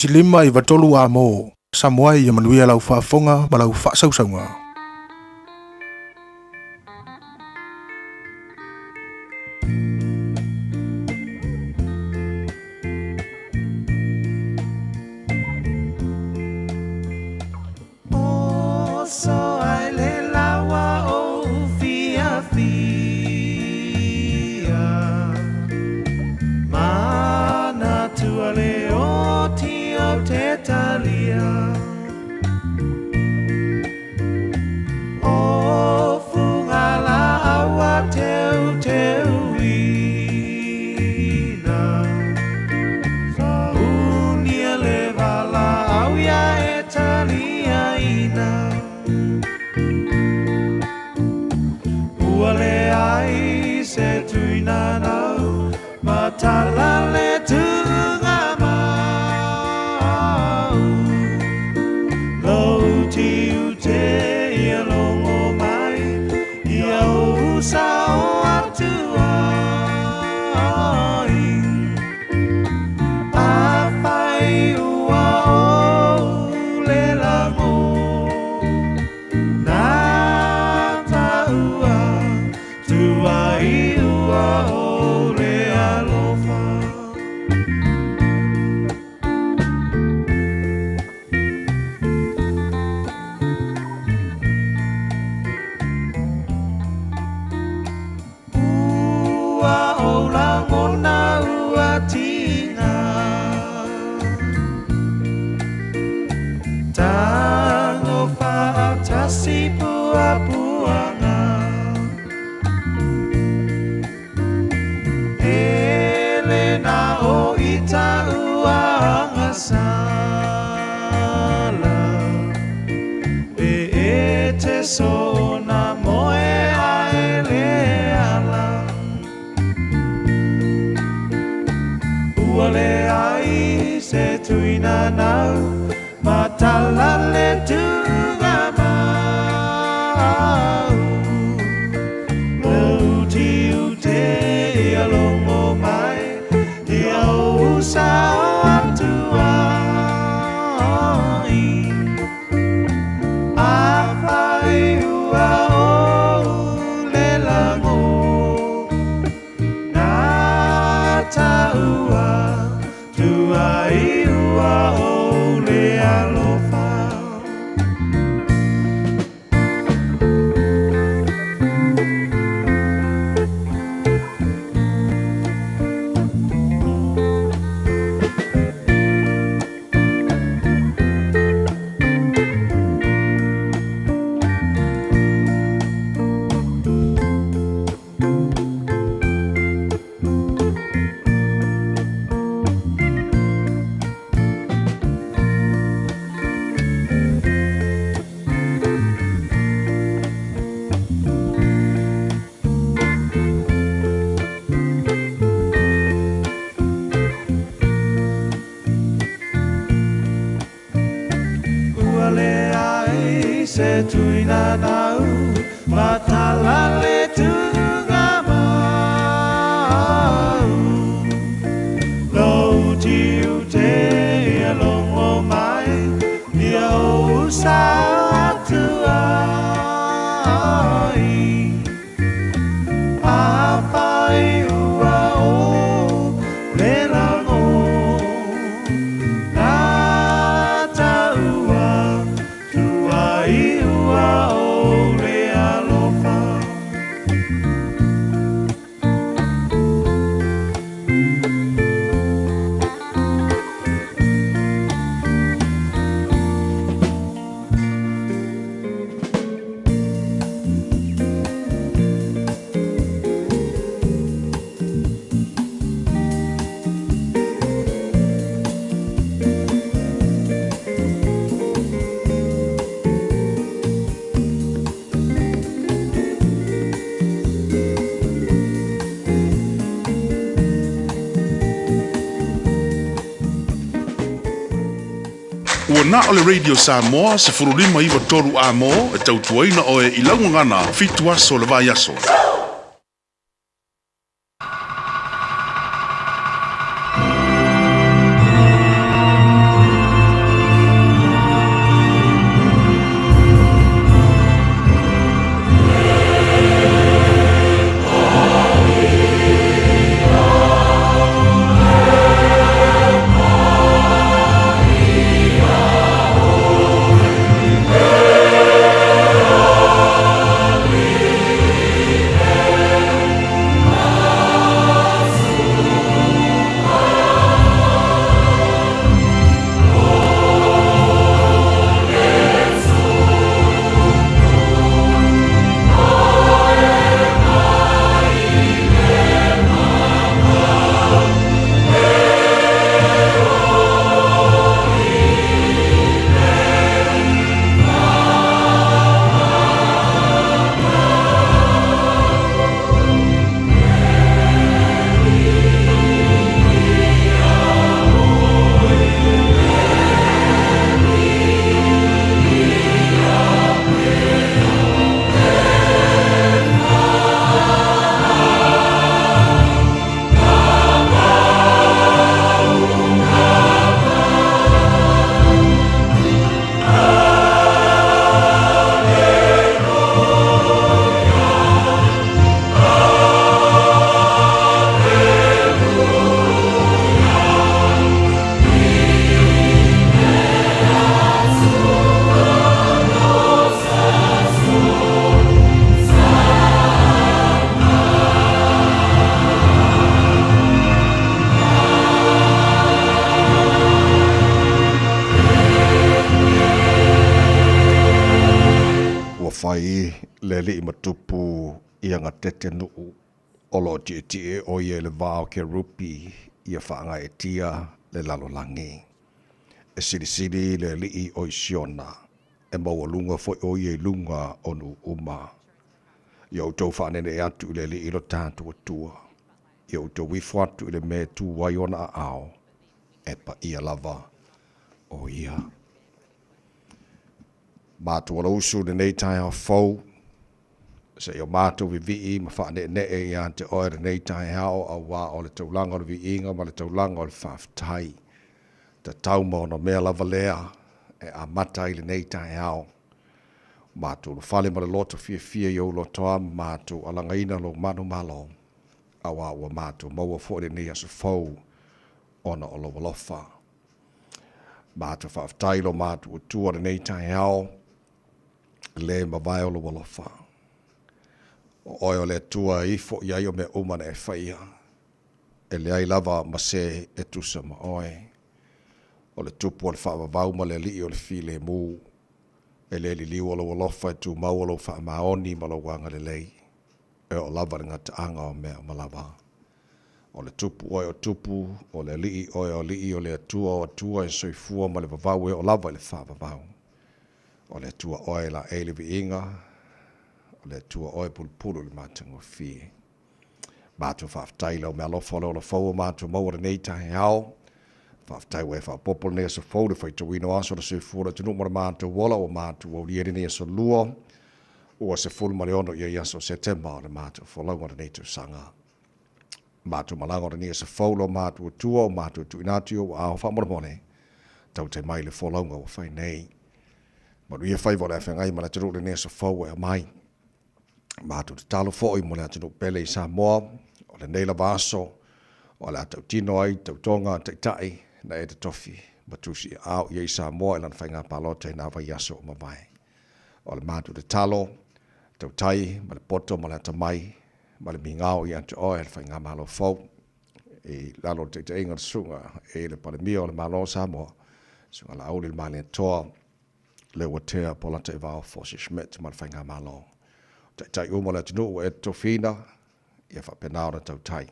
593 A Mo Samoa ia manuia lau faafofoga ma lau faasausauga. Ua na o le Radio Samoa 15 93 A-mo e tautuaina oe i lau gagana fitu aso o le vaiaso. Fai le alii ma tupu ia gatete nuu o lo o tietie o ia i le va o kerupi ia faagaeetia le lalolagi. E silisili le alii o i Siona, e maualuga foi o ia i luga o nuu uma. Ia outou faaneenee atu i le Alii lo tatou Atua. Ia outou ifo atu i le mea e tu ai ona aao, e paia lava o ia. Matou alausu i lenei taeao fou, seia o matou vivii ma faaneenee ia te oe lenei taeao auā o le taulaga o le viiga ma le taulaga o le faafetai. Tatau ma ona mea lava lea e amata ai lenei taeao. Matou ulufale ma le loto fiafia i ou lotoa ma matou alagaina lou manumalo, auā ua matou maua foi lenei aso fou ona o lou alofa. Matou faafetai i lo matou Atua lenei taeao, le mavae o lou alofa. O oe o le Atua e ifo i ai o mea uma na e faia, e leai lava ma se e tusa ma oe. O le Tupu o le faavavau ma le Alii o le filemu, e le liliu o lou alofa e tumau o lou faamaoni ma lou agalelei, e oo lava i le gataaga o mea uma lava. O le Tupu oe o Tupu, o le Alii oe o Alii, o le Atua o Atua e soifua ma le vavau e oo lava i le faavavau. O le Atua oe e laei le viiga, o le Atua oe e pulupulu i le matagofie. Matou faafetai i lau meaalofa o le ola fou o matou maua lenei taeao. Faafetai ua e faaopoopo lenei aso fou le faitauina o aso o le soifua o le atunuu ma le matou ola ua matou aulia lenei aso lua ua 16 ia i aso o Setema o le matou folauga lenei tausaga. Matou malaga o lenei aso fou lo matou Atua o matou tuuina atu i ou aao faamolemole tautai mai le folauga ua fai nei. Manuia faiva o le afeagai ma le atunuu lenei aso fou ua e aumai. Matou tatalo foi mo le atunuu pele i Samoa, o lenei lava aso o le a tautino ai tautoga a Taitai na e totofi ma tusiaao i ai Samoa i lana faiga palota i nā vaiaso ua mavae. O le matou tatalo, tautai ma le poto ma le atamai ma le migao ia te oe le Faigamalo fou i lalo o le taitaiga o le Susuga i le Palemia o le Malo o Samoa, Susuga Laauli le Malietoa, Leuatea Polataivao Fosi Schmidt ma le Faigamalo. Taitai uma o le atunuu ua e totofiina, ia faapena ona tautai.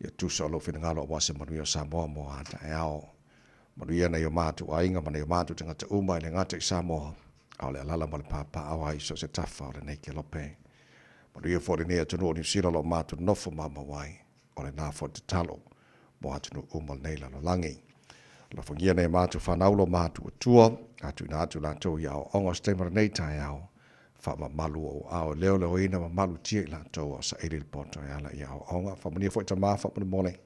Ia tusa o lou finagalo aua se manuia o Samoa mo a taeao. Manuia nai o matou aiga ma nai o matou tagata uma e le gata i Samoa, a o le alala ma le papaaao ai i so o se tafa o lenei kelope. Manuia foi lenei atunuu o Niu Sila o lo o matou nofo maumau ai. O lena foi tatalo mo atunuu uma o lenei lalolagi. Alofagia nai a matou fanau lo matou Atua, a tuuina atu latou i aoaoga o se taimi o lenei taeao, faamamalu o ou aao e leoleoina ma malutia i latou a o saili le poto e ala i aoaoga. Faamanuia foi tama faamolemole,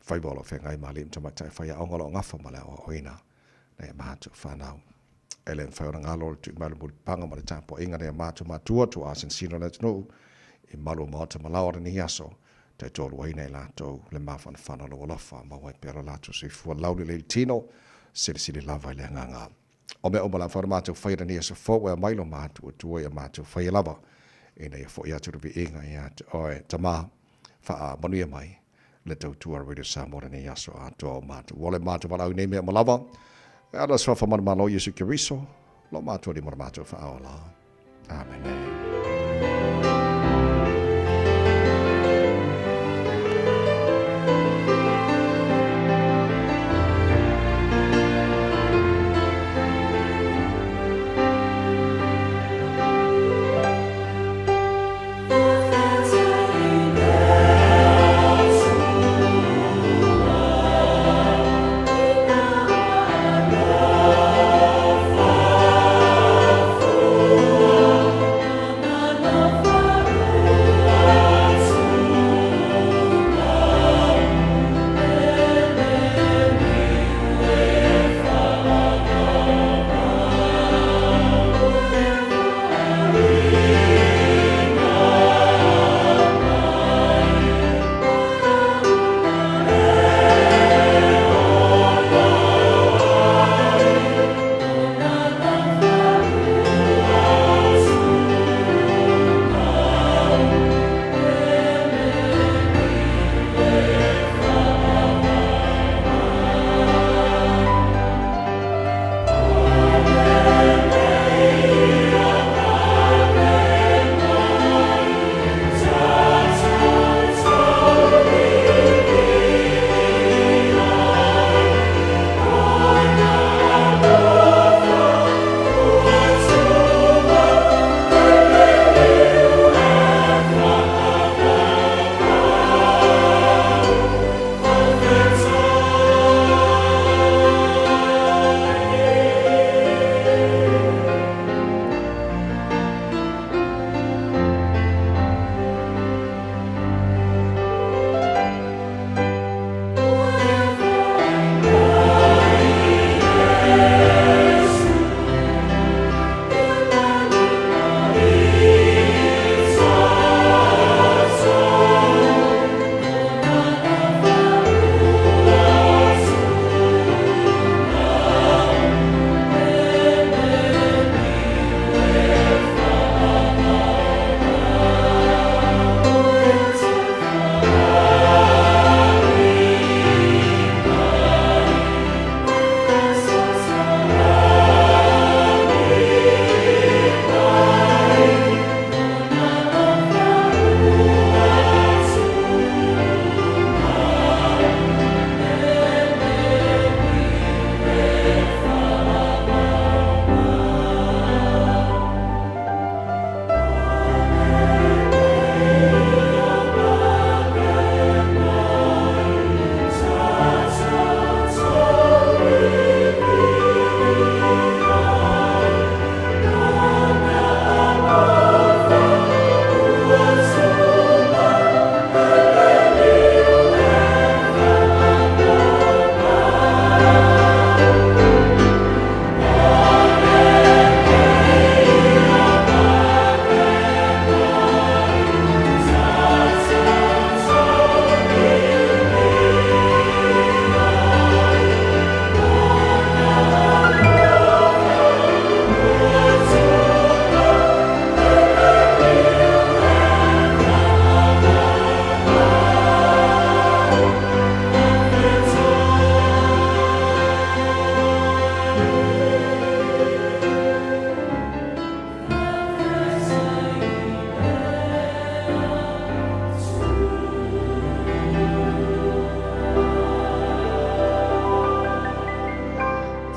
faiva o lo o feagai ma alii ma tamaitai faiaoga o lo o gafa ma le aoaoina nai a matou fanau. E le mafai ona galo le tui mai o le mulipapaga ma le tapuaiga nai a matou matua, tuaa sinosino o le atunuu, i malu o maota ma laoa o lenei aso, taitoaluaina i latou le mafanafana o lou alofa, maua ai pea lo latou soifua laulelei i le tino, silisili lava i le agaga. O mea uma la mafai ona matou faia i lenei aso fou e aumai lo matou Atua ia matou faia lava, ina ia foi atu le viiga ia te oe, Tama, faamanuia mai le tautua a Radio Samoa lenei aso atoa o matou ola e matou valaau i nei mea uma lava. E ala le suafa manumalo o Iesu Keriso, lo matou Alii ma lo matou Faaola. Amene.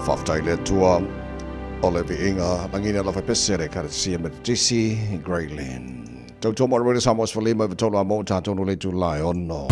Faafetai i le Atua o le viiga lagina alofa pese le Ekalesia Metotisi Grey Lynn. Tautua mo le Radio Samoa 15 i tolu a mo tātou le itula e ono.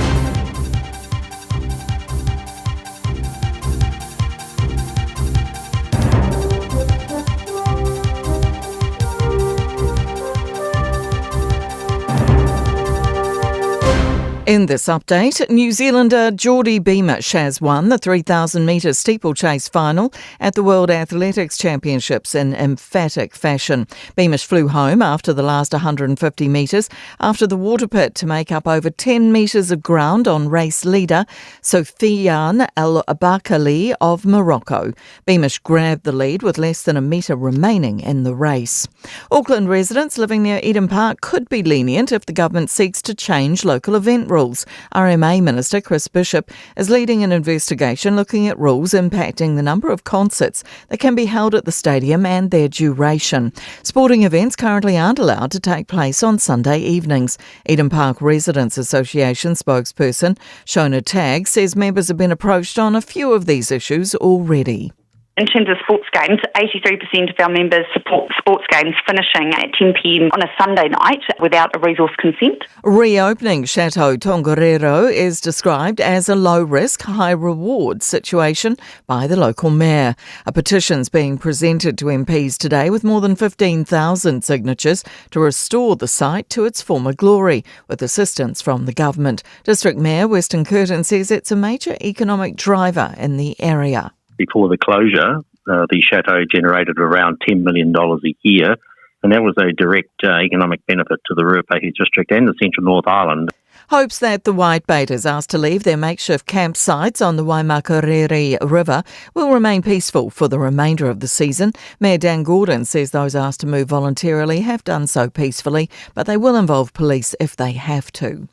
In this update, New Zealander Geordie Beamish has won the 3,000 metre steeplechase final at the World Athletics Championships in emphatic fashion. Beamish flew home after the last 150 metres after the water pit to make up over 10 metres of ground on race leader Sofiane El Bakali of Morocco. Beamish grabbed the lead with less than a metre remaining in the race. Auckland residents living near Eden Park could be lenient if the government seeks to change local event rules. RMA Minister Chris Bishop is leading an investigation looking at rules impacting the number of concerts that can be held at the stadium and their duration. Sporting events currently aren't allowed to take place on Sunday evenings. Eden Park Residents Association spokesperson Shona Tagg says members have been approached on a few of these issues already. In terms of sports games, 83% of our members support sports games finishing at 10 pm on a Sunday night without a resource consent. Reopening Chateau Tongariro is described as a low risk, high reward situation by the local mayor. A petition's being presented to MPs today with more than 15,000 signatures to restore the site to its former glory with assistance from the government. District Mayor Weston Curtin says it's a major economic driver in the area. Before the closure, uh, the chateau generated around $10 million a year, and that was a direct uh, economic benefit to the Ruapehu district and the Central North Island. Hopes that the whitebaiters asked to leave their makeshift campsites on the Waimakariri River will remain peaceful for the remainder of the season. Mayor Dan Gordon says those asked to move voluntarily have done so peacefully, but they will involve police if they have to.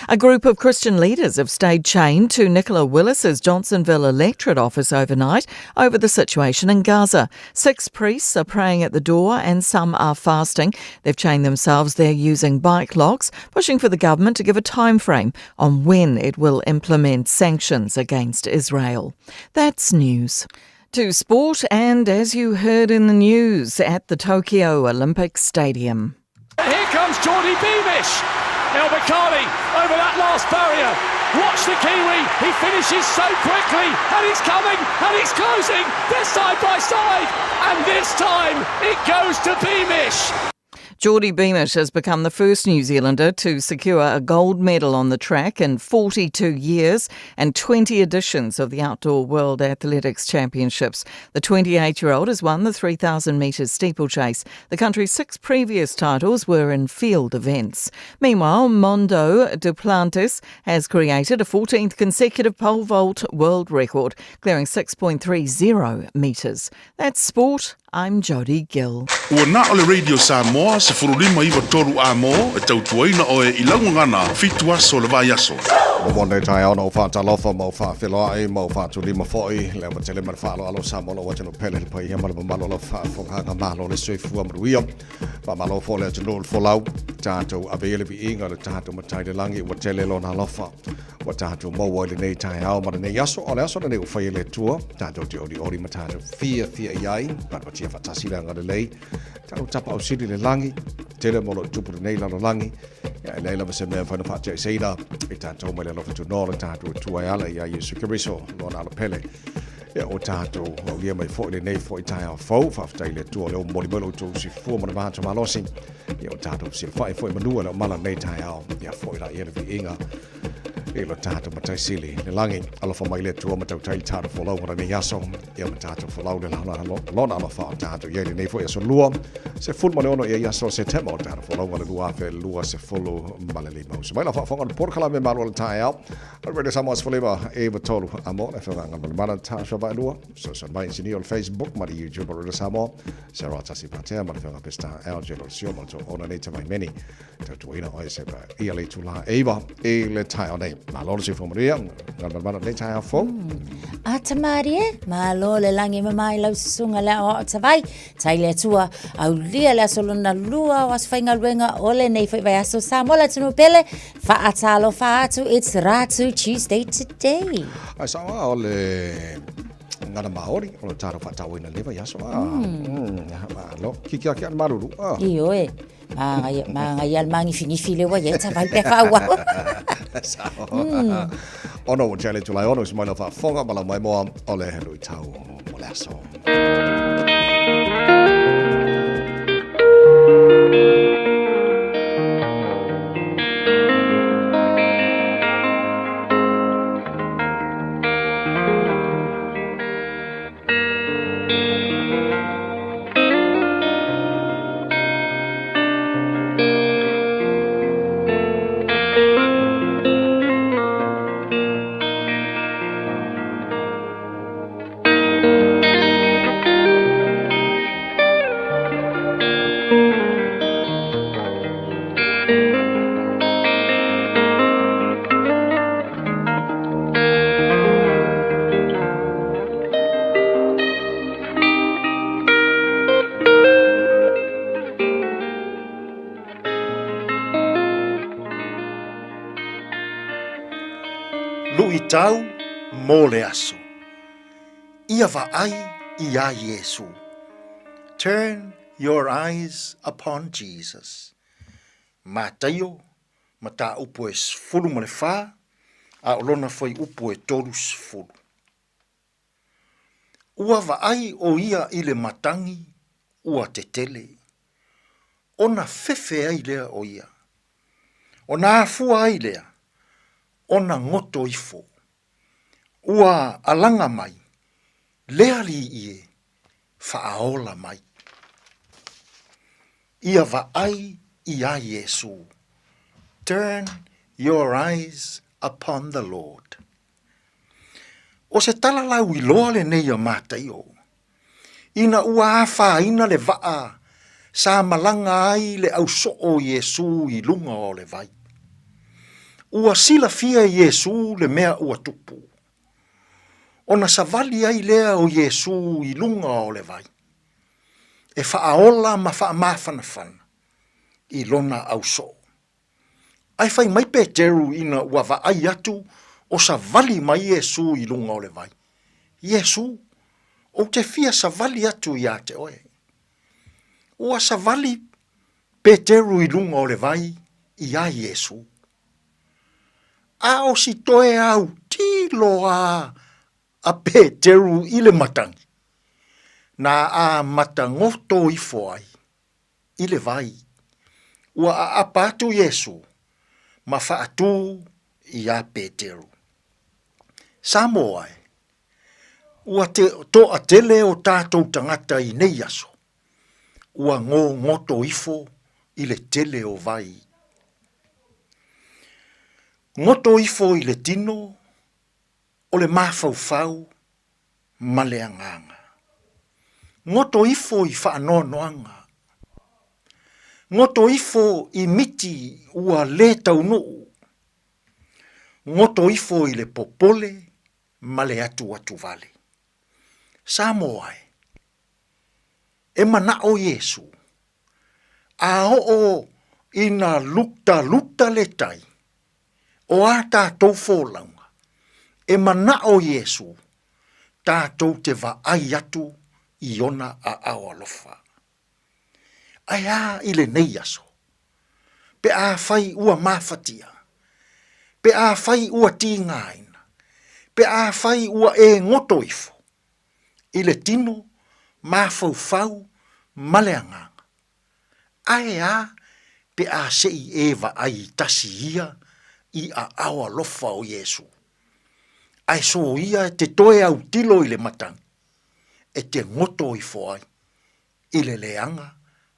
A group of Christian leaders have stayed chained to Nicola Willis's Johnsonville electorate office overnight over the situation in Gaza. Six priests are praying at the door and some are fasting. They've chained themselves there using bike locks, pushing for the government to give a time frame on when it will implement sanctions against Israel. That's news. To sport, and as you heard in the news, at the Tokyo Olympic Stadium. Here comes Geordie Beamish. El Bakkali over that last barrier. Watch the Kiwi. He finishes so quickly, and he's coming, and he's closing. They're side by side, and this time it goes to Beamish. Geordie Beamish has become the first New Zealander to secure a gold medal on the track in 42 years and 20 editions of the Outdoor World Athletics Championships. The 28 year old has won the 3,000 metres steeplechase. The country's six previous titles were in field events. Meanwhile, Mondo Duplantis has created a 14th consecutive pole vault world record, clearing 6.30 metres. That's sport. I'm Jodie Gill. Ua na o le Radio Samoa 1593 a mo e tautuaina oe i lau gagana fitu aso o le vaiaso. Mo mo nei taeao na o whātalofa ma o whāwheloai ma o whātulima foi le ava tele ma le whaaloalo Samoa lo atunuu pele le paia ma le mamalu o lau faafofogaaga malo le soifua manuia. Faamalo foi le atunuu le folau tatou ave ia le viiga le tatou matai le lagi ua tele lona alofa ua tatou maua i lenei taeao ma lenei aso o le aso lenei ua fai e le Atua tatou te olioli ma tatou fiafia i ai patipatia faatasi le agalelei tatou tapaau sili i le lagi tele mo loo tupu lenei lalolagi ia e leai lava se mea e mafai ona faatiaeseina i tatou mai le alofa tunoa o le tatou Atua e ala iā Iesu Keriso lona alo pele ia ua tatou aulia mai foi lenei foi taeao fou faafetai i le Atua o lea ua momoli mai lo outou soifua ma le matou malosi ia ua tatou fesilafai foi manua le omala lenei taeao ia foi la ia le viiga i lo tatou Matai Sili le lagi. Alofa mai le Atua ma tautai le tatou folau o lenei aso. Ia ma tatou folau le lona alofa o tatou iai lenei foi aso lua. 16 ia i aso o Setema o tatou folau le 2025. Uso mai la faafofoga o le polokalame malo o le taeao. O le Radio Samoa 15 e tolu a mo le afioga ma le mana tasha vaelua. Social mai insinia o le Facebook ma le YouTube o Radio Samoa. Sarah Tasi Patea ma le afioga Pesta LJ Lo Sio ma le ona nei tamai meni. Tautuaina oe se pa ia le itula eiva i le taeao nei. Malo le soifua manuia, galumalemana lenei taeao fou. Ata mārie, malo le lagi mama i lau susuga le aoao tavai, tai le Atua, aulia le aso lona lua o aso faigaluega o lenei foi vaiaso Samoa le atunuu pele, faatalofa atu, it's Ratu Tuesday today. Ai sao lava o le Gagana Māori, o le tatou faatauaina i lenei vaiaso. Ah, malo. Kiki ake a le malulu. Ah. Ioe. Māngaia, māngaia le māgifigifi lea ua i ai savali pe a faaauau. Sao. Ono ua tea le itula e ono i se mai lau faafofoga ma lau maimoa o le luitau mo le aso. Luitau mo le aso. Ia vaai iā Iesū. Turn your eyes upon Jesus. Mataio, mataupu e 14, a o lona fuaiupu e 30. Ua vaai ʻo ia i le matagi ua tetele, ona fefe ai lea o ia. Ona afua ai lea, ona goto ifo. Ua alaga mai, le alii e, faaola mai. Ia vaai iā Iesū. Turn your eyes upon the Lord. ʻO se tala lauiloa lenei a Mataio, ina ua afaina le vaa sa malaga ai le ausoo o Iesū i luga o le vai. Ua silafia e Iesū le mea ua tupu, ona savali ai lea o Iesū i luga o le vai, e faaola ma faamafanafana i lona ausoo. Ae fai mai Peteru ina ua vaai atu o savali mai Iesū i luga o le vai, Iesū, ou te fia savali atu iā te oe. Ua savali Peteru i luga o le vai iā Iesū. A o si toe autilo a a Peteru i le matagi, na amata goto ifo ai i le vai. Ua aapa atu Iesū ma faatū iā Peteru. Samoa e, ua te toatele o tātou tagata i nei aso, ua gogoto ifo i le tele o vai. Goto ifo i le tino o le mafaufau ma le agaga. Goto ifo i faanoanoaga. Goto ifo i miti ua lē taunuu. Goto ifo i le popole ma le atuatuvale. Samoa e, e manaʻo Iesū, a oo ina lutaluta le tai, o a tātou folauga, e manaʻo Iesū, tātou te vaai atu i ona aao alofa. Ae a i lenei aso, pe afai ua mafatia, pe afai ua tigaina, pe afai ua e goto ifo i le tino, mafaufau ma le agaga, Ae a pe a se i e vaai tasi ia i aao alofa o Iesū? Ae soia e te toe autilo i le matagi, e te goto ifo ai i le leaga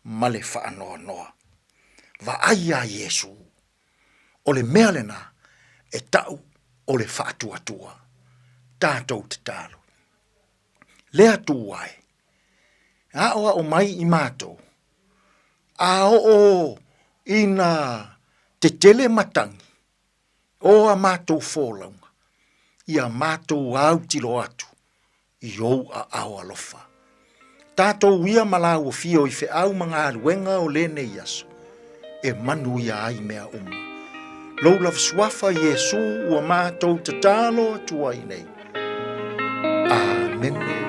ma le faanoanoa. Vaai iā Iesū, o le mea lena e taʻu o le faatuatua. Tatou tatalo. Le Atua e, aʻoaʻo mai i mātou, a oo ina tetele matagi o a mātou folauga, ia mātou autilo atu i ou aao alofa. Tātou ia ma lāua fio i feau ma galuega o lenei aso, e manuia ai mea uma. Lou lava suafa Iesū ua mātou tatalo atu ai nei. Āmene. Amene.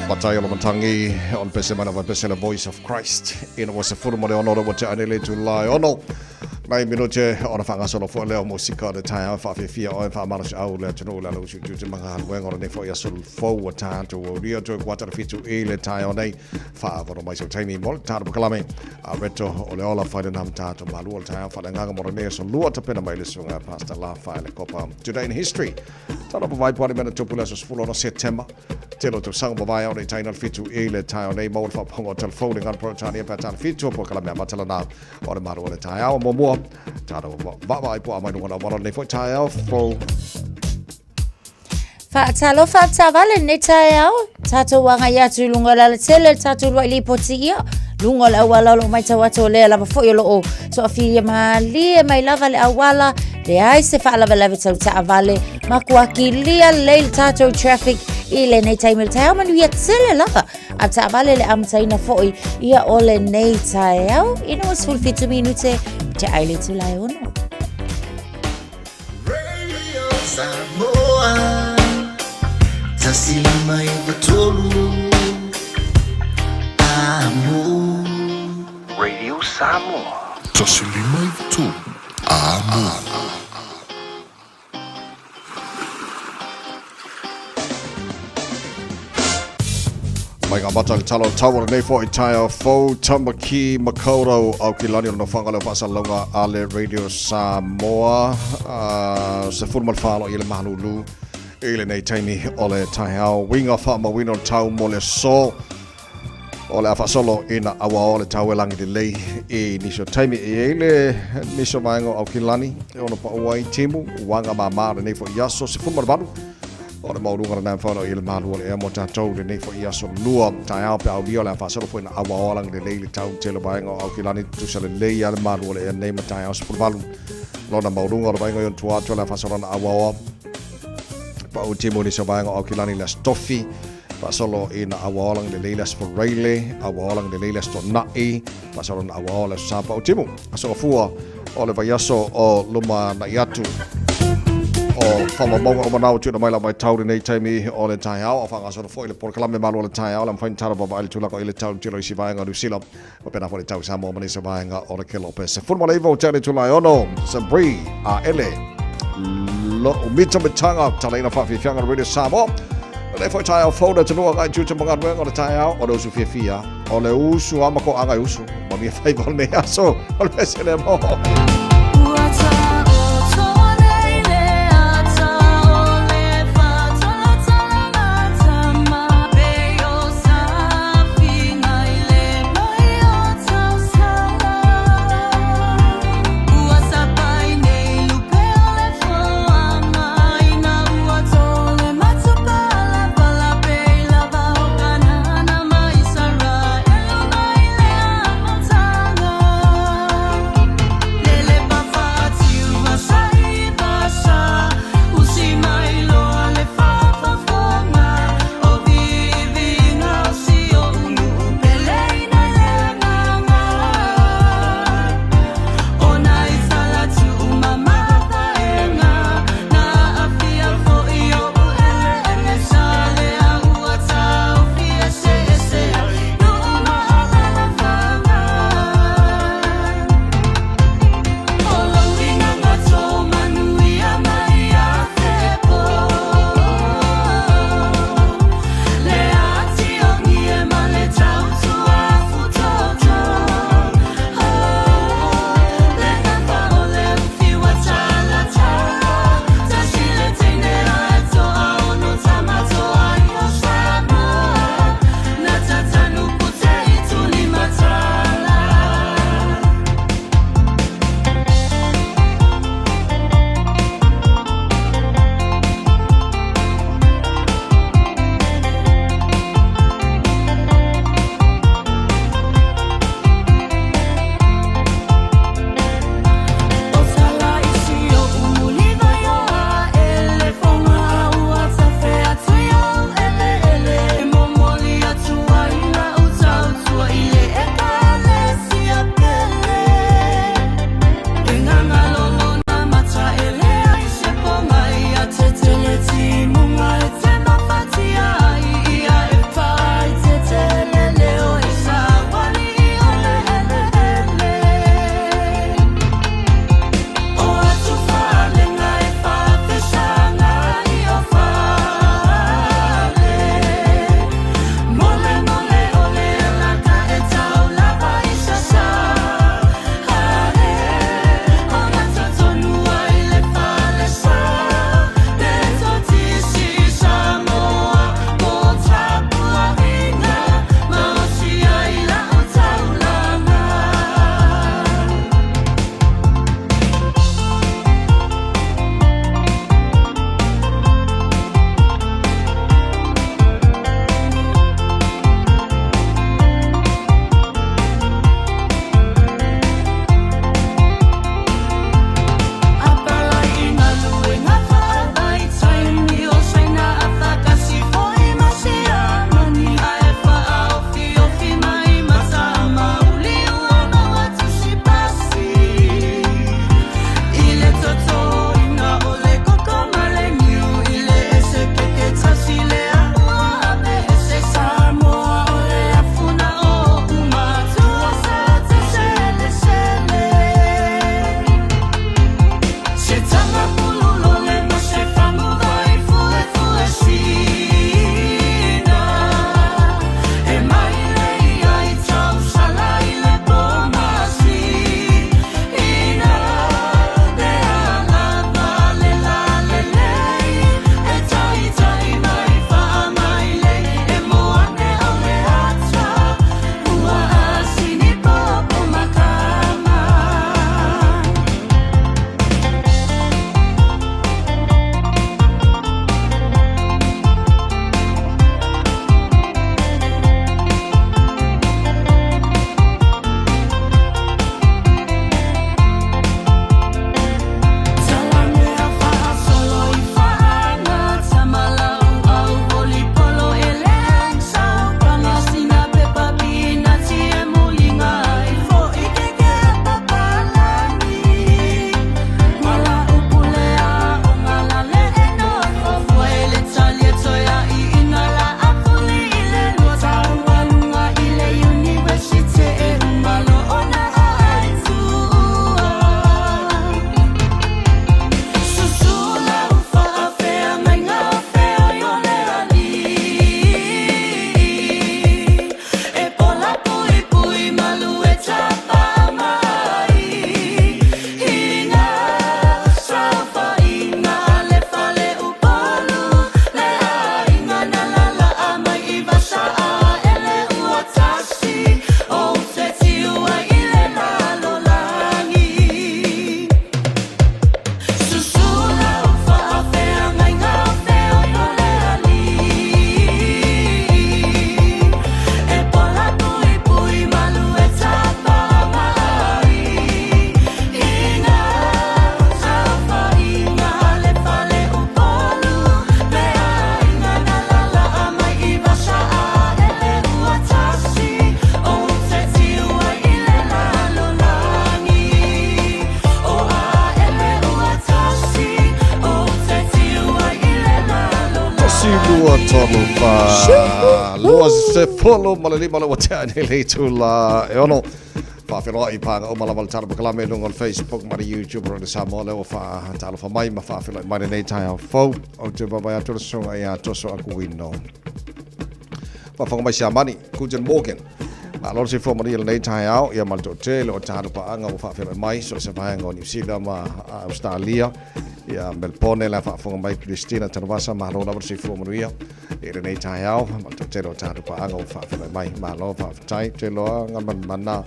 Mataio Matangi on pese mana vai pese le Voice of Christ ina ua 16 ua te ane le itula e ono nai minute ona faagasolo foi lea o musika o le taeao e faafiafia oe faamalosiau le atunuu le ala usu tiute ma galuega o lenei foi aso fou ua tatou aulia toe kuata le 7 i le taeao nei faaavanoa mai sau taimi mo le tatou pakalame a reto o le ola fai lena ma tatou malua o le taeao faaleagaga mo lenei aso lua tapena mai le susuga Pastor Lafa le Kopa Today in History Tala pa vai poari mena tupu le aso 16 Setema Tele o tausaga mavae ao nei taina le 7 i le taeao nei maua le faafofoga o telefone ngana Peretania pe a le 7 o polokalame amata lana o le malu o le taeao muamua tātou vaavaai po a mai luga na wala nei foi taeao fou. Faatalofa taavale lenei taeao, tatou agai atu i luga o le alatele le tatou lua'i lipoti ia luga o le auala o lo o matau atu o lea lava foi o lo o toafilia malie mai lava le auala, leai se faalavelave tau taavale, makuakilia lelei le tatou traffic i lenei taimi o le taeao, manuia tele lava a taavale le amataina foi ia o lenei taeao ina ua 17 minute te ai le itula e 6. Radio Samoa 159 Amo. Radio Samoa. 153 Amo. Mai ngā mata le tala o tau o lenei foi taeao fou Tamaki Makaurau au ki lani o le nofoaga leo faasalalauga a le Radio Samoa 14 i le malulu i lenei taimi o le taeao uiga faamauina o le tau mo le aso o le a faasolo ina auao le tau e lagi lelei i nisi o taimi. E i ai le nisi o vaega o Aukilani e ono paʻu ai timu, uaga māmā lenei foi aso 18 o le maualuga lena e mafai ona i le malu o le ea mo tatou lenei foi aso lua taeao pe aulia o le a faasolo foi ina auao lagi lelei le tau tele vaega o Aukilani tusa lelei a le malu o le ea nei ma taeao 18 lona maualuga o le vaega i ona tua atu o le a faasolo ina auaoa paʻu timu nisi o vaega o Aukilani le Aso Tofi Faasolo ina auaola lelei le Aso Faraile, auaola lelei le Aso Toonai, faasolo ina auaola le Aso Sa Paʻutimu. Aso Gafua o le vaiaso o lumanai atu o faamaumauga uma na ua tuuina mai lau matau lenei taimi o le taeao. A faagasolo foi le polokalame malo o le taeao, le mafai ona tala vaavaai le tulaga i le tau tilo i isi vaega o Niu Sila, faapena foi le tau i Samoa ma nisi vaega o le Kelope. 19 o tea le itula e ono, Sabri a ele lo'u mitamitaga talaina faafiafiaga le Radio Samoa. Lenei foi taeao fou le atunuu agai tiute ma galuega o le taeao o le usu fiafia o le usu a ma koaga e usu manuia faiva o lenei aso o le pese lea mo. Tasi, lua, tolu, whā, 25 le ua tea nei le itula e ono. Whawheloai pānga uma lava le tala pakalame i lunga o le Facebook ma le YouTube o le Samoa lea ua whaatalofa mai ma whawheloi mai lenei taeao fou. O te vaavaai atu le susuga ia Toso Akuino. Faafofoga mai Siamani, Guten Morgen. Malo le soifua manuia i lenei taeao, ia ma le toatele o tatou paaga ua faafeiloai mai so o se vaega o Niu Sila ma Ausetalia, ia Melpone la faafofoga mai Christina Tanuvasa, malo lava le soifua manuia i lenei taeao ma le toatele o tatou paaga ua faafeiloai mai. Malo faafetai, ou te iloa Gamalemana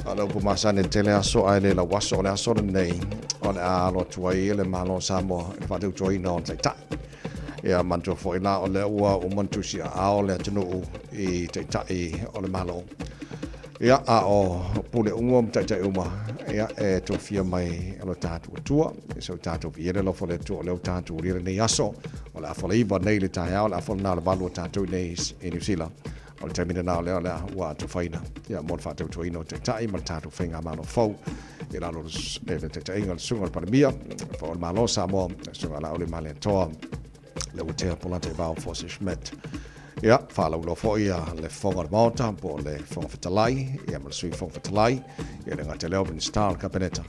o le upu masani e tele aso ae le lau aso, o le aso lenei o le a alo atu ai le Malo o Samoa i le faatautoina o ona taitai. Ia manatua foi la o lea ua uma ona tusiaao le atunuu i taitai o le Malo. Ia, a o pule uma ma taitai uma, ia, e tofia mai e lo tatou Atua. Se o tatou viia le alofa o le Atua o lea ua tatou ulia lenei aso. O le afa o le iva nei le taeao, o le afa lena o le valu o tatou i nei i Niu Sila. O le taimi lena o lea o lea ua atofaina ia mo le faatautoina o taitai ma le tatou faigamalo fou i lalo o le taitaiga o le Susuga o le Palemia po o le Malo o Samoa, le Susuga Laaulialemalietoa Leuatea Polataivao Fosi Schmidt. Ia, faalauiloa foi ia le Fofoga o le Maota po o le Fofoga Fetalai ia ma le Sui Fofoga Fetalai, ia le gata lea o Minisita o le Kapeneta.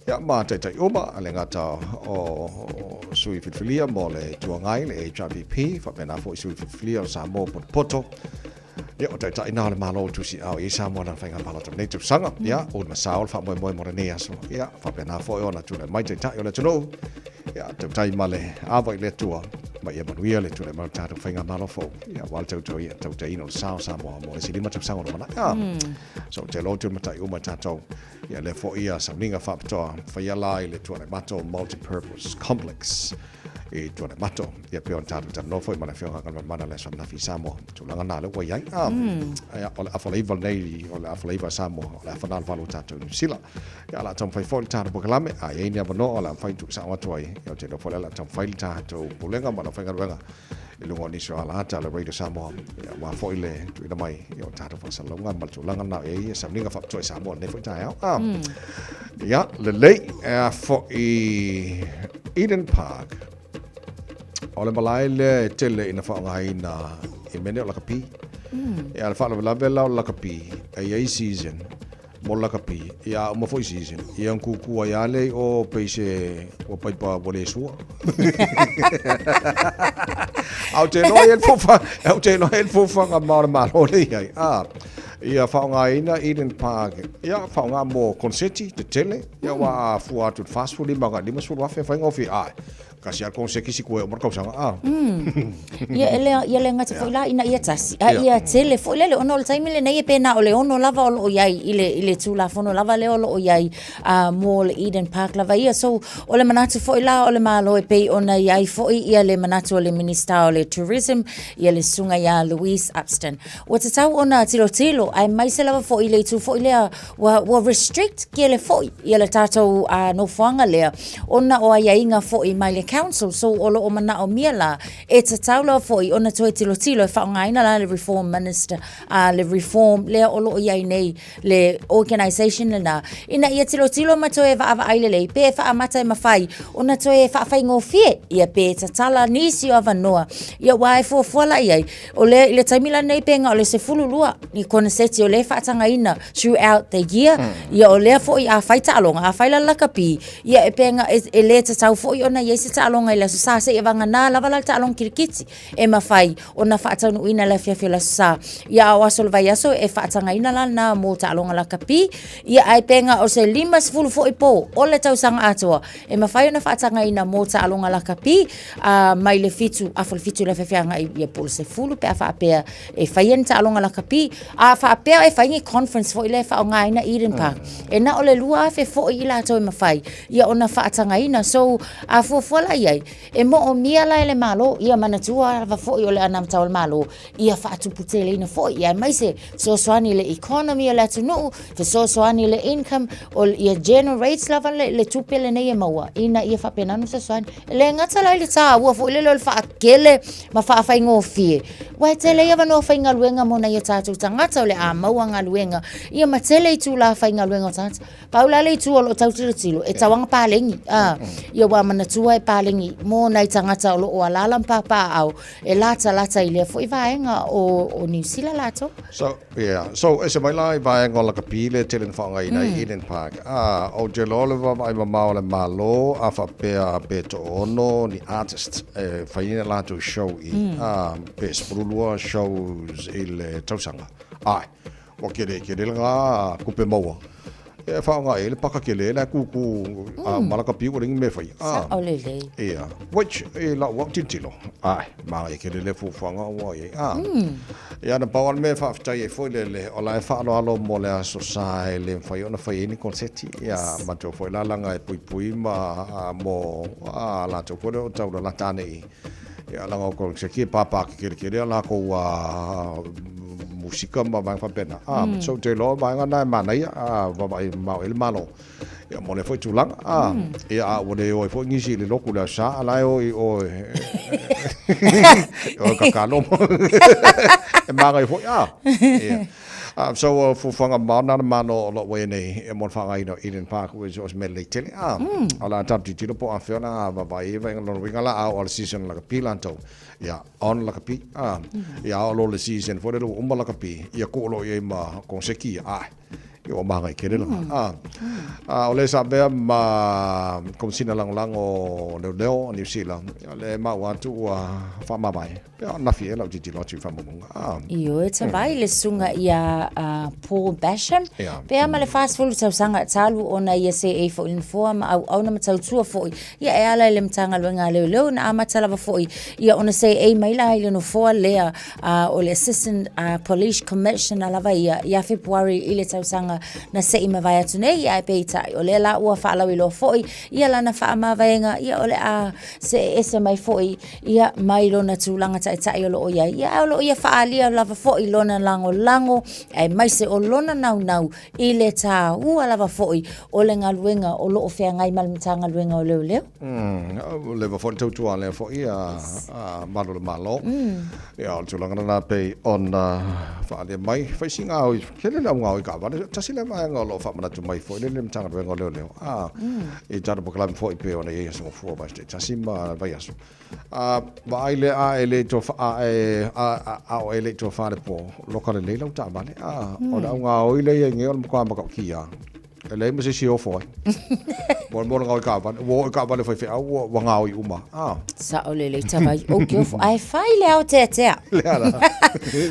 Ia, ma taitai uma, e le gata o sui filifilia mo le Itu Agai, le HRPP, faapena foi sui filifilia o Samoa Potopoto. Ia, o taitai na o le Malo o Tusiao i Samoa na faiga palota nei tausaga. Ia, o le masao le faamoemoe mo lenei aso. Ia, faapena foi ona tulai mai taitai o le atunuu. Ia, tautai ma le ava i le Atua, ma ia manuia le tulai mai o le tatou faigamalo fou. Ia, aua le tautai, tautaiina o le sa o Samoa mo le isi 5 tausaga o lumanai. Ia, so, ou te iloa atu le matai uma tatou. Ia lea foi ia sauniga faapitoa faia la i le Tuanaimato Multi-Purpose Complex i Tuanaimato. Ia pei ona tatou talanoa foi ma le Afioga Galumalemana le Aso Ananafi i Samoa. Tulaga na lea ua i ai. Ah, ia, o le afa o le iva lenei, o le afa o le iva a Samoa, o le afa na o le valu o tatou i Niu Sila. Ia, o le a taumafai foi le tatou polokalame, a i ai ni avanoa o le a mafai ona tuusao atu ai. Ia, ou te iloa foi lea o le a taumafai le tatou Pulega ma le aufaigaluega i luga o nisi o alaata a le Radio Samoa, ia, aua foi le tuuina mai o tatou faasalalauga ma le tulaga lena o i ai sauniga faapitoa i Samoa i lenei foi taeao. Ah. Ia, lelei, e a foi Eden Park. O le malae lea e tele ina faaaogaina i mea nei o lakapi. Ia, le faalavelave la o le lakapi, e i ai season, mo le lakapi, ia a uma foi season, ia ona kūkū ai lava lea i o pei se ua paipa ua le sua. A ou te iloa e i ai le fofa, ou te iloa e i ai le fofaga ma o le Malo lea i ai. A, ia faaaogaina Eden Park, ia faaaoga mo konseti tetele, ia aua a fua atu i le 45 agai i le 50 afe e faigofie, ae Kasi a konseki si koe o mara tausaga a. Ia e le ia le gata foi la ina ia tasi a ia tele foi lele ona o le taimi lenei e pei na o le ono lava o lo o i ai i le i le Tulafono lava lea o lo o i ai a mo le Eden Park lava ia. So o le manatu foi la o le Malo e pei ona i ai foi ia le manatu o le Minista o le Tourism ia le Susuga ia Louise Upston. Ua tatau ona tilotilo aemaise lava foi i le itu foi lea ua, ua restrict kele foi ia le tatou uh, nofoaga lea ona o aiaiga foi mai le council. So o lo o manaomia la e tatau lava foi ona toe tilotilo e faaaogaina la le reform minister uh, le reform lea o lo o i ai nei le organisation lena ina ia tilotilo ma toe vaavaai lelei pe e faamata e mafai ona toe faafaigofie ia pe tatala nisi o avanoa ia aua e fuafua la i ai O lea, i le taimi lenei pe na o le 12 ni koneseti o lea e faatagaina throughout the year. Ia o lea foi a fai taaloga, a fai la lakapi, ia e pe na e, e le tatau foi ona i ai se taaloga i le Aso Sa seia vagana lava la le taaloga kirikiti e mafai ona faataunuuina i le afiafi o le Aso Sa. Ia a o aso o le vaiaso e faatagaina la lena mo taaloga lakapi. Ia ae pe na o se 50 foi po o le tausaga atoa e mafai ona faatagaina mo taaloga lakapi a mai le fitu afa le fitu le afiafi agai ia po o le sefulu pe a faapea e faia ni taaloga lakapi a faapea e fai ni conference foi lea e faaaogaina Eden Park e na o le 2000 foi i latou e mafai ia ona faatagaina so a fuafua la i ai e moomia la e le Malo ia manatua lava foi o le anavatau a le Malo ia faatuputeleina foi ia aemaise fesoasoani i le economy o le atunuu, fesoasoani i le income, o ia generates lava le, le tupe lenei e maua ina ia faapena ona fesoasoani. E le gata la i le taua foi lele o le faakele ma faafaigofie, aua e tele ai avanoa faigaluega mo nai o tatou tagata o le a maua galuega, ia ma tele itula faigaluega o tagata. Pau la le itu o lo o tau tilotilo, e tau aga paleni, a, ia ua manatua e paleni. paleni mo nai tagata o lo o alaala ma papaaao e latalata i lea foi vaega o Niu Sila latou. So, yeah. So, ese mai la i vaega o lakapi le tele na faaaogaina i Eden Park. Ah, ou te iloa le vaavaai mamao a le Malo a faapea pe toono ni artists e fai ai a latou show i, ah, pe 12 shows i le tausaga. Ae, ua kele, kele lena tupe maua. E faaaoga i ai le paka tele la e kūkū a uma lakapi ua leai ni mea e faia. Ah. Sao lelei. Ia. Which, i lau au tilotilo, ae, manaia tele lea fuafuaga ua i ai. Ah. Ia na pau lava le mea e faafetai ai foi le, le, o la e faaaloalo mo le Aso Sa e le mafai ona fai ai ni konseti. Ia, matou foi la leaga e puipui ma, a, mo, a, latou foi lea o taulalata ane i, Ia, leaga o koneseti e pāpā kekelekele a lākou musika ma vaega faapena. A, so ou te iloa o vaega na e manaia, a, vaavaai mamao i ai le Malo. Ia, mo lea foi tulaga. A, ia, a ua le o ai foi nisi i le lotu i le Aso Sa, a la e o i o e, o e kakalo. E māngai foi, a. Ia. So, o fuafuaga mamao na a le Malo o lo o ua i ai nei mo le faaaogaina o Eden Park, which o se mea lelei tele. A, o le a tatou tilotilo po o afea o le a vaavaai ai vaega lona uiga la a oo i le season lakapi latou, ia, on lakapi, a, ia a oo loa i le season foi lele ua uma lakapi, ia tuu loa i ai ma koneseti ia, ae, ia ua māngai tele lena. A, a o le sa avea ma Komesina Lagolago o Leoleo o Niu Sila, ia o lea e maua atu ua faamavae. Pe a nafi ea lau tilotilo atu i faamaumauga. Ah. Ioe, tavai le susuga ia Paul Basham. Yeah. Pe a ma le 40 tausaga talu ona ia seei foi i le nofoa ma auauna ma tautua foi ia e ala i le Matagaluega a Leoleo na amata lava foi ia ona seei mai la i le nofoa lea o le Assistant Police Commissioner lava ia ia Fepuari i le tausaga na sei mavae atu nei ae peitai o lea la ua faalauiloa foi ia lana faamavaega ia o le a see ese mai foi ia mai lona tulaga taitai o lo o i ai, ia ae o lo o ia faaalia lava foi lona lagolago aemaise o lona naunau i le tāua lava foi o le galuega o lo o feagai ma le Matagaluega o Leoleo. Ua leva foi le tautua lea foi a Malu o le Malo. Ia, o le tulaga lena pei ona faaalia mai. Fai si gaoi, tele le au gaoi taavale. Tasi lea vaega o lo o faamanatu mai foi le Matagaluega o Leoleo. I tana polokalame foi pei ona i ai Aso Gafua vaiaso taitasi ma vaiaso. A vaai lea a e le i tofa, a e, a, a, a o e le i tofa le pō, loka lelei lau taavale. A, o le au gaoi lea i ai nei o le matua matautia. E leai ma se isi e ofo ai. Mo le mea o le gaoi taavale. Ua oo i taavale faifeau ua, ua gaoi uma. A. Sao lelei tavai ou te ofo. Ae fai le aoteatea. Le ala.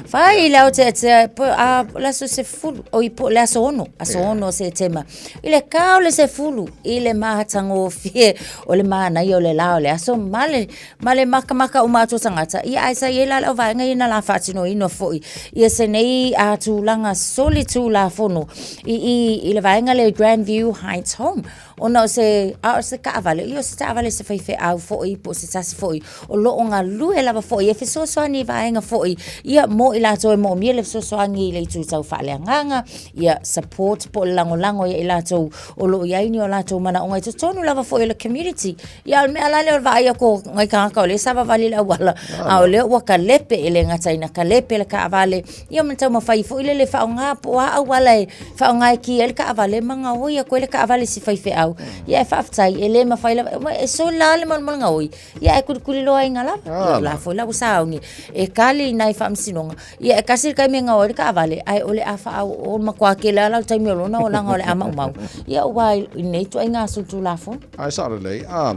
Fai le aoteatea. Po, a, le aso 10, oi, po, le aso 6, aso 6 o Setema. I le ka o le 10, i le matagofie o le manaia o le la o le aso ma le, ma le makamaka uma atu o tagata, ia ae sa i ai la le auvaega ia na la faatinoina foi ia se nei a tulaga solitulafono i, i, i le vaega lea Grand View Heights Home. Ona o se, a o se taavale, ia o se taavale se faifeau foi po o se tasi foi o lo o galue lava foi e fesoasoani i vaega foi ia mo i latou e moomia le fesoasoani i le itu tau faaleagaga, ia support po o le lagolago ia i latou o lo o i ai ni o latou manaoga i totonu lava foi o le community. Ia o le mea la lea o le vaai atu o nai tagata o lea e savavali i le auala, a o lea ua kalepe, e le gata ina kalepe le taavale, ia ma le taumafai foi lele e faaaoga po o a auala e faaaoga e ki ai le taavale ma gaoi atu ai le taavale i si faifeau. Ia ae faafetai, e le mafai lava, e soli la le molemole gaoi, ia ae kulikuli loa ai lava. Ia o la foi la ua sauni e kali i nai faamasinoga. Ia e kasi le taimi e gaoi ai le taavale, ae o le a faaoo matua tele lava la le taimi o lona olaga o le a maumau. Ia aua i lenei ituaiga solitulafono. Ae sao lelei, a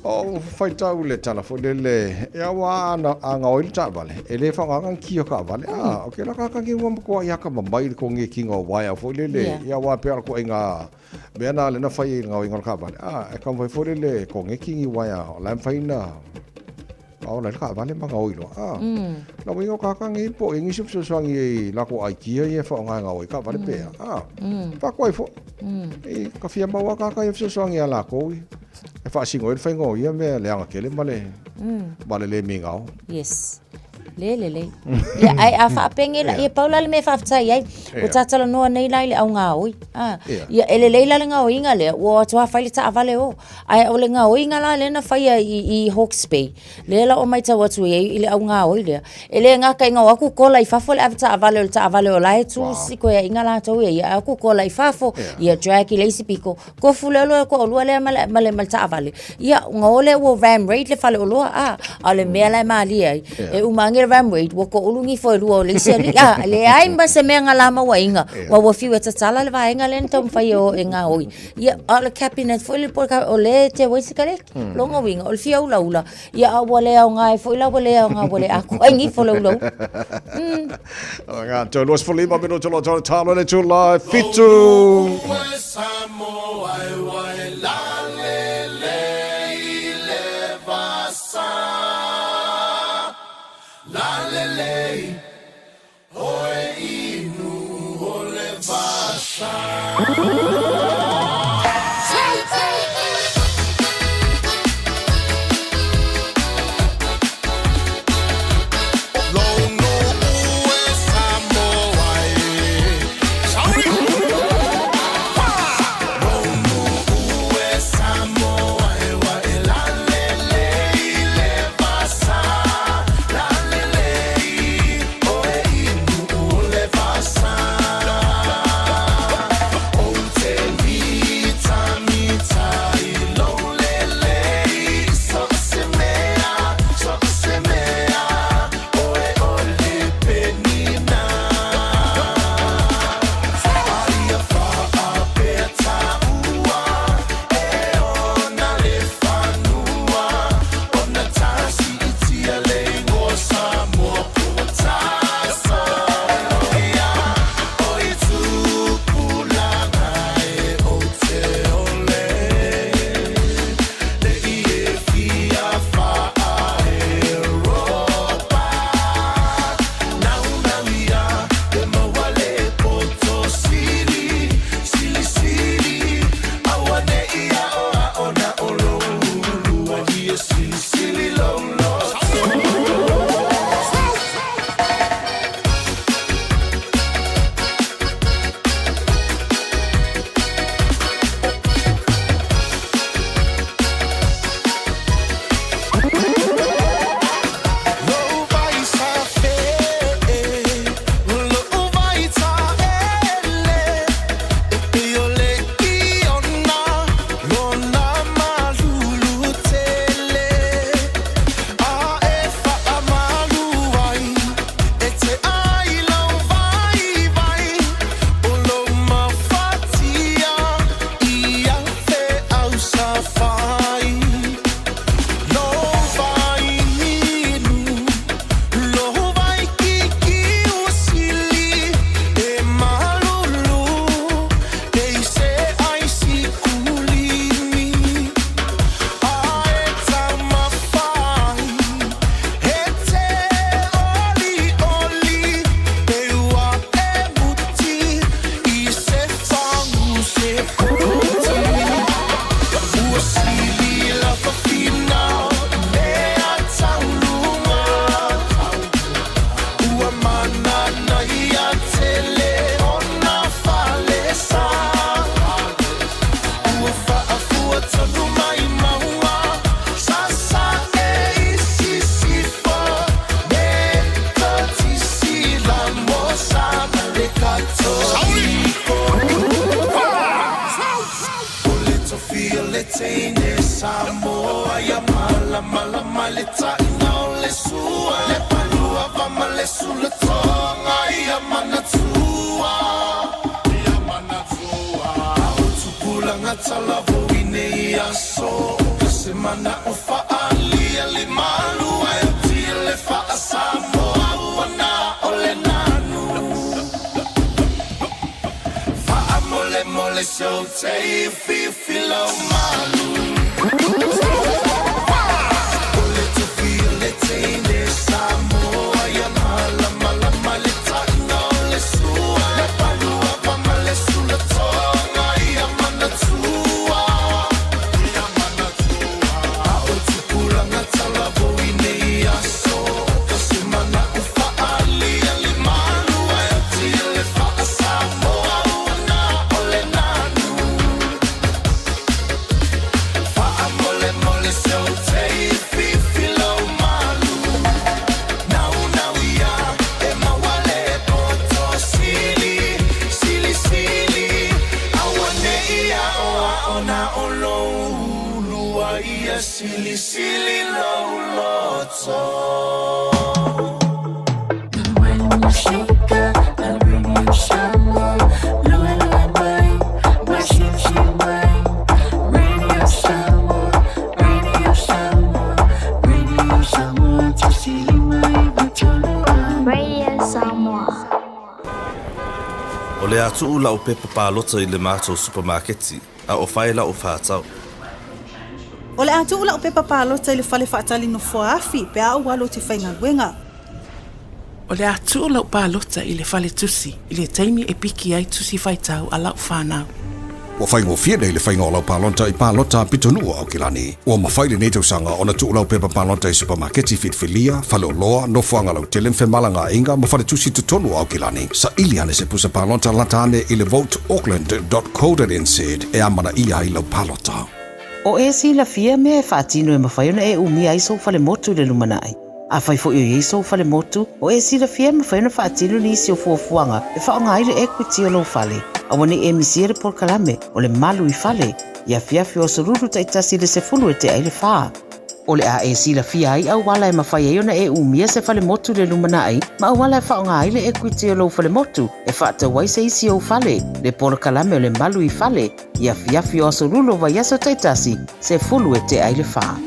o faitau le tala foi lele, e aua ana a gaoi le taavale, e le faaaogaina ni ki o taavale, a o kela tagata nei ua matuai atamamai i le konekiga o uaea foi lele, ia aua e pei o le ituaiga mea na lea na fai ai i le gaoiga o le taavale, a e taumafai foi lele e koneki ni uaea o la e mafai ona ola ai le taavale ma gaoi loa, a. Na uiga o tagata nei po o i ai nisi o fesoasoani i latou idea ia e faaaoga e gaoi ai taavale pe a, a. Faatoai foi. I ka fia maua tagata ia fesoasoani iā latou e faasino ai le faiga o ia mea leaga tele ma le ma le le migao. Yes. Le lelei. Ia, ae a faapenge la, ia pau la le mea e faafetai ai, ua ta talanoa nei la i le au gaoi. A, ia, e lelei la le gaoiga lea, ua o atu lava fai le taavale o. Ae o le gaoiga la lea na faia i, i Hawke's Bay, lea la ua matau atu i ai i le au gaoi lea, e le gata ina o atu kola i fafo le avetaavale o le taavale o la e tu sikoeaiga latou ia ia, ae o atu kola i fafo, ia drag i le isi pito, Tofu lea loa toalua lea ma le, ma le, ma le taavale. Ia, ona o lea ua ram raid le faleoloa, a, a o le mea la e malie ai, e uma ane le ram raid, ua toulu nifo e lua o le isi alii, a, leai ma se mea na la mauaina, ua ua fiu e tatala le vaega lea na taumafai e o e gaoi. Ia, a o le cabinet foi le, po o le e teu ai sikareti. Lona uiga, o le fia ulaula, Ia, a ua le aoga ai foi la, ua le aoga, ua le atoa ai nifo le ulaula. O ngā tau 25 minuta lo tau talo le tula e fitu. Silisili lou loto. Radio Samoa. O le a tuu la'u pepa palota i le matou supamaketi, a o fai la'u faatau. O le a tuu la'u pepa palota i le fale faatali nofoa afi pe a ou alu ou te faigaluega. O le a tuu la'u palota i le fale tusi i le taimi e piki ai tusi faitau a la'u fanau. Ua faigofie nei le faiga o lau palota i palota pitonuu o Aukilani. Ua mafai lenei tausaga ona tuu lau pepa palota i supamaketi filifilia, faleoloa, nofoaga lautele ma femalagaaiga ma faletusi i totonu o Aukilani. Saili ane se pusa palota lata ane i le voteauckland.co.nz e amanaia ai lau palota. O e silafia mea e faatino e mafai ona e umia ai sou falemotu i le lumanai. Afai foi o i ai sou falemotu, o e silafia e mafai ona faatino nisi o fuafuaga e faaaoga ai le equity o lou fale. Aua ne i e misia le polokalame o le Malu i Fale i afiafi o aso Lulu taitasi i le 10 e tea ai le fa. O le a e silafia ai auala e mafai ai ona e umia se falemotu i le lumanai ma auala e faaaoga ai le equity o lou falemotu e faatau ai se isi ou fale, le polokalame o le Malu i Fale i afiafi o aso Lulu o vaiaso taitasi, 10 e tea ai le fa.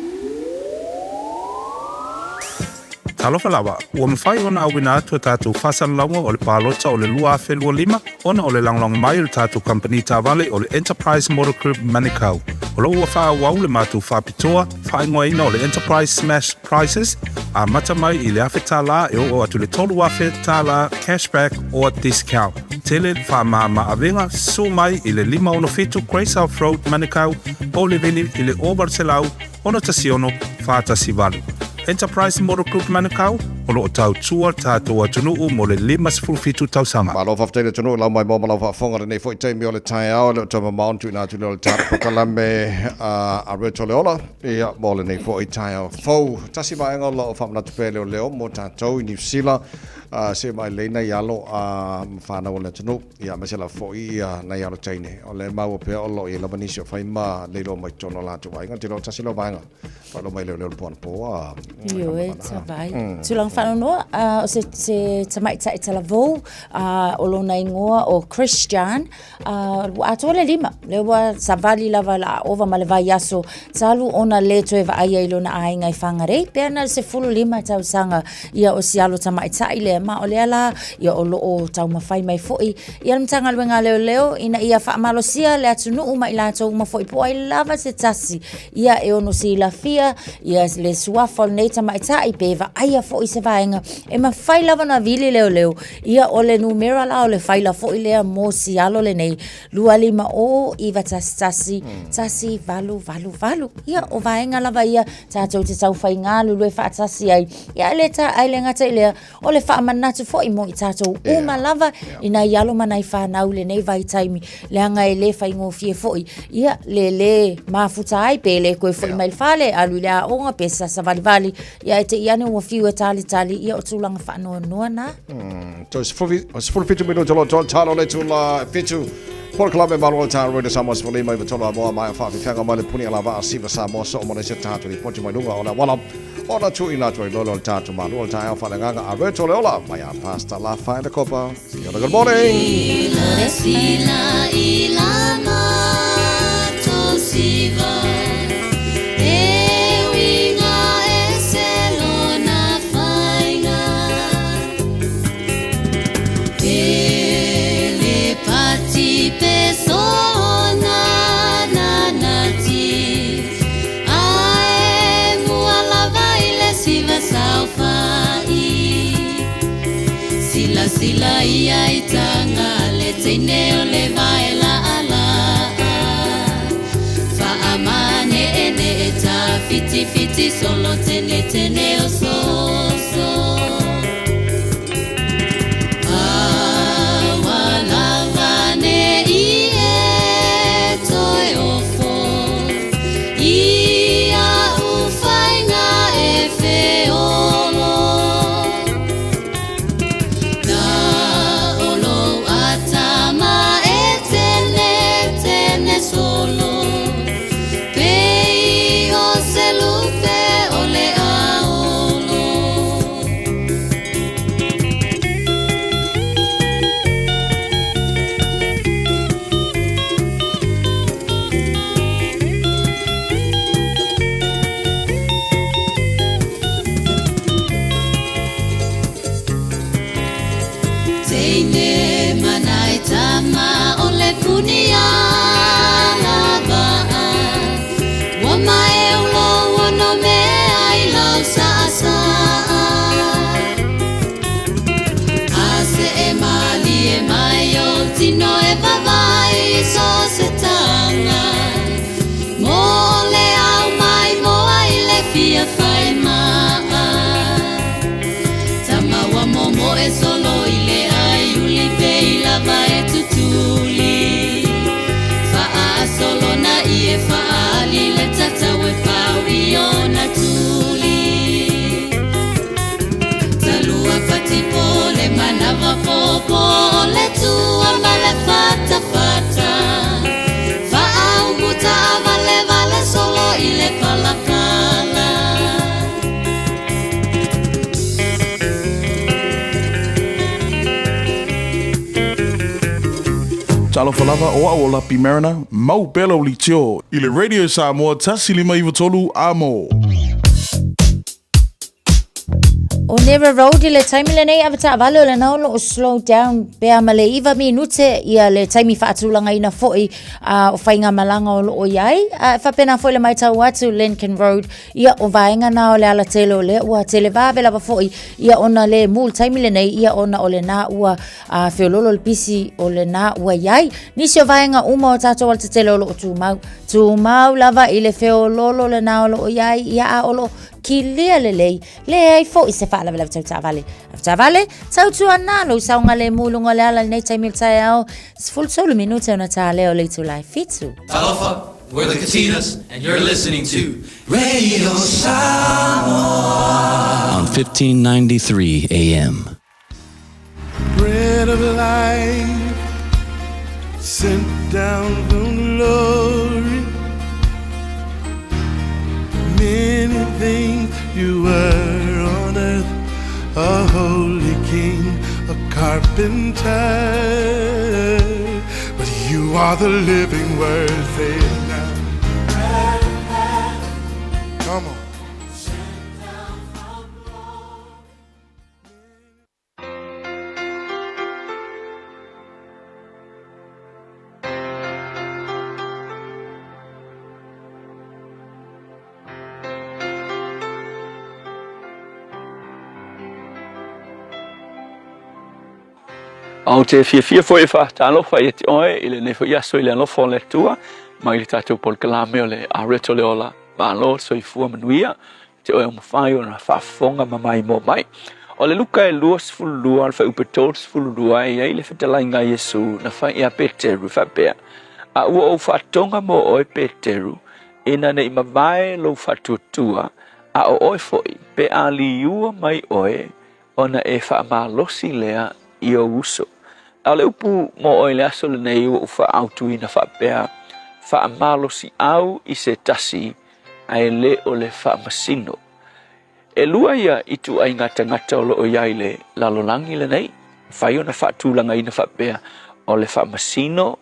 Talofa lava, ua mafai ona auina atu a tatou faasalalauga o le palota o le 2025 ona o le lagolago mai o le tatou kamupani taavale o le Enterprise Motor Group Manukau. O lo o ua faaauau le matou faapitoa faaigoaina o le Enterprise Smash Prices, amata mai i le $1,000 e oo atu i le $3,000 cashback or discount. Tele faamama-avega, susu mai i le 567 Great South Road, Manukau, po o Leveni i le 0800 616 418. Enterprise Motor Group Manukau, o lo o tautua le tatou atunuu mo le 57 tausaga. Malo faafetai le atunuu lau maimoa ma lau faafofoga lenei foi taimi o le taeao e le o toe mamao ona tuuina atu lea o le tatou polokalame a Rachel Leola ia mo lenei foi taeao fou. Tasi vaega o lo o faamanatu pea e leoleo mo tatou i Niu Sila se i vailei nai alo ma fanau o le atunuu ia aemaise lava foi ia nai alo teine. O lea e maua pea o lo o i ai lava nisi o fai ma le iloa mai totonu o latou aiga. Ou te iloa tasi lea o vaega faailoa mai e leoleo i le po anapo. Ioe, tavai. Tulaga faanoanoa, o se, se tamaitai talavou, o lona igoa o Christian, Ua atoa le lima, lea ua savali lava la ova ma le vaiaso talu ona le toe vaaia i lona aiga i Whangarei, pea na le 15 tausaga ia o si alo tamaitai lea, ma o lea la ia o lo o taumafai mai foi ia le Matagaluega a Leoleo ina ia faamalosia le atunuu ma i latou uma foi po o ai lava se tasi ia e ono silafia ia le suafa o lenei tamaitai pe vaaia foi se vaega e mafai lava ona vili leoleo Ia, o le numera la o le faila foi lea mo si alo lenei, 250 911 1888. Ia, o vaega lava ia tatou te tau fai galulue faatasi ai. Ia, e le ta, ae le gata i lea, o le faamanatu foi mo i tatou uma lava i nai alo ma nai fanau i lenei vaitaimi, leaga e le faigofie foi, ia, le lē mafuta ai pe le toe foi mai i le fale, alu i le aoga pe sasavalivali, Ia ae te i ane ua fiu e talitali, ia o tulaga faanoanoa na. Toe 17 minute o lo o talo le tula fitu. Polokalame malo o tā Radio Samoa 15 i tolu a moa mai o whaafifeanga mai le puni ala vaa siva Samoa so o se tātou ripoti mai lunga o le wala o na tui nā tuai lolo le tātou malu o le tāeo whalengaga a Roto le ola mai a Pastor La Whaina Kopa. Kia ora, good morning. Sila, sila, ila ma to siva E uiga ese lona faiga E le pati pe sona nanati Ae mua lava i le siva saofai Silasila ia i taga le teine o le vae laalaa Faamaneenee tafitifiti solo tenetene o soso Aua lava ne i e toe ofo I a'u faiga e feolo Na o lou atama e tenetene solo Pei o se Talofa lava, o au o Lapi Mariner, mau pea lau leitio i le Radio Samoa 105 3 amo. O Nera Road i le taimi lenei avetaavale o lena o lo o slow down pea ma le iva minute ia le taimi faatulagaina foi a o faigamalaga o lo o i ai. A e faapena foi le matau atu Lincoln Road ia o vaega na o le alatele o lea ua televave lava foi ia ona le mu le taimi lenei ia ona o lena ua a feololo le pisi o lena ua i ai. Nisi o vaega uma o tatou alatetele o lo o tumau. Tumau lava i le feololo lena o lo o i ai ia a o lo o kilia lelei, leai foi se faalavelave tau taavale. Taavale, tautuana lou saogalemu i luga o le ala i lenei taimi o le taeao, 13 minute ona ta lea o le itula e fitu. Talofa, we're the Katinas and you're listening to Radio Samoa on 1593 AM. Bread of life sent down from glory. Many things you were on earth, a holy king, a carpenter. But you are the living word, say it now. Come on. Ou te fiafia foi e faatalofa ia te oe i lenei foi aso i le alofa o le Atua mai le tatou polokalame o le Areto le Ola. Malo le soifua manuia te oe ua mafai ona faafofoga ma maimoa mai. O le Luka e 22, le fuaiupu 32, e i ai le fetalaiga a Iesu na fai ia Peteru e faapea, A ua ou faatoga mo oe Peteru, ina ne i mavae lou faatuatua, a o oe foi, pe a liua mai oe, ona e faamalosi lea i ou uso. A o le upu mo oe i le aso lenei ua ou faaautuina faapea, Faamalosiau i se tasi, ae le o le faamasino. E lua ia ituaiga tagata o lo o i ai i le lalolagi lenei, mafai ona faatulagaina faapea, o le faamasino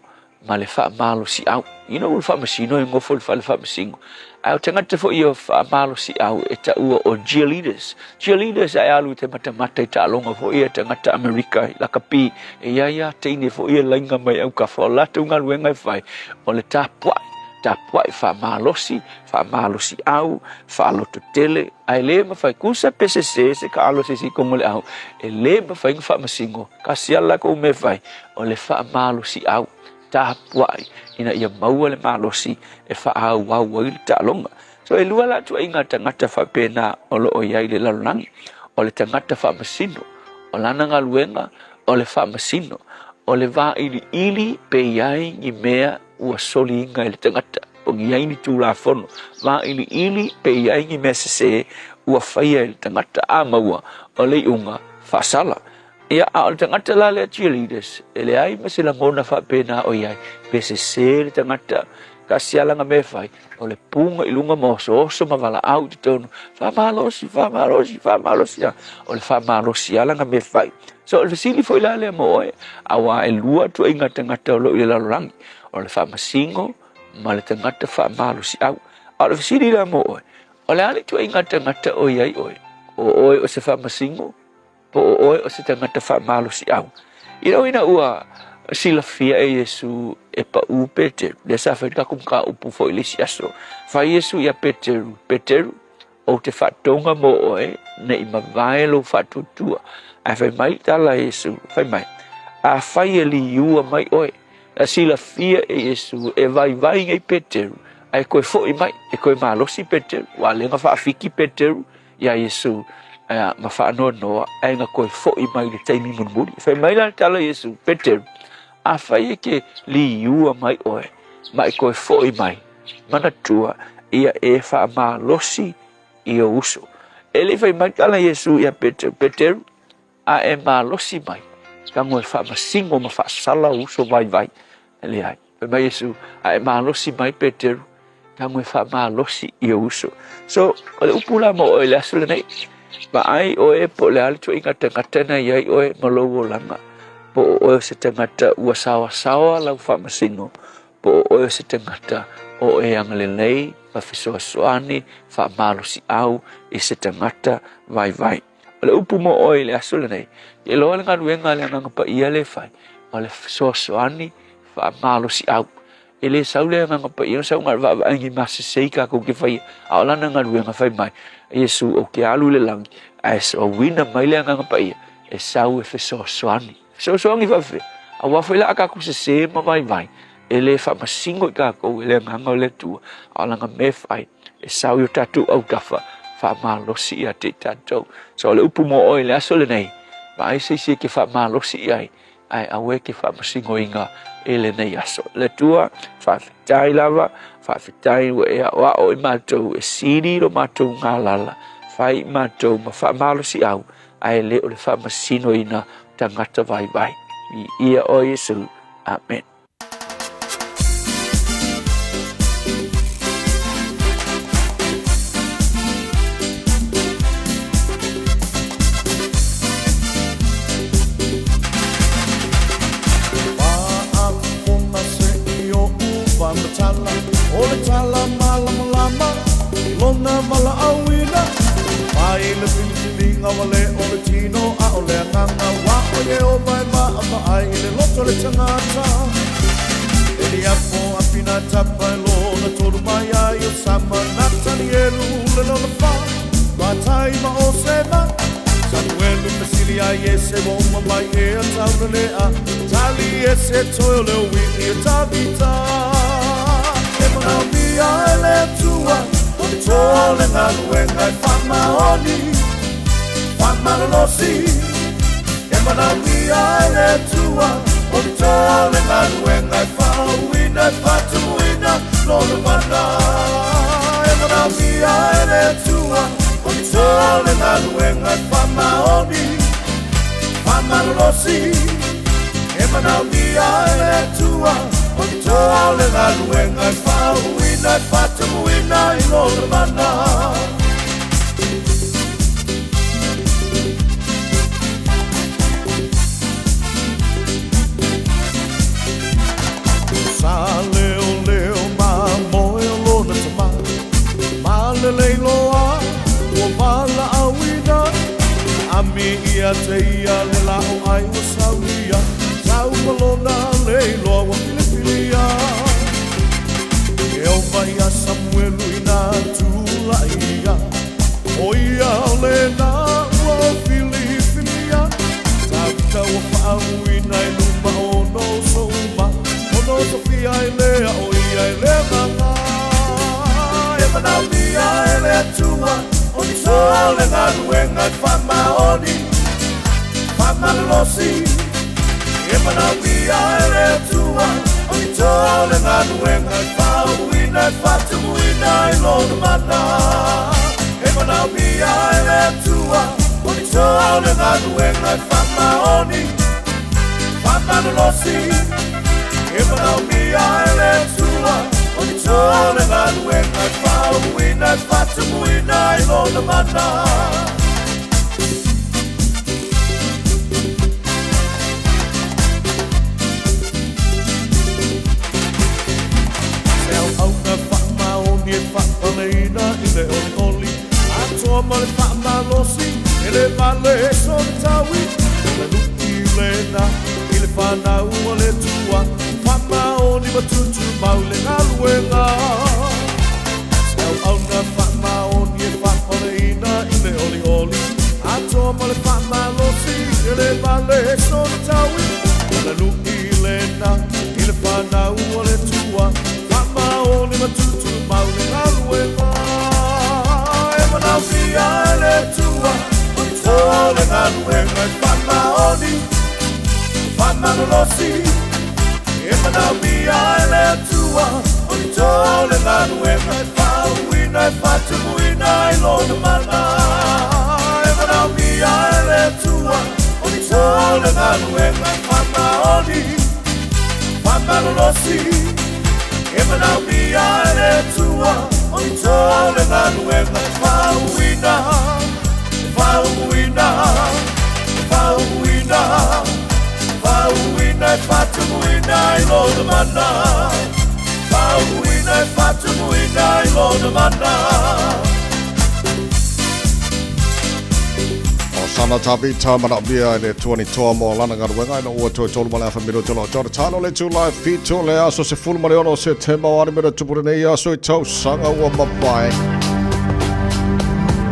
ma le faamalosiau. You know, o le faamasino e nofo i le fale faamasino. Ae o tagata foi ia faamalosiau e taua o cheerleaders. Cheerleaders ae alu i te matamata i taaloga foi ia tagata Amerika i lakapi. E i ai a teine foi ia laina mai aukafa o latou galuega e fai o le tapuai, tapuai faamalosi, faamalosiau, faalototele, ae le mafai kusa pe sese se kaalo se isi i totonu o le au, e le mafai ona faamasino, kasi lava latou mea e fai, o le faamalosiau, tapuai ina ia maua le malosi e faaauau ai le taaloga. So e lua la ituaiga tagata faapena o lo o i ai i le lalolagi, o le tagata faamasino, o lana galuega o le faamasino, o le vailiili pe i ai ni mea ua soliina e le tagata, po o i ai ni tulafono, vailiili pe i ai ni mea sese ua faia e le tagata, a maua o le iuga faasala. Ia, a o le tagata la lea cheerleaders, e leai ma se lagona faapena o i ai, pe sese le tagata, tasi lava lana mea e fai, o le puga i luga ma osooso ma valaau i totonu, faamalosi, faamalosi, faamalosi lava, o le faamalosi lava lana mea e fai. So, o le fesili foi la lea mo oe, aua e lua ituaiga tagata o lo o i le lalolagi, o le faamasino ma le tagata faamalosiau. A o le fesili la mo oe, o le a le ituaiga tagata o i ai oe? O oe o se faamasino? Po o oe o se tagata faamalosiau? I lou ina ua silafia e Iesu e paʻū Peteru, lea sa fai le tatou mataupu foi i le isi aso, fai Iesu iā Peteru, Peteru, ou te faatoga mo oe ne i mavae lou faatuatua. Ae fai mai le tala a Iesu, fai mai, Afai e liua mai oe, na silafia e Iesu e vaivai nei Peteru, ae toe foi mai, e toe malosi Peteru, ua lea na faafiki Peteru iā Iesu ma faanoanoa, ae na toe foi mai i le taimi mulimuli. Fai mai la le tala a Iesu, Peteru, afai e te liua mai oe, ma e toe foi mai, manatua ia e faamalosi i ou uso. E le i fai mai tala Iesu ia Peteru, Peteru, a e malosi mai, tago e faamasino ma faasala ou uso vaivai. E leai. Fai mai Iesu, a e malosi mai Peteru, tago e faamalosi i ou uso. So, o le upu la mo oe i le aso lenei, vaai oe po o le a le ituaiga tagata na i ai oe ma lou olaga. Po o oe o se tagata ua saoasaoa lau faamasino, po o oe o se tagata o e agalelei ma fesoasoani faamalosiau i se tagata vaivai. O le upu mo oe i le aso lenei, e iloa le galuega a le Agaga Paia lea e fai, o le fesoasoani faamalosiau. E le sau le Agaga Paia, sau na o le vaavaaiga i masese kakou te faia, a o lana galuega fai mai, Iesu ou te alu i le lagi, ae soauina mai le Agaga Paia e sau e fesoasoani. Fesoasoani faapefea? Aua foi la a tatou sese ma vaivai, e le faamasino i tatou e le Agaga o le Atua, a o lana mea e fai, e sau i o tatou autafa, faamalosi ia te i tatou. So o le upu mo oe i le aso lenei, vaai se isi e te faamalosi i ai, ae aua e te faamasinoina i lenei aso. Le Atua, faafetai lava, faafetai ua e aoao i matou e sili lo matou galala, fai i matou ma faamalosiau, ae le o le faamasinoina tagata vaivai. Viia oe Iesu. Amen. O le tala malamalama i lona valaauina mai le filifiliga wale o le tino a o le agaga ua o Ieova e vaavaai i le loto o le tagata. E liapo a Pinatapa e lona tolu mai ai o Sama Natanielu le lona fa Matai ma o Sema Samuelu fesili ai Iese ua uma mai ea taulalea Tali Iese toe o le ui'i e Tavita E manaomia e le Atua o toa o le galuega e faamaoni faamalolosi E manaomia e le Atua o toa o le galuega e faauuina e faatumuina lona mana E manaomia e le Atua o toa o le galuega e faamaoni faamalolosi E manaomia e le Atua o toa o le galuega e faauuina e faatumuina i lona mana. Sa leoleo ma moe o lona tama ma le leiloa ua valaauina ami ia te ia le lao ai ua saunia sau ma lona leiloa ua filifilia E ova ia Samuelu ina tulai ia o ia o lena ua filifilia Tavita ua faauuina i luma o ona uso uma Ona tofia ai lea o ia i le agaga E manaomia e le Atua o toa o le galuega e faamaoni faamalolosi E manaomia e le Atua o toa o le galuega e faauuina e faatumuina i lona mana E manaomia e le Atua o toa o le galuega e faamaoni faamalolosi E manaomia e le Atua o toa o le galuega e faauuina e faatumuina i lona mana. Se auauna faamaoni e faapaleina i le olioli atoa ma le faamalosi e le vale sona taui o le lu'i lena i le fanau a le Atua faamaoni ma tutumau i le galuega. Se auauna faamaoni e faapaleina i le olioli atoa ma le faamalosi e le vale sona taui o le lu'i lena i le fanau a le Atua faamaoni ma tutumau i le galuega. E manaomia e le Atua o toa o le galuega e faamaoni faamalolosi E manaomia e le Atua o toa o le galuega e faauuina e faatumuina i lona mana E manaomia e le Atua o toa o le galuega e faamaoni faamalolosi E manaomia e le Atua o toa o le galuega e faauuina e faauuina e faauuina faauuina. faatumuina i lona mana. Faauuina e faatumuina i lona mana. O sana Tavita manaomia e le Atua ni toa mo lana galuega ina ua toe tolu ma le afa minute o lo o tona talo le itula e fitu o le aso 16 o Setema o ale mea tupu lenei aso i tausaga ua mavae.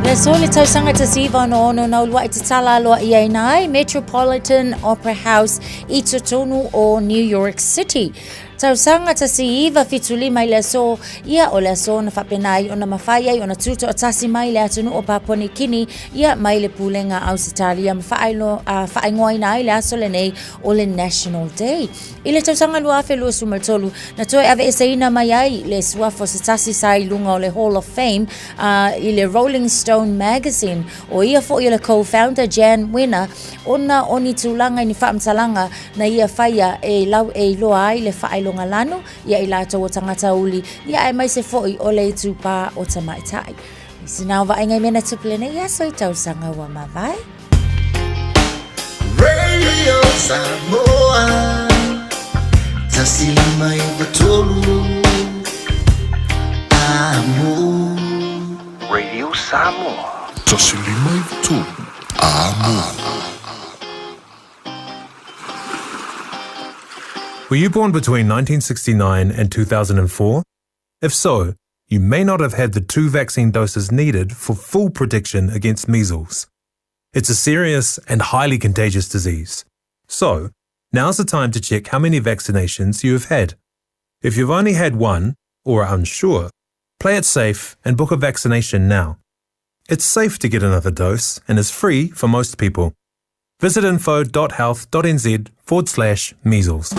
Le aso le tausaga 1966 na ulua'i tatala aloa'iaina ai Metropolitan Opera House i totonu o New York City. Tausaga 1975 i le aso, ia o le aso na faapena ai ona mafai ai ona tutoatasi mai le atunuu o Papua Nikini, ia mai le Pulega a Ausetalia ma faaigoaina ai le aso lenei o le National Day. I le tausaga 2023, na toe aveeseina mai ai le suafa o se tasi sa i luga o le Hall of Fame i le Rolling Stone Magazine, o ia foi o le co-founder Jann Wenner, ona o ni tulaga i ni faamatalaga na ia faia e lau e iloa ai le faailoga lanu ia i latou o tagata uli, ia aemaise foi o le itupā o tamaitai. I sina o vaaiga i mea na tupu lenei aso i tausaga ua mavae. Radio Samoa 153 Amo. Radio Samoa. 153 Amo. Were you born between 1969 and 2004? If so, you may not have had the two vaccine doses needed for full protection against measles. It's a serious and highly contagious disease. So, now's the time to check how many vaccinations you have had. If you've only had one, or are unsure, play it safe and book a vaccination now. It's safe to get another dose and is free for most people. Visit info.health.nz forward slash measles.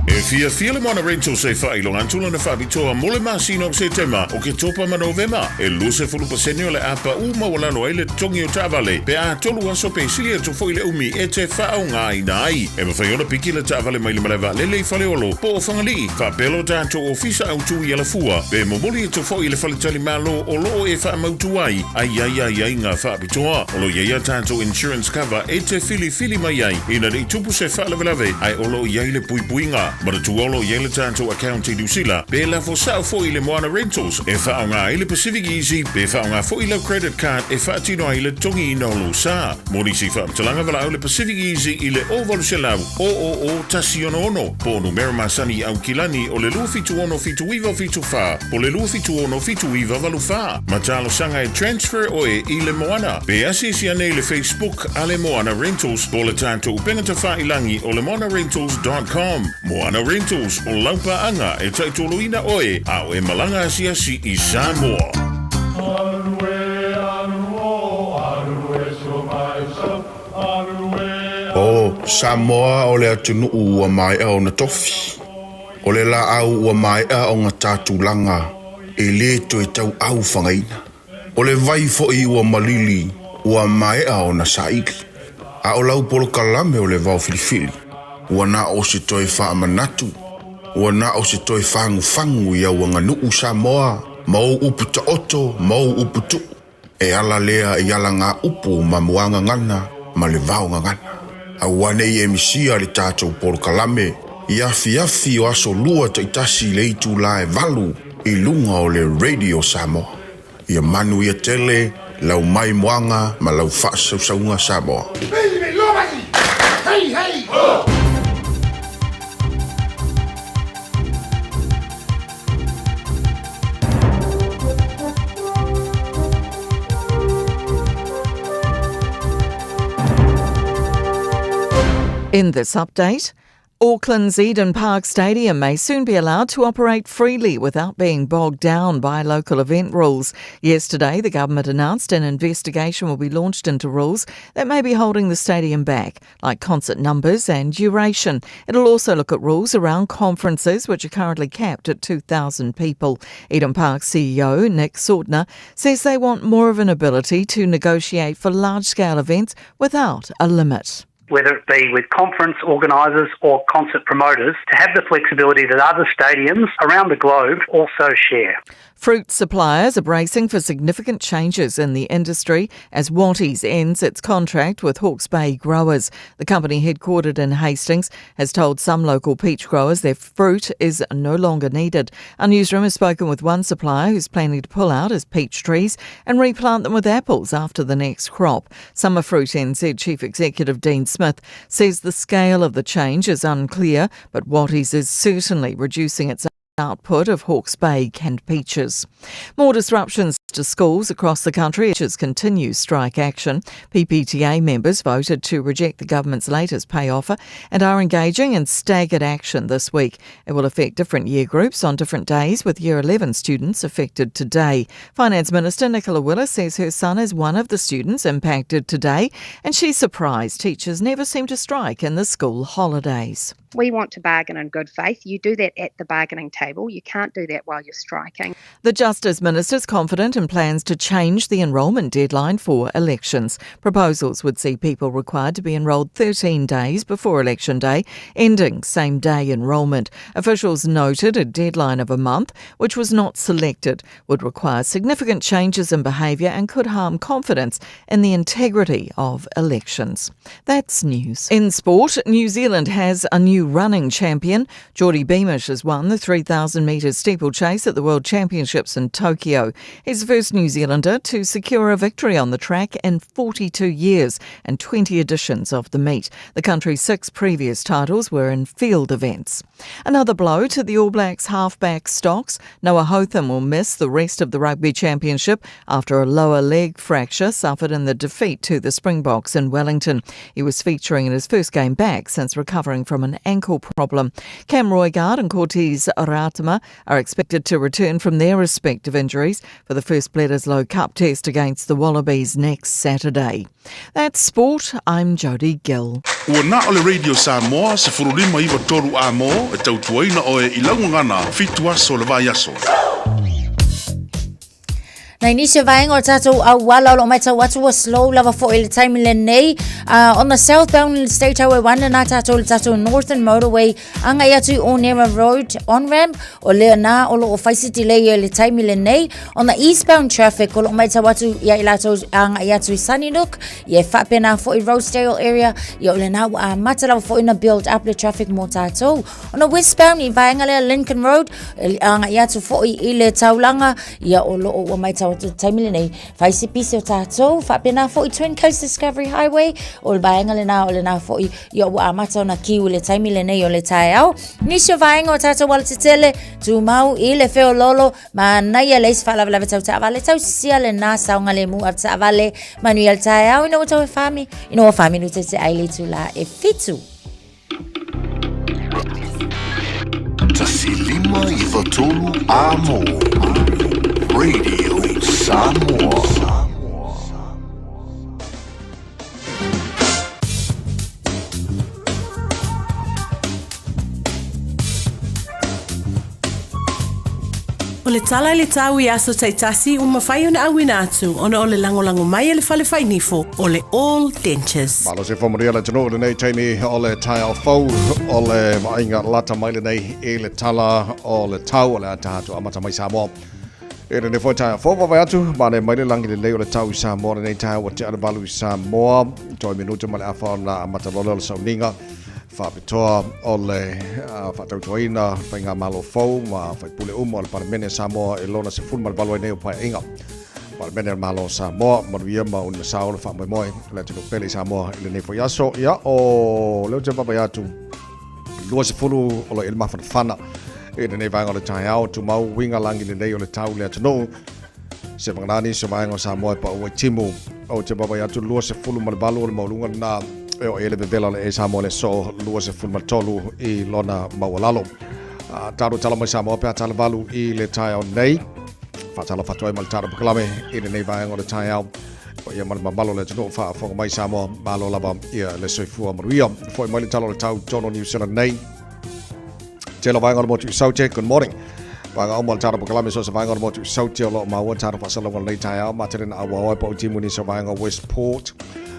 E fiafia le Moana Rentals e faailoga atu lana faapitoa mo le masina o Setema, Oketopa ma Novema. E 20% o le a pau maualalo ai le totogi o taavale pe a tolu aso pe sili atu foi le umi e te faaaogaina ai. E mafai ona piki le taavale mai le malae vaalele i Faleolo po o Fagalii, faapea lo tatou ofisa autu i Alafua, pe momoli atu foi i le faletalimalo o loo e faamautu ai a i ai aiaiga faapitoa. O lo o i ai a tatou insurance cover e te filifili mai ai ina ne i tupu se faalavelave ae o lo o i ai le puipuiga. Manatua o lo o i ai le tatou account i Niu Sila pe lafo sao foi i le Moana Rentals e faaaoga ai le Pacific Easy pe faaaoga foi lau credit card e faatino ai le totogiina o lou sa. Mo nisi faamatalaga valaau le Pacific Easy i le 0800 000 166 po o numera masani i Aukilani o le 276 7974 po o le 276 7984. Ma talosaga e transfer oe i le Moana. Pe asiasi ane i le Facebook a le Moana Rentals po o le tatou upega tafailangi o le moanarentals.com. Moana Rentals, o lau paaga e taitoloina oe a o e malaga asiasi i Samoa. O Samoa o le atunuu ua maea ona tofi. O le laau ua maea ona ta tulaga e lē toe tauau fagaina. O le vai foi ua malili ua maea ona saili. A o lau polokalame o le vao filifili, ua na o se toe faamanatu, ua na o se toe fagufagu i au aganuu Samoa ma ou upu taoto ma ou upu tuu. E ala lea i alagaupu ma muagagana ma le vaogagana. Aua ne i e misia le tatou polokalame i afiafi o aso lua taitasi i le itulā e valu i luga o le Radio Samoa. Ia manuia tele lau maimoaga ma lau faasausauga Samoa. Hey, hey, ho! In this update, Auckland's Eden Park Stadium may soon be allowed to operate freely without being bogged down by local event rules. Yesterday, the government announced an investigation will be launched into rules that may be holding the stadium back, like concert numbers and duration. It'll also look at rules around conferences, which are currently capped at 2,000 people. Eden Park CEO Nick Sautner says they want more of an ability to negotiate for large scale events without a limit whether it be with conference organisers or concert promoters, to have the flexibility that other stadiums around the globe also share. Fruit suppliers are bracing for significant changes in the industry as Wattie's ends its contract with Hawke's Bay growers. The company headquartered in Hastings has told some local peach growers their fruit is no longer needed. Our newsroom has spoken with one supplier who's planning to pull out his peach trees and replant them with apples after the next crop. Summer Fruit NZ Chief Executive Dean Smith says the scale of the change is unclear, but Wattie's is certainly reducing its output of Hawke's Bay canned peaches. More disruptions to schools across the country as continue strike action. PPTA members voted to reject the government's latest pay offer and are engaging in staggered action this week. It will affect different year groups on different days, with Year 11 students affected today. Finance Minister Nicola Willis says her son is one of the students impacted today, and she's surprised teachers never seem to strike in the school holidays. We want to bargain in good faith. You do that at the bargaining table. You can't do that while you're striking. The Justice Minister is confident in plans to change the enrolment deadline for elections. Proposals would see people required to be enrolled 13 days before Election Day, ending same day enrolment. Officials noted a deadline of a month, which was not selected, would require significant changes in behaviour and could harm confidence in the integrity of elections. That's news. In sport, New Zealand has a new running champion. Geordie Beamish has won the 3,000 metres steeplechase at the World Championships in Tokyo. He's the first New Zealander to secure a victory on the track in 42 years and 20 editions of the meet. The country's six previous titles were in field events. Another blow to the All Blacks halfback stocks. Noah Hotham will miss the rest of the Rugby Championship after a lower leg fracture suffered in the defeat to the Springboks in Wellington. He was featuring in his first game back since recovering from an ankle problem. Cam Roigard and Cortez Ratima are expected to return from their respective injuries for the first Bledisloe Cup test against the Wallabies next Saturday. That's sport. I'm Jodie Gill. Ua na o le Radio Samoa 1593 A-mo e tautuaina oe i lau gagana fitu aso o le vaiaso. Nai nisi o vaega o tatou auala o lo o matau atu ua slow lava foi i le taimi lenei. On the southbound State Highway 1 lena tatou le tatou Northern Motorway agai atu i Onera Road on ramp o lena o lo o fai se delay i le taimi lenei. On the eastbound traffic o lo o matau atu ia i latou agai atu i Sunnybrook ia e faapena foi Rosedale area ia o lena ua amata lava foi na build up le traffic mo tatou. On the westbound i vaega lea Lincoln Road agai atu foi i le taulaga Ia o loo ua maitau atu taimi lenei, fai se pisi o tātou, faapena foi Twin Coast Discovery Highway, o le vaega lena o lena foi, ia ua amata ona kiu i le taimi lenei o le taeao. Nisi o vaega o tātou alatetele, tumau i le feololo, manaia le isi faalavelave tau taavale, tausisia lena saogalemu a taavale, manuia le taeao ina ua tau e whami, ina ua whami nu te te ai le itulā e fitu. 1593 A-mo. Radio Samoa. O le tala i le tau i aso taitasi ua mafai ona auina atu ona o le lagolago mai a le Fale Fainifo o le All Dentures. Malo se whamaria le tunu lenei taimi o le taeao fou o le vaaiga lata mai lenei i le tala o le tau o le a tatou amata mai Samoa. E lenei foi taeao fou vaavaai atu manaia mai le lagi lelei o le tau i Samoa lenei taeao ua tea le valu i Samoa toe minuta ma le afa ona amata loa lea o le sauniga faapitoa o le faatautoaina faigamalo fou ma faipule uma o le Palemene a Samoa i lona 18 ai nei o Paeaiga. Palemene a le Malo o Samoa, manuia ma unimasao le faamoemoe o le atunuu pele i Samoa i lenei foi aso. Ia, o lea ou te vaavaai atu, 20 o lo o i ai le mafanafana i lenei vaega o le taeao, tumau uiga lagi lelei o le tau i le atunuu. Se vagana nisi o vaega o Samoa e pau ai timu. Ou te vaavaai atu 28 o le maualuga lena e oo i ai le vevela o le Air Samoa i le aso 23 i lona maualalo. Tatou tala mai Samoa pe a tala valu i le taeao nei. Faatalofa atu ai ma le tatou polokalame i lenei vaega o le taeao. Paia ma le mamalu o le atunuu faafofoga mai Samoa, malo lava ia le soifua manuia. Foi mai le tala o le tau tonu New Zealand nei. Tele o vaega o le motu i Saute, good morning. Vaega uma o le tatou polokalame so se vaega o le motu i Saute o lo o maua tatou faasalalauga o lenei taeao matele na auao ai pa o timu nisi o vaega o Westport.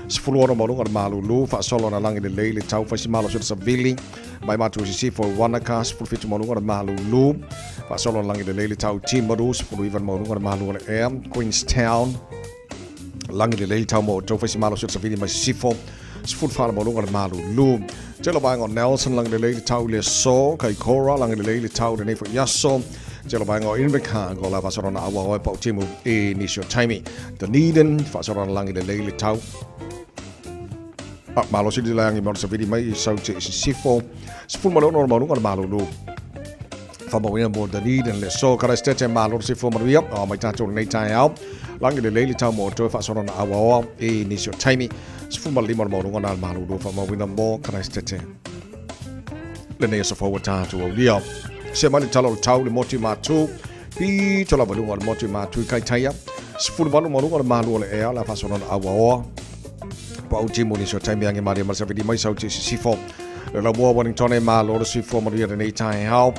16 ma luga o le malulu, faasolo na lagi lelei le tau faisi malosi o le savili mai Matu i Sisifo i Wanaka, 17 ma luga o le malulu, faasolo na lagi lelei le tau Timaru, 19 ma luga o le malu o le ea Queenstown, lagi lelei le tau mo outou faisi malosi o le savili mai Sisifo, 14 ma luga o le malulu. Tele o vaega o Nelson lagi lelei le tau i le aso, Kaikoura lagi lelei le tau i lenei foi aso. Tele o vaega o Invercargill la faasolo na auao ai pau timu i nisi o taimi. Dunedin faasolo na lagi lelei le tau. Malosi le lagi mo le savili mai i Saute i Sisifo. 16 maualuga o le malulu. Whamauina mo Dunedin le aso. Karaistete malo le sifua manuia. O mai tātou lenei taeao. Lagi lelei le tau mo outou e faasolo na auaoa i nisi o taimi. 15 o le maualuga na le malulu whamauina mo Karaistete. Lenei aso fou ua tātou aulia. Se mai le tala o le tau le motu i Mātū. Pito lava luga o le motu i Mātū i Kaitaia. 18 maualuga o le malu o le ea le a faasolo na auaoa. Pau timu nisi o taimi ange maria ma le savili mai sauti i sisifo. Le laumua Wellington e malo le soifua manuia lenei taeao.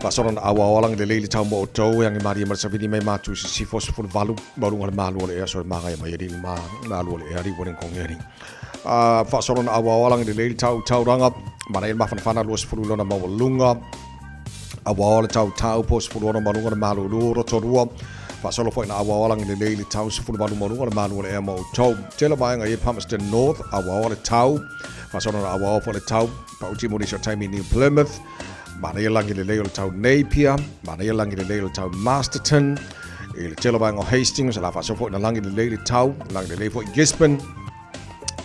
Faasolo na auaoa lagi lelei le tau mo outou e ange maria ma le savili mai Mātū i sisifo 18 maualuga o le malu o le ea so le magaia mai alii le malu o le ea alii Wellington e alii. Faasolo na auaoa lagi lelei le tau tauranga mana i le mafanafana 20 lona maualuga. Auaoa le tau taupo 16 maualuga le malulu Rotorua. Faasolo foi na auaoa lagi lelei le tau 18 maualuga le malu o le ea mo outou. Tele vaega i Palmerston North auaoa le tau. Faasolo na auaoa foi le tau pauti mo nisi o taimi New Plymouth. Manaia lagi lelei o le tau Napier, manaia lagi lelei o le tau Masterton. I le tele vaega o Hastings, la faasolo foi na lagi lelei le tau, lagi lelei foi Gisborne.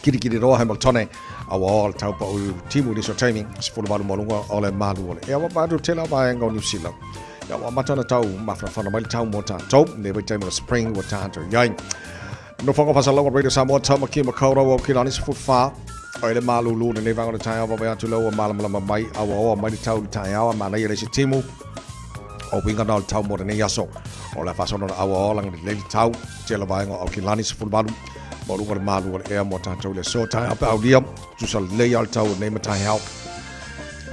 Kirikiri roa Hamiltone, aua o le tau pau timu nisi o taimi, 18 maualuga o le malu o le ea. Ua malu tele vaega o New Zealand. Ia ua amata ona tau mafanafana mai le tau mo tātou, nei vaitaimi o le spring ua tātou i ai. Nofoanga Faasalaga Radio Samoa, Tamaki Makaurau o Kilani 14. O le malulu lenei vaega o le taeao vaavaai atu lea ua malamalama mai auaoa mai le tau i le taeao a manaia le isi timu o uiga na o le tau mo lenei aso. O le faasolo na auaoa lagi lelei le tau tele vaega o Aukilani 18 maualuga o le malu o le ea mo tātou i le aso taeao pe aulia tusa lelei a le tau o lenei mataeao.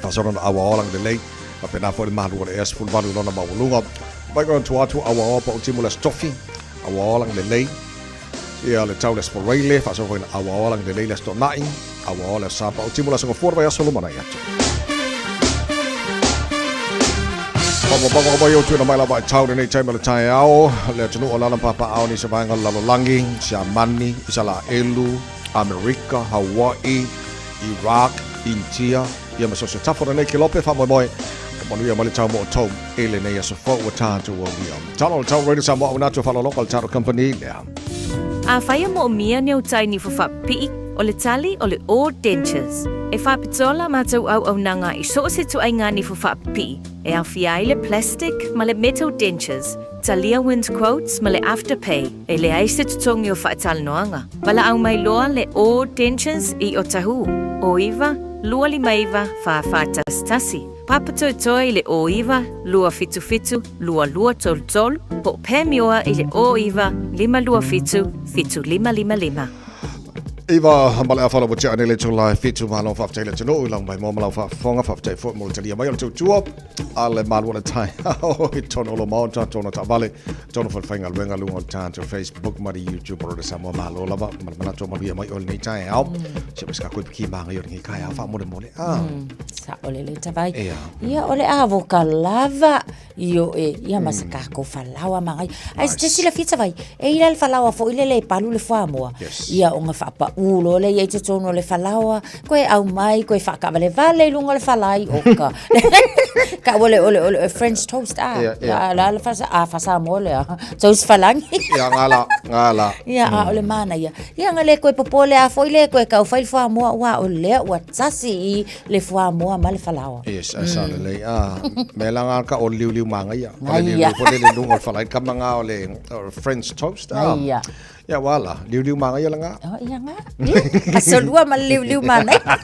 Faasolo na auaoa lagi lelei faapena foi le malu o le ea 18 lona maualuga. Mai kona tua atu auaoa pa o timu le Aso Tofi auaoa lagi lelei ia le tau le Aso Faraile faasolo foi na auaoa lagi lelei le Aso Toonai auaoa le Aso Sa pa o timu le Aso Gafua le vaiaso lumanai atu. Whakapapa mai o tuina mai lava i tau lenei taimi o le taeao, le atunuu o lana papaao ni se vaega o le lalolagi, Siamani, Isalaelu, Amerika, Hawaii, Iraq, Intia, ia ma so o se tafa o lenei kelope faamoemoe o manuia mai le tau mo outou i lenei aso fou ua tatou aulia. Talo le tau Radio Samoa auina atu e faaaloaloga le tatou company lea. Afai e moomia ni au tai niho faapipii, o le tali o le All Dentures. E faapitoa la matou auaunaga i so o se ituaiga niho faapipii, e aofia ai le plastic ma le metal dentures, talia wind quotes ma le afterpay. E leai se totogi o faatalanoaga. Valaau mai loa le All Dentures i Otahuhu, 09 259 4411, Papatoetoe i le 09 277 2233, po o Pamioa i le 09 527 7555. Iva ma le afa ua tea nei le itula e fitu malo faafetai le atunuu i lau mai moa ma lau faafofoga faafetai foi mo le talia mai o le tautua a le malu o le taeao i totonu o lo maota tonu taavale tonu falefaigaluega luga o le tatou Facebook ma le YouTube o le Samoa malo lava ma le manatu o manuia mai o lenei taeao se ma se ka koe piki magai o lenei taeao faamolemole a Sao lelei tavai. Ia. Ia o le avoka lava io e ia ma se kako falaoa magai. Ai se silafia tavai. E ila le falaoa foi le le palu le fuamoa. Yes. Ia o nga faapaulo le ia i totonu o le falaoa. Koe au mai, koe whaakavalevale i lunga o le falai o ka. Ka o le, o le, o le French toast a. Ia, ia. La, la, la fasa, a fasa mo le a. Toast falangi. Ia, ngā la, ngā la. Ia, a o le mana ia. Ia nga le koe popole a foi le koe kau fai le fuamoa ua o lea ua tasi i le fuamoa ma le falaoa. Yes, ai sa lelei. Ah, me la ngā ka o le liuliu māngaia. O le Ngaia. liuliu foi le le lunga o le falai. Ka manga o le o le French toast. Ah. Ngaia. Ia wala, liuliu māngaia la ngā. Oh, ia ngā. Ia, aso lua ma le liuliu māngaia.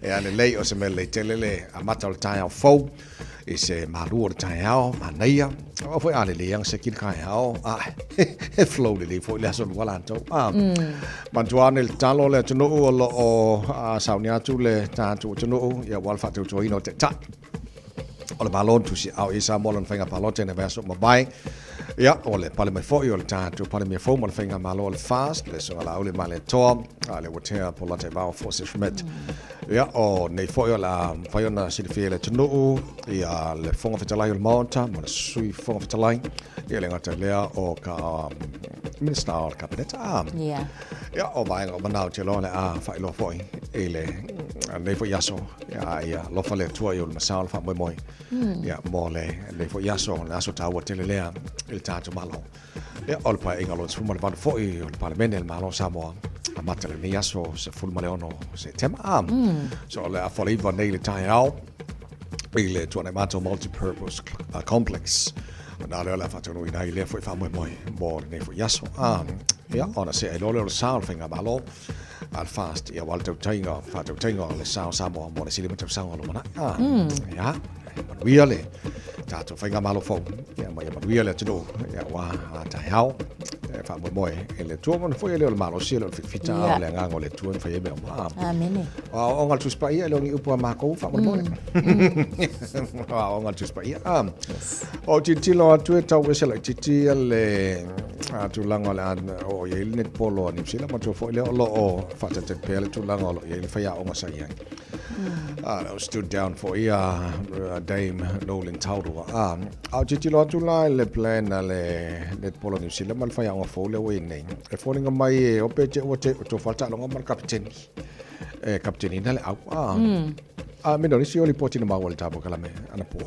Ia lelei o se mea lelei tele le amata o le taeao fou i se malu o le taeao, manaia. O foi a lelei ang se kili kaeao. A, he flow lelei foi le aso lua latou. A, manatua ane le tatalo le atunuu o lo o sauni atu le tatou atunuu, ia ua le faatautoina o taitai. O le Malo na tusiaao i ai Samoa lona faiga palota i nai vaiaso ua mavae. Ia, o le pale mai foi o le tatou Palemia fou ma le faigamalo o le FAST, le Susuga Laauli Malietoa, a le ua tea Polata i Vao Force Schmidt. Ia, o nei foi o le a mafai ona silafia e le atunuu ia le Fofoga Fetalai o le Maota ma le Sui Fofoga Fetalai, ia le gata i lea o ka Minisita o le Kapeneta. Ah, yeah. Ia, o vaega uma na ou te iloa o le a faailoa foi i le nei foi aso. Ia, ia alofa le Atua i ou lima sao le faamoemoe. Ia, mo le nei foi aso, le aso taua tele lea i le tatou Malo. Ia, o le Paeaiga lona 18 foi o le Palemene le Malo o Samoa, amata lenei aso 16 Setema. Ah, So, o le afa o le 9 nei i le taeao i le Tuanaimato Multipurpose Complex. Na lea o le a faataunuuina ai lea foi faamoemoe mo lenei foi aso. Ah, ia, ona see ai loa lea o le sa o le Faigamalo a le FAST, ia aua le tautaiga, faatautaiga o le sa o Samoa mo le isi 5 tausaga o lumanai. Ah, ia, manuia le tatou faigamalo fou, ia, ma ia manuia le atunuu, ia, aua a taeao, e faamoemoe i le Atua, ona foi e le o le malosi, e le o le fitafita, a o le agaga o le Atua e mafai ai mea uma. Ah. Amene. O aoaoga a le Tusi Paia, e le o ni upu a makou, faamolemole. O aoaoga a le Tusi Paia. Ah. O tilotilo atu e tau ese laitiiti le tulaga o le a oo i ai le netball a Niu Sila, manatua foi lea o lo o faatalitali pea le tulaga o lo o i ai le faiaoga sa i ai. O stood down foi a Dame Noeline Taurua. A o tilotilo atu la i le plan a le netball a Niu Sila ma le faiaoga fou lea ua i ai nei, e foliga mai e ope te ua te tofa le taaloga ma le kapiteni. E kapiteniina le au. A me no nisi o lipoti na maua i le tatou polokalame anapo.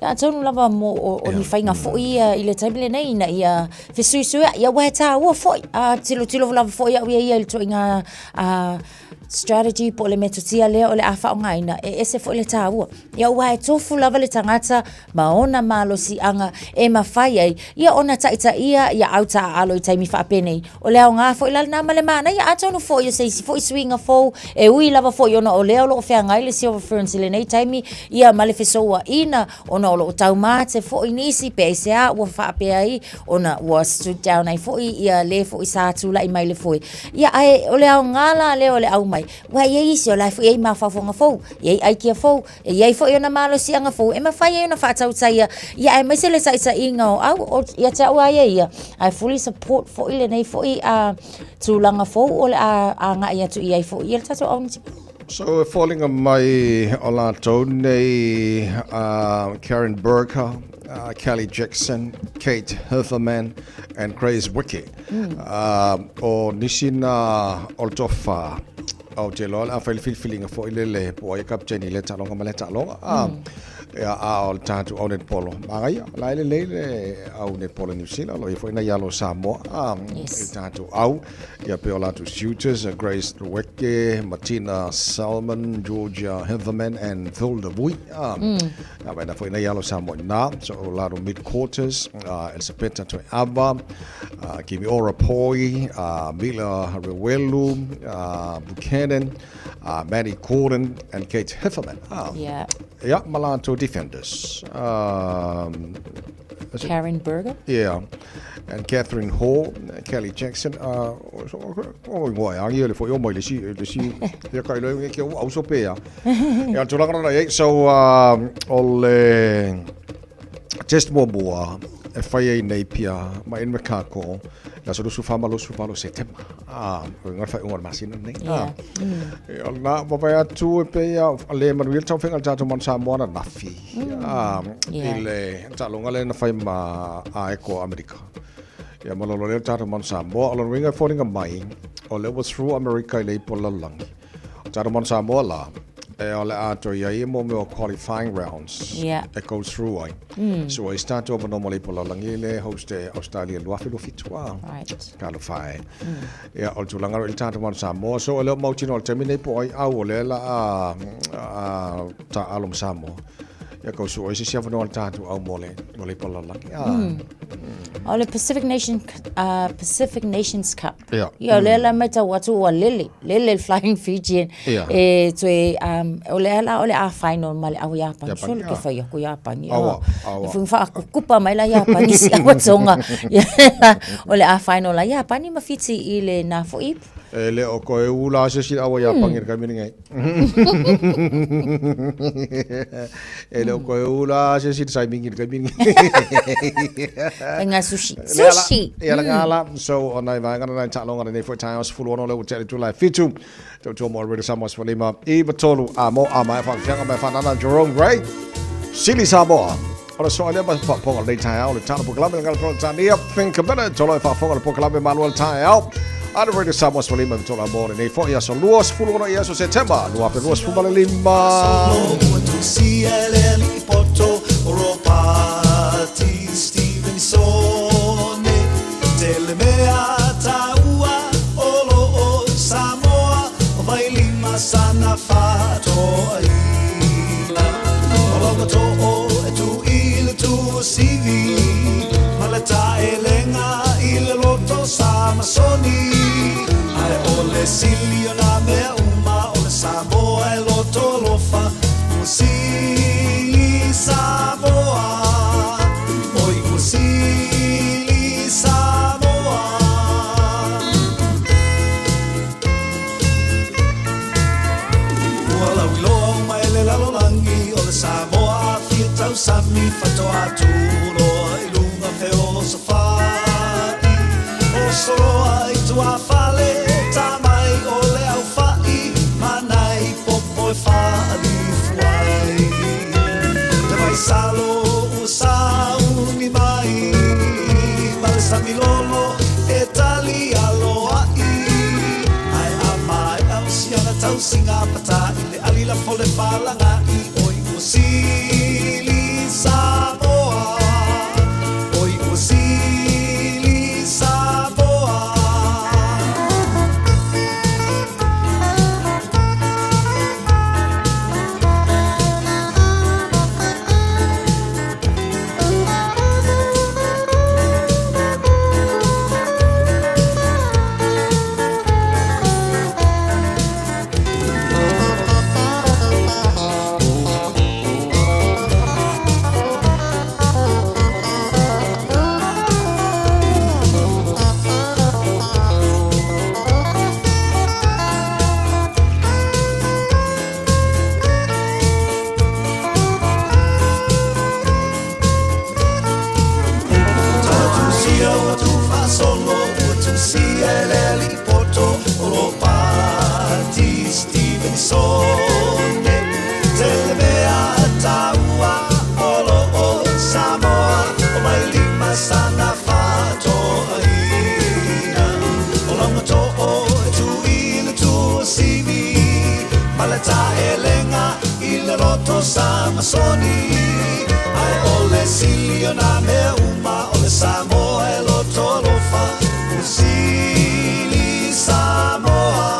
Ia atonu lava mo o, o ni faiga foi ia i le taimi lenei ina ia fesuisuia'i ia aua he tāua foi. A tilotilo lava foi au ia ia i le ituaiga a strategy po o le metotia lea o le a faaaogaina, e ese foi le tāua. Ia aua e tofu lava le tagata ma ona malosiaga e mafai ai ia ona taitaia ia au taaalo i taimi faapenei. O le aoga foi la lena ma le manaia, atonu foi o se isi foi suiga fou e ui lava foi ona o lea o lo o feagai le Silver Ferns i lenei taimi ia ma le fesouaina ona o lo o taumate foi nisi pe aisea ua faapea ai ona ua stood down ai foi ia le foi sa tulai mai le foe. Ia ae o le aoga la lea o le aumai, aua e i ai isi o la e foi e i ai mafaufauga fou, e i ai aikia fou, E i ai foi ona malosiaga fou e mafai ai ona faatautaia, ia aemaise le taitaiga o au, o, ia te au lava ia ia, I fully support foi lenei foi a tulaga fou o le a agai atu i ai foi ia le tatou au netibolo. So e foliga mai o latou nei a Karen Burker, Kelly Jackson, Kate Hertherman and Grace Wiki. O nisi na o le toafa Ou te iloa o le a fai le filifiliga foi lele po o ai e kapiteni i lea taaloga ma lea taaloga. Ia, a o le tatou au netball, manaia, o la e lelei le au netball a Niu Sila, o lo o i ai foi nai alo o Samoa i le tatou au. Ia pei o latou shooters, Grace Nweke, Martina Salmon, Georgia Heatherman and Vilda Vui. Ia, vaena foi nai alo o Samoa i ina. So, o latou mid quarters, Elisapeta Toeava, Kimiora Poi, Mila Rewelu, Buchanan, Maddie Gordon and Kate Hefferman. Yeah. Yeah, ma latou defenders. Karen Berger. Yeah. And Catherine Hall, Kelly Jackson. O ingoa e angi ele foi o mai le si, le si, ia kai loe ke o auso pe ia. Ia tulaga nona iai. So, o le test muamua e fai ai nei pia ma Invercargill i le aso 24 ma 28 o Setema. Ah, o ingoa le faaiuga o le masina lenei. Yeah. Ah. E, o lena vaavaai atu e pei a le manuia le taumafaiga a le tatou Manu Samoa ananafi. Ah, Yeah. i le taaloga lea na fai ma Aeko o Amerika. Ia ma lolo lea le tatou Manu Samoa. O lona uiga e foliga mai, o lea ua through Amerika i le ipu o le lalolagi. O tatou Manu Samoa la, e o le a toe i ai mo mea o qualifying rounds Yeah. e go through ai. So ai se tatou avanoa mo le ipu o le lalolagi le host e Australia 2027 a. Right. Talofa e. Ia, o le tulaga i le tatou Manu Samoa. So, e le o mautinoa i le taimi nei po o ai au o lea la a, a taaalo ma Samoa. Ia, kau sue se isi avanoa le tatou au mo le, mo le ipu o le lalolagi. Ah. O le Pacific Nation, Pacific Nations Cup. Ia. Ia, o lea la matau atu ua lele, lele le Flying Fijian. Ia. E toe, o lea la o le a final ma le au Iapani. Iapani, Sole ke ia. whai aku Iapani. Aua, Oh, aua. E funga whaakukupa mai la Iapani si aua tonga. Ia, o le a final la Iapani ma Fiti i le nā fo ipu. E le o koe u la se si awa ia pangi ka mini ngai. E le o koe u la se si sai mingi ka mini. Nga sushi. Sushi. Ia la ngala so o nai vaega na nai taaloga lenei foi taeao 16 lea ua tea i le itula e fitu. Tautua mo Radio Samoa 15 i 3 a mo a mai whakawhianga mai whanana Jerome Gray. Sili Samoa. O le soa lea ma whaaponga lenei taeao le tala pokalame le ngala Peretania Think a minute tolo e whaafonga le pokalame malua le taeao. A le Radio Samoa 15 i 3 a mo lenei foi aso 26 i aso Setema 2025. Tusia le alii poto o Ropati Stevenson Tele mea taua o lo o Samoa o Vailima sana fa'atoaina. O lau too e tu i le tuasivi ma le taelega i le loto Samasoni. Ae o le sili o nā mea uma o le Samoa e loto alofa ua sili Samoa. Oi ua sili Samoa. Ua lauiloa uma e le lalolagi o le Samoa afia tausami faatoa tuloa i luga feosofa'i. Osoloa i tuafale tā mai o le aufa'i ma nai popo e fa'alifu ai. Le vaisalo ua sauni mai ma le samilolo e tali aloa'i. Ae a maea o siana tausiga pata i le ali lafo le falaga'i oi ua sili Samoa. Oi ua sili Samoa. Tusia ua tuufaasolo ua tusia e le alii poto o Ropati Stevenson. Tele mea taua o loo Samoa o Vailima sana fa'atoaina. O lauga too e tui le tuasivi ma le taelega i le loto Samasoni. Ae o le sili o nā mea uma o le Samoa e loto alofa ua sili Samoa.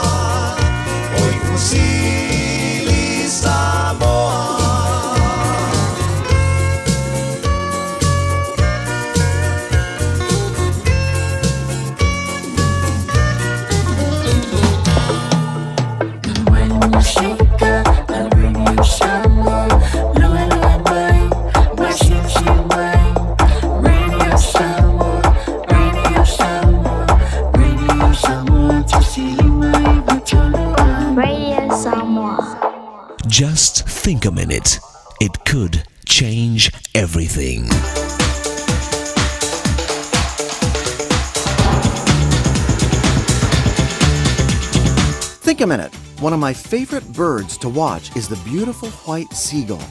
Oi ua sili Samoa. Radio Samoa. Just think a minute. It could change everything. Think a minute. One of my favorite birds to watch is the beautiful white seagull.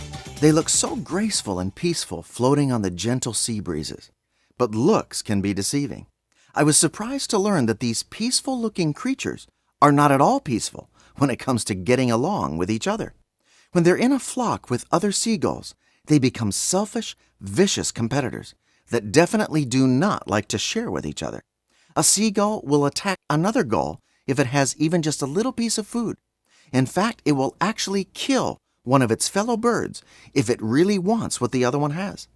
They look so graceful and peaceful floating on the gentle sea breezes. But looks can be deceiving. I was surprised to learn that these peaceful looking creatures are not at all peaceful when it comes to getting along with each other. When they're in a flock with other seagulls, they become selfish, vicious competitors that definitely do not like to share with each other. A seagull will attack another gull if it has even just a little piece of food. In fact, it will actually kill one of its fellow birds if it really wants what the other one has.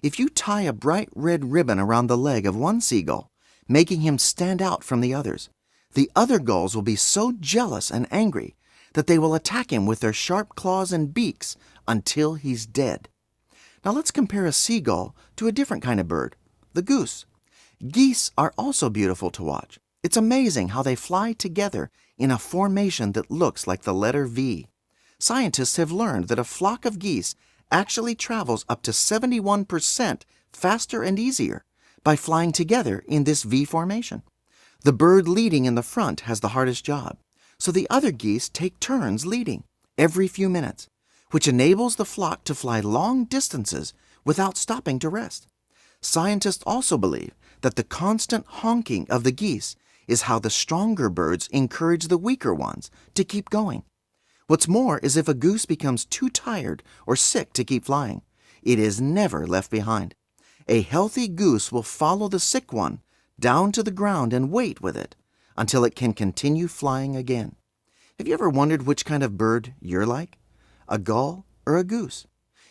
If you tie a bright red ribbon around the leg of one seagull, making him stand out from the others, the other gulls will be so jealous and angry that they will attack him with their sharp claws and beaks until he's dead. Now let's compare a seagull to a different kind of bird, the goose. Geese are also beautiful to watch. It's amazing how they fly together in a formation that looks like the letter V. Scientists have learned that a flock of geese actually travels up to 71% faster and easier by flying together in this V formation. The bird leading in the front has the hardest job, so the other geese take turns leading every few minutes, which enables the flock to fly long distances without stopping to rest. Scientists also believe that the constant honking of the geese is how the stronger birds encourage the weaker ones to keep going. What's more is if a goose becomes too tired or sick to keep flying, it is never left behind. A healthy goose will follow the sick one down to the ground and wait with it until it can continue flying again. Have you ever wondered which kind of bird you're like? A gull or a goose?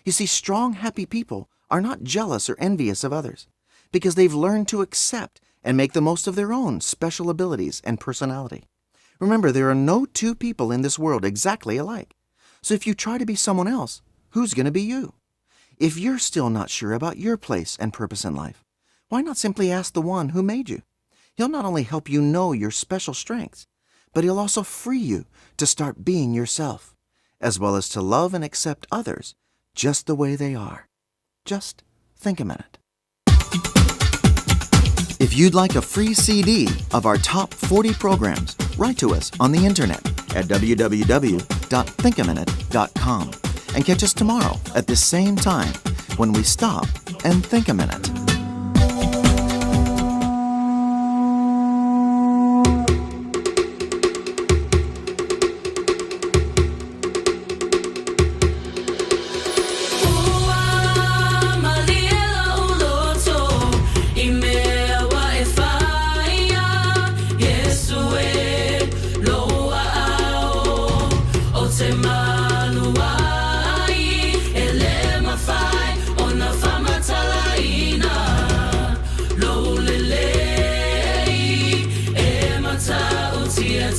You see, strong, happy people are not jealous or envious of others because they've learned to accept and make the most of their own special abilities and personality. Remember, there are no two people in this world exactly alike. So if you try to be someone else, who's going to be you? If you're still not sure about your place and purpose in life, why not simply ask the one who made you? He'll not only help you know your special strengths, but he'll also free you to start being yourself, as well as to love and accept others just the way they are. Just think a minute. If you'd like a free CD of our top 40 programs, write to us on the internet at www.thinkaminute.com and catch us tomorrow at this same time when we stop and think a minute.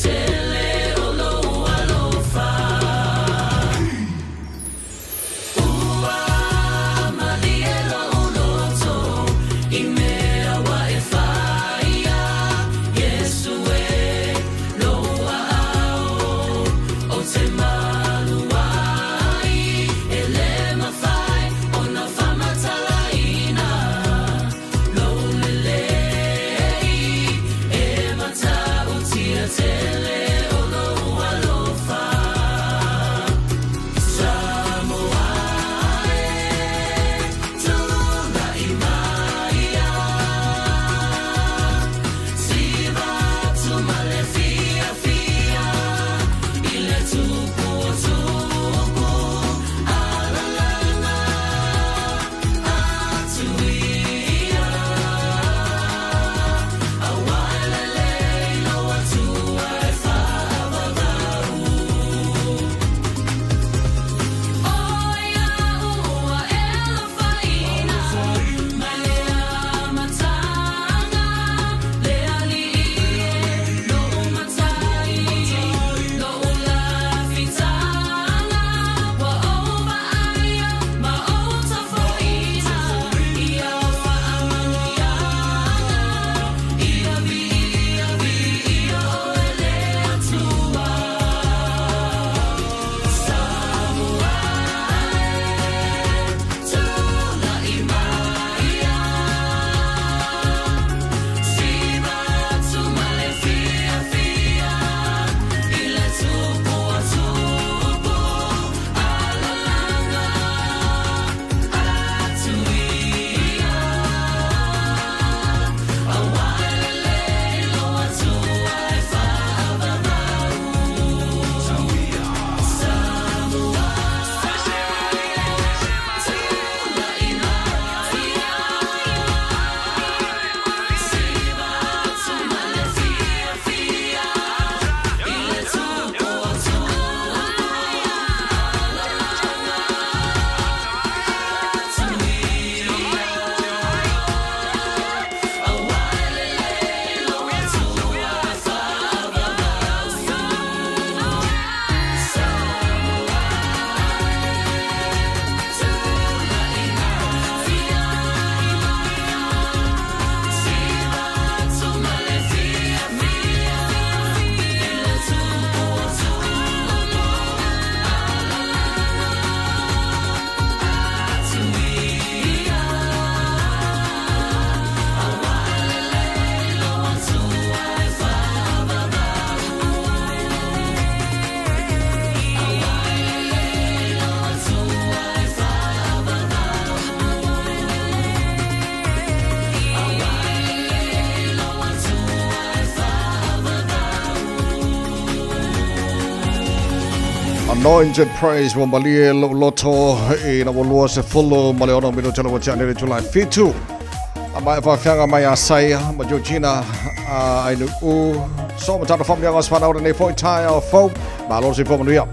Tele. Anointed Praise ua malie lou loto ina ua 26 minute la ua tea nei le itula e fitu. A maea faafiaga mai a Saia ma Georgina a Ainu'u. So ma tātou whamuiaga o se whanau lenei foi taeao fou. Malo le soifua manuia.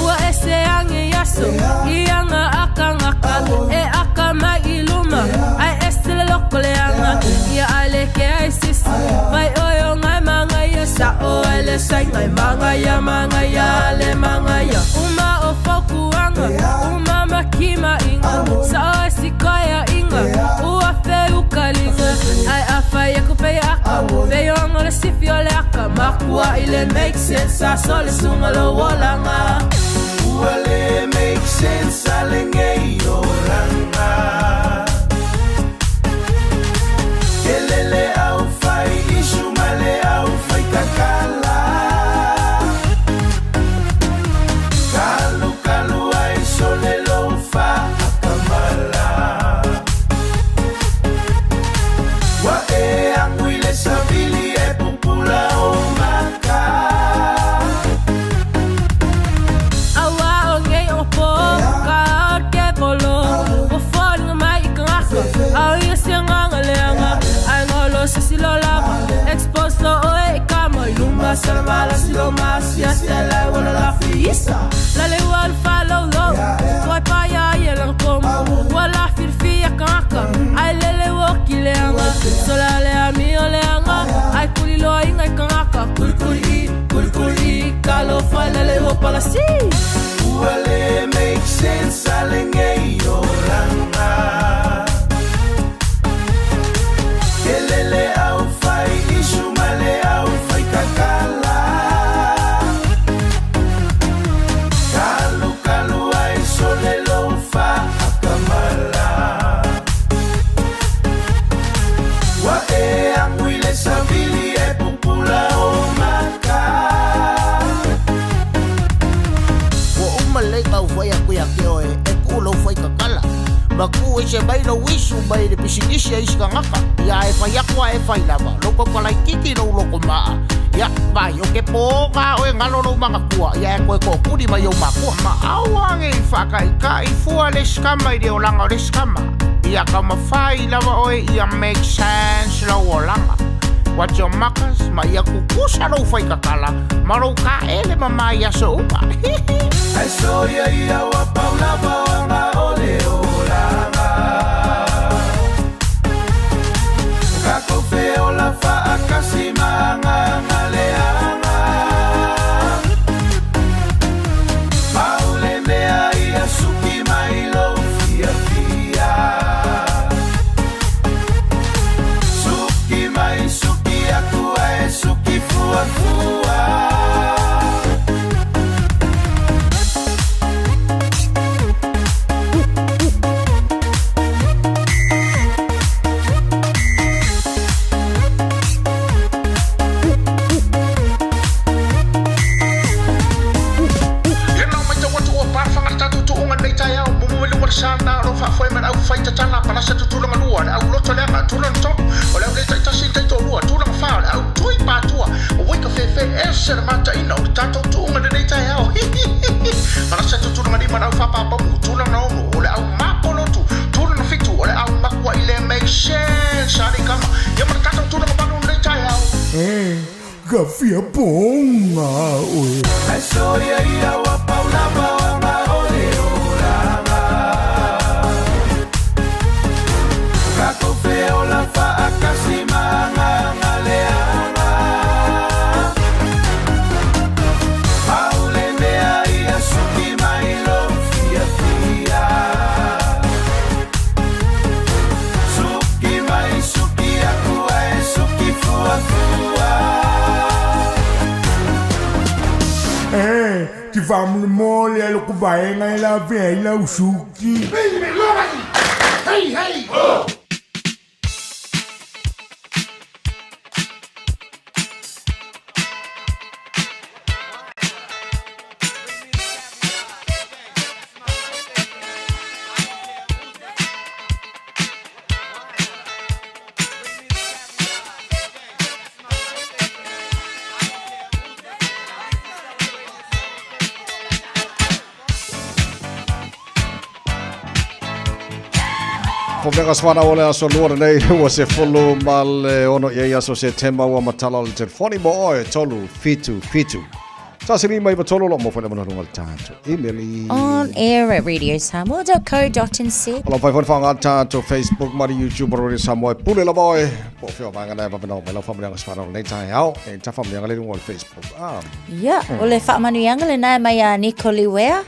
Ua ese age i aso i aga a kangaka e aka mai i luma ai ese le loko leaga ia ai le ke ai sisi mai oe o ngai mangaia sa o ai le sai ngai mangaia mangaia le mangaia uma o faukuanga uma makima inga sa o ai sikoia inga ua fe ukaliga ai a fai aku pe aka pe yongo le sifi o le aka makua i le make sense a so le sunga lo olanga. Ua le make sense a le ngei olanga. Kelele au fai isu ma le au fai kakala. Kalu kalu ai sole lo fa akamala. Wa e anguile savili e pupula o maka. Aua o ngei o po, ka o ke polo. O fōlinga mai i ka ngaka, au ia si nganga leanga. Ai ngolo se si lo lava, expose lo oe i ka moi luma. Sala mala si lo masi, a se lai wala la fi isa. La le ua le fa lo lo, toi pa ia ia lang komo. Ua la fil fi a ka ngaka, ai lele ua ki leanga. Sola le ami o leanga, ai kuli loa inga i ka ngaka. Kuli kuli i, kuli kuli i, ka lo fai lele ua pala si. Ua le make sense a le ngei olanga. Kelele au fai isu ma le au fai kakala. Kalu kalu ai sole lo fa akamala. Wa e anguile savili e pupula o maka. Ua uma lei kau fai aku ia ke oe, e ku lou fai kakala. Ma ku e se mai lou isu mai le pisinisi a isi kangaka. Ia e fai aku a e fai lava, lou kaukala i kiki lou loko maa. Ia, vai, o ke pō ngā oe ngalo lou mangakua, ia e koe kōkuri mai au makua. Ma au ange i whakaika i fua le skama i le olanga o le skama. Ia ka mawhai lava oe ia make sense lau olanga. Watch your makas, ma ia kukusa lou whai kakala, ma lou ka ele mama ia so uma. Ai so ia ia wa paula wanga o le olanga. Ka kofe o la whaakasi manga ngaleanga. Maule mea ia suki mai lou fia fia. Suki mai suki aku ae suki fua fua. Ia nau mai tau atu o pāwhanga le tātou tuunga nei taeao, mumu mai luma le sana, o lo faafoe ma le au whai tatala, palasa tutulanga lua, le au loto leaga, tulaga tolu, o le au le taitasi le taitolua, tulaga whā, o le au tui pātua, o wai ka whewhe ese le mataina o le tātou tuunga lenei taeao. Hi, hi, hi, hi. Palasa tutulanga lima le au whāpāpamu, tulaga ono, o le au māpolotu, tulaga fitu, o le au makua i le make sense, ali kama, ia ma le tātou tulaga malu lenei taeao. Ka fia pō ngā oe. Ai so ia ia wa paula wanga o le olanga. Ka kofe o la whaakasi manga ngaleanga. Maule mea ia suki mai lou fia fia. Suki mai suki aku ae suki fua fua. Ti whamunu mōle a loko vaenga e la vea i lau suki. Hey, hey, oh! Fomega swana o le aso lua lenei ua 16 ia aso Setema ua matala o le telefoni mo oe 3 7 7 1 5 9 3 lo mo fo le mana lunga le tātou email On air at radiosamoa.co.nz. O lo fai fo whanga tātou Facebook ma YouTube o Radio Samoa e pule lava oe po o whio vanga nei vavena o mai lau whamurianga swana o lenei tai ao e ta whamurianga le lunga o le Facebook. Ah. Ia, o le faamanuiaga lenā e mai a Nicole Wea.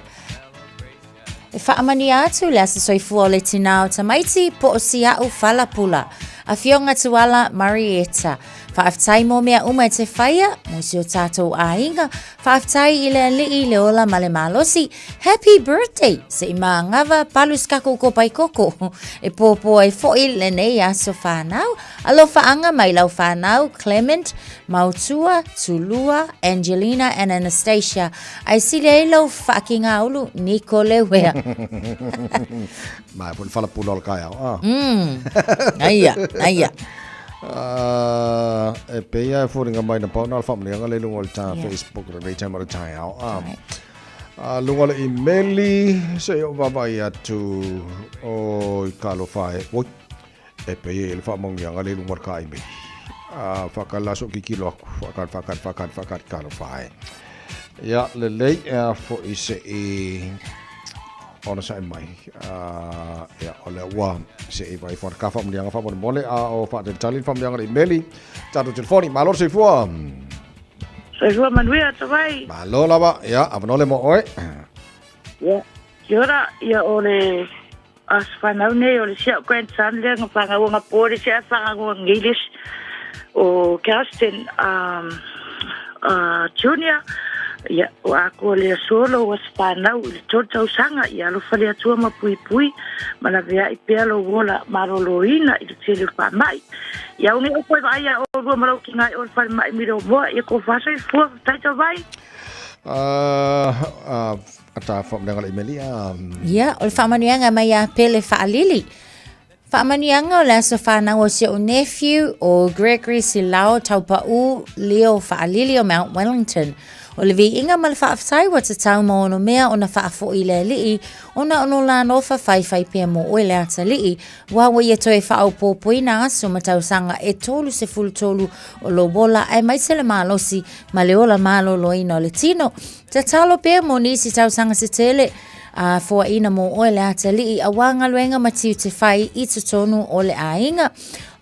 E faamanuia atu le aso soifua o le tinā o tamaiti po o Sia'u Falapula. Afioga Tuala Marietta. Faafetai mō mea uma e te whaia, mō si o tātou āinga. Faafetai i le ali'i, le ola ma le malosi. Happy birthday! Se i māngava, palu skako ko pai koko. E pōpō ai fo'i lenei aso whānau. Alofaanga mai lau whānau, Clement, Mautua, Tulua, Angelina and Anastasia. Ai sili ai lau whaakingāulu, Niko Lewea. Mai, po le falapula o le kaeao. Ah. Aia, aia. E pei e foliga mai na pau na le faamanuiaga le luga o le ta Facebook lenei taimi o le taeao. Ah. Ah, luga o le imeli, se i ou vaavaai atu o i ka alofa e. Oi. E pei e le faamanuiaga le luga o le kaimeli. A whakala aso kikilo aku, whakal, whakal, whakal, whakal, ka alofa e. Ia, lelei e a fo'i se i ona sa'i mai. Ia, o lea ua se i vai whana ka whaamanuiaga whaamolemole a o whaatalitali le whaamanuiaga le imeli. Tātou telefoni, malo le soifua. Soifua manuia, tawai. Malo lava, ia, avanoa le mo oe. Ia, kia ora, ia o le Aso whanau nei o le sia'u grandson lea nga whangaua nga po le sia whangaua English o Kerstin um, Junior ia o ako le solo o se whanau i le tolu tausaga ia alofa le Atua ma puipui ma laveai pea lou ola maloloina i le tele o faamai ia o nei o koe vaai ia olua ma lau kingai o le falemai Milomoa ia ko whasoifua faafetai tawai. Ata whaamanuiaga le imeli a. Ia, o le faamanuiaga mai ia Pele Faalili. Faamanuiaga o le aso whanau o si o'u nephew o Gregory Silao Taupa'u Leo Faalili o Mount Wellington. O le viiga ma le faafetai ua tatau ma ono mea ona faafo'i i le Alii ona ono la nofa faifai pea mo oe le atalii ua ua ia toe faaopoopoina aso ma tausaga e 33 o lou ola aemaise le malosi ma le ola maloloina o le tino. Tatalo pea mo nisi tausaga se tele, a foaina mo oe le atalii auā galuega ma tiute whai i totonu o le aiga.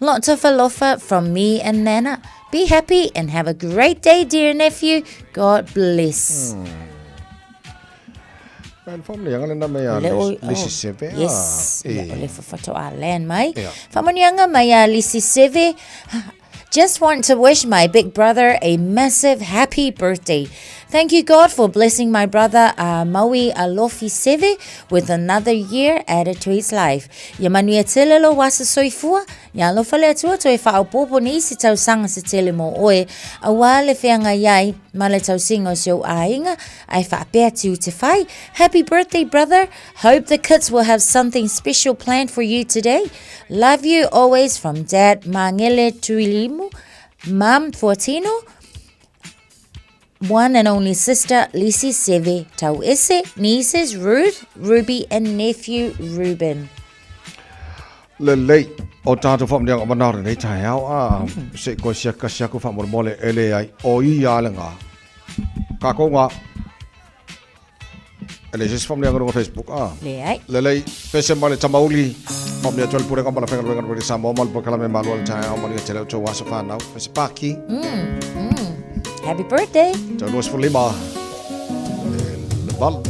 Lots of alofa from me and Nana. Be happy and have a great day, dear nephew. God bless. Le faamanuiaga lena mai a Lisi Seve. Yes, o le faatoa land mai. Faamanuiaga mai a Lisi Seve. Just want to wish my big brother a massive happy birthday. Thank you, God, for blessing my brother Maui Alofi Seve with another year added to his life. Ia manuia tele lou aso soifua, ia alofa le Atua toe faaopoopo nisi tausaga se tele mo oe, auā le feagai ai ma le tausiga o si ou aiga, ae faapea tiute whai. Happy birthday, brother. Hope the kids will have something special planned for you today. Love you always from Dad Mangele Tuilimu, Mum Fuatino, one and only sister Lisi Seve Tauese, nieces Ruth, Ruby and nephew Ruben. Lelei, o tātou whaamanuiaga o manao lenei taeao, a se i koe sia kasi aku whaamolemole e le ai o ia le ngā. Kākou ngā. E leai se isi faamanuiaga i luga o Facebook, a. Leai. Lelei, pese mai le Tamauli. Faamanuia atu ai le Pulega ma le Faigaluega Radio Samoa ma le Polokalame Malo o le Taeao Manuia Tele o tou aso whanau. Pese paki. Happy birthday. Tau 25. E le valu.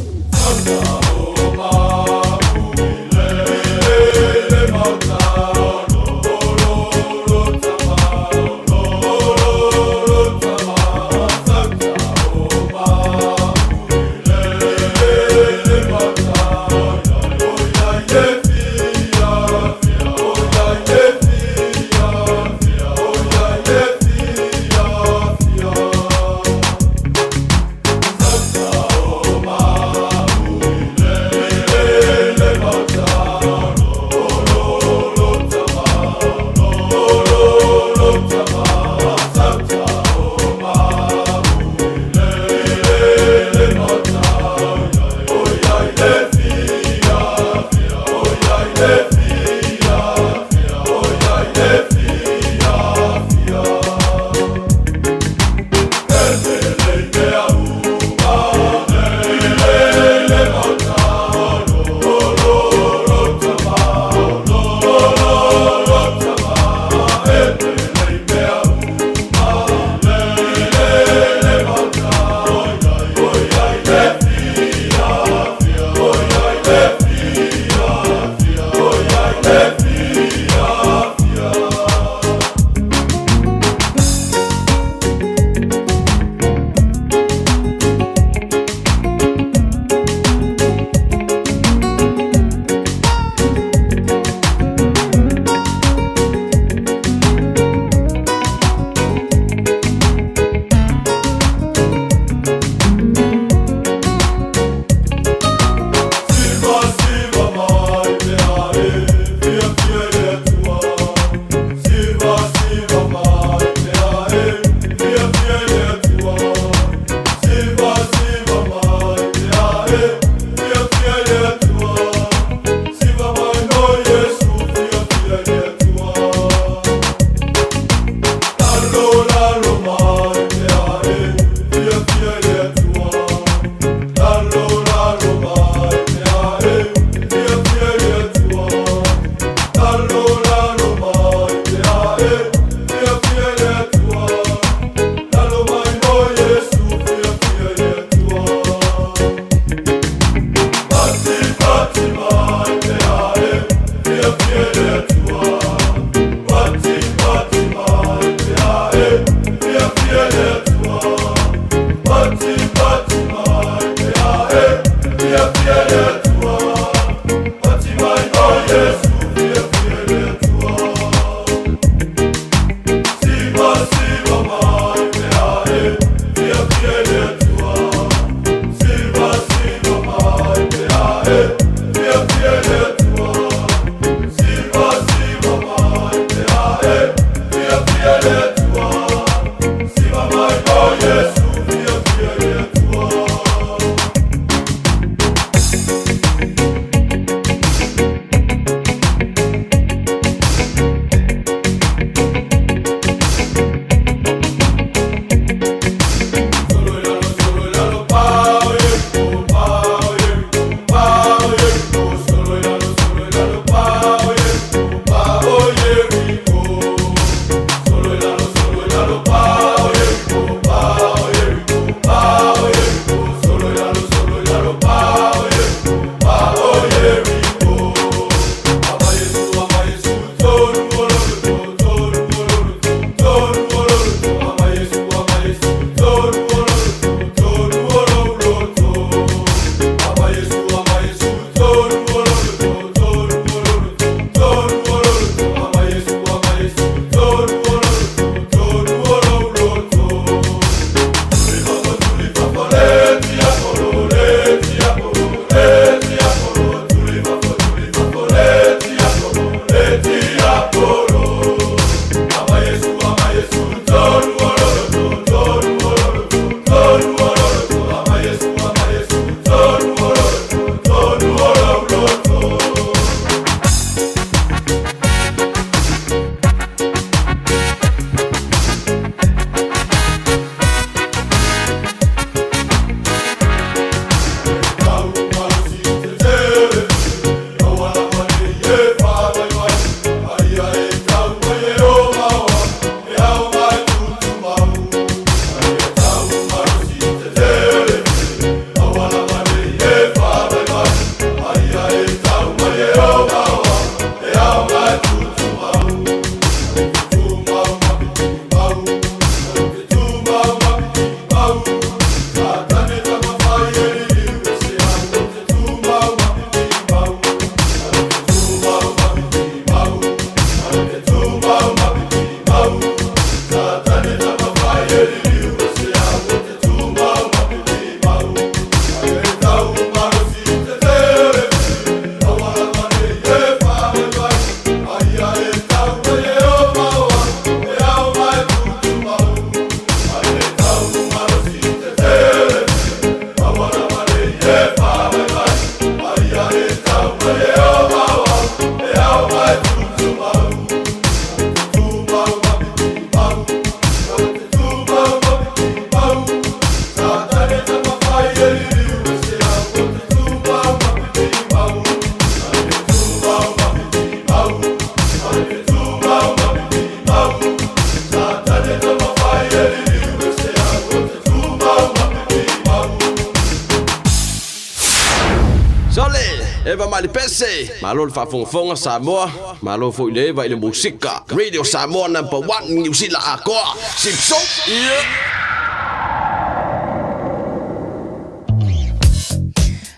Eva mai le pese. Malo le faafogafoga Samoa, malo foi le Eva i le musika. Radio Samoa number one Niu Sila atoa. Sipso! Yeah!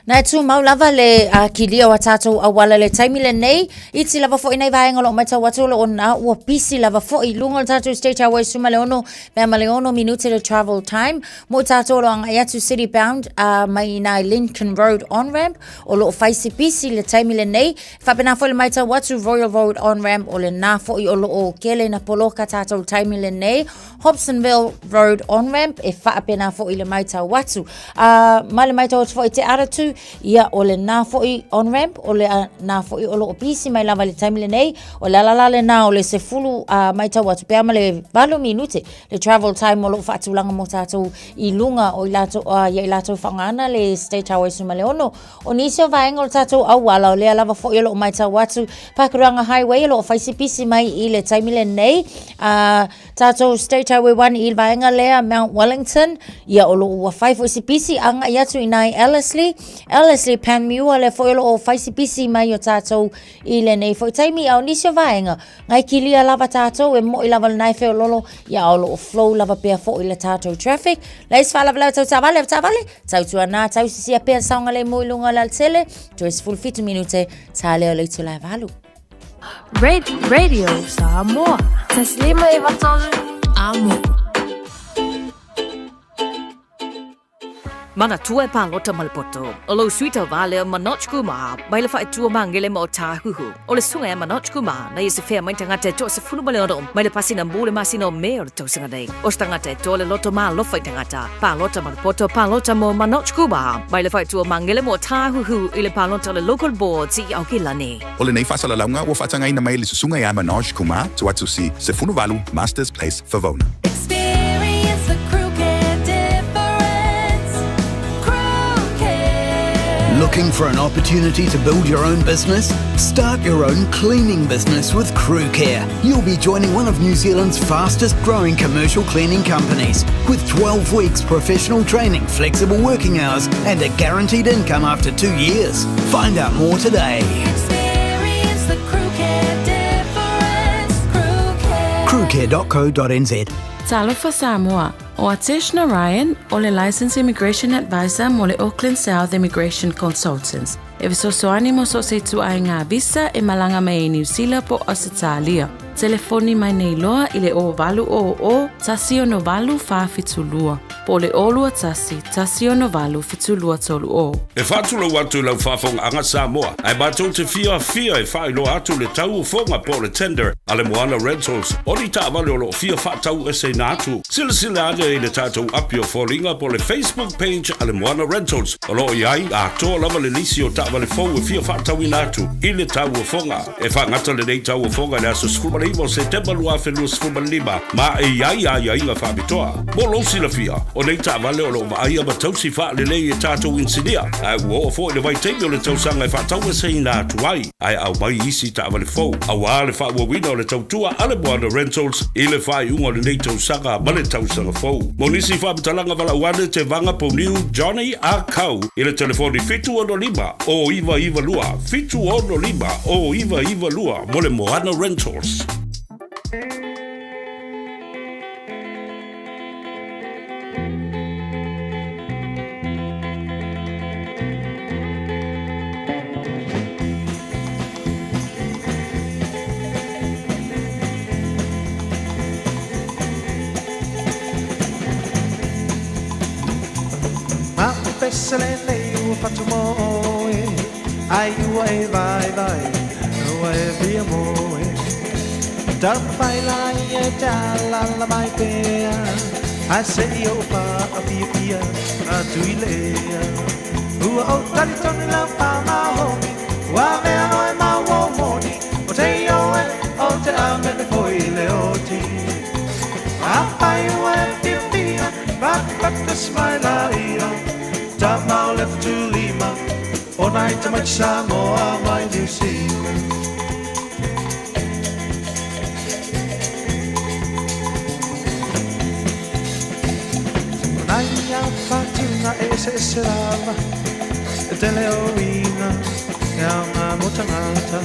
Na e tumau lava le kilia o a tātou auala le taimi lenei. Iti lava foi nei vaega o lo o matau atu o lo o na ua pisi lava foi i luga o le tātou State Highway 16 mea ma le 6 minute le travel time. Mo i tātou o lo o agai atu city bound mai i nā Lincoln Road on ramp o lo o fai si pisi le taimi lenei. Faapena foi le matau atu Royal Road on ramp o lenā foi o lo o kele na poloka tātou taimi lenei. Hobsonville Road on-ramp, e faapena foi le matau atu. Ma le matau atu foi te Aratu, ia o lenā foi on-ramp, o lenā foi o lo o pisi mai lava i le taimi lenei, o le ala la lenā o le 10 matau atu pea ma le 8 minute le travel time o lo o faatulaga mo tātou i luga o i latou, ia i latou faaaoga ana le State Highway 16. O nisi o vaega o le tātou auala, o lea lava foi o lo o matau atu Pakuranga Highway o lo o fai si pisi mai i le taimi lenei. Tātou State Highway 1 i le vaega lea Mount Wellington, ia o lo o ua fai foi si pisi agai atu i nai Ellerslie, Ellerslie Panmure lea foi o lo o fai si pisi mai o tātou i lenei foi taimi. A o nisi o vaega, ngai kilia lava tātou e mo'i lava lenai feololo, ia o lo o flow lava pea foi le tātou traffic. Leis faalavelave tau taavale, taavale, tautuana, tausisia pea le saogalemu i luga o le alatele, toe 17 minute, tā lea o le itula e 8. Radio Samoa. Taslima e vatolu. Amo. Manatua e palota ma le poto. O lou sui tauva lea Manoj Kumar, mai le faaitua magele ma o Tāhuhu. O le susuga ia Manoj Kumar, na ia se fea mai tagata e 16 mai le pasina mu le masina o Me o le tausaga nei. O se tagata e toa le loto ma alofa i tagata. Palota ma le poto, palota mo Manoj Kumar, mai le faaitua magele ma o Tāhuhu i le palota o le Local Boards i Aokelani. O lenei faasalalauga ua faatagaina mai e le Susuga ia Manoj Kumar, Tuatusi, 18, Masters Place, Favona. Experience the crew care difference. Crew care. Looking for an opportunity to build your own business? Start your own cleaning business with Crew Care. You'll be joining one of New Zealand's fastest growing commercial cleaning companies with 12 weeks professional training, flexible working hours, and a guaranteed income after 2 years. Find out more today. Experience the crew care difference. Crew care. Crewcare.co.nz. Talofa Samoa, o Atesh Narayan o le Licensed Immigration Advisor mo le Auckland South Immigration Consultants. E fesoasoani mo so o se ituaiga visa e malaga mai ai Niu Sila po o Ausetalia. Telefoni mai nei loa i le 0800 168 472 po o le 021 168 7230. E faatulou atu i lau faafogaaga Samoa, ae matou te fiafia e faailoa atu le tau o foga po o le tender a le Moana Rentals o ni taavale o lo o fia faataueseina atu. Silasila ane i le tatou api o foliga po o le Facebook page a le Moana Rentals o lo o i ai atoa lava le lisi o taavale fou e fia faatauina atu i le tau o foga. E faagata lenei tau o foga i le aso 19 o Setema 2025 ma e i ai aiaiga faapitoa. Mo lou silafia, o nei taavale o lo o vaaia ma tausi faalelei e tatou inisinia, ae ua oo foi le vaitaimi o le tausaga e faataueseina atu ai, ae aumai isi taavale fou auā le faaauauina o le tautua a le Moana Rentals i le faaiuga o lenei tausaga ma le tausaga fou. Mo nisi faamatalaga valaau ane te Vaga Pouniu Johnny Ah Kau i le telefoni 765 0992 765 0992 mo le Moana Rentals. Ma o pese lenei ua patu moe Ai ua e vaivai ua e fia moe Taumafai laia e te alaala mai pea Ae se i ou faafiafia atu i le ea Ua ou talitonu lau pāmahomi Ua avea oe ma ua moni O te ioe o te amene foi i le oti Afai ua e fiafia Patapata mai laia Tama o le 75 O nai tamaiti Samoa mai Niu Sila. O nai au whatunga e eseese lava E tele o uiga. E aoga mo tagata.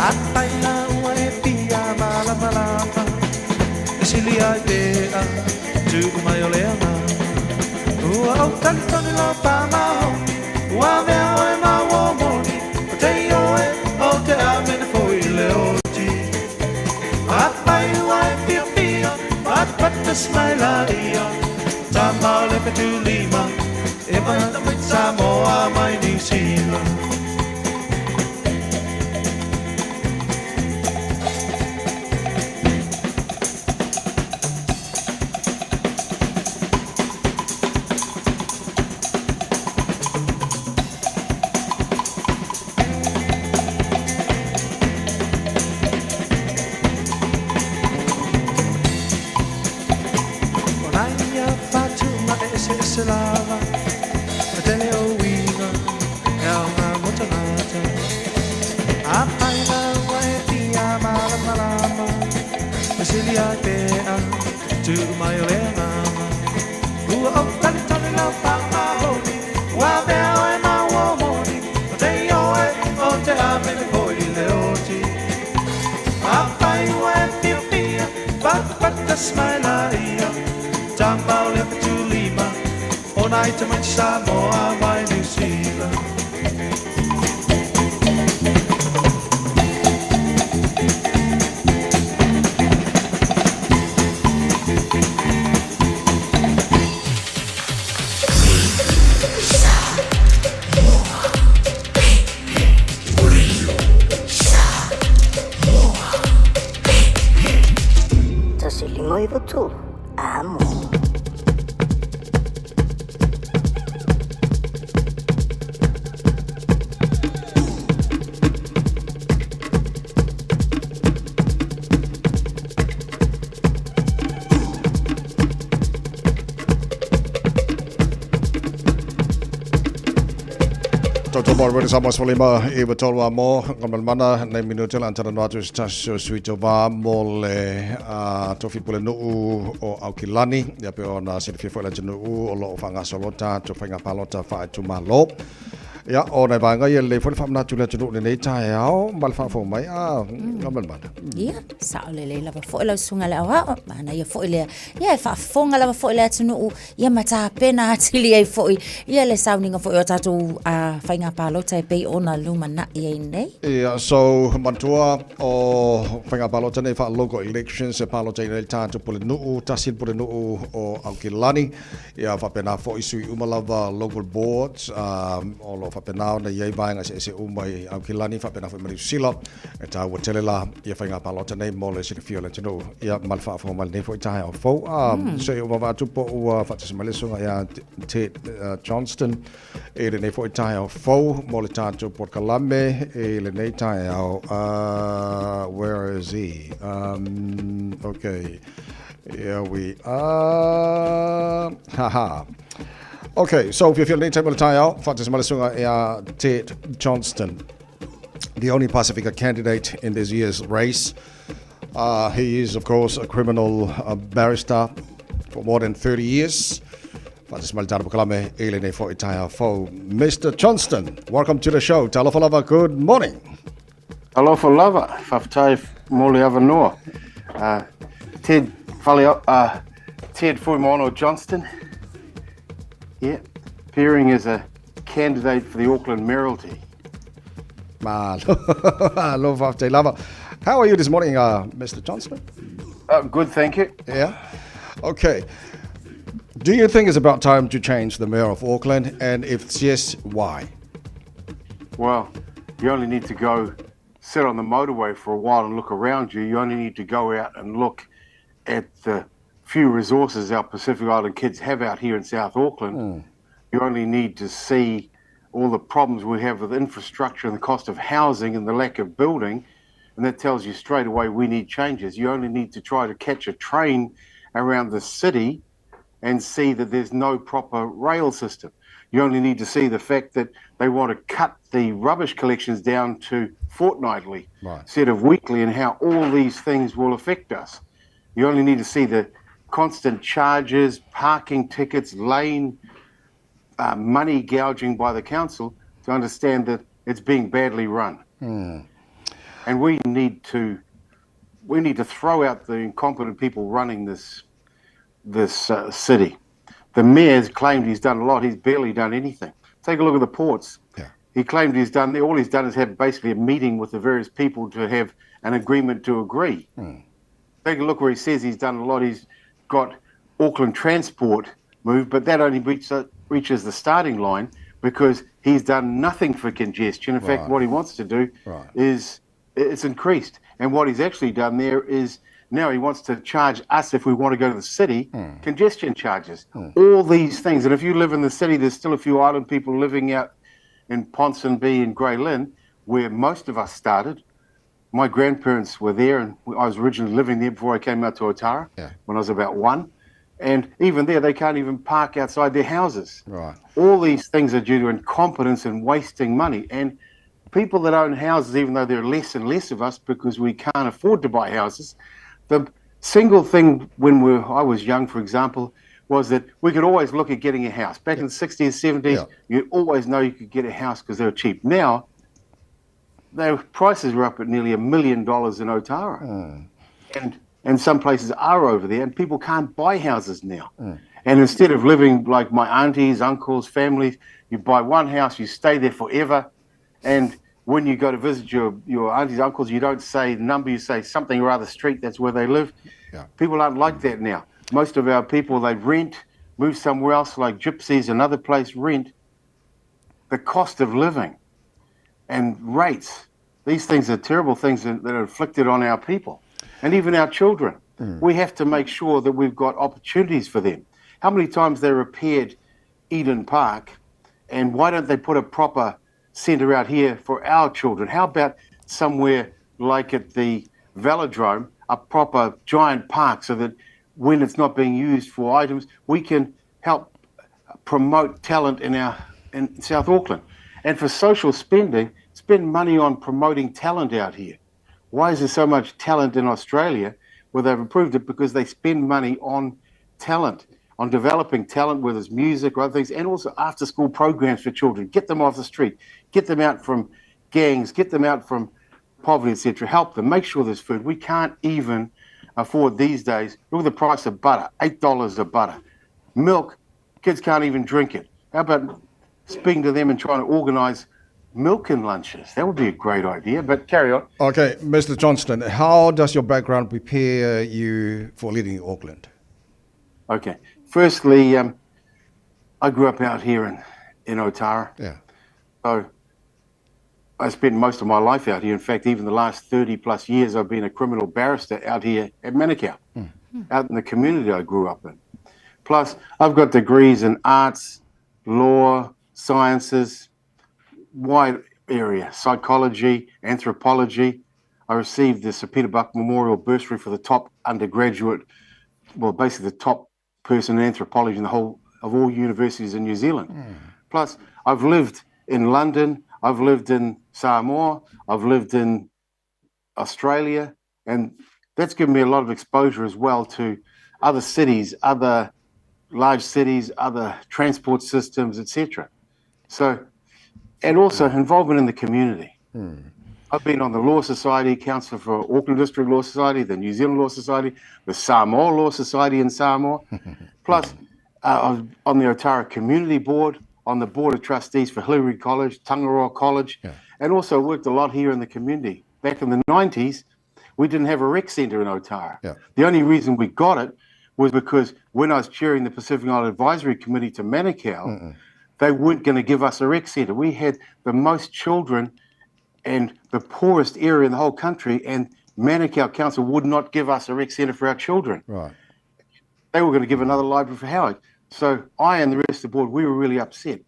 Afai la ua e fia malamalama, E sili ai pea tuu mai o le agaga. Ua ou talitonu lau faamaoni, Ua avea oe ma uo moni, Ou te ioe, ou te amene foi i le oti. Afai ua e fiafia, Patupatu mai laia, Tama o le fetulima, E mai Samoa mai Niu Sila. O nai ia fatuga eseese lava, E tele o uiga e aoga mo tagata. Afai la ua e fia malamalama, E sili ai pea tuu mai o le agaga. Ua ou talitonu lau faamaoni, Ua avea oe ma uo moni, Ou te ioe, ou te amene foi i le oti. Afai ua e fiafia, Patupatu mai laia, Tama o le fetulima, O nai tamaiti Samoa mai Niu Sila. 153 Amo. Toto mo rere sa mas lima i wa tolu a mo ngā mana nei minuta la antana no atu se tasi o sui tova mo le tofi pule nuu o Aukilani ia pe ona silafia foi le atunuu o loo faagasolo tatou faiga palota faaitumalo. Ia o nai vaega ia lelei foi le faamanatu i le atunuu i lenei taeao ma le faafofoga mai a Gamalemana. Ia, sao lelei lava foi lau susuga i le aoao, manaia foi lea. Ia, e faafofoga lava foi le atunuu ia ma tapena atili ai foi ia le sauniga foi o tatou faiga palota e pei ona lumanai ai nei. Ia, so manatua o faiga palota nei faa-local elections e palota ai le tatou pulenuu, tasi le pulenuu o Aukilani, ia faapena foi sui uma lava local boards o lo o faapena ona i ai vaega eseese uma i Aukilani faapena foi ma Niu Sila. E taua tele la ia faiga palota nei mo le silafia o le atunuu. Ia, ma le faafofoga mai lenei foi taeao fou. Se i ou vaavaai atu po ua faatasi mai le susuga ia Ted Johnston i lenei foi taeao fou mo le tatou polokalame i lenei taeao. Where is he? Okay. Here we are. Haha. Okay, so fiafia lenei taimi o le taeao, faatasi mai le susuga ia Ted Johnston, the only Pasifika candidate in this year's race. He is, of course, a criminal barrister for more than 30 years. Faatasi mai le tatou polokalame i lenei foi taeao fou. Mr. Johnston, welcome to the show. Talofa lava, good morning. Talofa lava, faafetai mo le avanoa. Ted Fale, Ted Fuimaono Johnston, yeah, appearing as a candidate for the Auckland Mayoralty. Malo, malo, faafetai lava. How are you this morning, Mr. Johnston? Good, thank you. Yeah. Okay. Do you think it's about time to change the mayor of Auckland? And if yes, why? Well, you only need to go sit on the motorway for a while and look around you. You only need to go out and look at the few resources our Pacific Island kids have out here in South Auckland. You only need to see all the problems we have with infrastructure and the cost of housing and the lack of building, and that tells you straight away we need changes. You only need to try to catch a train around the city and see that there's no proper rail system. You only need to see the fact that they want to cut the rubbish collections down to fortnightly instead of weekly, and how all these things will affect us. You only need to see the constant charges, parking tickets, lane money gouging by the council to understand that It's being badly run. And we need to we need to throw out the incompetent people running this this city. The mayor's claimed he's done a lot. He's barely done anything. Take a look at the ports. Yeah. He claimed he's done all he's done is have basically a meeting with the various people to have an agreement to agree. Take a look where he says he's done a lot. He's got Auckland Transport moved, but that only reaches the starting line because he's done nothing for congestion. In fact, what he wants to do is it's increased. And what he's actually done there is now he wants to charge us if we want to go to the city, congestion charges, all these things. And if you live in the city, there's still a few island people living out in Ponsonby and Grey Lynn, where most of us started. My grandparents were there, and I was originally living there before I came out to Otara when I was about one. And even there, they can't even park outside their houses. Right. All these things are due to incompetence and wasting money. And people that own houses, even though there are less and less of us because we can't afford to buy houses, the single thing when I was young, for example, was that we could always look at getting a house. Back in the 60s, 70s, you'd always know you could get a house because they were cheap. Now, their prices were up at nearly $1 million in Otara. And some places are over there, and people can't buy houses now. And instead of living like my aunties, uncles, families, you buy one house, you stay there forever. And when you go to visit your aunties, uncles, you don't say the number, you say something or other street, that's where they live. Yeah. People aren't like that now. Most of our people, they rent, move somewhere else like gypsies, another place, rent. The cost of living and rates, these things are terrible things that are inflicted on our people and even our children. We have to make sure that we've got opportunities for them. How many times they repaired Eden Park, and why don't they put a proper centre out here for our children? How about somewhere like at the Velodrome, a proper giant park so that when it's not being used for items, we can help promote talent in South Auckland. And for social spending, spend money on promoting talent out here. Why is there so much talent in Australia? Well, they've improved it because they spend money on talent, on developing talent, whether it's music or other things, and also after-school programs for children. Get them off the street, get them out from gangs, get them out from poverty, etc. Help them, make sure there's food. We can't even afford these days. Look at the price of butter, $8 a butter. Milk, kids can't even drink it. How about speaking to them and trying to organise milk and lunches? That would be a great idea, but carry on. Okay, Mr. Johnston, how does your background prepare you for leading Auckland? Okay. Firstly, I grew up out here in Otara. Yeah. So I spent most of my life out here. In fact, even the last 30 plus years, I've been a criminal barrister out here at Manukau, out in the community I grew up in. Plus, I've got degrees in arts, law, sciences, wide area, psychology, anthropology. I received the Sir Peter Buck Memorial Bursary for the top undergraduate, well, basically the top person in anthropology in the whole of all universities in New Zealand. Plus, I've lived in London, I've lived in Samoa, I've lived in Australia, and that's given me a lot of exposure as well to other cities, other large cities, other transport systems, etc. So, and also involvement in the community. I've been on the Law Society, Council for Auckland District Law Society, the New Zealand Law Society, the Samoa Law Society in Samoa. Plus, I was on the Otara Community Board, on the Board of Trustees for Hillary College, Tangaroa College, and also worked a lot here in the community. Back in the 90s, we didn't have a rec centre in Otara. Yeah. The only reason we got it was because when I was chairing the Pacific Island Advisory Committee to Manukau, they weren't going to give us a rec centre. We had the most children and the poorest area in the whole country, and Manukau Council would not give us a rec centre for our children. Right. They were going to give another library for Howick. So I and the rest of the board, we were really upset.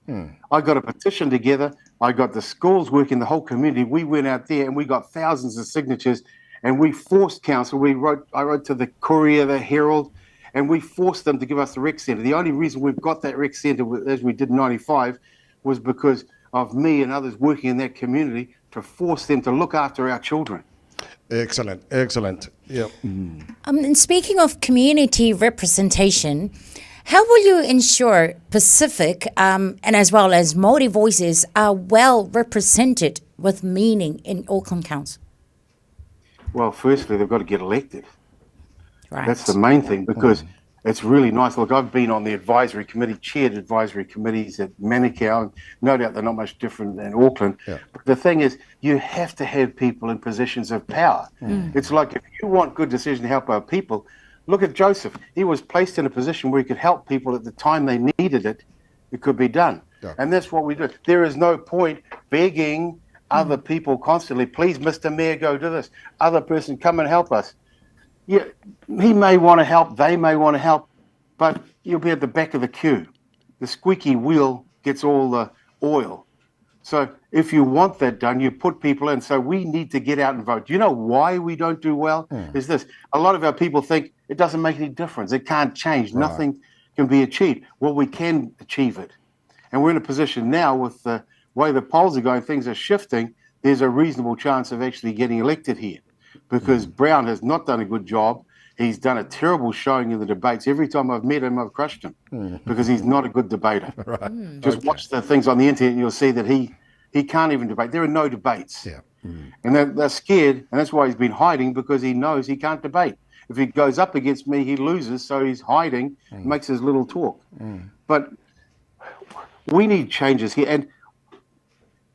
I got a petition together. I got the schools working, the whole community. We went out there and we got thousands of signatures, and we forced council. I wrote to the Courier, the Herald, and we forced them to give us the rec centre. The only reason we've got that rec centre, as we did in 95, was because of me and others working in that community to force them to look after our children. Excellent, excellent. Yeah. And speaking of community representation, How will you ensure Pacific um, and as well as Māori voices are well represented with meaning in Auckland Council? Well, firstly, they've got to get elected. Right. That's the main thing because it's really nice. Look, I've been on the advisory committee, chaired advisory committees at Manukau, and no doubt they're not much different than Auckland. Yeah. But the thing is, you have to have people in positions of power. It's like if you want good decision to help our people, look at Joseph. He was placed in a position where he could help people at the time they needed it. It could be done. Yeah. And that's what we do. There is no point begging other people constantly, please, Mr. Mayor, go do this. Other person, come and help us. Yeah, he may want to help, they may want to help, but you'll be at the back of the queue. The squeaky wheel gets all the oil. So if you want that done, you put people in. So we need to get out and vote. Do you know why we don't do well? Is this a lot of our people think it doesn't make any difference. It can't change. Right. Nothing can be achieved. Well, we can achieve it. And we're in a position now with the way the polls are going, things are shifting. There's a reasonable chance of actually getting elected here because Brown has not done a good job. He's done a terrible showing in the debates. Every time I've met him, I've crushed him because he's not a good debater. Right. Just watch the things on the internet and you'll see that he, he can't even debate. There are no debates. Yeah. And they're, they're scared, and that's why he's been hiding because he knows he can't debate. If he goes up against me, he loses, so he's hiding, makes his little talk. But we need changes here. And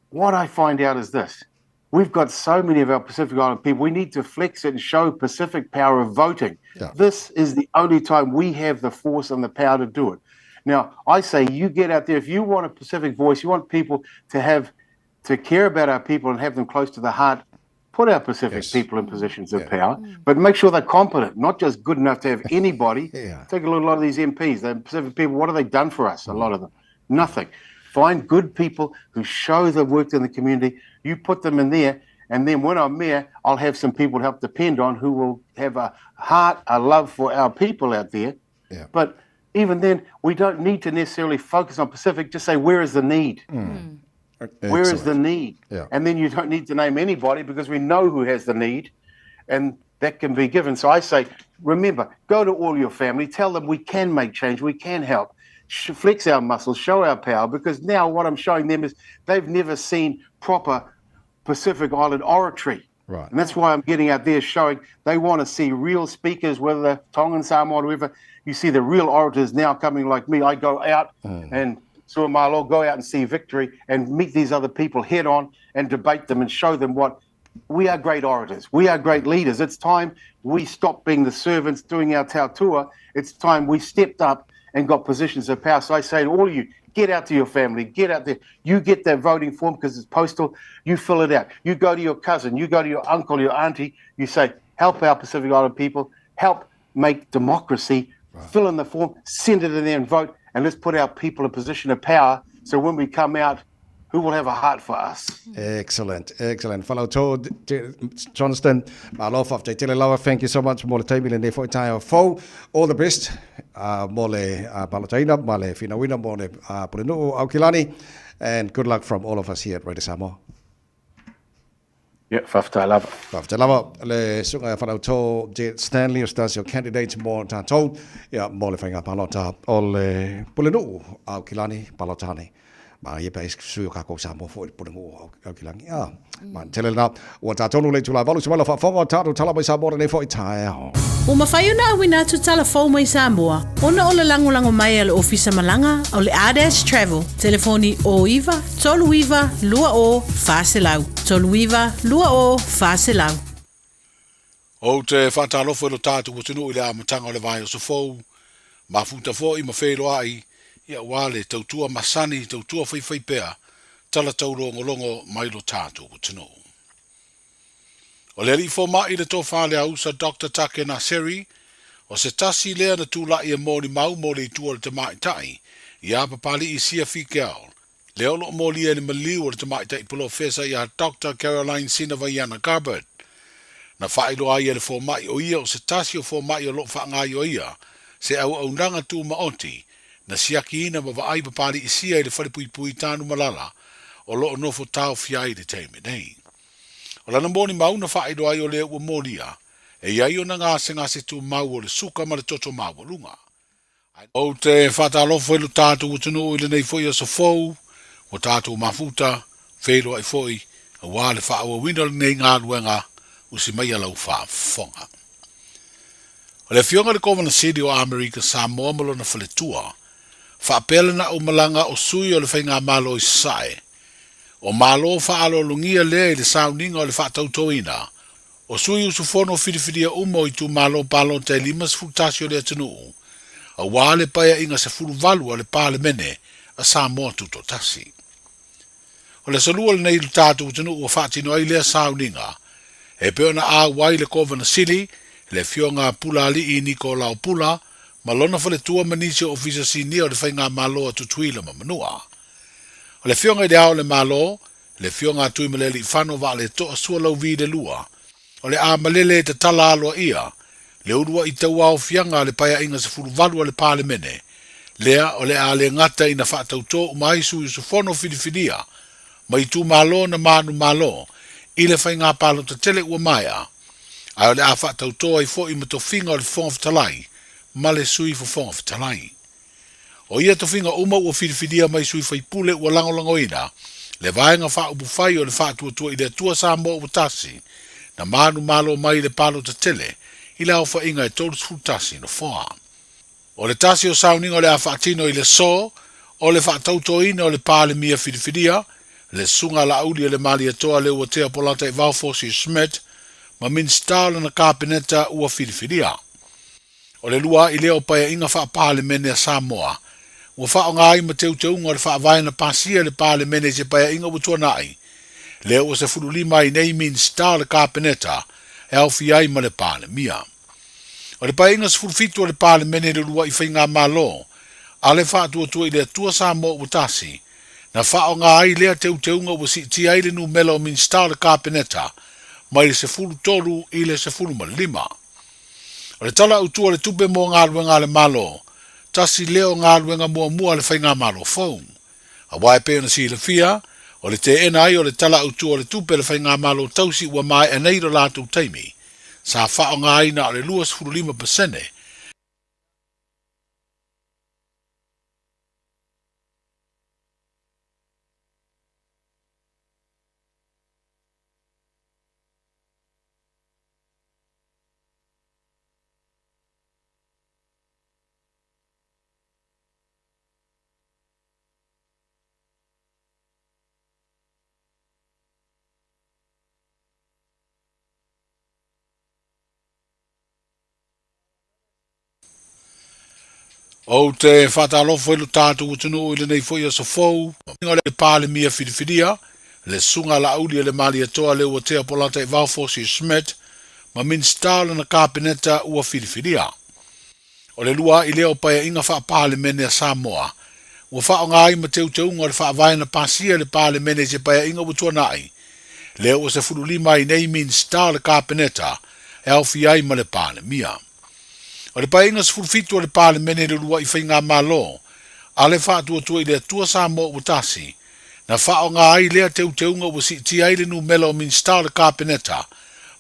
what I find out is this we've got so many of our Pacific Island people, we need to flex it and show Pacific power of voting. Yeah. This is the only time we have the force and the power to do it. Now, I say you get out there, if you want a Pacific voice, you want people to have to care about our people and have them close to the heart, put our Pacific people in positions of power, but make sure they're competent, not just good enough to have anybody. Yeah. Take a look at a lot of these MPs, the Pacific people, what have they done for us? A lot of them. Nothing. Find good people who show they've worked in the community. You put them in there, and then when I'm mayor, I'll have some people to help depend on who will have a heart, a love for our people out there. Yeah. But even then, we don't need to necessarily focus on Pacific. Just say, where is the need? Where is the Excellent. need? Yeah. And then you don't need to name anybody because we know who has the need and that can be given. So I say, remember, go to all your family, tell them we can make change, we can help. Flex our muscles, show our power, because now what I'm showing them is they've never seen proper Pacific Island oratory. Right. And that's why I'm getting out there showing they want to see real speakers, whether they're Tongan, Samoan, or whatever. You see the real orators now coming like me. I go out and Suamalo, go out and see victory and meet these other people head on and debate them and show them what we are great orators. We are great leaders. It's time we stopped being the servants doing our tautua. It's time we stepped up and got positions of power. So I say to all of you, get out to your family, get out there. You get that voting form because it's postal. You fill it out. You go to your cousin, you go to your uncle, your auntie. You say, help our Pacific Island people, help make democracy. Fill in the form, send it in there and vote, and let's put our people in a position of power so when we come out, who will have a heart for us? Excellent, excellent. Whalau Johnston, malo whaftai tele lawa, thank you so much mo le taimi le nei foi tai o fau. All the best mo le palotaina, mo le whinawina, mo le pulenu'u Aukilani, and good luck from all of us here at Radio Samoa. Yeah, whaftai lava. Whaftai lava, le sunga whalau tō Jet Stanley o stasi o candidate mo tātou, ia mo le whainga palota o le pulenu'u Aukilani palotani. Ma ia pe sui o kākou Samoa foi le pulenu'u Aukilani. Ia, ma tele lena, ua tātonu le tula valu se maila whaafonga o tātou tala mai Samoa nei foi taeao. Ua mafai ona auina atu tala fou mai Samoa, ona o le lagolago mai a le Ofisa Malaga o le Ardash Travel, telefoni 09 39 20 400, 39 20 400. Ou te faatalofa i lo tatou atunuu i le amataga o le vaiaso fou, mafuta foi ma feiloai, ia aua le tautua masani, tautua faifaipea, tala taulogologo mai lo tatou atunuu. O le alii fomai le tofa le ausa Dr. Take Naseri, o se tasi lea na tula'i e molimau mo le itu o le tamaitai, ia Papali'i Sia Fikeaol, lea o lo'o molia i le maliu o le tamaitai polofesa ia Dr. Caroline Sinavaiana Gabbard. Na faailoa ai e le fomai o ia o se tasi o fomai o lo'o faagaioia se auaunaga tumaoti na siakiina ma vaai Papali'i Sia i le falepuipui Tanumalala o lo'o nofo taofia ai i le taimi nei. O lana molimau na faailoa ai o lea ua molia, e i ai ona gasegase tumau o le suka ma le toto maualuga. Ou te faatalofa i lo tatou atunuu i lenei foi aso fou, ua tatou mafuta, feiloai foi, aua le faaauauina o lenei galuega usi maia lau faafofoga. O le Afioga i le Kovana Sili o Amerika Samoa ma lona faletua, faapea lana aumalaga o sui o le Faigamalo i Sasae, o Malo faaaloalogia lea i le sauniga o le faatautoina o sui usufono filifilia uma o itumalo palota e 51 o le atunuu, aua le Paeaiga 18 a le Palemene a Samoa Tutoatasi. O le aso Lua lenei i lo tatou atunuu ua faatino ai lea sauniga, e pei ona auai le Kovana Sili, le Afioga Pulaalii Nikolao Pula, ma lona faletua ma nisi o Ofisa Sinia o le Faigamalo a Tutuila ma Manua. O le Afioga i Le Ao o le Malo, le Afioga a Tuimalealiifano Vaaletoa Sualauvi le Lua, o le a malele e tatala aloaia le uluai tauaofiaga a le Paeaiga 18 a le Palemene, lea o le a le gata ina faatautō uma ai sui usufono filifilia ma itumalo na manumalo i le faiga palota tele ua maea, ae o le a faatautō ai foi ma tofiga o le Fofoga Fetalai ma le Sui Fofoga Fetalai. O ia tofiga uma ua filifilia mai sui faipule ua lagolagoina le Vaega Faaupufai o le Faatuatua i le Atua Samoa ua tasi, na manumalo mai i le palota tele i le aofaiga e 31 nofoa. O le tasi o sauniga o le a faatino i le aso o le faatautoina o le Palemia filifilia, le Susuga a Laauli o le Malietoa Leuatea Polataivao Fosi Schmidt ma Minisita o lana Kapeneta ua filifilia. O le luaʻi lea o Paeaiga Faa-Palemene a Samoa, ua faaaoga ai ma teuteuga o le Faavae na pasia e le Palemene i se Paeaiga ua tuanai, lea ua 15 ai nei Minisita o le Kapeneta e aofia ai ma le Palemia. O le Paeaiga 17 o le Palemene i le uluaʻi faigamalo a le Faatuatua i le Atua Samoa ua tasi, na faaaoga ai lea teuteuga ua siitia ai le numela o Minisita o le Kapeneta mai le 13 i le 15. O le Tala Autu o le Tupe mo Galuega a le Malo, tasi lea o galuega muamua a le Faigamalo fou. Aua e pei ona silafia, o le teena ai o le Tala Autu o le Tupe a le Faigamalo tausi ua maea nei lo latou taimi, sa faaaogaina o le 25%, Ou te faatalofa i lo tatou atunuu i lenei foi aso fou. O le Palemia filifilia, le Susuga a Laauli e le Malietoa Leuatea Polataivao Fosi Schmidt, ma Minisita o lana Kapeneta ua filifilia. O le luaʻi lea o Paeaiga Faa-Palemene a Samoa, ua faaaoga ai ma teuteuga o le Faavae na pasia e le Palemene i se Paeaiga ua tuanai, lea ua 15 ai nei Minisita o le Kapeneta e aofia ai ma le Palemia. O le Paeaiga 17 o le Palemene i le uluai faigamalo a le Faatuatua i le Atua Samoa ua tasi, na faaaoga ai lea teuteuga ua siitia ai le numela o Minisita o le Kapeneta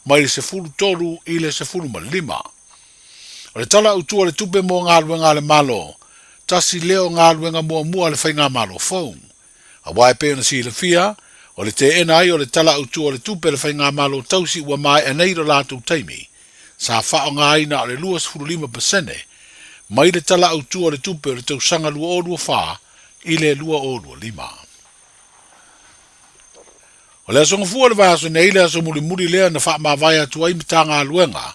mai le 13 i le 15. O le Tala Autu o le Tupe mo Galuega a le Malo, tasi lea o galuega muamua a le Faigamalo fou. Aua e pei ona silafia, o le teena ai o le Tala Autu o le Tupe a le Faigamalo tausi ua maea nei lo latou taimi, sa faaaoga ai na o le 25% mai le Tala Autu o le Tupe o le tausaga 2024 i le 2025. O le aso Gafua o le vaiaso nei le aso mulimuli lea na faamavae atu ai Matagaluega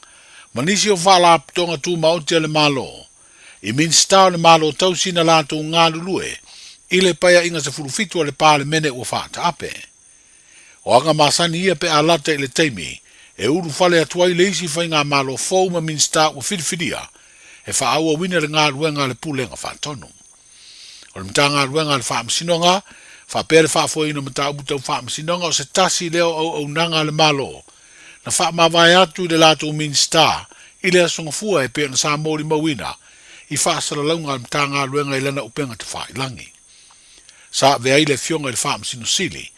ma nisi o Faalapotopotoga Tumaoti a le Malo i Minisita o le Malo tausi na latou galulue i le Paeaiga 17 a le Palemene ua faataape. O aga masani ia pe a lata i le taimi e ulufale atu ai le isi faigamalo fou ma Minisita ua filifilia e faaauauina le galuega a le Pulega Faatonu. O le Matagaluega a le Faamasinoga, faapea le faafoeina o mataupu tau faamasinoga o se tasi lea o auaunaga a le Malo, na faamavae atu i le latou Minisita i le Aso Gafua e pei ona sa molimauina i faasalalauga a le Matagaluega i lana upega tafailagi. Sa avea ai le Afioga i le Faamasino Sili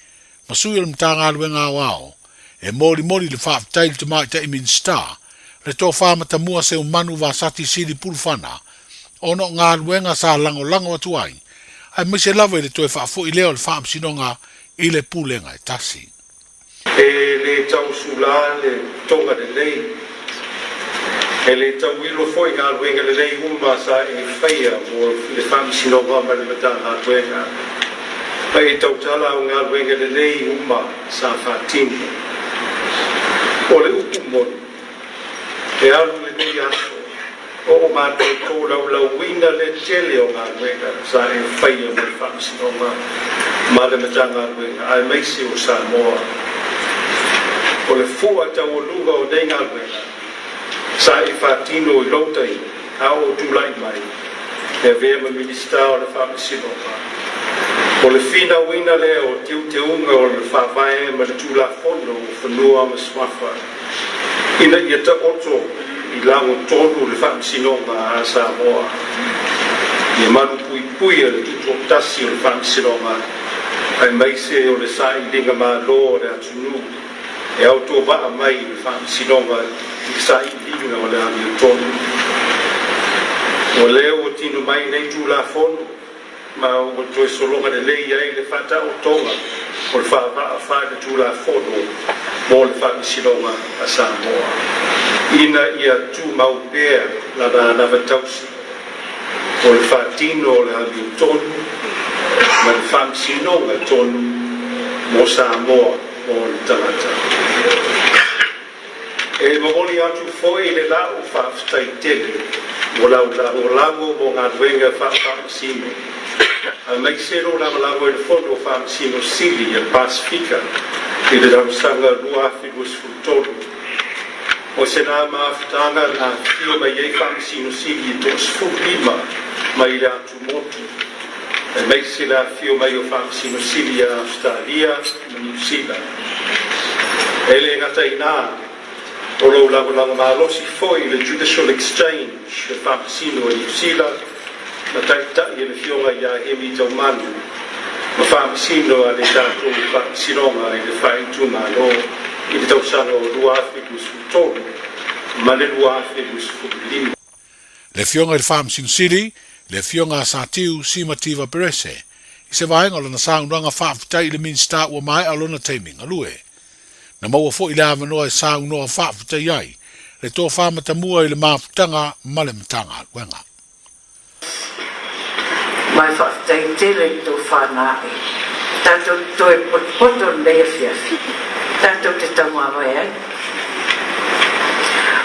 ma sui o le Matagaluega Aoao e molimoli le faafetai i le Tamaitai Minisita, le Tofa Matamua Seumanu Vasati Sili Pulufana, ona o galuega sa lagolago atu ai, aemaise lava i le toe faafoi lea o le Faamasinoga i le Pulega e tasi. E le tau sula le toga lelei, e le tau ilo foi galuega lelei uma sa e faia mo le Faamasinoga ma le Matagaluega, ma e tautala au galuega lelei uma sa faatino. O le upu moni, e alu lenei aso o o matou tolaulauina le tele o galuega sa e faia mo le Faamasinoga ma le Matagaluega aemaise o Samoa. O le fua taualuga o nei galuega sa e faatino i lou taimi a o tulai mai e avea ma Minisita o le Faamasinoga. O le finauina lea o teuteuga o le Faavae ma le Tulafono o Fanua ma Suafa ina ia taoto i lagotonu le Faamasinoga a Samoa. Ia malupuipuia le tutoatasi o le Faamasinoga aemaise o le sailiga malo a le atunuu e autovaa mai i le Faamasinoga i le sailiga o le amiotonu. Ua lea ua tino mai nei Tulafono ma ua toe sologa lelei ai le faataotoga o le faavaa faaletulafono mo le Faamasinoga a Samoa, ina ia tumau pea lana anava tausi o le faatino o le amiotonu ma le faamasinoga tonu mo Samoa ma ona tagata. E momoli atu foi le lau faafetai tele mo lau lagolago mo galuega faafaamasino, aemaise lou lagolago i le Fono Faamasino Sili a le Pasefika i le tausaga 2023. O se na mafutaga na afifio mai ai Faamasino Sili e toa-15 mai le atumotu, aemaise le afifio mai o Faamasino Sili a Ausetalia ma Niu Sila. E le gata i ina, o lou lagolago malosi foi i le Judicial Exchange le Faamasino a Niu Sila na taitai e le Afioga ia Hemi Taumanu ma Faamasino a le tatou Faamasinoga i le Faaitumalo i le tausaga o 2023 ma le 2025. Le Afioga i le Faamasino Sili, le Afioga a Satiu Simativa Perese, i se vaega o lana saunoaga faafetai i le Minisita ua maea lona taimi galue. Na maua foi le avanoa e saunoa faafetai ai le tofa matamua i le mafutaga ma le Matagaluega. Ma e faafetai tele i le tofa na ae tatou te toe potopoto lenei afiafi tatou te taumavae ai.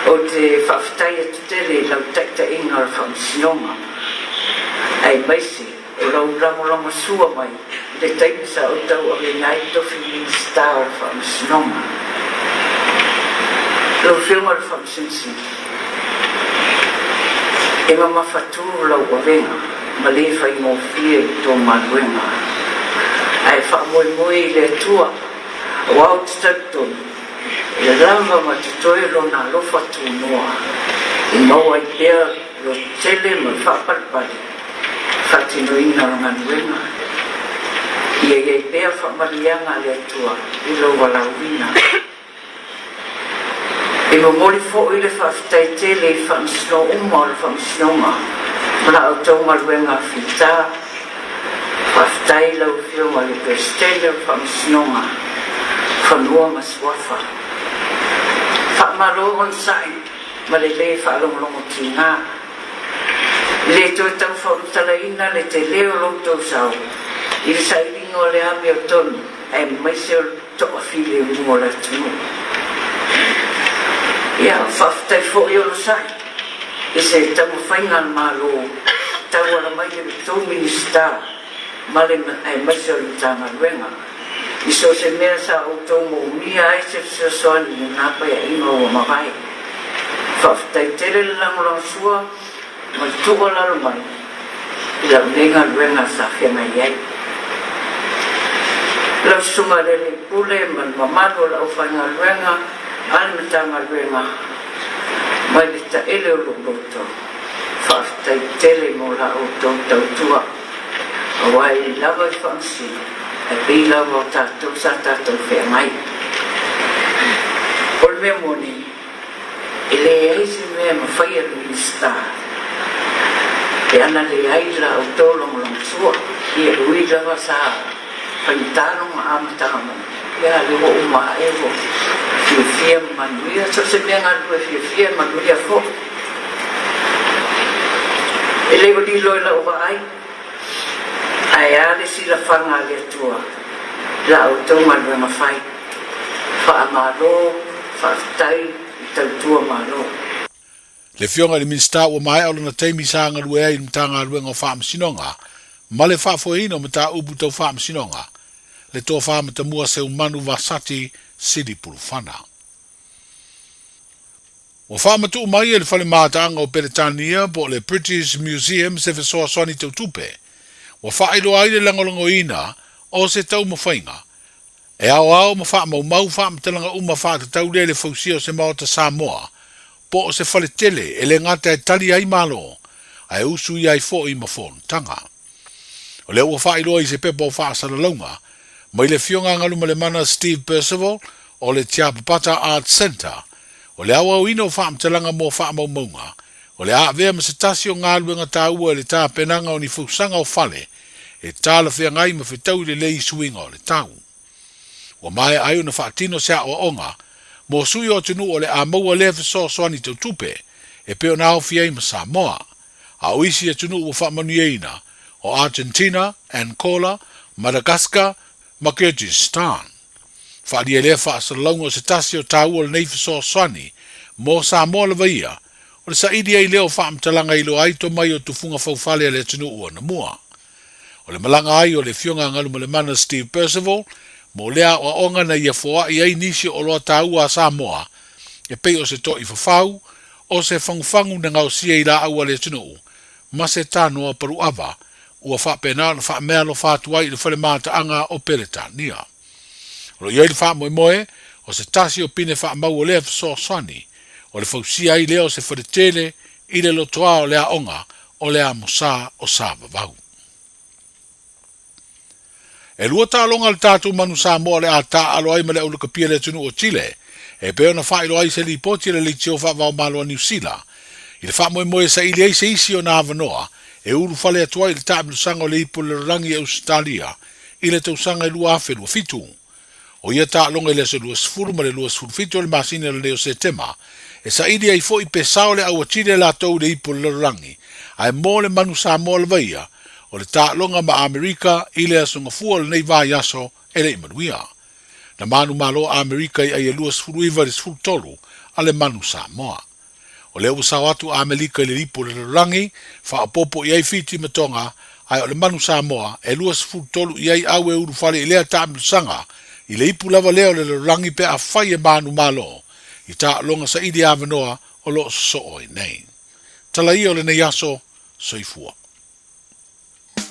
Ou te faafetai atu tele i lau taitaiga o le Faamasinoga aemaise o lau lagolagosua mai i le taimi sa ou tauaveina ai tofi Minisita o le Faamasinoga. Lau Afioga i le Faamasino Sili, e mamafatū lau avega ma le faigofie i tō galuega, ae faamoemoe i le Atua, aua ou te talitonu, e lava ma totoe Lona alofa tunoa e maua ai pea lo tele ma le faapalepale faatinoina o le galuega. Ia i ai pea faamanuiaga a le Atua i lou valaauina. E momoli foi le faafetai tele i faamasino uma o le Faamasinoga ma la outou galuega fita. Faafetai i lau Afioga i le Peresetene o le Faamasinoga Fanua ma Suafa. Faamalo onosai ma le le faalogologo tiga. E le toe tau faamatalaina le tele o lo outou sao i le sailiga o le amiotonu aemaise o le toafilemu o le atunuu. Ia, faafetai foi onosai i se taumafaiga a le Malo e tauala mai i le tou Minisita ma le aemaise o le Matagaluega i so o se mea sa outou moomia ai se fesoasoani i lena Paeaiga ua mavae. Faafetai tele le lagolagosua ma le tuualalo mai i lau nei galuega sa feagai ai. Lau Susuga i le Alii Pule ma le mamalu o le aufaigaluega a le Matagaluega mai le taele o lou loto, faafetai tele mo la outou tautua, aua e ui lava i faamasino, ae pei lava o tatou sa tatou feagai. O le mea moni, E leai se mea e mafai e le Minisita Pe ana leai la outou lagolagosua, ia e ui lava sa faigata lona amataga mai, ia a lea ua uma ae ua fiafia ma manuia, so o se mea galulue fiafia e manuia foi. E le o lilo i lau vaai, ae a le silafaga a le Atua i la outou galuega fai. Faamalo, faafetai i tautua Malo. Le Afioga i le Minisita ua maea lona taimi sa galue ai i le Matagaluega o Faamasinoga ma le faafoeina o mataupu tau faamasinoga, le Tofa Matamua Seumanu Vasati Sili Pulufana. Ua faamatuu mai e le Fale Mataaga o Peretania po o le British Museum se fesoasoani tautupe ua faailoa ai le lagolagoina o se taumafaiga E aoao ma faamaumau faamatalaga uma faatatau lea i le fausia o se Maota Samoa po o se fale tele e le gata e tali ai Malo, ae usuia ai foi ma fonotaga. O lea ua faailoa i se pepa o faasalalauga mai le Afioga a Galumalemana Steve Percival o le Tiapapata Arts Centre, o le aoaoina o faamatalaga mo faamaumauga o le a avea ma se tasi o galuega taua i le tapenaga o ni fausaga o fale e talafeagai ma fetaui lelei i suiga o le tau. Ua maea ai ona faatino se aoaoga mo sui o atunuu o le a maua lea fesoasoani tau tupe e pei ona aofia ai ma Samoa, a o isi atunuu ua faamanuiaina o Argentina, Angola, Madagascar ma Kyrgyzstan. Faaalia lea faasalalauga o se tasi o taua o lenei fesoasoani mo Samoa lava ia, o le saili ai lea o faamatalaga i iloa ai tomai o tufuga faufale a le atunuu anamua. O le malaga ai o le Afioga a Galumalemana Steve Percival mo lea aoaoga na ia foai ai nisi o oloa taua a Samoa e pei o se to'i fafau, o se fagufagu na gaosia i laau a le atunuu, ma se tanoa paluava ua faapena ona faameaalofa atu ai i le fale mataaga o Peretania. O lo o i ai le faamoemoe o se tasi o pine faamau o lea fesoasoani, o le fausia ai lea o se faletele i le lotoa o le aoga o le Amosa o Savavau. E lua taaloga a le tatou manu Samoa o le a taaalo ai ma le aulakapia i le atunuu o Chile, e pei ona faailoa ai se lipoti a le Leitio Faavaomalo a Niu Sila, i le faamoemoe e saili ai se isi ona avanoa e ulufale atu ai i le taamilosaga o le Ipu o le Lalolagi i Ausetalia i le tausaga e 2027. O ia taaloga i le aso 20 ma le 27 o le masina lenei o Setema, e saili ai foi pe sao le au a Chile latou i le Ipu o le Lalolagi, ae mo le manu Samoa lava ia, o le taaloga ma Amerika i le aso Gafua o lenei vaiaso e le i manuia. Na manumalo a Amerika i ai e 29 i le 13 a le manu Samoa. O lea ua sao atu a Amelika i le lipo o le lalolagi, faaopoopo i ai Fiti ma Tonga, ae o le manu Samoa, e 23 i ai au e ulufale i lea taamilosaga, i le ipu lava lea o le lalolagi pe afai e manumalo i taaloga saili avanoa o lo o sosoo ai nei. Tala ia o lenei aso, soifua.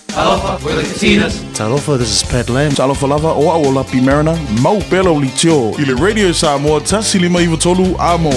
Talofa, we're the Katinas. Talofa, this is Pat Lam. Talofa lava, o au o Lapi Mariner, mau pea lau leitio i le Radio Samoa 153 Amo.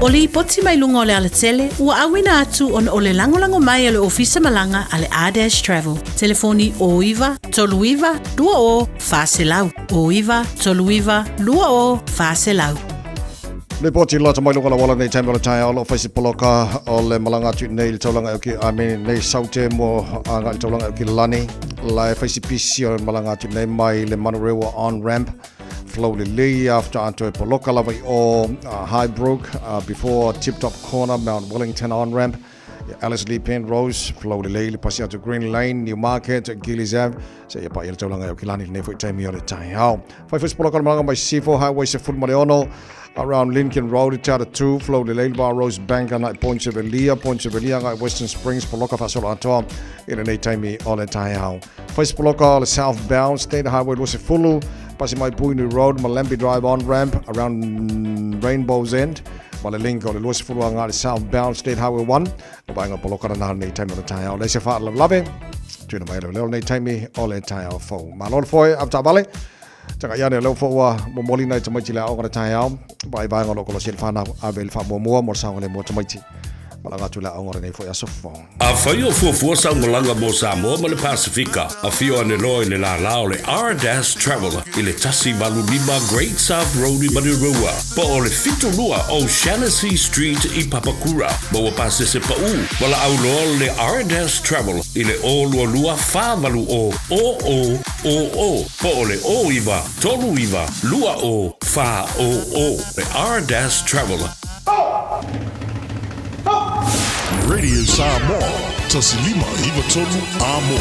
O lipoti mai luga o le alatele ua auina atu ona o le lagolago mai a le Ofisa Malaga a le R-Dash Travel. Telefoni 09 39 20 400. 09 39 20 400. Lipoti lata mai luga la wala nei taimi o le taeao lo whaisi poloka o le malanga atu nei le taulanga e ki I mean nei saute mo a ngai le taulanga e ki lani la e whaisi pisi o le malanga atu nei mai le Manurewa on ramp flow lelei after anto e poloka lava i o Highbrook before Tip Top Corner Mount Wellington on ramp Alice Lee Penrose flow lelei le pasi atu Green Lane Newmarket Gillies Ave seia paia le taulaga e Aukilani lenei foi taimi o le taeao. Fai foi se poloka o le malaga mai Sifo Highway 16 around Lincoln Road i Te Atatū, flow lelei le va Rose Bank agai Point Chevelia, Point Chevelia agai Western Springs, poloka faasolo atoa i lenei taimi o le taeao. Fai se poloka o le southbound State Highway 20, pasi mai Puhinui Road, Malambi Drive on ramp around Rainbow's End. Ma le link o le 20 agai i le southbound State Highway 1. O vaega poloka lena i lenei taimi o le taeao. Leai se faalavelave, tuuina mai e leoleo lenei taimi o le taeao fou. Malo le foe, avetaavale. Tagai ane o lea foi ua momoli nai tamaiti i le aoga i le taeao. Vaai vaega o lo o kolosi ai le fanau, ave i le faamuamua mo le saogalemu o tamaiti. Malaga atu i le aoga o lenei foi aso fou. Afai o fuafua sau malaga mo Samoa ma le Pasefika, afio ane loa i le lālā o le R-Dash Travel i le 185 Great South Road i Manurewa, po o le 72 O'Shannessy Street i Papakura. Maua pasese paʻu, valaau loa le R-Dash Travel i le 022 480 00 00 po o le 09 39 20 400. Le R-Dash Travel. Radio Samoa, 1593 Amo.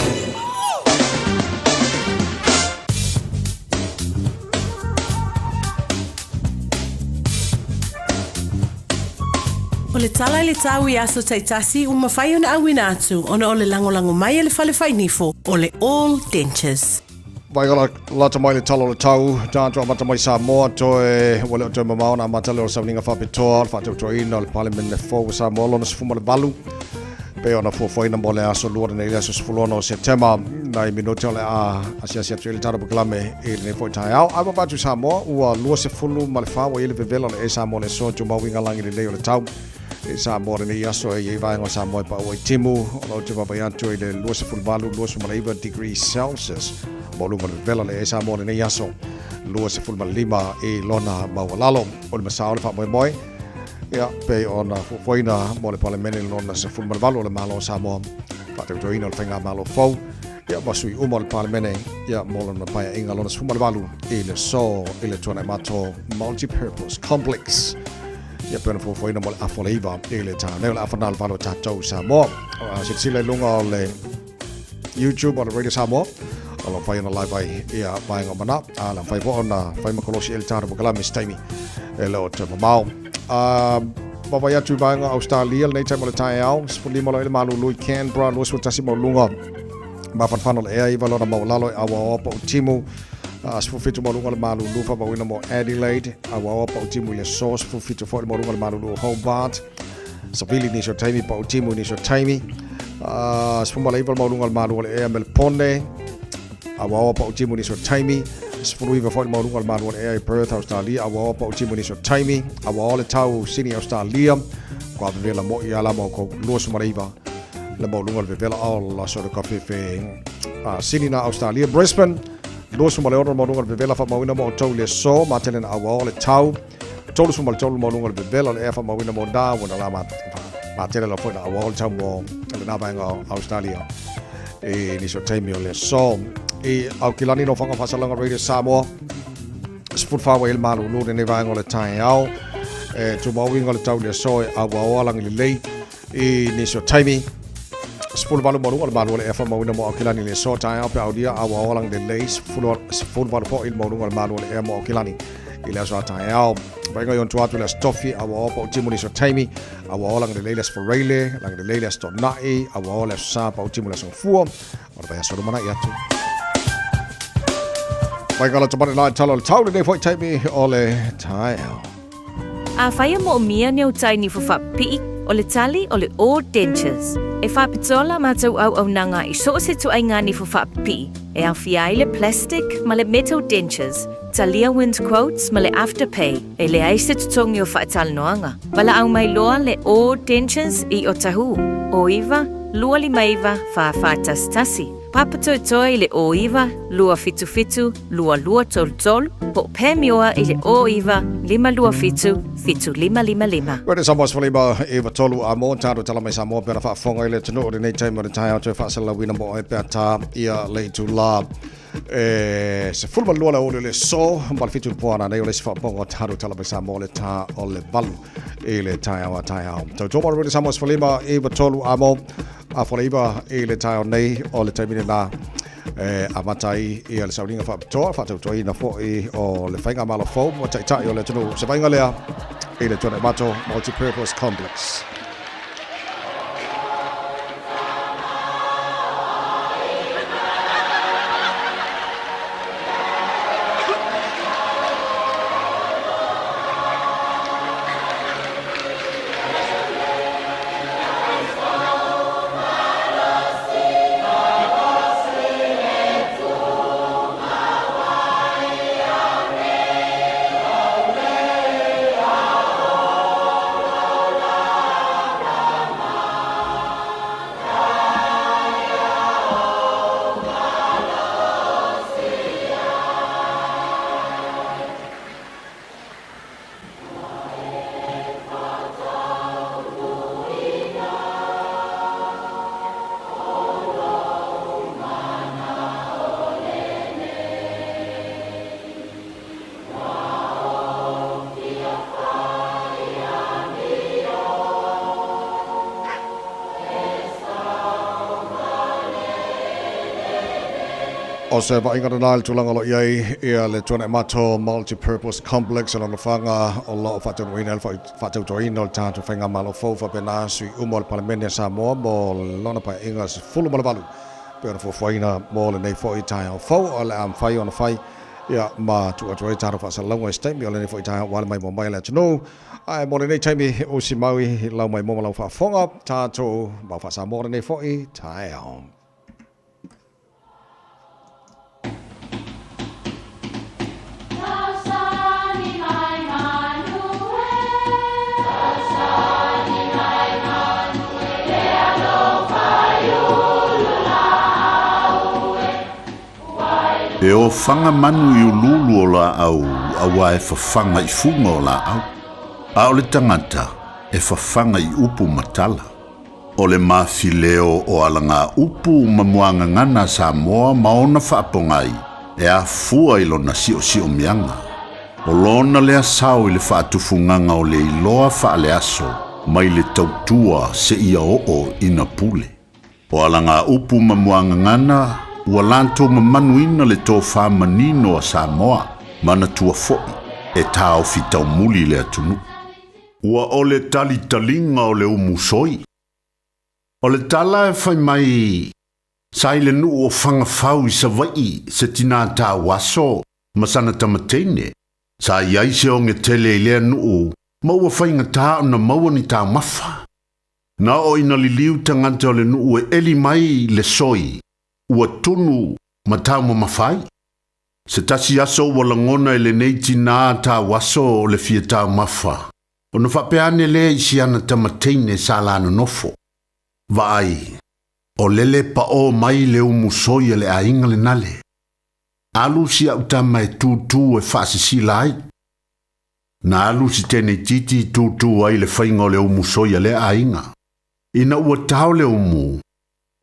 O le tala i le tau i aso taitasi ua mafai ona auina atu ona o le lagolago mai a le Fale Fainifo o le All Dentures. Vaigala lata mai le tala o le tau, tātou amata mai Samoa, toe ua le o toe mamao ona amata lea o le sauniga faapitoa o le faatautoina o le Palemene fou o Samoa lona 18 pei ona fuafuaina mo le aso lua lenei le aso 16 o Setema nai minute o le a asiasi atu i le tatou polokalame i lenei foi taeao. Ae vaavaai atu Samoa ua 24 ua i ai le vevela o le ē Samoa le aso tumau i ngā lagi lelei o le tau i Samoa lenei aso e i ai vaega o Samoa e paua i timu o lo o te vaavaai atu i le 28 29 degrees Celsius maualuga o le vevela o le ē Samoa lenei aso 25 i lona maualalo. O le masao le faamoemoe ia pei ona fuafuaina mo le Palemene lona 18 o le Malo o Samoa faatautoina o le Faigamalo fou ia ma sui uma o le Palemene ia mo lona paeaiga lona 18 i le aso i le Tuanaimato Multipurpose Complex. Ia pei ona fuafuaina mo le afa o le 9 i le taeao nei o le afa na o le 8 o tatou Samoa. Silasila i luga o le YouTube o le Radio Samoa o lo o mafai ona live ai ia vaega o mana a la mafai foi ona fai ma kolosi ai le tatou polokalame i se taimi e le o toe mamao. Vaavaai atu i vaega Australia lenei taimi o le taeao, 15 loa i le malulu i Canberra, 21 maualuga mafanafana o le ea, 9 lona maualalo e auaoa pau timu, 17 maualuga le malulu faamauina mo Adelaide, auaoa pau timu i le aso, 17 foi le maualuga o le malulu o Hobart, savili nisi o taimi, pau timu nisi o taimi, 19 le maualuga o le malu o le ea Melbourne, auaoa pau timu nisi o taimi, 19 foi le maualuga o le malu o le ea i Perth, Australia, auaoa pau timu nisi o taimi, auaoa le tau Sydney, Australia, kua vevela moi ia la makou 29 le maualuga o le vevela o la solo kafefe Sydney na Australia, Brisbane, 26 le maualuga o le vevela faamauina mo outou i le aso, matele na auaoa le tau, 33 le maualuga o le vevela o le ea faamauina mo Darwin, o la matele la foi na auaoa le tau mo lena vaega o Australia i nisi o taimi o le aso. I Aukilani no whanga whasalanga Radio Samoa, 14 ua i le malulu lenei vaega o le taeao, e tumauiga o le tau i le aso e auaoa langi lelei i nisi o taimi. 18 maualuga o le malu o le ea faamauina mo Aukilani i le aso taeao pe aulia auaoa langi lelei 18 foi le maualuga o le malu o le ea mo Aukilani i le aso a taeao. Vaaiga i ona tua atu i le aso Tofi, auaoa pautimu nisi o taimi, auaoa langi lelei le aso Faraile, langi lelei le aso Toonai, auaoa le aso Sa pautimu le aso Gafua, o le vaiaso lumanai atu. Vaaiga la tamane la e tala o le tau lenei foi taimi o le taeao. Afai e moomia ni au tai nifo faapipii, o le tali o le All Dentures. E faapitoa la matou auaunaga i so o se ituaiga nifo faapipii, e aofia ai le plastic ma le metal dentures, talia wind quotes ma le afterpay, e leai se totogi o faatalanoaga. Valaau mai loa le All Dentures i Otahuhu, 09 259 4411. Papatoetoe i le 09 277 2233 po o Pamioa i le 09 527 7555. Koe te Samoa 15 9 3 a mō tātou tala mai Samoa pea na faafofoga i le atunuu o lenei taimi o le taeao toe faasalalauina mo oe pea tā ia le itulā e 12 le aoauli o le aso ma le 7 le po ana nei o le isi faaopoopoga o tātou tala mai Samoa le tā o le 8 i le taeao a taeao. Tautua mai le Samoa 15 9 3 a mō a 9 i le taeao nei o le taimi lena e amata ai ia le sauniga faapitoa faatautoaina foi o le faigamalo fou ma taitai o le atunuu. Se vaaiga lea i le Tuanaimato Multipurpose Complex. O se vaaiga lena i le tulaga o lo o i ai ia le Tuanaimato Multi-Purpose Complex o Lonofaga o lo o faataunuuina ai le faatautoina o le tatou Faigamalo fou faapena sui uma o le Palemene a Samoa mo lona Paeaiga 18 pei ona fuafuaina mo lenei foi taeao fou o le a mafai ona fai ia ma tuu atu ai tatou faasalalauga i se taimi o lenei foi taeao ua ale maimoa mai le atunuu. Ae mo lenei taimi usi mau i lau maimoa ma lau faafofoga tatou mau faa-Samoa lenei foi taeao. E ofaga manu i uluulu o laau auā e fafaga i fuga o laau, a o le tagata e fafaga i upu ma tala. O le mafileo o alagaupu ma muagagana a Samoa ma ona faapogai e afua i lona siosiomiaga. O lona lea sao i le faatufugaga o le iloa faaleaso mai le tautua seia oo ina pule. O alagaupu ma muagagana ua latou mamanuina le tofa manino a Samoa, manatua foi e taofi taumuli le atunuu. Ua o le talitaliga o le umusoi. O le tala e fai mai, sa i le nuu o Fagafau i Savaii se tinā tauaso ma sana tamateine. Sa i ai se oge tele i lea nuu ma ua faigata ona maua ni taumafa. Na oo ina liliu tagata o le nuu e eli mai le soi ua tunu ma taumamafa ai. Se tasi aso ua lagona e lenei tinā tauaso o le fia taumafa, ona faapea ane lea i si ana tama teine sa la nonofo, Vaai, o lele paʻō mai le umu soi a le aiga lenale. Alu si a'u tama e tūtū e faasisila ai. Na alu si teneititi i tūtū ai le faiga o le umu soi a lea aiga. Ina ua tao le umu,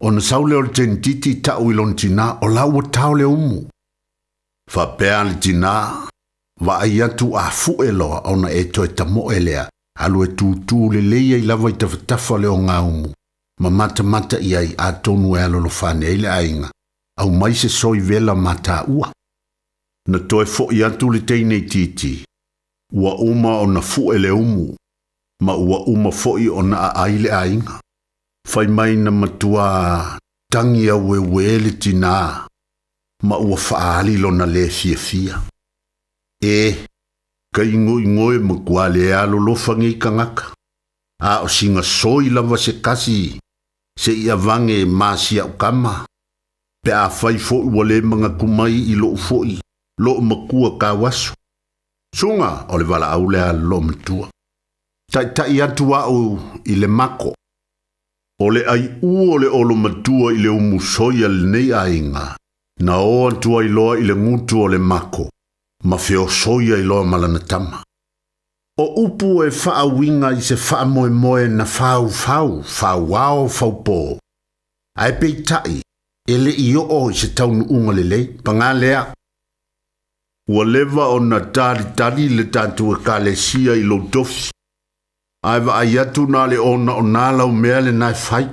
ona sau lea o le teneititi i ta'u i lona tinā, o la ua tao le umu. Faapea le tinā, Vaai atu a fu'e loa ona e toe tamo'e lea, alu e tūtū lelei ai lava i tafatafa o le ogaumu, ma matamata i ai atonu e alolofa ane ai le aiga, aumai se soi vela ma tāua. Na toe fo'i atu le teine itiiti, ua uma ona fu'e le umu, ma ua uma fo'i ona aai le aiga. Fai mai na matuā tagi aueuē le tinā, ma ua faaali lona lē fiafia. E, ka igoigoe makuā le alolofa nei tagata, a o siga soi lava se kasi se'i avage ma si a'u kama, pe afai fo'i ua lē manatu mai i lo'u fo'i lo'u makua tauaso. Suga o le valaau lea a le loomatua. Ta'ita'i atu a'u i le mako. O le aiʻū o le olomatua i le umusoi a lenei aiga, na o atu ai loa i le gutu o le mako, ma feosoi ai loa ma lana tama. O upu e faauiga i se faamoemoe na faufau, fauao, faupō. Ae peitai, e le i oo i se taunuuga lelei, pagā lea, ua leva ona talitali le tatou Ekalesia i lou tofi, ae vaai atu na le onaonā lau mea lena e fai.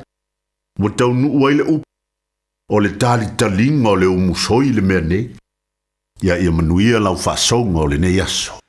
Ua taunuu ai le upu, o le talitaliga o le umusoi le mea nei. Ia ia manuia lau faasouga o lenei aso.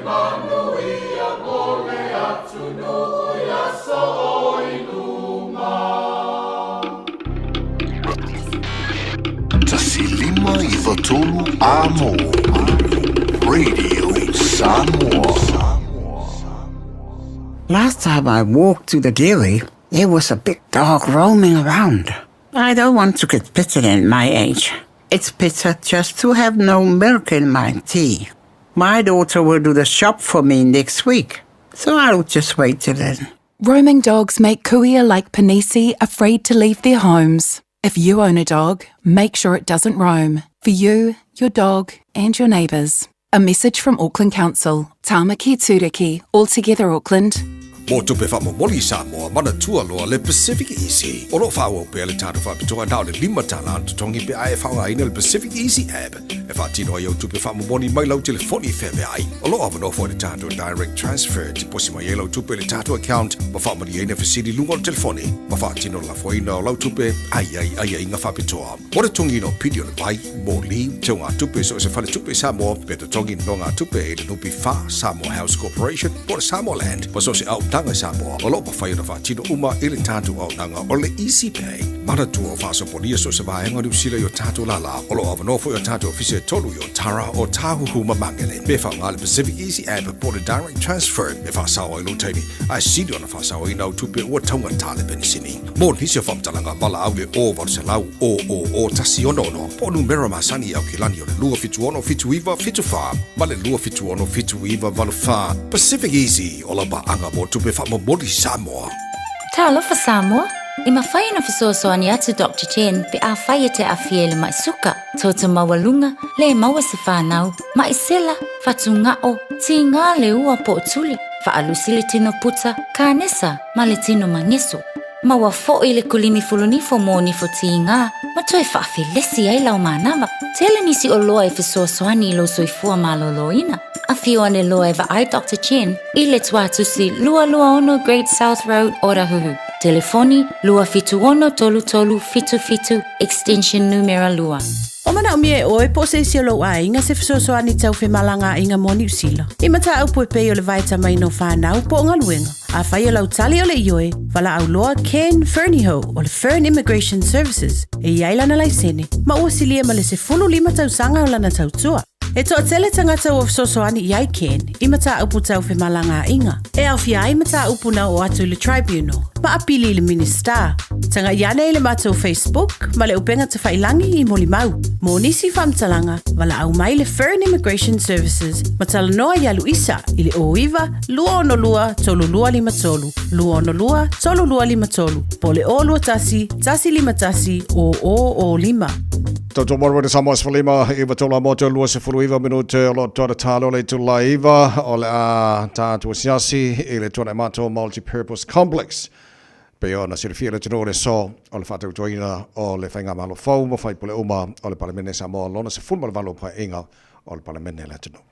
manuia mo le atunuu i aso o i luma. 159 Amo Radio Samoa. Last time I walked to the dairy, there was a big dog roaming around. I don't want to get bitten at my age. It's better just to have no milk in my tea. My daughter will do the shop for me next week, so I'll just wait till then. Roaming dogs make kuia like Panisi afraid to leave their homes. If you own a dog, make sure it doesn't roam. For you, your dog, and your neighbours. A message from Auckland Council. Tāmaki Tūriki, all together Auckland. Mo tupe faamomoli i Samoa, manatua loa le Pacific Easy. O lo o faaauau pea le tatou faapitoa na o le $5 le totogi pe a e faaaogaina le Pacific Easy app e faatino ai au tupe faamomoli mai lau telefoni feaveai. O lo o avanoa foi le tatou Direct Transfer e tiposi mai ai lau tupe i le tatou account ma faamalieina fesili i luga o le telefoni ma faatino le lafoina o lau tupe a i ai aiaiga faapitoa. Mo le totogiina o pili o le vai, moli, teugatupe i so o se faletupe i Samoa, pe totogi nonogatupe i le NPF, Samoa House Corporation, po o le Samoa Land, ma so o se auaunaga i Samoa, o lo o mafai ona faatino uma i le tatou auaunaga o le Easy Pay. Manatua o faasopolia so o se vaega o Niu Sila i o tatou lālā. O lo o avanoa foi o tatou ofisa e tolu i Otara, Ōtāhuhu ma Māngere. Pe faaaoga le Pacific Easy App po o le Direct Transfer e faasao ai lou taimi, ae sili ona faasaoina au tupe ua taugata le penisini. Mo nisi o faamatalaga, valaau i le 0800 000 166 po o numera masani i Aukilani o le 276 79 74 ma le 276 79 84. Pacific Easy, o lau paaga mo tupe faamomoli Samoa. Talofa Samoa! E mafai ona fesoasoani atu Doctor Chen pe afai e te aafia i le mai suka, toto maualuga, le maua se fanau, mai sela, fatugao, tiga le ua po o tuli, faalusi le tino puta, kanesa ma le tino mageso. Maua foi le kulimi fulunifo mo nifo tiga ma toe faafelesi ai lau manava. Tele nisi oloa e fesoasoani i lou soifua malōlōina. Afio ane loa e vaai Doctor Chen i le Tuatusi 226 Great South Road, Otahuhu. Telefoni, 276 33 77, extension numera 2. O manaomia e oe po o se isi o lou aiga se fesoasoani tau femalagaaiga mo Niu Sila. I mataupu e pei o le vaetamaina o fanau po o galuega. Afai o lau tali o le ioe, valaau loa Ken Fernihough o le Fern Immigration Services e i ai lana laisene ma ua silia ma le 15 tausaga o lana tautua. E toatele tagata ua fesoasoani i ai Ken i mataupu tau femalagaaiga, e aofia ai mataupu na oo atu i le Tribunal ma apili i le Minisita. Tagai ane i le matou Facebook ma le upega tafailangi i molimau. Mo nisi faamatalaga, valaau mai le Fern Immigration Services ma talanoa iā Luisa i le 09 262 3253, 262 3253, po o le 021 151 0005. Tautua mo le Samoa 15 i tolu amo 29 minute o lo toa talo le itula iva o le a tātou asiasi i le Tuanaimato Multi-Purpose Complex. Pei ona silafia e le atunuu o le aso o le faatautoina o le Faigamalo fou ma faipule uma o le Palemene Samoa lona 18 o Paeaiga o le Palemene a le atunuu.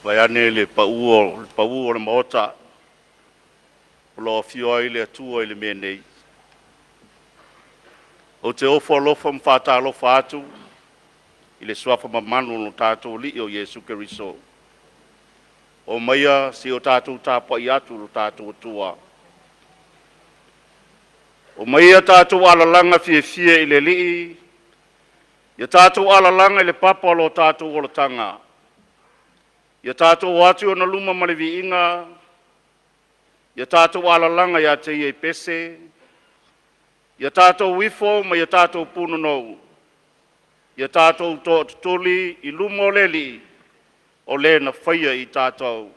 Vaeane le pau o le pau o le Maota, o lo o afio ai le Atua i le mea nei. Ou te ofo alofa ma faatalofa atu i le suafa mamalu o lo tatou Alii o Iesu Keriso. Omaia se i o tatou tapuai atu i lo tatou Atua. Omaia tatou alalaga fiafia i le Alii, ia tatou alalaga i le papa o lo tatou olataga. Ia tatou o atu i ona luma ma le viiga, ia tatou alalaga ia te ia i pese. Ia tatou ifo ma ia tatou punonou, ia tatou tootutuli i luma o le Alii, o le na faia i tatou.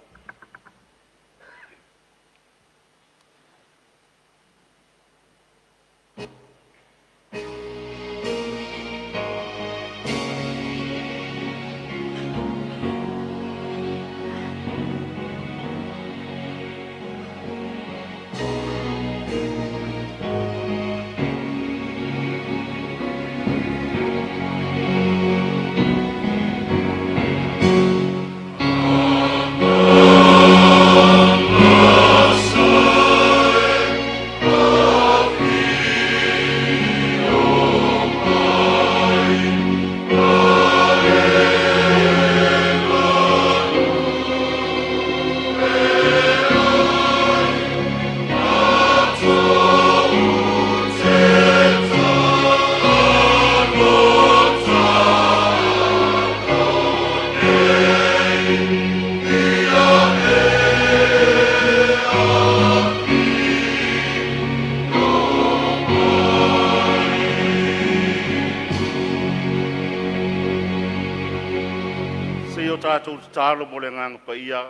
Se i o tatou tatalo mo le Agaga Paia.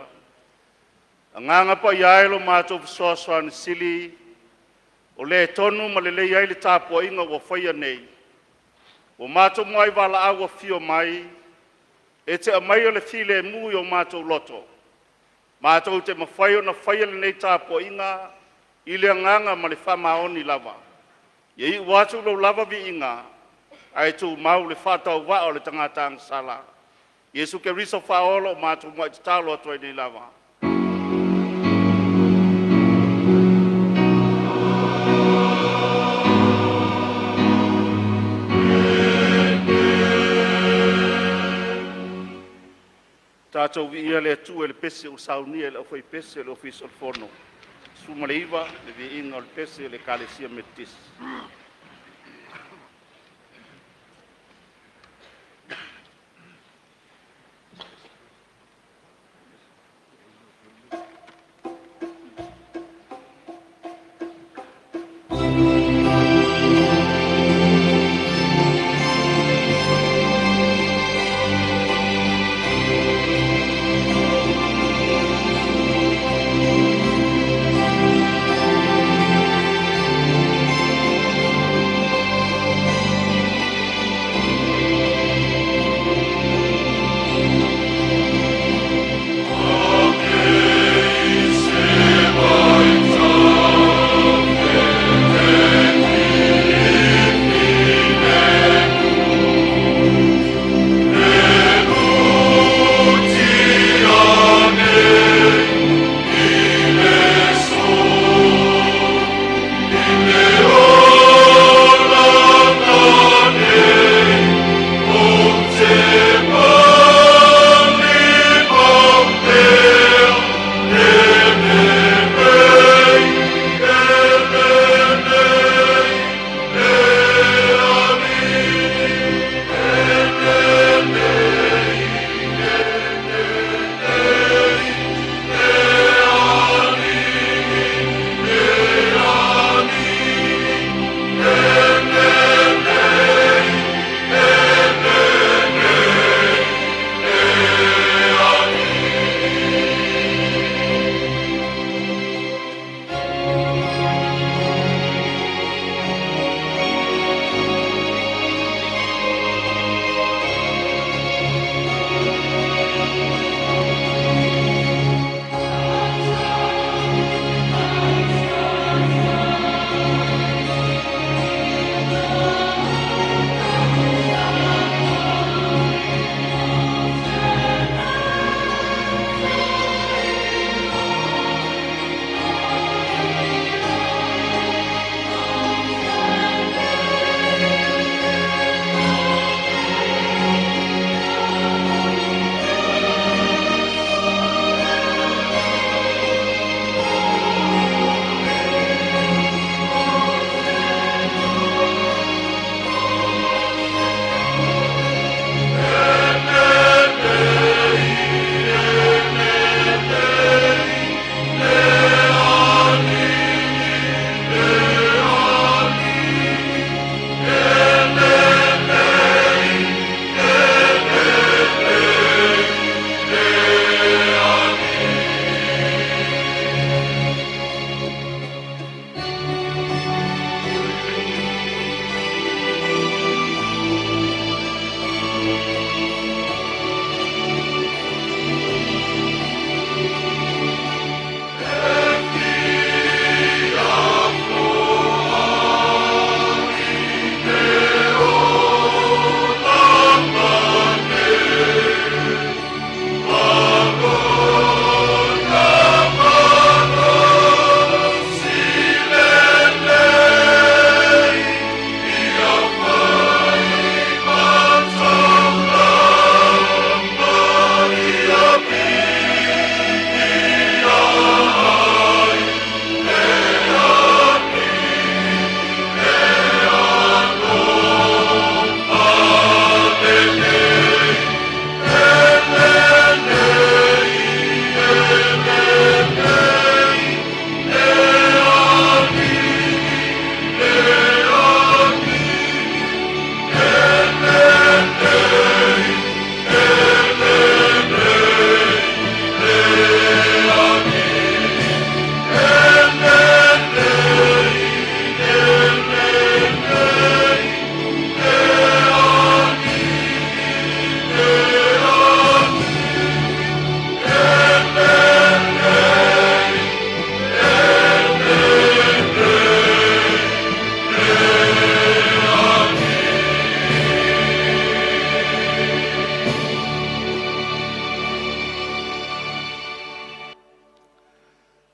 Agaga Paia e lo matou fesoasoani sili, o le tonu ma lelei ai le tapuaiga ua faia nei, ua matou muai valaau afio mai e te aumaia le filemu i o matou loto, matou te mafai ona faia lenei tapuaiga i le agaga ma le faamaoni lava. Ia iu atu lou lava viiga ae tumau le faatauvaa o le tagata agasala. Iesu Keriso Faaola o matou muai tatalo atu ai nei lava. Tatou viia le Atua i le pese ua saunia e le aufaipese o le Ofisa o le Fono. 19, le viiga o le pese a le Ekalesia Metotisi.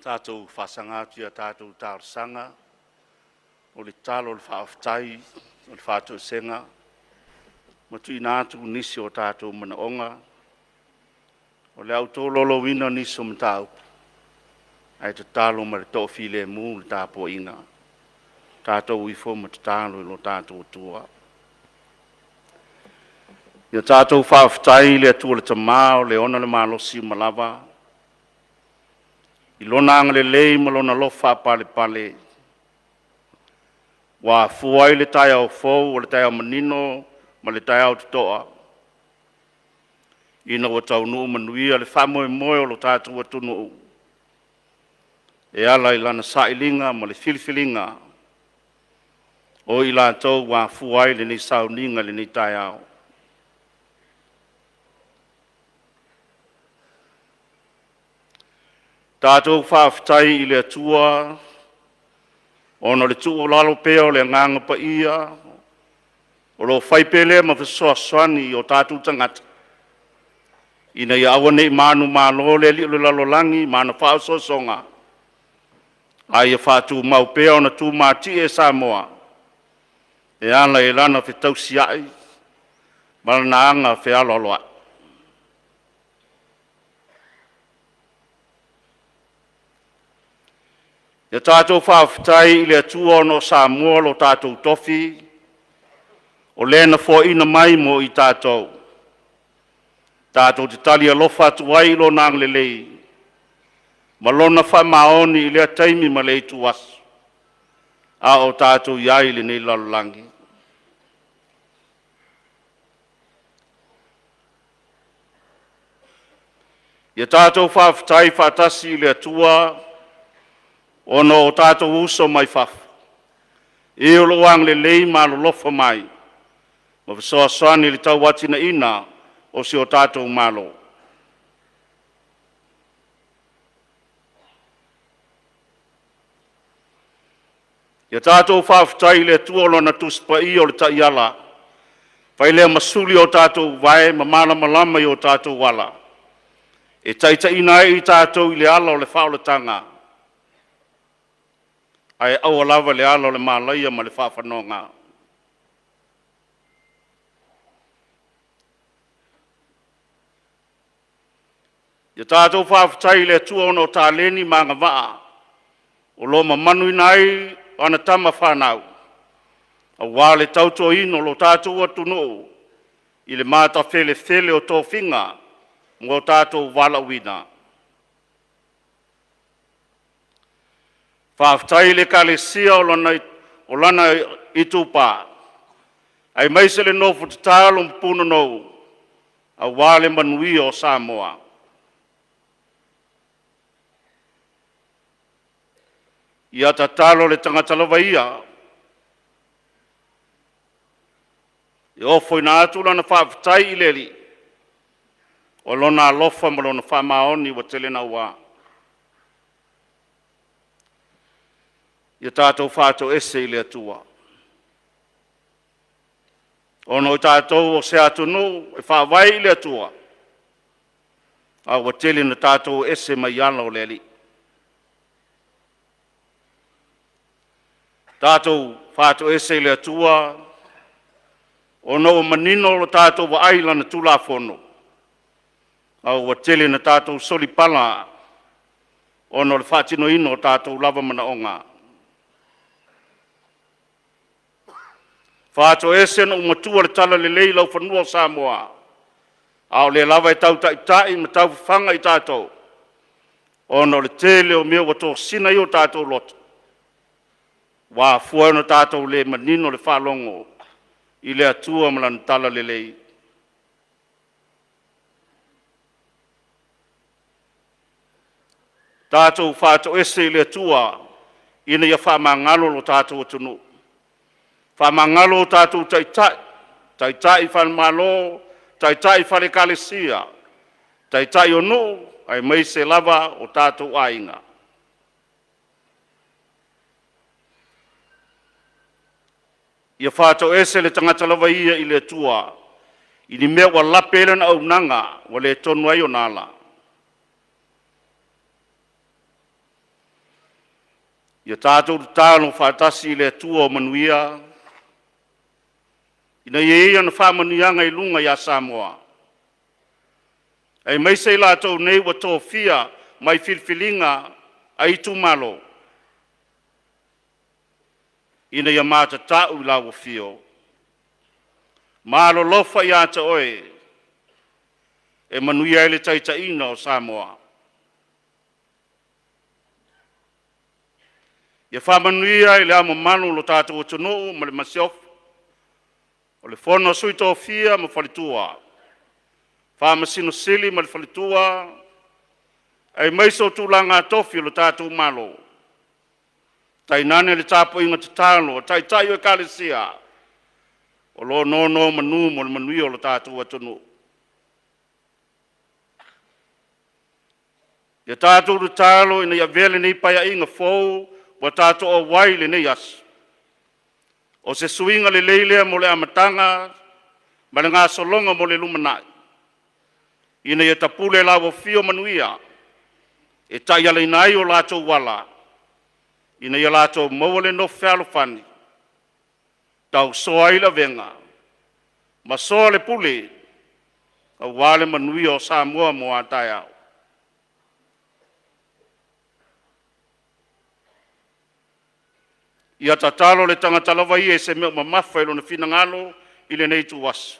Tatou faasaga atu i a tatou talosaga, o le tatalo, o le faafetai, o le faatoesega, ma tuuina atu nisi o tatou manaoga. O le a ou tolaulauina nisi o mataupu, ae tatalo ma le toafilemu le tapuaiga. Tatou o ifo ma tatalo i lo tatou Atua. Ia tatou faafetai i le Atua le Tama o le ona le malosi uma lava, i Lona agalelei ma Lona alofa faapalepale ua afua ai le taeao fou, o le taeao manino ma le taeao totoa, ina ua taunuu manuia le faamoemoe o lo tatou atunuu e ala i lana sailiga ma le filifiliga o i latou ua afua ai lenei sauniga i lenei taeao. Tatou faafetai i le Atua ona o le tuualalo pea o le Agaga Paia o lo o fai pea lea ma fesoasoani i o tatou tagata ina ia aua ne i manumalo le alii o le lalolagi ma ana faaosoosoga, a ia faatumau pea ona tumatie e Samoa e ala i lana fetausiai ma lana aga fealoaloai. Ia tatou faafetai i le Atua ona o Samoa lo tatou tofi, o le na foaina mai mo i tatou, tatou te tali alofa atu ai i Lona agalelei ma Lona faamaoni i lea taimi ma lea ituaso, a o tatou i ai i lenei lalolagi. Ia tatou faafetai faatasi i le Atua ona o tatou uso mai fafo, e o lo o agalelei ma alolofa mai ma fesoasoani i le tauatiaeina o si o tatou Malo. Ia tatou faafetai i le Atua o Lana Tusi Paia o le Taiala, fai lea ma suli o tatou vae ma malamalama i o tatou ala, e taitaiina ai i tatou i le ala o le faaolataga, ae aua lava le ala o le malaia ma le faafanoga. Ia tatou faafetai i le Atua ona o taleni ma agavaa o lo o mamanuina ai ana tama fanau, aua le tautuaina o lo tatou atunuu i le matafelefele o tofiga mo tatou valaauina. Faafetai i le Ekalesia o lana itupa, aemaise le nofo tatalo ma punonou aua le manuia o Samoa. Ia tatalo le tagata lava ia e ofoina atu lana faafetai i le Alii, o lona alofa ma lona faamaoni ua tele naua. Ia tatou faatoese i le Atua, ona o tatou o se atunuu e faavae i le Atua, a ua tele ina tatou ese mai ala o le Alii. Tatou faatoese i le Atua ona ua manino lo tatou vaai i Lana Tulafono, a ua tele ina tatou solipala ona o le faatinoina o tatou lava manaoga. Faatoese ona ou matua i le talalelei i laufanua o Samoa, a o lea lava e tau taitai ma tau fafaga i tatou, ona o le tele o mea ua tosina ai o tatou loto, ua afua ai ona tatou le manino le faalogo i le Atua ma Lana talalelei. Tatou faatoese i le Atua ina ia faamagalo lo tatou atunuu, faamagalo o tatou taitai, taitai faale-Malo, taitai faale-Ekalesia, taitai o nuu, aemaise lava o tatou aiga. Ia faatoese le tagata lava ia i le Atua i ni mea ua lape ai lana auaunaga ua le tonu ai ona ala. Ia tatou tatalo faatasi i le Atua o manuia, ina ia ia ana faamanuiaga i luga ia Samoa, aemaise i latou nei ua tofia mai filifiliga a itumalo, ina ia matatau i lau afio ma alolofa ia te Oe e manuia ai le taitaiga o Samoa. Ia faamanuia i le Ao Mamalu o lo tatou atunuu ma le Masiofo, o le Fono a Sui Tofia ma Faletua, Faamasino Sili ma le Faletua, aemaise o tulaga tofi o le tatou Malo, tainane le tapuaiga tatalo a Taitai o Ekalesia o lo o nonomanu mo le manuia o le tatou atunuu. Ia tatou tatalo ina ia avea lenei Paeaiga fou ua tatou auai i lenei aso, o se suiga lelei lea mo le amataga ma le gasologa mo le lumanai, ina ia tapule i lau afio manuia e taialaina ai o latou ala, ina ia latou maua le nofo fealofani, tausoa ai le avega ma soa le pule aua le manuia o Samoa mo a taeao. Ia tatalo le tagata lava ia i se mea o mamafa i lona finagalo i lenei ituaso.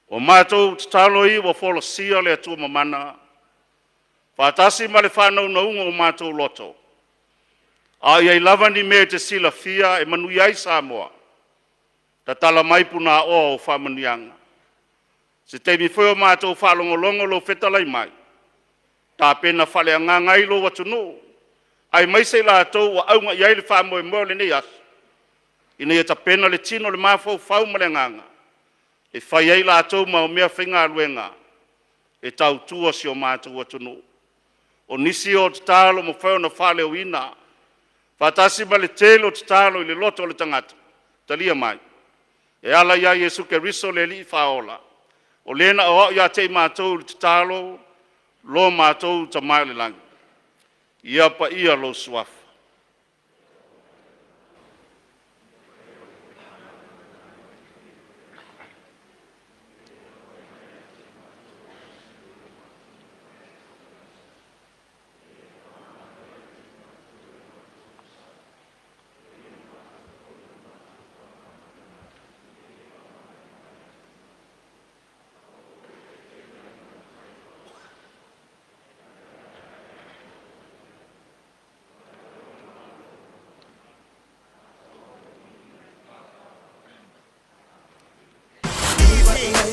O matou tatalo ia ua folasia e le Atua Mamana, faatasi ma le faanaunauga o matou loto, a o i ai lava ni mea e te silafia e manuia ai Samoa, tatala mai punaoa o faamanuiaga. Se taimi foi o matou faalogologo i lou fetalai mai, tapena faaleagaga ai lou atunuu, aemaise i latou ua auga i ai le faamoemoe o lenei aso, ina ia tapena le tino, le mafaufau ma le agaga e fai ai latou ma meafaigaluega e tautua si o matou atunuu. O nisi o tatalo ua mafai ona faaleoina, faatasi ma le tele o tatalo i le loto o le tagata, talia mai e ala ia Iesu Keriso le Alii Faaola, o Le na aoao ia te i matou i le tatalo, Lo matou Tama i le lagi, ia paia lou Suafa.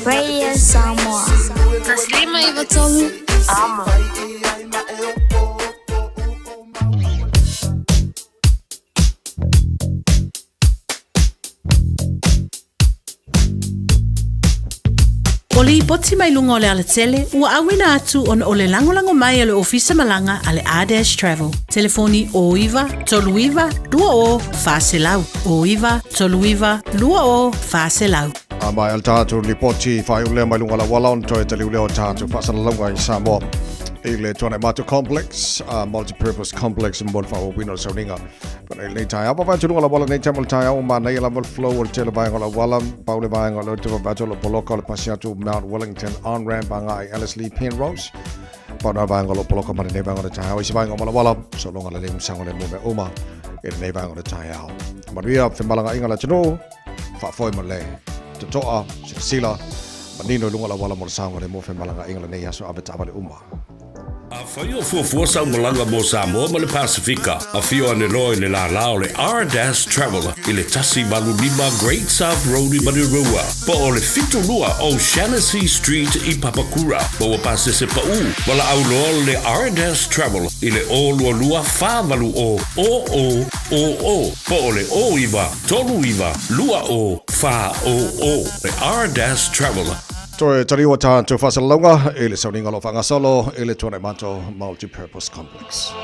Radio Samoa. 153 Amo. O lipoti mai luga o le alatele ua auina atu ona o le lagolago mai a le Ofisa Malaga a le R-Dash Travel. Telefoni 09 39 20 400. 09 39 20 400. A mai al tātou lipoti whaiulea mai lunga la wala on toe te liuleo tātou whaasalalauga i Samoa i le Tuanaimato Complex, Multi-Purpose Complex mo le whaawawina o le sauninga. Nei nei taeao, pa vai tulu la wala nei taeao taeao ma nei la flow o le tele vaega o le auala, pau le vaega o le te vae o le poloka o le pasi atu Mount Wellington on ramp anga i Ellerslie Penrose. Pau na vaega o le poloka ma nei vaega o le taeao, i se vaega o la wala, so longa le lemu sango le mume uma i lenei vaega o le taeao. Manuia, femalagaaiga le atunuu, faafoe ma le totoa, silasila, manino i luga o le auala mo le saogalemu o femalagaaiga lenei aso ave taavale uma. Afai o fuafua sau malaga mo Samoa ma le Pasefika, afio ane loa i le lālā o le R-Dash Travel i le 185 Great South Road i Manurewa, po o le 72 O'Shannessy Street i Papakura. Maua pasese paʻū, valaau loa le R-Dash Travel i le 022 480 00 00 po o le 09 39 20 400. Le R-Dash Travel. Toe taliu o tātou faasalalauga i le sauniga o lo o faagasolo i le Tuanaimato Multi-Purpose Complex.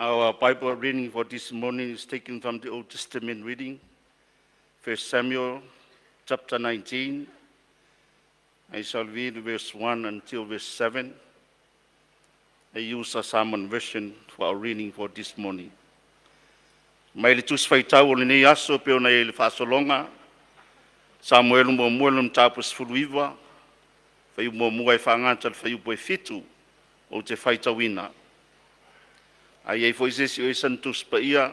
Our Bible reading for this morning is taken from the Old Testament reading, 1 Samuel chapter 19. I shall read verse 1 until verse 7. I use a Samoan version for our reading for this morning. Mai le tusi faitau o lenei aso pei ona i ai le faasologa, Samuelu muamua i lona mataupu 19, fuaiupu muamua e faagata i le fuaiupu e 7 ou te faitauina. A i ai foi se isi o i ai sana Tusi Paia,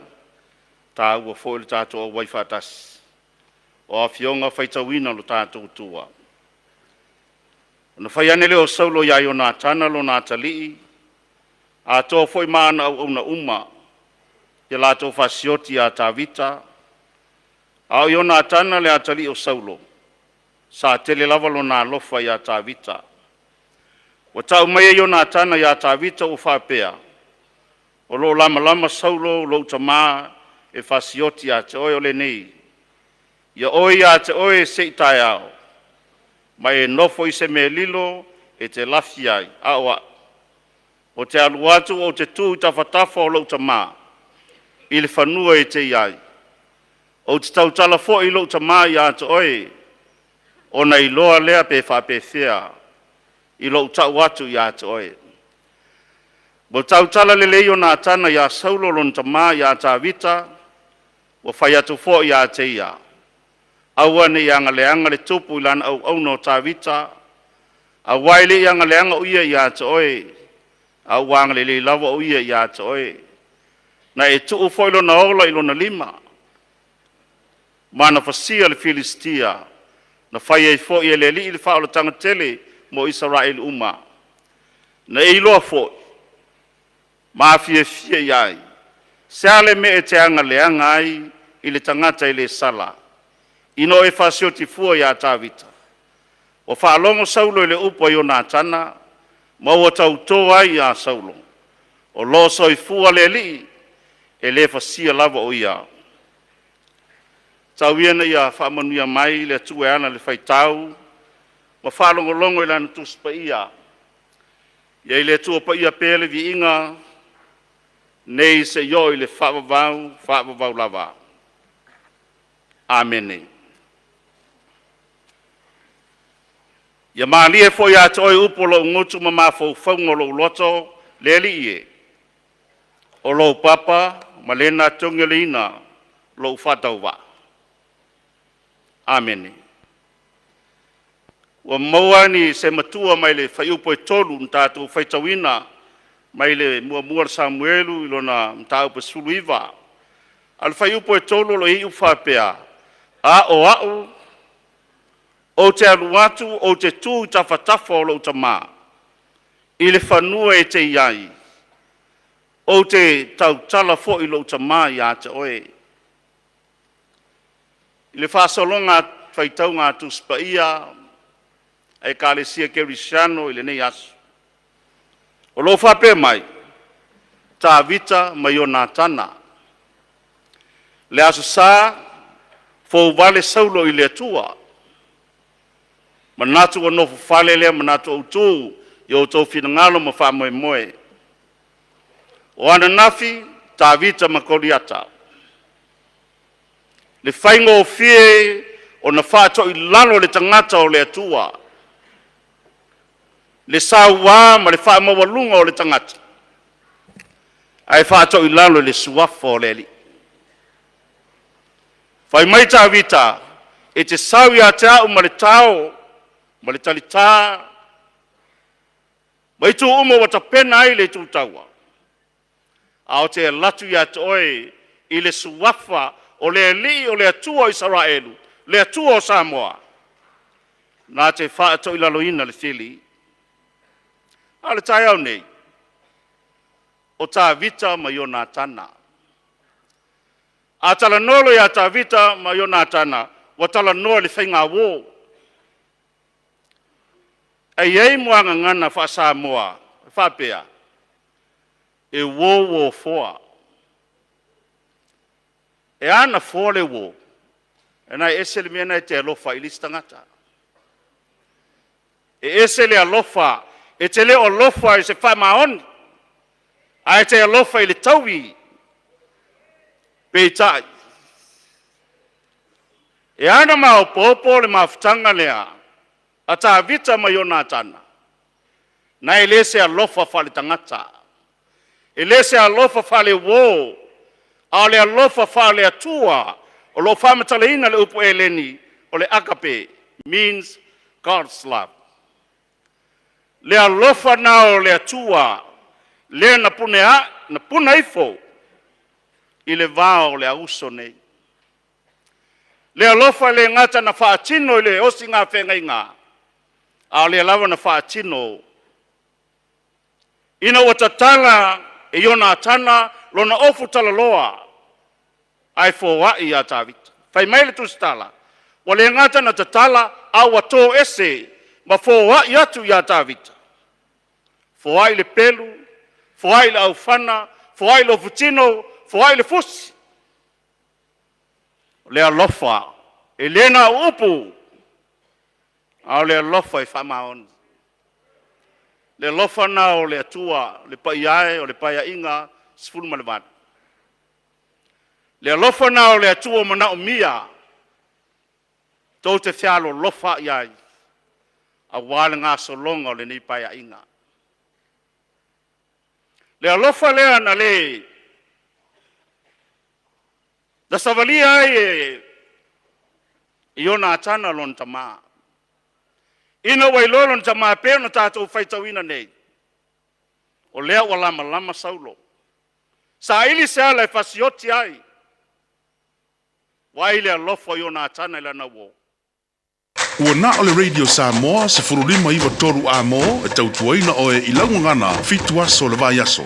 taua foi le tatou auai faatasi. O afioga faitauina lo tatou Atua. Ona fai ane lea o Saulo iā Ionatana lona atalii, atoa foi ma ana auauna uma, ia latou fasioti iā Tavita, a o Ionatana le atalii o Saulo, sa tele lava lona alofa iā Tavita. Ua tau mai e Ionatana iā Tavita ua faapea, O lo o lamalama Saulo lou tamā e fasioti ia te oe o lenei, ia oe ia te oe se i taeao, ma e nofo i se mea lilo e te lafi ai, a o a'u, ou te alu atu ou te tu i tafatafa o lou tamā, i le fanua e te i ai. Ou te tautala foi i lou tamā ia te oe, ona iloa lea pe faapefea i lou tau atu ia te oe. Ua tautala lelei Ionatana iā Saulo lona tamā iā Tavita, ua fai atu foi ia te ia, Aua ne i agaleaga le tupu i lana auauna o Tavita, aua e le i agaleaga o ia ia te oe, a ua agalelei lava o ia ia te oe. Na e tuu foi lona ola i lona lima, ma na fasia le Filisitia, na fai ai foi e le Alii le faaolataga tele mo Isaraelu uma. Na e iloa foi, ma fiafia i ai, se a le mea e te agaleaga ai i le tagata e le sala, ina o e fasioti fua iā Tavita. Ua faalogo Saulo i le upu a Ionatana, ma ua tauto ai iā Saulo, o lo o soifua le Alii, e le fasia lava o ia. Tau ia ina ia faamanuia mai le Atua e ala i le faitau ma faalogologo i Lana Tusi Paia. Ia i le Atua Paia pea le viiga nei seia oo i le faavavau, faavavau lava. Amene. Ia malie foi ia te oe upu o lou gutu ma mafaufauga o lou loto, le Alii e, o lou papa ma lena togialeina lou faatauvaa. Amene. Ua maua ni se matua mai le fuaiupu e 3 na tatou faitauina mai le muamua o le Samuelu i lona mataupu e 19. A o le fuaiupu e 3 o lo o i ai upu faapea, A o a'u, ou te alu atu ou te tu i tafatafa o lou tamā, i le fanua e te i ai, ou te tautala foi i lou tamā ia te oe. I le faasologa faitauga a Tusi Paia a Ekalesia Kerisiano i lenei aso, o lo o faapea mai, Tavita ma Ionatana. Le Aso Sa, fouvale Saulo i le Atua. Manatu ua nofo fale lea manatu autu i outou finagalo ma faamoemoe. O ananafi, Tavita ma Koliata. Le faigofie ona faatoilalo le tagata o le Atua, le saua ma le faamaualuga o le tagata, ae faatoilalo i le suafa o le Alii. Fai mai Tavita, e te sau ia te au ma le tao ma le talitā ma itu uma ua tapena ai le itu taua, a ou te alu atu ia te oe i le suafa o le Alii o le Atua o Isaraelu, le Atua o Samoa, na te faatoilaloina le fili. A o le taeao nei, o Tavita ma Ionatana. A talanoa loa ia Tavita ma Ionatana, ua talanoa i le faigauo. E i ai muagagana faa-Samoa e faapea, e uo uo foa. E a ona foa le uo? E ese le mea lena e te alofa ai i le isi tagata. E ese le alofa, e te le o alofa i se faamaoni. Ae te alofa i le taui, peitai, e ana maopoopo le mafutaga lea a Tavita ma Ionatana, na e le se alofa faaletagata, e le se alofa faaleuo, a o le alofa faale-Atua o lo o faamatalaina le upu Eleni o le agape, means God's love. Le alofa na o le Atua lea na pune a, na puna ifo i le va o le auso nei. Le alofa le gata na faatino i le osiga feagaiga, a o lea lava na faatino ina ua tatala e Ionatana lona ofu talaloa ae foai ia Tavita. Fai mai le tusitala, ua le gata na tatala, a ua toese ma foai atu ia Tavita. Foai le pelu, foai le aufana, foai le ofutino, foai le fusi. O le alofa, e le na o upu, a o le alofa e faamaoni. Le alofa na o le Atua, le paia e o le Paeaiga 18. Le alofa na o le Atua manaomia, tou te fealolofa i ai, aua le gasologa o lenei Paeaiga. Le alofa lea na le na savalia ai e Ionatana lona tama. Ina ua iloa lona tama pei ona tatou faitauina nei, o lea ua lamalama Saulo. Saili se ala e fasioti ai, vaai le alofa o Ionatana i lana uo. Ua na o le Radio Samoa 1593 A-mo e tautuaina oe i lau gagana 7 aso o le vaiaso.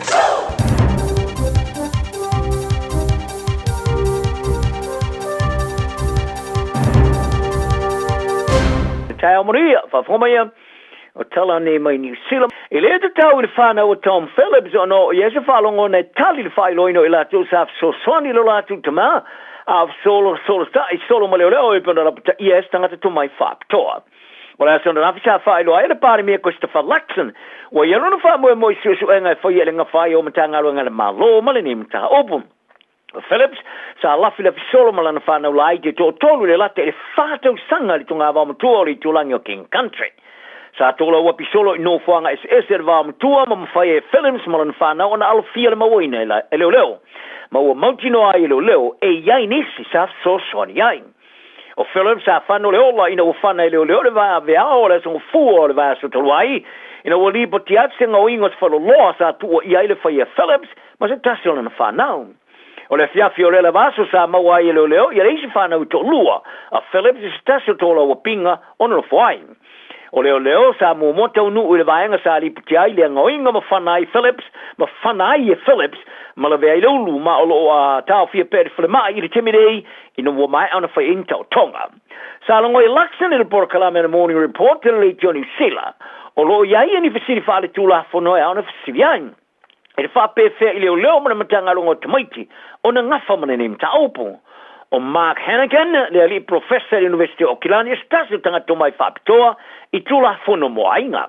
Taeao manuia, faafofoga mai ia, o tala nei mai Niu Sila. E le tatau i le whanau o Tom Phillips ona o ia se faalogona e tali le faailoaina o i latou sa fesoasoani i lo latou tama, a o fesolo solo sa'i solo ma leoleo e pei ona lapataia ai se tagata tomai faapitoa. O le aso ananafi sa faailoa ai e le Palemia Christopher Luxon ua i ai lona faamoemoe i suesuega e faia i le gafa ai o Matagaluega a le Malo ma lenei mataupu. O Phillips, sa lafilafi solo ma lana whanau laiti e toatolu i le lata i le 4 tausaga i le togavao matua o le itulagi o King Country. Sa tolaua pisolo i nofoaga eseese o le vaomatua ma mafai ai e Phillips ma lona whanau ona alofia le mauaina e leoleo. Ma ua mautinoa ai e leoleo e i ai nisi sa fesoasoani ai. O Phillips sa fano le ola ina ua fana e leoleo le vaveao o le aso Gafua o le vaiaso talu ai, ina ua lipoti atu se gaoiga o se faleoloa sa tuua i ai le faia Phillips ma se tasi o lana whanau. O le afiafi o lea lava aso sa maua ai e leoleo ia le isi whanau i toalua, a Phillips i se tasi o tolaua pinga o nonofo ai. O leoleo sa muamua taunuu i le vaega sa lipoti ai le gaoiga ma fana ai Phillips, ma fana ai e Phillips, ma lavea ai le ulu ma o loo a taofia pea i le falemai i le taimi nei ina ua maea ona fai ai ni taotoga. Sa logo i Luxon i le polokalame a le Morning Report i le leitio Niu Sila, o loo i ai ia ni fesili faaletulafono e ao ona fesili ai. E le faapefea i leoleo ma le Matagaluega o Tamaiti ona gafa ma lenei mataupu. O Mark Hannigan, le alii profesa i le University o Okilani, o se tasi o tagata tomai faapitoa i Tulafono mo Aiga.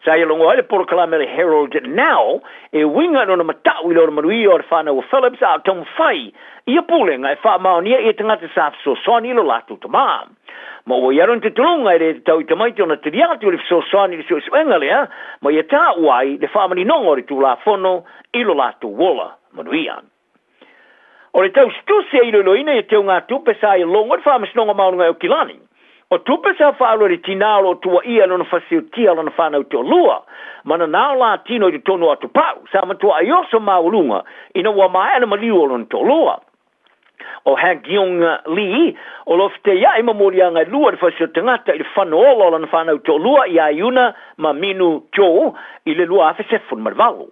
Sa ia logo ai le polokalame a le Herald Now e uiga i lona matau i le ola manuia o le whanau o Phillips a o taumafai ia pulega e faamaonia ia tagata sa fesoasoani i lo latou tamā. Ma ua i ai lona talitonuga e le tatau i tamaiti ona talia atu i le fesoasoani i le suesuega lea, ma ia taua ai le faamaninoga o le Tulafono i lo latou ola manuia. O le tausitusi e iloiloina ia teugatupe sa ia logo i le Faamasinoga Maualuga e Okilani. O tupe sa faaalu e le tinā o lo o tuuaia i lona fasiotia o lana whanau toalua, ma nanao la tino i totonu o Atopau, sa matuai oso maualuga ina ua maea le maliu o lona toalua. O Ha Gyung Lee, o lo o feteiai ma moliaga e lua i le fasi o tagata i le fano ola o lana whanau toalua ia Yuna ma Minu Jo i le 2018.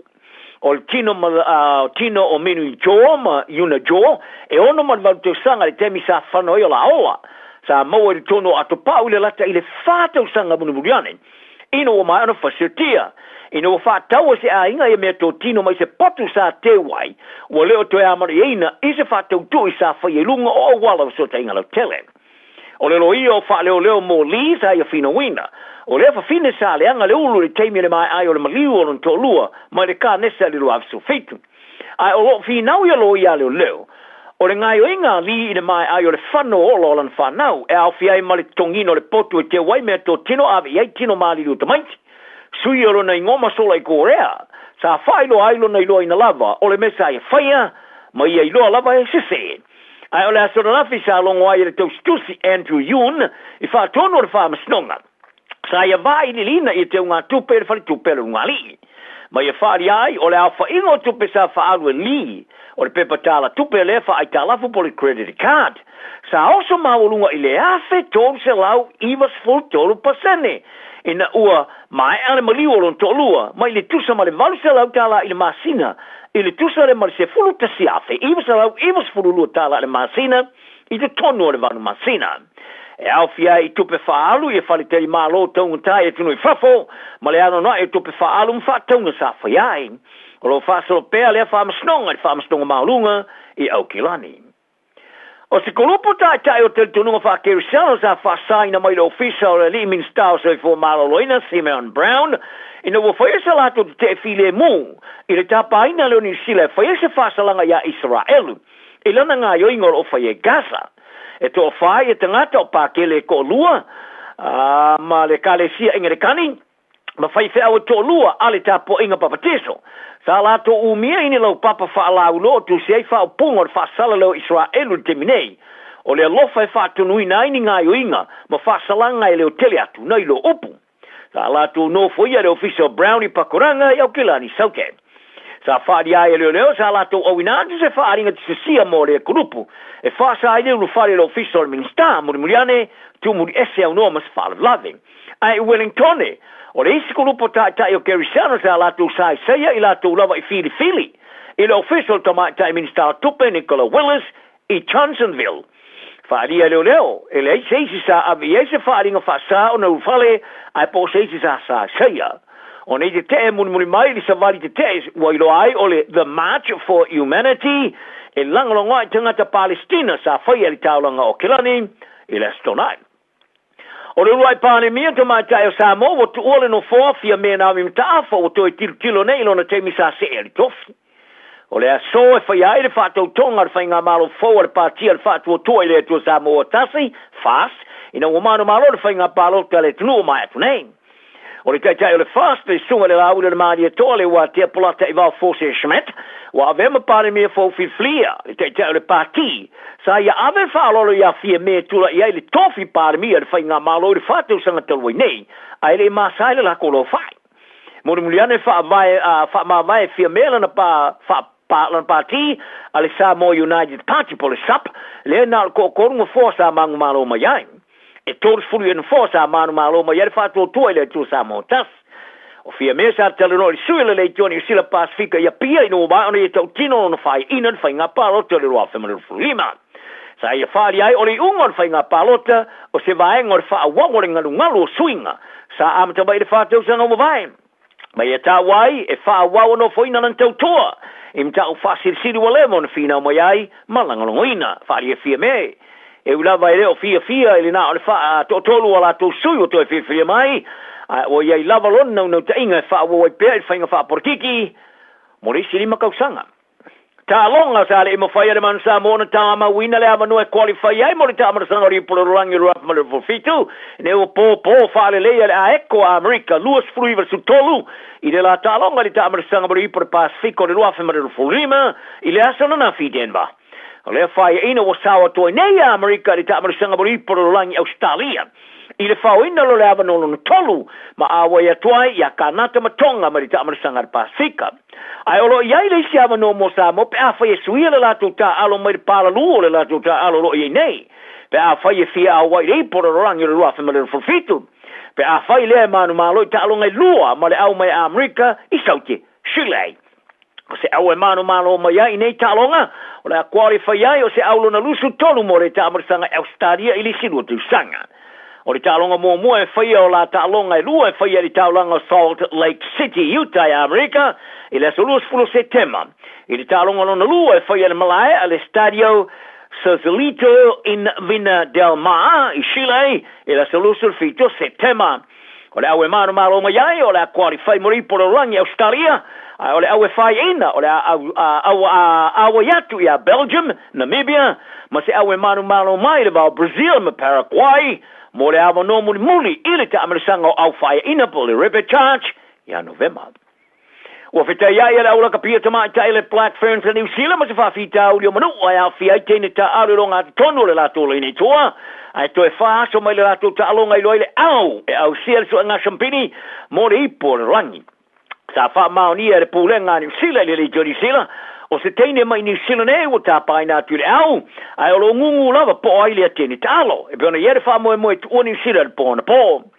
O le tino, ma, tino o Minu Jo ma Yuna Jo e 68 tausaga i le taimi sa fano ai o la ola. Sa maua i totonu o Atopau i le lata i le 4 tausaga mulimuli ane. Ina ua maea ona fasiotia. Ina ua faataua se aiga ia mea totino mai se potu sa teu ai, ua le o toe amana'iaina i se faatautui sa faia i luga o auala o fesootaiga lautele. O le loia o faaleoleo mo Lee sa ia finauina, o lea fafine sa leaga le ulu i le taimi o le maea ai o le maliu o lona toalua mai le kanesa i le 2017. Ae o lo o finau ia loia a leoleo, o le gaoioiga a Lee i le maea ai o le fano ola o lana fanau, e aofia ai ma le totogiina o le potu e teu ai meatotino ave i ai tino maliliu o tamaiti. Sui o lona igoa ma sola i Korea, sa faailoa ai lona iloaina lava o le mea sa ia faia, ma ia iloa lava e sese. Ae o le aso ananafi sa logo ai e le tausitusi Andrew Yoon i faatonu o le faamasinoga, sa ia vailiiliina ia teugatupe i le faletupe a le Ulugalii. Ma ia faaalia ai o le aofaiga o tupe sa faaalu e Lee o le pepa tala tupe lea faaaitalafu po o le credit card, sa oso maualuga i le 1393% ina ua maea le maliu o lona toalua mai le tusa ma le $800 i le masina i le tusa lea ma le $11,992 i le masina i totonu o le valu masina. E aofia ai i tupe faaalu ia faletalimalo taugata i atunuu i fafo ma le anoanoai o tupe faaalu ma faatauga sa faia ai. O lo o faasolo pea lea faamasinoga i le Faamasinoga Maualuga i Aukilani. O se kulupu taitai o talitonuga faa-Kerisiano sa faasaina mai le Ofisa o le Alii Minisita o Soifua Maloloina, Simeon Brown, ina ua faia sa latou tetee filemu i le tapaina lea o Niu Sila e faia se faasalaga iā Isaraelu i lana gaoioiga o lo o faia i Gaza. E toafa ia tagata o Pakele e toalua ma le Ekalesia Engelekani, ma faifeau e toalua a le tapuaiga papatiso. Sa latou umia i ni laupapa faalauiloa o tusi ai faaupuga o le faasala lea o Isaraelu i le taimi nei. O le alofa e faatonuina ai ni gaoioiga ma faasalaga e leotele atu nai lo upu. Sa latou nofoia le ofisa o Brown i Pakuranga i Aukilani, Southgate. Sa faaalia ai e leoleo sa latou auina atu se faaaliga tisasia mo lea kulupu e faasa ai le ulufale i le ofisa o le Minisita, mulimuli ane, tuumuli ese aunoa ma se faalavelave. Ae i Wellingtone, o le isi kulupu o taitai o Kerisiano sa latou saisaia i latou lava i filifili i le ofisa o le tamaitai Minisita o Tupe Nicola Willis i Johnsonville. Faaalia e leoleo, e leai se isi sa ave i ai se faaaliga faasa ona ulufale ae po o se isi sa saisaia. O nei tetee mulimuli mai i le savali tetee ua iloa ai o le The March for Humanity e lagolago ai tagata Palestina sa faia i le taulaga o Kilani i le Aso Toonai. O le uluai Palemia tamaitai o Samoa ua tuua le nofoa Fiame Naomi Mataafa ua toe tilotilo nei i lona taimi sa see ai le tofi. O le aso e faia ai le faatautoga a le Faigamalo fou a le Pati a le Faatuatua i le Atua Samoa Tasi, FAST, ina ua manumalo le faiga palota a le atunuu maea atu nei. O le taitai o le FAST, le Susuga i le Laauli o le Malietoa, le Uatea Polata Ivao Forse Schmidt, ua avea ma Palemia fou filifilia, le taitai o le Pati, sa ia ave le faaaloalo ia Fiame e tulai ai le tofi Palemia i le Faigamalo i le fa tausaga talu ai nei, ae le i masa ai le lako laufai. Mulimuli ane faavae, faamavae Fiame lana pa, fa, pa, lana pati a le Samoa United Party po o le SUP, lea na o le toatolu nofoa sa manumalo mai ai. E 30 ia nofoa sa manumalo mai ai le faatuatua i le Atua Samoa Tasi. O Fiame sa talanoa i le sui o le Leitio Niu Sila Pasefika i Apia ina ua maea ona ia tautino lona faaiuina i le faiga palota o le 2025. Sa ia faaalia ai o le iuga o le faiga palota o se vaega o le faaauau o le galugalu o suiga sa amata mai i le fa tausaga ua mavae. Ma ia taua ai e faaauau a nofoina lana tautua i mataupu faasilisili ua leva ona finau mai ai ma lagolagoina. Faaalia Fiame e ui lava e le o fiafia i le na o le faatoatolu o a latou sui ua toe filifilia mai, ae ua i ai lava lona naunautaiga e faaauau ai pea i le faiga faapolokiki mo le isi 5 tausaga. Taaloga sa le i mafai e le Manu Samoa ona tamauina le avanoa e qualify ai mo le taamalasaga o le Ipu Lalolagi o le 2027, ina ua pōpō faaleleia le Aeko a Amerika 29-13 i le la taaloga i le taamalasaga mo le Ipu o le Pasefika o le 2025 i le aso ananafi i Denver. O lea faiaina ua sao atu ai nei a Amerika i le taamalasaga mo le Ipu o le Lalolagi i Ausetalia i le faoina loa o le avanoa lona tolu ma auai atu ai ia Kanata ma Tonga mai le taamalasaga a le Pasefika. Ae o lo o i ai le isi avanoa mo Samoa pe afai e suia le latou taaalo mai le palalū o le latou taaalo o lo o i ai nei, pe afai e fia auai i le ipu o le lalolagi o le 2027, pe afai lea e manumalo i taaloga e lua ma le au mai a Amerika i Saute, Chile. O se au e manumalo mai ai i nei taaloga, o le a qualify ai o se au lona 23 mo le taamalasaga i Ausetalia i le isi lua tausaga. O le taaloga muamua e faia o la taaloga e lua e faia i le taulaga o Salt Lake City, Utah i Amerika i le aso 20 o Setema. I le taaloga lona lua e faia i le malae a le Stadio Sausalito in Vina del Mar i Chile i le aso 27 o Setema. O le au e manumalo mai ai, o le a qualify mo le Ipu o le Lalolagi i Ausetalia, ae o le au e faiaina, o le a auai atu ia Belgium, Namibia, ma se au e manumalo mai i le va o Brazil ma Paraguay mo le avanoa mulimuli i le taamilosaga o au faiaina po o le Repechage ia Novema. Ua fetaiai le au lakapia tamaitai le Black Ferns a Niu Sila ma se faafitauli o Manua e aafia ai teine taaalo i logatotonu o le latou laina i tua, ae toe fa aso mai le latou taaloga i loa i le ao e ausia le suega sampini mo le ipu o le lagi. Sa faamaonia e le Pulega a Niu Sila i le Leitio Niu Sila o se teine mai Niu Sila nei ua tapaina atu i le ao, ae o lo o gugu lava po o ai lea teine taalo e pei ona i ai le faamoemoe e tuua Niu Sila i le po anapo.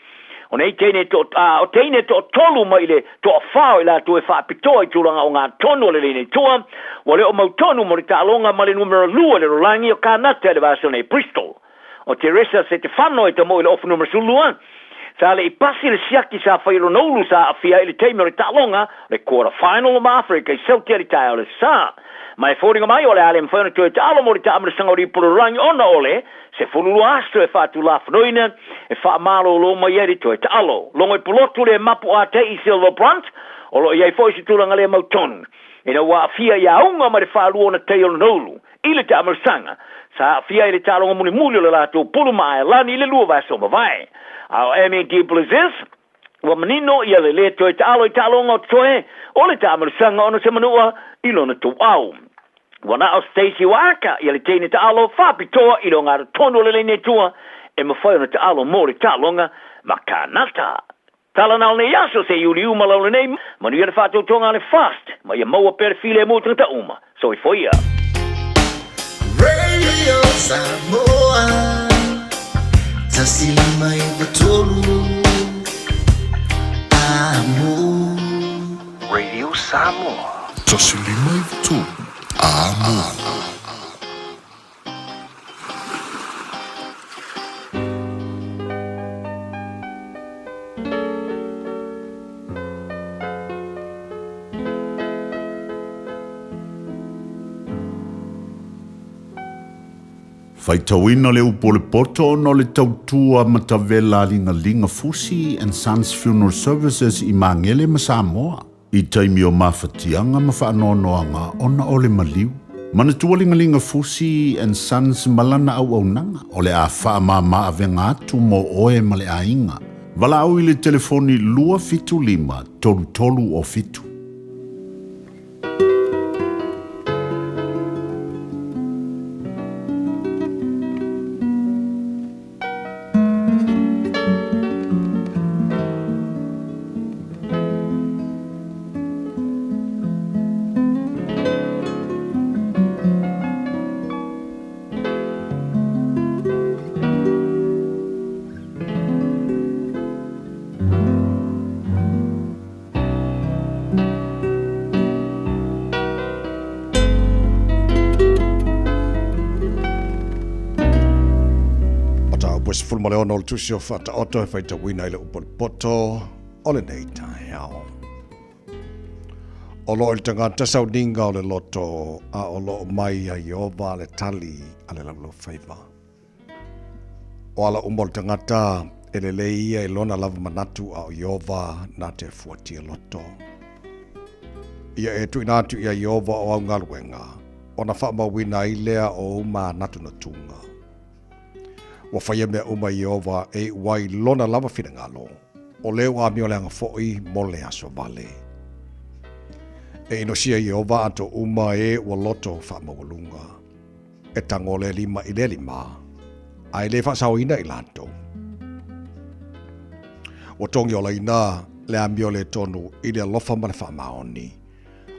O nei teine to, a, o teine toatolu mai le toawhā o i latou e faapitoa i tulaga o ngā tonu o le leinei tua, ua le o mautonu mo le taaloga ma le numera lua i le rolangi o Kānata i le vaiaso nei Bristol. O Teresa Setefano e tamoe i le ofu numera 12, sa le i pasi le siaki sa fai e lona ulu sa aafia ai i le taimi o le taaloga o le quarter final ma Afrika i Celtic i le taeao o le Sa. Ma e foliga mai o le a le mafai ona toe taalo mo le taamilosaga o le ipu rolangi ona o le 12 aso e faatulafonoina e faamalolo mai ai le toe taalo. Logo i pulotu le mapu a Tei Silver Brunt, o lo o i ai foi se tulaga le mautonu ina ua aafia i auga mai le faalua ona tai o lona ulu i le taamalosaga sa aafia ai le taaloga mulimuli o le latou pulu ma Aelani i le lua vaiaso mavae. A o Amy Du Plessis, ua manino ia le lē toe taalo i taaloga o totoe o le taamalosaga ona se manua i lona touau. Ua na o Stacey Waaka ia le teine taalo faapitoa i le ogatotonu o le laina i tua e mafai ona taalo mo le taaloga ma Kānata. Tala na o lenei aso se i uliu ma laula nei, manuia le faatautoga a le FAST ma ia maua pea le filemu i tagata uma. Soifua ia. Radio Samoa 153 Amo. Radio Samoa. 153 Amo. Faitauina le upu o le poto ona o le tautua matavela a Ligalinga Fusi and Sons Funeral Services i Magele ma Samoa. I taimi o mafatiaga ma faanoanoaga ona o le maliu. Manatua Ligalinga Fusi and Sons ma lana auaunaga o le a faamama avega atu mo oe ma le aiga. Valaau i le telefoni 275 33 o 7. Mataupu e 16 o le tusi o Faataoto e faitauina i le upu o le poto o lenei taeao. O loo i le tagata sauniga o le loto, a o loo mai ia Ieova le tali a le laulaufaiva. O ala uma o le tagata e lelei ia i lona lava manatu a o Ieova na te fuatia loto. Ia e tuuina atu ia Ieova o au galuega, ona faamauina ai lea o ou mānatunatuga. Ua faia mea uma e Ieova e iu ai lona lava finagalo, o lea ua amioleaga foi mo le aso vale. E inosia Ieova ato uma e ua loto faamaualuga. E tango lea lima i lea lima, a e le faasaoina i latou. Ua togi olaina le amio le tonu i le alofa ma le faamaoni.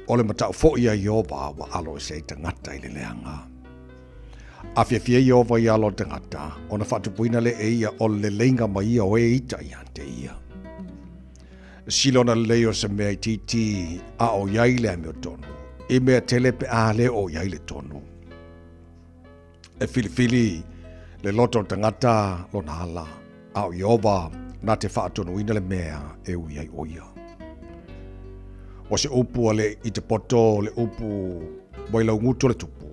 O le matau foi a Ieova ua alo ese ai tagata i le leaga. A fiafia Ieova i alo o le tagata, ona faatupuina lea e ia o le leleiga mai ia o e ita ia te ia. Sili ona lelei o se mea itiiti a o i ai le amiotonu, i mea tele pe a le o i ai le tonu. E filifili le loto o le tagata lona ala, a o Ieova na te faatonuina le mea e ui ai o ia. O se upu a le i te poto le upu wailaungutu o le tupu.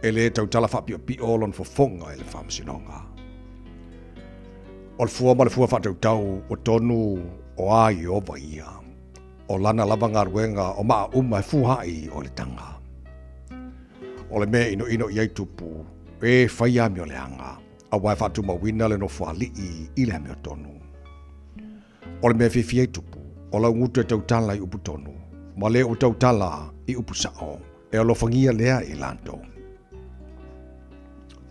E lē tautala faapiʻopiʻo lona fofoga i le faamasinoga. O le fua ma le fua faatautau ua tonu o a Ieova ia. O lana lava galuega o maa uma e fuaʻi o le taga. O le mea e inoino i ai tupu, e fai amio leaga, auā e faatumauina le nofoalii i le amiotonu. O le mea e fiafia ai tupu, o lau gutu e tautala i upu tonu, ma le ua tautala i upu sao, e alofagia lea e i latou.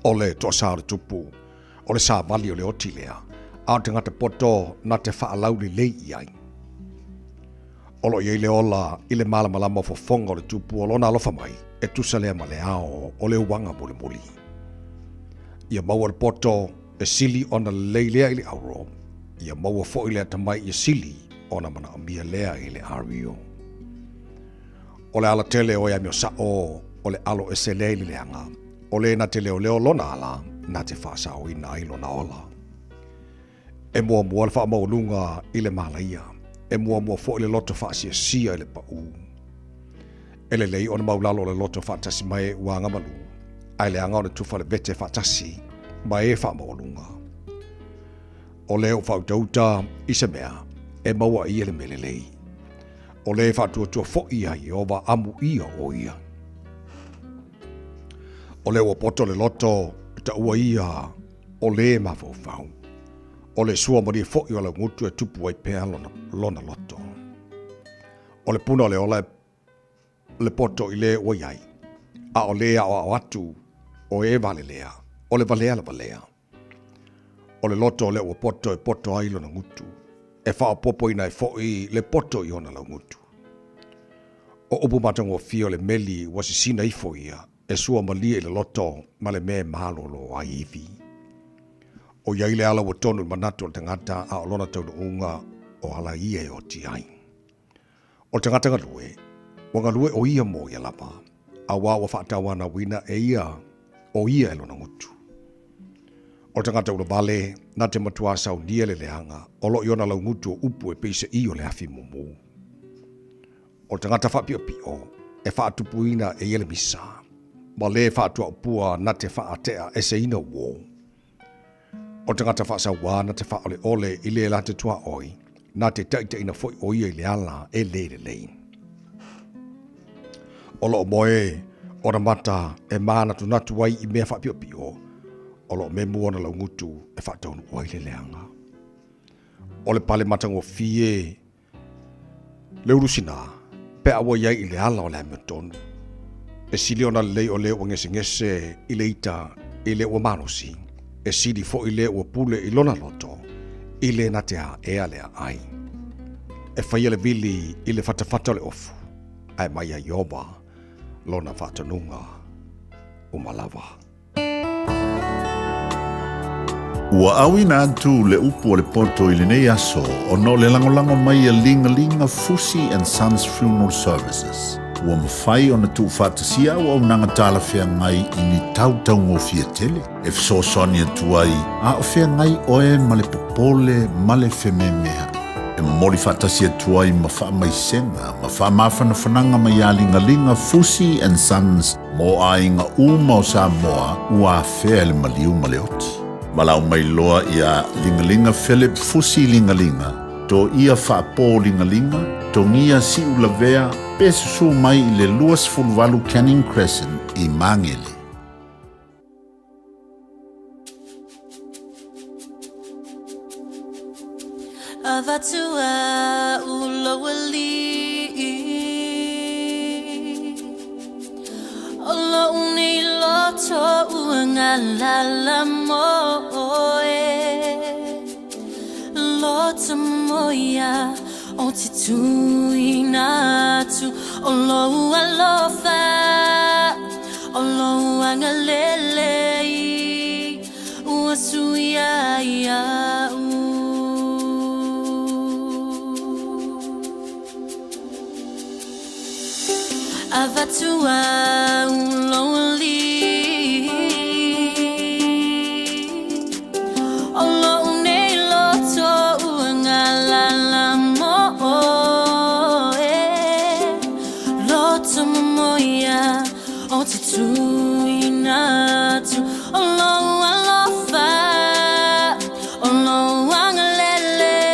O le toasā o le tupu, o le savali o le oti lea, a o le tagata poto na te faalaulelei i ai. O lo o i ai le ola i le malamalama o fofoga o le tupu o lona alofa mai, e tusa lea ma le ao o le uaga mulimuli. Ia maua le poto e sili ona lelei lea i le auro, ia maua foi le atamai ia sili ona manaomia lea i le ario. O le alatele o e amio saʻo, o le alo ese lea i le leaga, o le na te leoleo lona ala, na te faasaoina ai lona ola. E muamua le faamaualuga i le malaia, e muamua foi le loto faasiasia i le paʻū. E lelei ona maulalo le loto faatasi ma e ua agamalu, ae leaga ona tufa le vete faatasi ma e faamaualuga. O le ua faautauta i se mea, e maua e ia le mea lelei. O le faatuatua foi iā Ieova amuia ʻo ia. O le ua poto le loto, e taua ia o lē mafaufau. O le suamalie foi o laugutu e tupu ai pea lona, lona loto. O le puna o le ola e le poto i lē ua i ai, a o lē aʻoaʻo atu o e valelea, o le valea lava lea. O le loto o lea ua poto e poto ai lona gutu, e faaopoopoina ai foi le poto i ona laugutu. O upu matagofie o le meli ua sisina ifo ia e sua malie i le loto ma le mea e malolo ai ivi. O i ai le ala ua tonu i le manatu o le tagata a o lona taunuuga o ala ia e oti ai. O le tagata galue, ua galue ʻo ia mo ia lava, auā ua faatauanauina e ia ʻo ia e lona gutu. O le tagata ulavale, na te matuā saunia le leaga, o lo o i ona laugutu o upu e pei se ʻī o le afi mumu. O le tagata faapiʻopiʻo, e faatupuina e ia le misa, ma le faatuaʻupua na te faateʻa eseina uō. O le tagata faasauā na te faaʻoleʻole i le la te tuaoi, na te taʻitaʻina foi ʻo ia i le ala e lē lelei. O loo moe ona mata e mānatunatu ai i mea faapiʻopiʻo, o loo memu ona laugutu e faataunuʻu ai le leaga. O le pale matagofie Le ulusina, pe a ua i ai i le ala o le amiotonu. E sili ona lelei o le ua gesegese i le ita i le ua malosi, e sili foi le ua pule i lona loto i le na te aea le aai. E faia le vili i le fatafata o le ofu, ae mai ia Ieova lona faatonuga uma lava. Ua auina atu le upu o le poto i lenei aso ona o le lagolago mai a Ligalinga Fusi and Sons Funeral Services. Ua mafai ona tuufaatasia auaunaga talafeagai i ni tau taugofie tele e fesoasoani atu ai a o feagai oe ma le popole ma le fememeaʻi. E momoli faatasi atu ai ma faamaisega ma faamafanafanaga mai iā Ligaliga Fusi and Sons Mo aiga uma o Samoa ua afea e le maliu ma le oti. Valaau mai loa iā Ligaliga Philip Fusi Ligaliga, Toia Faapō Ligaliga, Togia Siulavea pe susū mai i le 28 Canning Crescent i Māngere. Avatu au lou alii O loʻu nei loto ua galala mo oe Loto moia o te tuina atu O lou alofa O lou agalelei Ua suia iaʻu. Avatu au lou alii O loʻu nei loto ua galala mo oe Loto momoia. Ou te tuuina atu o lou alofa, o lou agalelei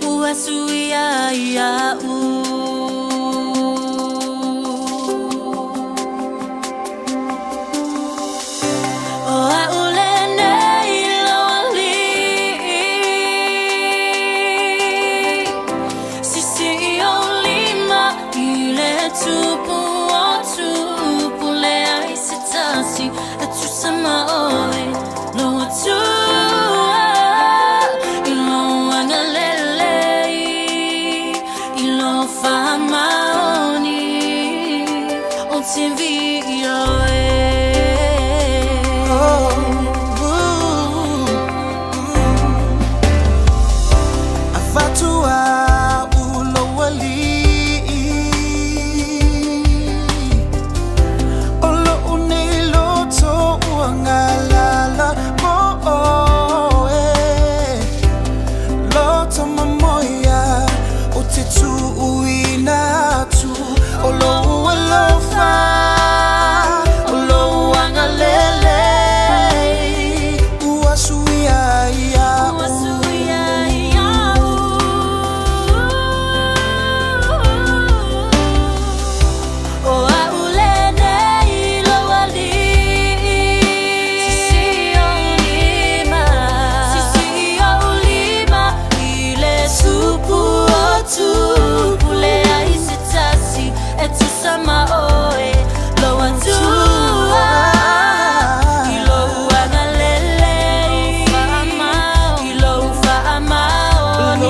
ua suia iaʻu. O aʻu lenei lou aliʻi, Sisii ou lima i le tupu o tupu, Leai se tasi e tusa ma oe, Lou Atua i lou agalelei, I lou faamaoni, Ou te viia oe. Avatu au lou aliʻi, O loʻu nei loto ua galala mo ʻoe. Loto mamoia ou te tuuina atu o lou alofa, o lou agalelei ua suia iaʻu. Ua suia iaʻu. O aʻu lenei lou aliʻi, Sisii ou lima, Sisii ou lima i le tupu o tupu, Leai se tasi e tusa ma oe, Lou Atua i lou agalelei, I lou faamaoni,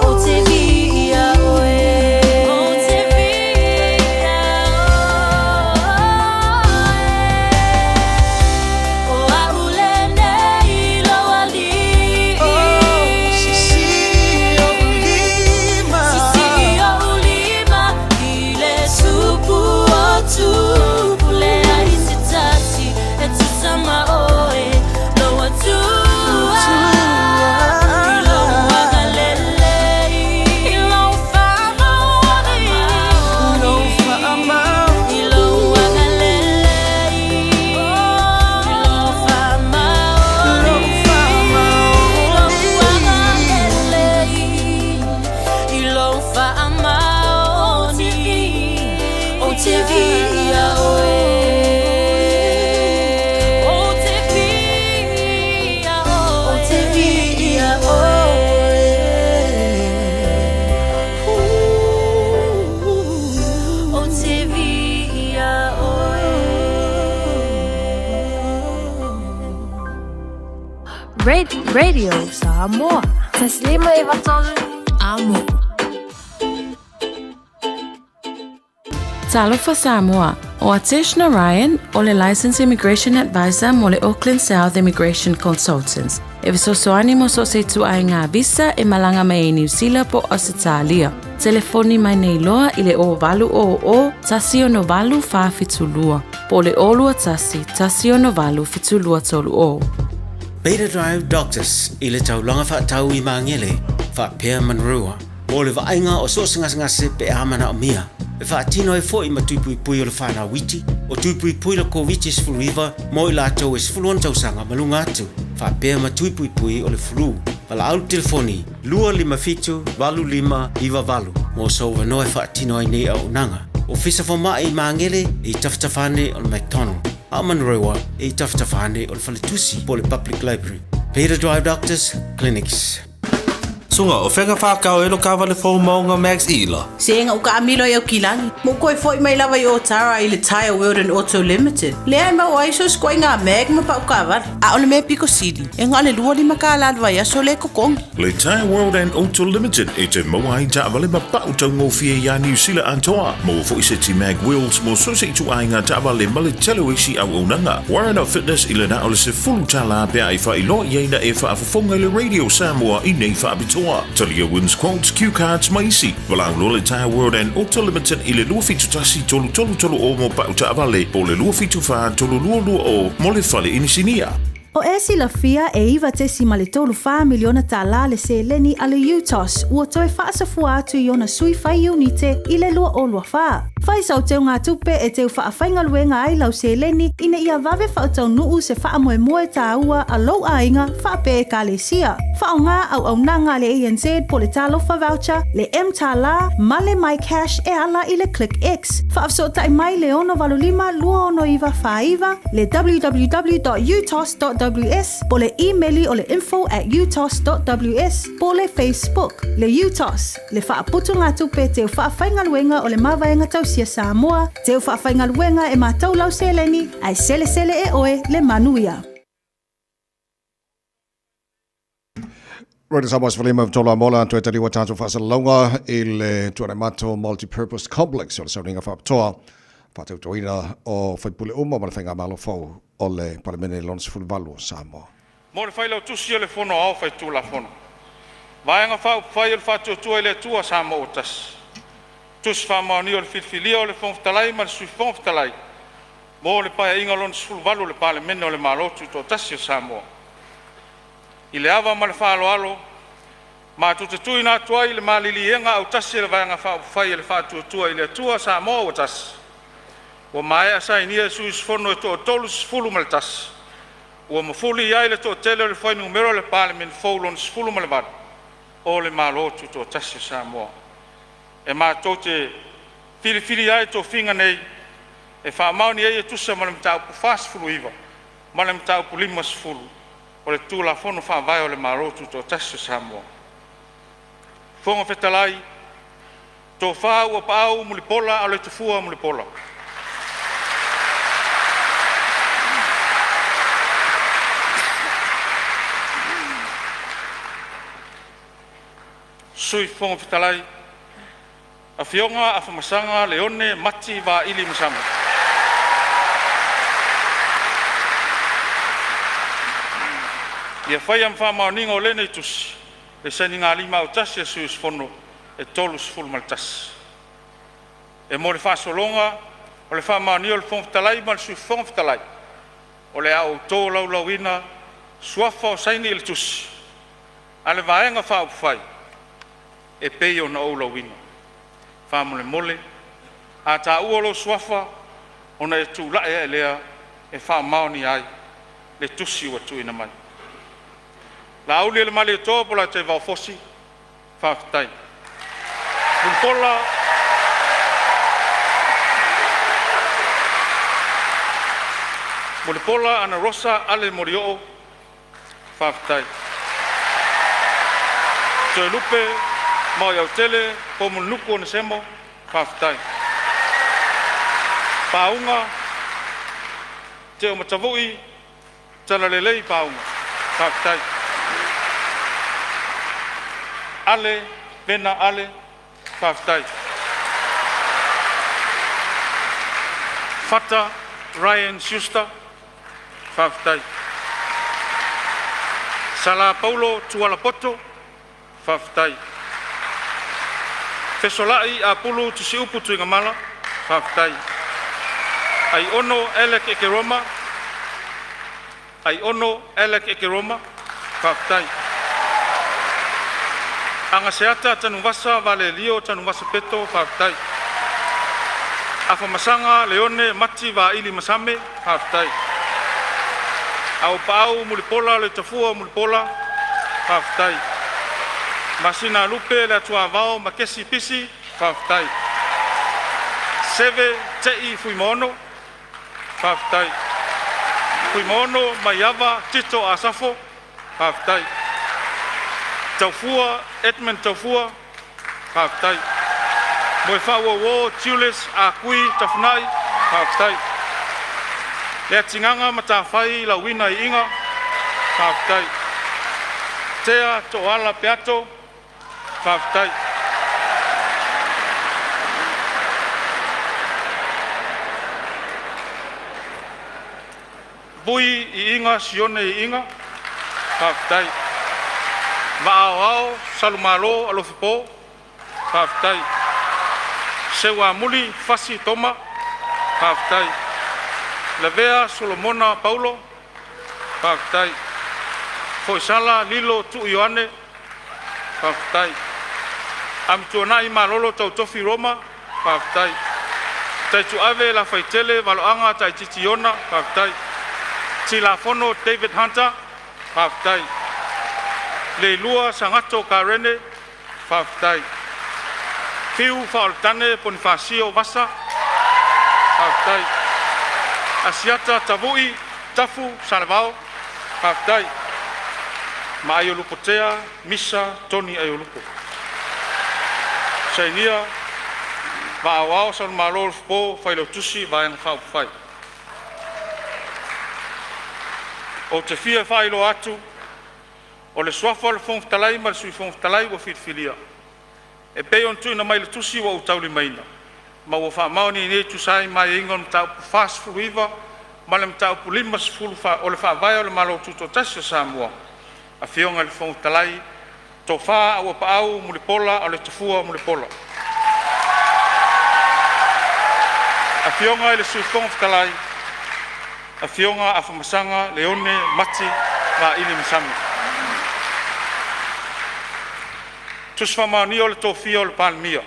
Ou te viia oe, Ou te viia oe. O aʻu lenei lou aliʻi, Sisii ou lima, Sisii ou lima i le tupu o tupu, Leai se tasi e tusa ma oe, Lou Atua i lou agalelei, I lou faamaoni, I lou agalelei, I lou faamaoni, I lou agalelei, I lou faamaoni, Ou te viia oe, Ou te viia oe, Ou te viia oe. Ou te viia oe. Radio Samoa. 153 Amo. Talofa Samoa, ʻO Atesh Narayan, ʻo le Licensed Immigration Advisor mo le Auckland South Immigration Consultants, e fesoasoani mo so o se ituaiga visa e malaga mai ai Niu Sila po o Ausetalia. Telefoni mai nei loa i le 0800 168 472 po o le 021 168 7230. Beta Drive Doctors i le taulaga faatau i Magele, faapea Manurewa, mo le vaaiga o so o se gasegase pe a manaomia. E faatino ai foi ma tui puipui o le fanau iti, o tui puipui le Koviti-19 mo i latou e 16 tausaga ma luga atu, faapea ma tui puipui o le flu. Valaau le telefoni 257 8598 mo sou avanoa e faatino ai nei auaunaga. Ofisa Fomai i Magele e i tafatafa ane o le McDonald, a o Manurewa e i tafatafa ane o le Faletusi po o le Public Library. Beta Drive Doctors Clinics. Suga, o fea ka whakao e lo kawale fou maunga Max Ila? Sega u kaamilo i Aukilagi, ma u koe foi mai lava i Otara i le Tyre World and Auto Limited. Lea e maua ai so skoinga mag ma pau kaavale. A o le mea piko sili, e na o le 25 kālā le vaiaso lea e totogi. Le Tyre World and Auto Limited e te maua ai taavale ma pau taugofie iā Niu Sila atoa. Maua foi se ti mag wheels mo so o se ituaiga taavale ma le tele o isi auaunaga. Warren Fitness i le na o le $10 pe a e faailoa i ai na e faafofoga i le Radio Samoa i nei faapitoa. Talia wins quotes, cue cards ma isi. Valaau loa le Tyre World and Auto Limited i le 271 3330 mo pau taavale po o le 274 3220 mo le fale inisinia. O e silafia e 9.34 miliona tālā le seleni a le UTOS ua toe faasafua atu i ona sui fai iunite i le 2024. Fai sau teugatupe e teu faafaigaluega ai lau seleni ina ia vave faataunuu se faamoemoe tāua a lou aiga faapea ekalesia. Faaaoga auaunaga a le ANZ po o le Talofa Voucher, le mTālā ma le MyCash e ala i le ClickX. Faafesootai mai le 685 269 49, le www.utos.ws po o le imeli o le info@utos.ws po o le Facebook. Le UTOS, le faaputugatupe teu faafaigaluega o le Mavaega Tausia Samoa, teu faafaigaluega e matou lau seleni, ae selesele e oe le manuia. Radio Samoa 15 tolu a mola toe tali ua tātou faasalalauga i le Tuanaimato Multipurpose Complex o le sauniga faapitoa faatautoina o faipule uma ma le faigamalo fou o le Palemene lona 18 o Samoa. Mo le Failautusi o le Fono Aoao Faitulafono, Vaega Faaupufai o le Faatuatua i le Atua Samoa ua Tasi, Tusi Faamaonia o le Filifilia o le Fofoga Fetalai ma le Sui Fofoga Fetalai mo le Paeaiga Lona XVIII o le Palemene o le Malo Tutoatasi o Samoa. I le ava ma le faaaloalo matou te tuuina atu ai le maliliega autasi a le Vaega Faaupufai a le Faatuatua i le Atua Samoa ua Tasi, ua maea sainia e sui usufono e toa-31 ua mafuli i ai le toatele o le fuainumera o le Palemene fou lona 18 o le Malo Tutoatasi o Samoa. E matou te filifilia ai tofiga nei e faamaoni ai e tusa ma le Mataupu 49 ma le Mataupu 50 o le Tulafono Faavae o le Malo Tutoatasi o Samoa. Fofoga Fetalai, Tofa Auuapaau Mulipola Aloitafua Mulipola. Sui Fofoga Fetalai, Afioga Afamasaga Leone Mati Vaili Masama. Ia faia ma faamaoniga o lenei tusi le sainigalima autasi a sui usufono e 31. E mo le faasologa o le faamaonia e le Fofoga Fetalai ma le Sui Fofoga Fetalai, o le a ou tolaulauina suafa o saini i le tusi a le Vaega Faaupufai e pei ona ou lauina. Faamolemole, a taua lou suafa ona e tulai ae lea e faamaonia ai le tusi ua tuuina mai. Laaulialemalietoa Polataivao Fosi, faafetai. Mulipola Mulipola Anarosa Ale Molioo, faafetai. Toelupe Maoiautele Poumulinuku Onesemo, faafetai. Pauga Teomatavui Talalelei Pauga, faafetai. Ale Vena Ale, faafetai. Fata Ryan Schuster, faafetai. Sala Paulo Tualapoto, faafetai. Fesolai Apulu Tusiupu Tuigamala, faafetai. Aiono Alec Ekeroma, Aiono Alec Ekeroma, faafetai. Agaseata Tanuvasa Valelio Tanuvasa Peto, faafetai. Afamasaga Leone Mati Vaili Masame, faafetai. Auuapaau Mulipola Aloitafua Mulipola, faafetai. Masinalupe Leatuavao Makesi Pisi, faafetai. Seve Tei Fuimaono, faafetai. Fuimaono Maiava Tito Asafo, faafetai. Taufua Edmund Taufua, faafetai. Moefaauouo Julius Akui Tafunai, faafetai. Leatigaga Matafai Lauina Iiga, faafetai. Tea Toala Peato, faafetai. Vui Iiga Sione Iiga, faafetai. Vaa Aoao Salumalo Alofipo, faafetai. Seuamuli Fasi Toma, faafetai. Lavea Solomona Paulo, faafetai. Foisala Lilo Tuu Ioane, faafetai. Amituanai Malolo Tautofi Roma, faafetai. Taituave Lafaitele Valoaga Taititi Iona, faafetai. Tilafono David Hunter, faafetai. Leilua Sagato Karene, faafetai. Fiu Faaolotane Ponifasio Vasa, faafetai. Asiata Tavui Tafu Salevao, faafetai. Ma Aiolupotea Misa Tony Aiolupo. Sainia Vaa Aoao Saulamalo Olofopo, Failautusi Vaega Faaupufai. Ou te fia faailoa atu, o le suafa o le Fofoga Fetalai ma le Sui Fofoga Fetalai ua filifilia e pei ona tuuina mai i le tusi ua ou taulimaina, ma ua faamaonia nei e tusa ai ma aiaiga o le Mataupu 49 ma le Mataupu 50 o le Faavae o le Malo Tutoatasi o Samoa, Afioga i le Fofoga Fetalai, Tofa Auuapaau Mulipola Aloitafua Mulipola. Afioga i le Sui Fofoga Fetalai, Afioga Afamasaga Leone Mati Vaili Masami. 1. Faamaonia o le Tofia o le Palemia.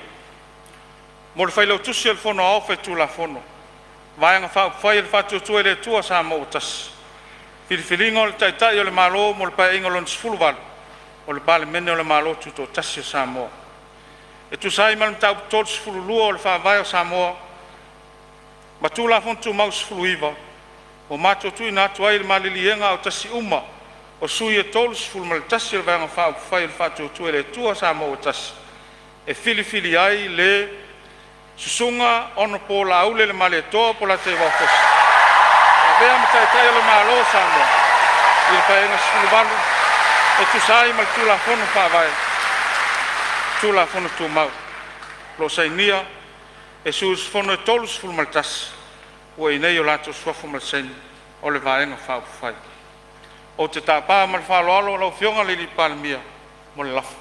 Mo le Failautusi o le Fono Aoao Faitulafono, Vaega Faaupufai a le Faatuatua i le Atua Samoa ua Tasi, Filifiliga o le Taitai o le Malo mo le Paeaiga Lona XVIII o le Palemene o le Malo Tutoatasi o Samoa. E tusa ai ma le Mataupu 32 o le Faavae o Samoa ma Tulafono Tumau 19, ua matou tuuina atu ai le maliliega autasi uma o sui e 31 o le Vaega Faaupufai o le Faatuatua i le Atua Samoa ua Tasi e filifili ai le Susuga Hon Laaulialemalietoa Polataivao Fosi e avea ma Taitai o le Malo o Samoa i le Paeaiga XVIII e tusa ai ma le Tulafono Faavae, Tulafono Tumau. O lo o sainia e sui usufono e 31 ua i inei o latou suafa ma le saini o le Vaega Faaupufai. Ou te tapa ma le faaaloalo lau Afioga i le Palemia mo le lafo.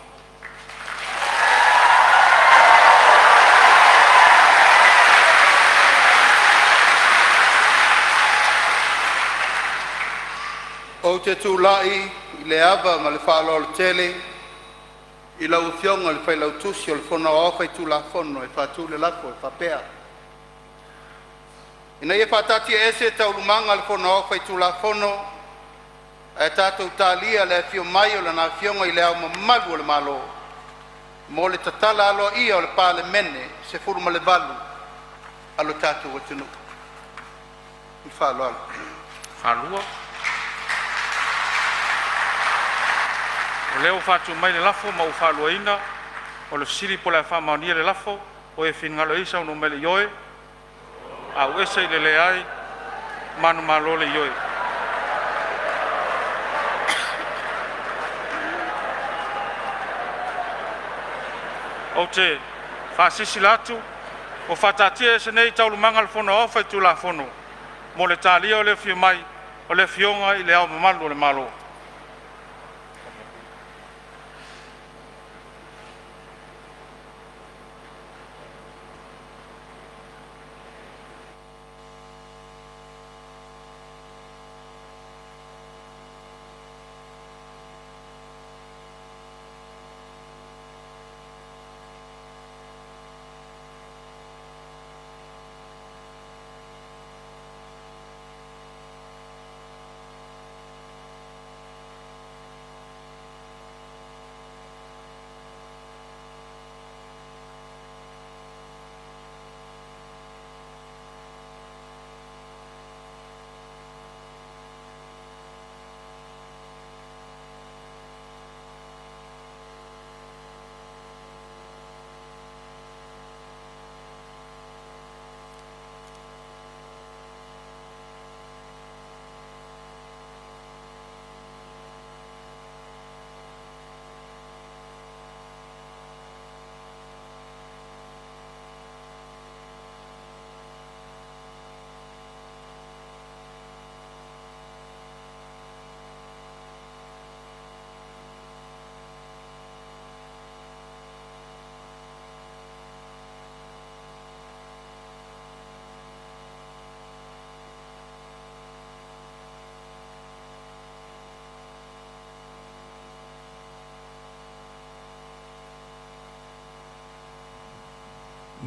Ou te tulai i le ava ma le faaaloalo tele i lau Afioga i le Failautusi o le Fono Aoao Faitulafono e faatu le lafo e faapea, Ina ia faataatiaese Taualumaga a le Fono Aoao Faitulafono ae tatou talia le afio mai o Lana Afioga i Le Ao Mamalu o le Malo mo le tatala aloaia o le Palemene 18 a lo tatou atunuu. Ma le faaaloalo. O lea ua faatu mai le lafo ma ua faaluaina. O le fesili po o le a faamaonia le lafo. O e finagalo ai saunoa mai i le ioe, auese i le leai, manumalo le ioe. Ou te faasilasila atu ua faataatiaese nei Taualumaga a le Fono Aoao Faitulafono mo le talia o le afio mai o le Afioga i Le Ao Mamalu o le Malo.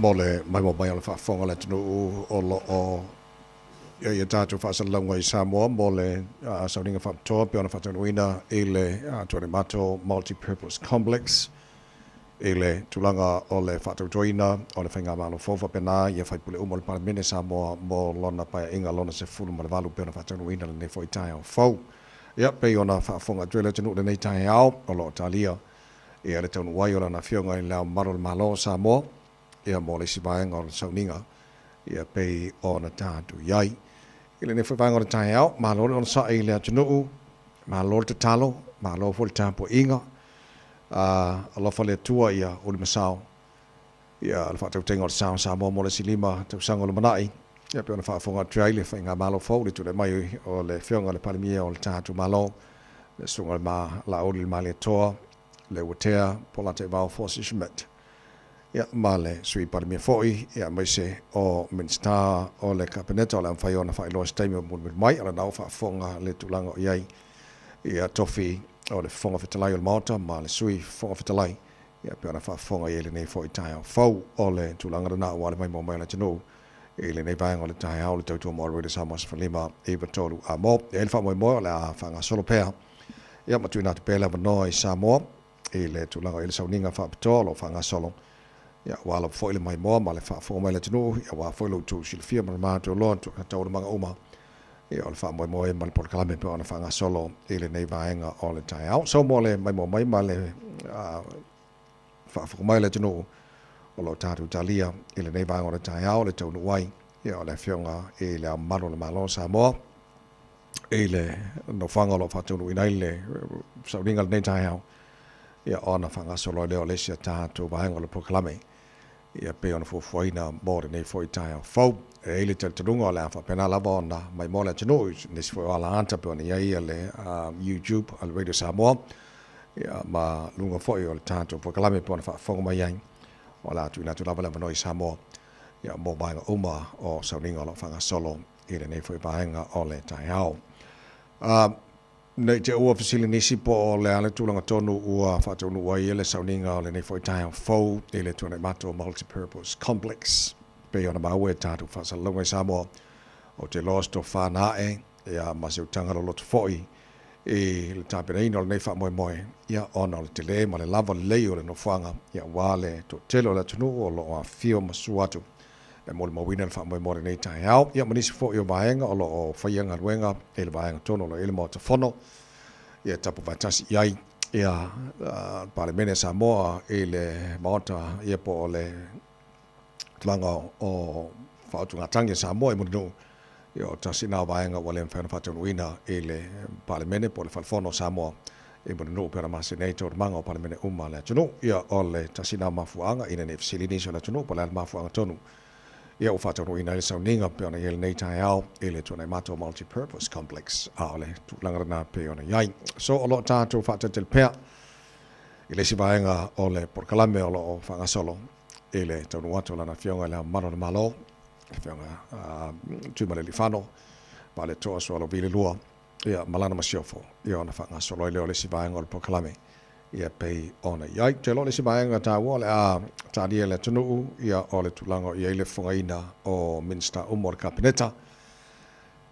Mo le maimoa mai o le faafofoga a le atunuu o lo o i ai a tatou faasalalauga i Samoa mo le sauniga faapitoa pei ona faataunuuina i le Tuanaimato Multi-Purpose Complex i le tulaga o le faatautoina o le Faigamalo fou faapena ia faipule uma o le Palemene Samoa mo lona Paeaiga lona 18 pei ona faataunuuina lenei foi taeao fou. Ia, pei ona faafofoga atu ai le atunuu i lenei taeao o lo o talia ia le taunuu ai o Lana Afioga i Le Ao Mamalu o le Malo o Samoa, ia mo le isi vaega o le sauniga, ia pei ona tatou i ai. I lenei foi vaega o le taeao, malo le onosai i le atunuu, malo le tatalo, malo foi le tapuaiga. Alofa le Atua ia ulimasao ia le faatautaiga o le sa o Samoa mo le isi 5 tausaga o lumanai, ia pei ona faafofoga atu ai le Faigamalo fou i le tulai mai o le Afioga i le Palemia o le tatou Malo, le Susuga i le Laauli Malietoa Leuatea Polataivao Fosi Schmidt, ia ma le Sui Palemia foi, ia aemaise o Minisita o le Kapeneta o le a mafai ona faailoa i se taimi o mulimuli mai, a o lena ua faafofoga le tulaga o i ai ia tofi o le Fofoga Fetalai o le Maota ma le Sui Fofoga Fetalai, ia pei ona faafofoga i ai lenei foi taeao fou. O le tulaga lena aua le maimoa mai o le atunuu i lenei vaega o le taeao, le tautua mo Radio Samoa 15 93 a mo. E i ai le faamoemoe o le a faagasolo pea ia ma tuuina atu pea le avanoa i Samoa i le tulaga o i ai le sauniga faapitoa o lo o faagasolo, ia aua lava foi le maimoa ma le faafofoga mai a le atunuu, ia aua foi lo outou silafia ma le matou loa taualumaga uma ia o le faamoemoe ma le polokalame pei ona faagasolo i lenei vaega o le taeao. So mo le maimoa mai ma le faafofoga mai a le atunuu o lo o tatou talia i lenei vaega o le taeao le taunuu ai ia o le Afioga i Le Ao Mamalu o le Malo o Samoa i le nofoaga o lo o faataunuuina ai le sauniga o lenei taeao, ia ona faagasolo ai lea o le isi a tatou vaega o le polokalame ia pei ona fuafuaina mo lenei foi taeao fou. E i ai le talitonuga o le a faapena lava ona maimoa le atunuu i nisi foi o ala ata pei ona i ai le YouTube a le Radio Samoa ia ma luga foi o le tatou polokalame pei ona faafofoga mai ai, o le a tuuina atu lava le avanoa i Samoa ia mo vaega uma o sauniga o lo o faagasolo i lenei foi vaega o le taeao. Ne i te ua fesili nisi po o le a le tulaga tonu ua faataunuu ai le sauniga o lenei foi taeao fou i le Tuanaimato Multi-Purpose Complex. Pei ona maua e tatou faasalalauga i Samoa, ou te iloa o se tofa na ae ia ma se utaga loloto foi i le tapenaina o lenei faamoemoe, ia ona o le tele ma le lava lelei o le nofoaga, ia aua le toatele o le atunuu o lo o afifio ma susu atu e molimauina le faamoemoe o lenei taeao, ia ma nisi foi o vaega o lo o faia galuega i le vaega tonu o lo o i ai le Maota Fono, ia e tapu faatasi i ai ia le Palemene a Samoa i le Maota, ia po o le tulaga o faautugatagi a Samoa i Mulinuu, ia o tasi lena o vaega ua le mafai ona faataunuuina i le Palemene po o le Fale Fono o Samoa i Mulinuu pei ona masani ai taualumaga o Palemene uma a le atunuu. Ia o le tasi lena o mafuaaga ina ne i fesili nisi o le atunuu po o le a le mafuaaga tonu ia ua faataunuuina ai le sauniga pei ona i ai lenei taeao i le Tuanaimato Multi-Purpose Complex, a o le tulaga lena pei ona i ai. So o lo o tatou faatalitali pea i le isi vaega o le polokalame o lo o faagasolo i le taunuu atu o Lana Afioga i Le Ao Mamalu o le Malo, le Afioga Tuimalealiifano Vaaletoa Sualauvi II, ia, ma lana masiofo, ia ona faagasolo ai lea o le isi vaega o le polokalame, ia pei ona i ai. Ou te iloa o le isi vaega taua o le a talia e le atunuu, ia, o le tulaga o i ai le fofogaina o Minisita uma o le Kapeneta.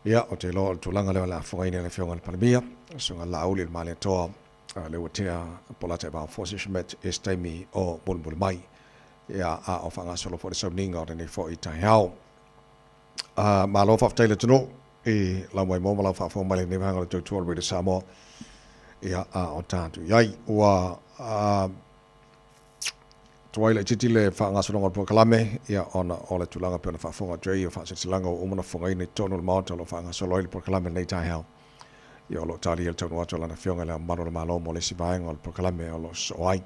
Ia, ou te iloa o le tulaga lea o le a fofogaina e le Afioga i le Palemia, le Susuga Laauli Malietoa, Leuatea Polataivao Fosi Schmidt i se taimi o mulimuli mai, ia, a o faagasolo foi le sauniga o lenei foi taeao. Malo faafetai le atunuu i lau maimoa ma lau faafofoga mai i lenei vaega o le tautua o le Radio Samoa, ia, a o tatou i ai. Ua tuai laitiiti le faagasologa o le polokalame, ia, ona o le tulaga pei ona faafofoga atu ai o faasilasilaga ua uma ona fofogaina i totonu o le Maota o lo o faagasolo ai le polokalame i lenei taeao. Ia, o lo o talia le taunuu atu a Lana Afioga i Le Ao Mamalu o le Malo mo le isi vaega o le polokalame o lo o sosoo ai.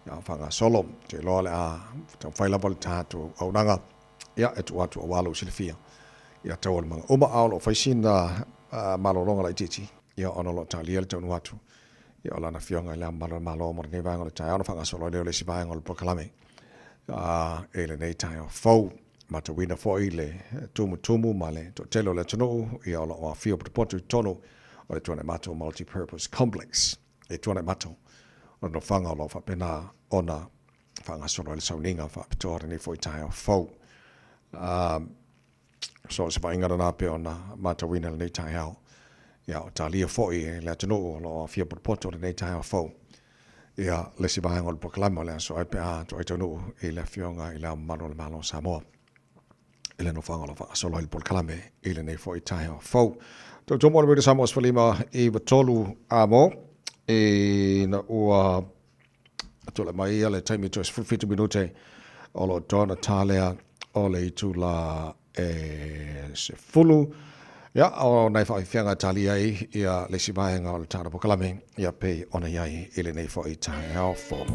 Ia, a o faagasolo, ou te iloa o le a taumafai lava le tatou auaunaga, ia, e tuu atu aua lou silafia ia taualumaga uma, a o lo o fai sina malologa laitiiti, ia, ona o lo o talia le taunuu atu, ia, o Lana Afioga i Le Ao Mamalu o le Malo mo lenei vaega o le taeao, ona faagasolo ai lea o le isi vaega o le polokalame i lenei taeao fou. Matauina foi le tumutumu ma le toatele o le atunuu ia o lo o afio potopoto i totonu o le Tuanaimato Multi-Purpose Complex i Tuanaimato, o le nofoaga o lo o faapena ona faagasolo ai le sauniga faapitoa lenei foi taeao fou. So o se vaaiga lena pei ona matauina lenei taeao. Ia, o talia foi e le atunuu o lo o aofia potopoto lenei taeao fou. Ia, le isi vaega o le polokalame o le aso ai pe a toai taunuu i le Afioga i Le Ao Mamalu o le Malo o Samoa i le nofoaga o lo o faagasolo ai le polokalame i lenei foi taeao fou. Tautau mo le Radio Samoa 15 93 a mo ina ua Tulai mai ia le taimi toe 17 minute o lo o toa na tā lea o le itula e 10. Ia, o nai faafiafiaga e talia ai ia le isi vaega o le tatou polokalame, ia pei ona i ai i lenei foi taeao fou.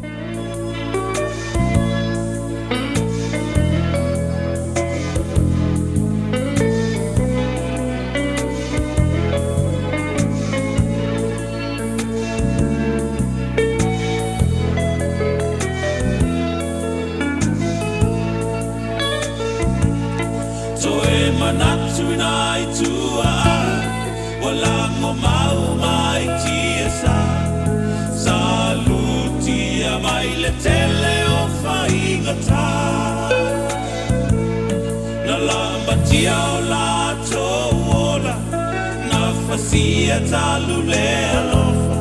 Toe manatu ina i tua Ua lago mau mai tia sa Salutia mai le tele o faigata Na lambatia o latou ola Na fasia talu le alofa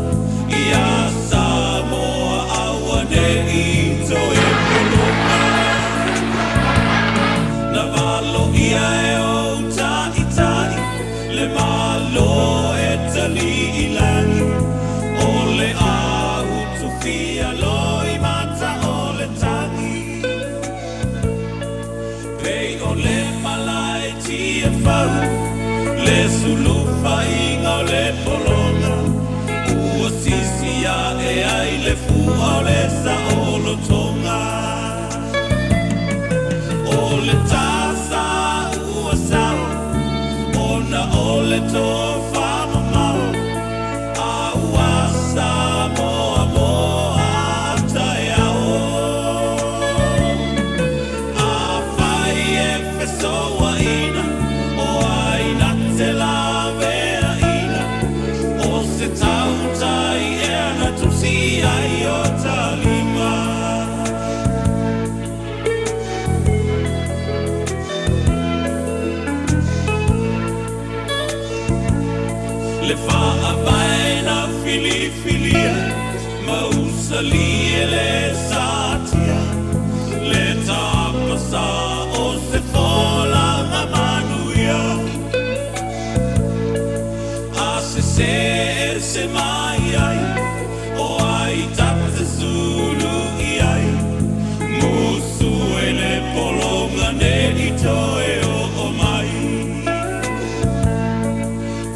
Ia Samoa auane'i toe pologa Na valoia e ou ta'ita'i Le Malo e tali'i lagi O le ahu tufia loi mata o le tagi Pei o le malae tiafau, le sulufaiga o le pologa, ua sisi ae ai le fua o le saolotoga. O le tasa ua sao, ona o le tofamamao, a ua Samoa moa taeao. Afai e fesouaina, o ai na te laveaina, o se tautai ea na tusi ai o ta lima. Le faavae na filifilia, Mausali e le satia, le tapasa o se folaga manuia. A sese ese mai ai, o ai ta te sulu i ai, musu e le pologa ne i toe oo mai.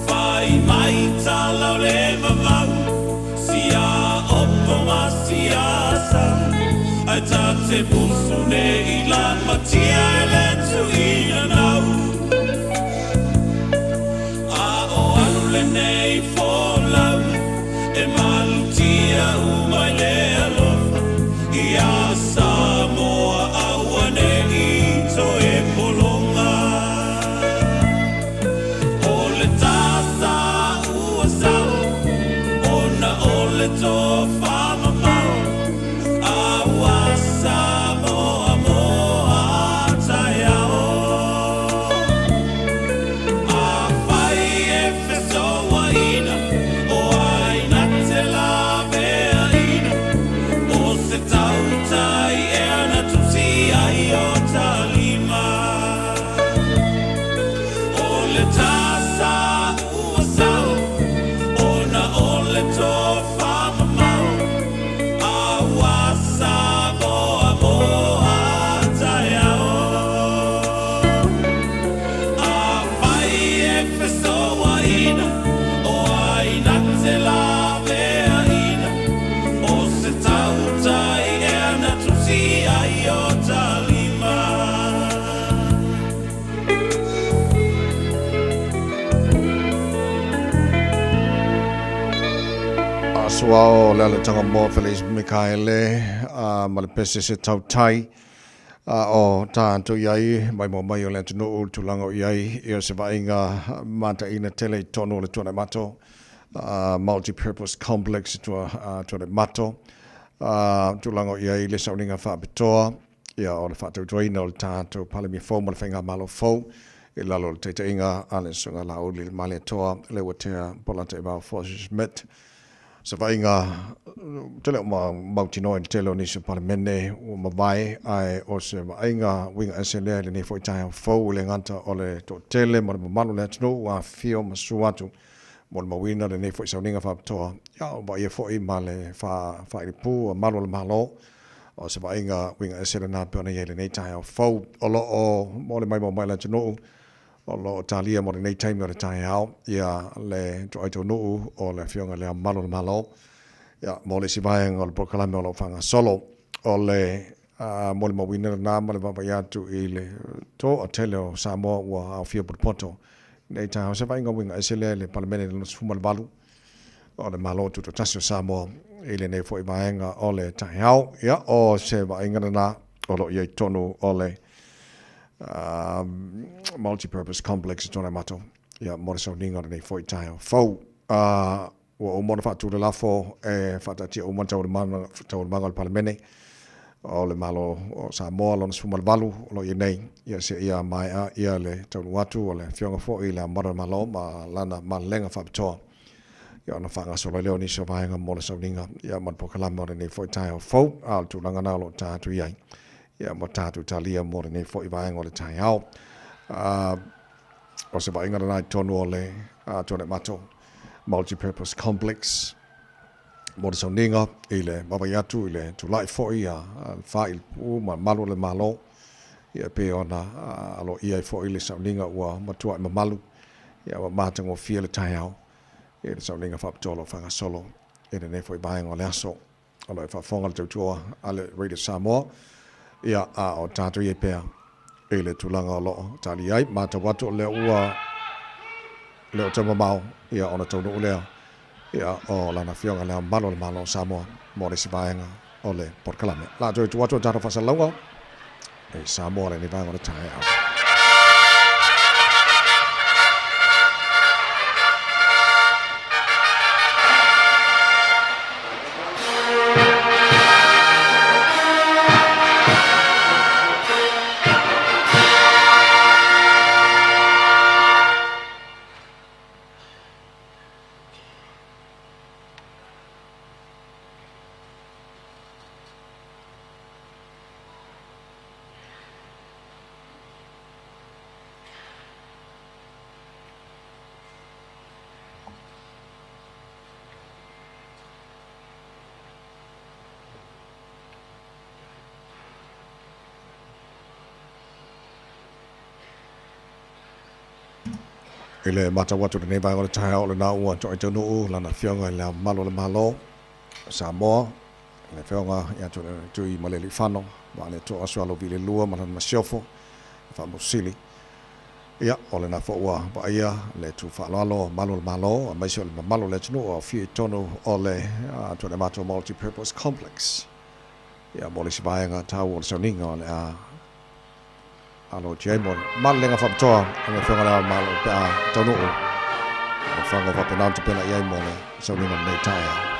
Fai mai tala o le vavau, sia opo ma sia sau, Ae ta te musu nei lamatia e le tuina nau. A o alu lenei folau, e malutia uma i le alofa, Ia Samoa auane'i toe pologa. O le tasa ua sao, ona o le tofamamao, A ua Samoa moa taeao. Afai e fesouaina, o ai na te laveaina, O se tautai ea na tusi ai o ta lima. O le tasa ua sao, ona o le tofamamao, A ua Samoa moa taeao. Afai e fesouaina, o ai na te laveaina, O se tautai ea na tusi ai o ta lima. Aso ao le alataga moa Felice Mikaele ma le pese se tautai a o tatou i ai mai mua mai o le atunuu le tulaga o i ai ia se vaaiga mataina tele i totonu o le Tuanaimato Multi-Purpose Complex i Tuanaimato. Tulaga o i ai le sauniga faapitoa, ia, o le faatautoina o le tatou Palemia fou ma le Faigamalo fou i lalo o le taitaiga a le Susuga Laauli Malietoa Leuatea Polataivao Fosi Schmidt. Se vaaiga tele o mautinoa i le tele o nisi o Palemene ua mavae, ae o se vaaiga uiga ese lea i lenei foi taeao fou, e le gata o le toatele ma le mamalu o le atunuu ua afifio ma susu atu molimauina lenei foi sauniga faapitoa, ia o vaaia foi ma le faailipu a malu o le Malo. O se vaaiga uiga ese lena pei ona i ai lenei taeao fou. O lo o mo le maimoa mai le atunuu, o lo o talia mo lenei taimi o le taeao ia le toai taunuu o le Afioga i Le Ao Mamalu o le Malo, ia mo le isi vaega o le polokalame o lo o faagasolo. O le molimauina lena ma le vaavaai atu i le toatele o Samoa ua aofia potopoto nei taeao. Se vaaiga uiga ese lea i le Palemene lona 18 o le Malo Tutoatasi o Samoa i lenei foi vaega o le taeao. Ia, o se vaaiga lena o lo o i ai tonu o le Multi-Purpose Complex i Tuanaimato, ia, mo le sauniga o lenei foi taeao fou. Ua uma ona faatu le lafo e faataatia uma taualumaga o le Palemene o le Malo o Samoa lona 18 o lo o i ai nei, ia seia maea ia le taunuu atu o le Afioga foi i Le Ao Mamalu o le Malo ma lana malelega faapitoa, ia ona faagasolo ai lea o nisi o vaega mo le sauniga ia ma le polokalame o lenei foi taeao fou. A o le tulaga lena o lo o ta atu i ai ia ma tatou talia mo lenei foi vaega o le taeao. O se vaaiga lena i totonu o le Tuanaimato Multi-Purpose Complex mo le sauniga i le vaavaai atu i le tulai foi a le faailupu ma malu o le Malo, ia pei ona aloaia ai foi le sauniga ua matuai mamalu ia ua matagofie le taeao i le sauniga faapitoa o lo o faagasolo i lenei foi vaega o le aso. O lo o faafofoga le tautua a le Radio Samoa, ia, a o tatou i ai pea i le tulaga o lo o tali ai. Matau atu o lea ua le o taumamao ia ona taunuu lea ia o lana Afioga Le Ao Mamalu o le Malo o Samoa mo le isi vaega o le polokalame. La toe tuu atu o tatou faasalalauga i Samoa lenei vaega o le taeao. I le matau atu i lenei vaega o le taeao o lena ua toai taunuu lana Afioga i Le Ao Mamalu o le Malo o Samoa, le Afioga ia Tuimalealiifano Vaaletoa Sualauvi le Lua ma lana Masiofo e Faamasino. Ia, o lena foi ua vaaia le tu faaaloalo o malu o le Malo aemaise o le mamalu o le atunuu o aofia i totonu o le Tuanaimato Multi-Purpose Complex. Ia, mo le isi vaega taua o le sauniga o le a aloatia ai mo le malelega faapitoa a le Afioga i Le Ao o le Malo pe a taunuu le faga faapena ona tapena i ai mo le sauniga o lenei taeao.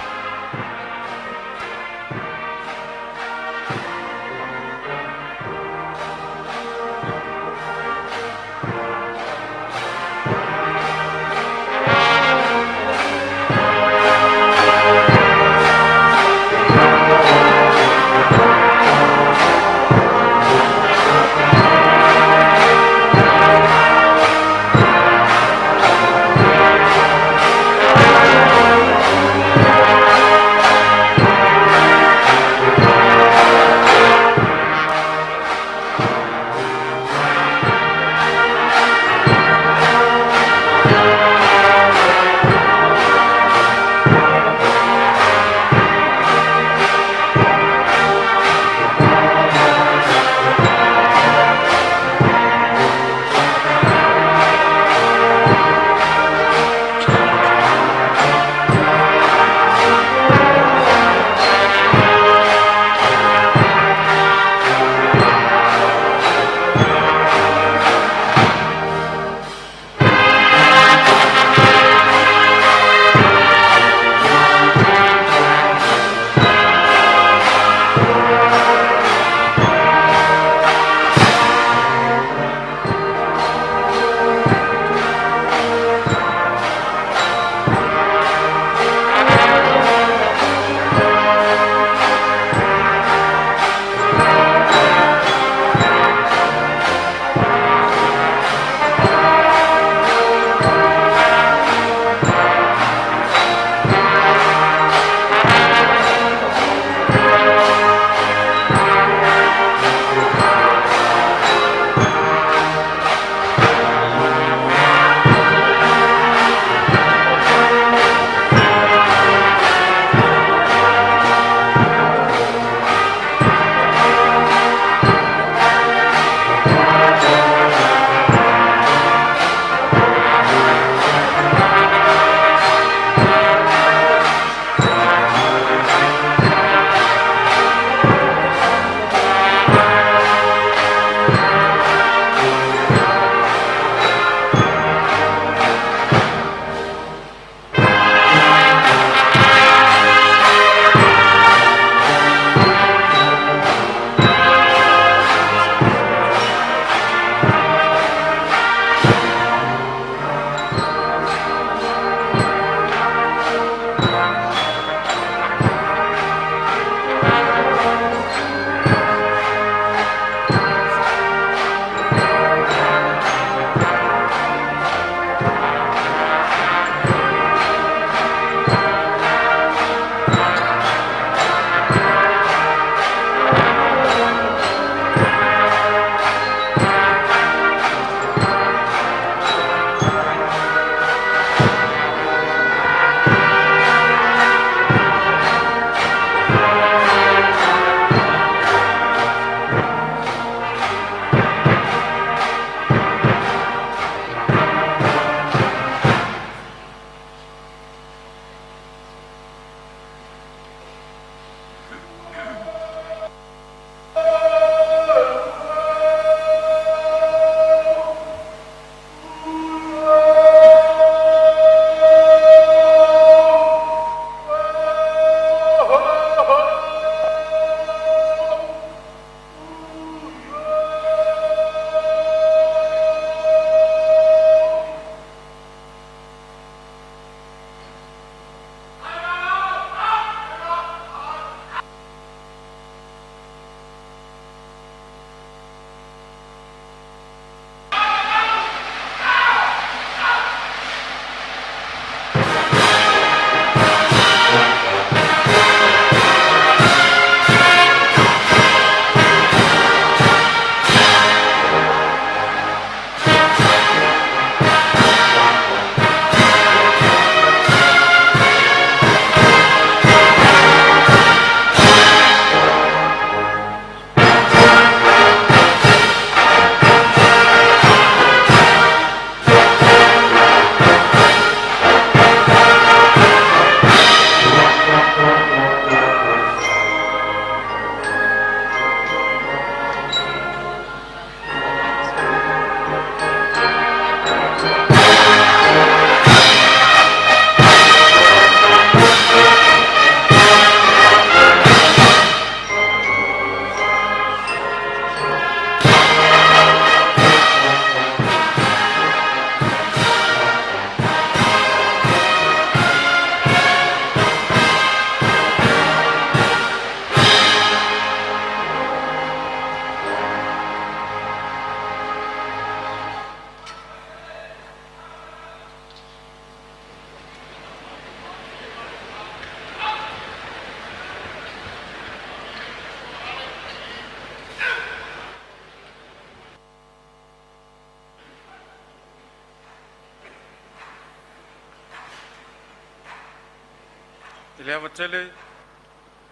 I le ava tele,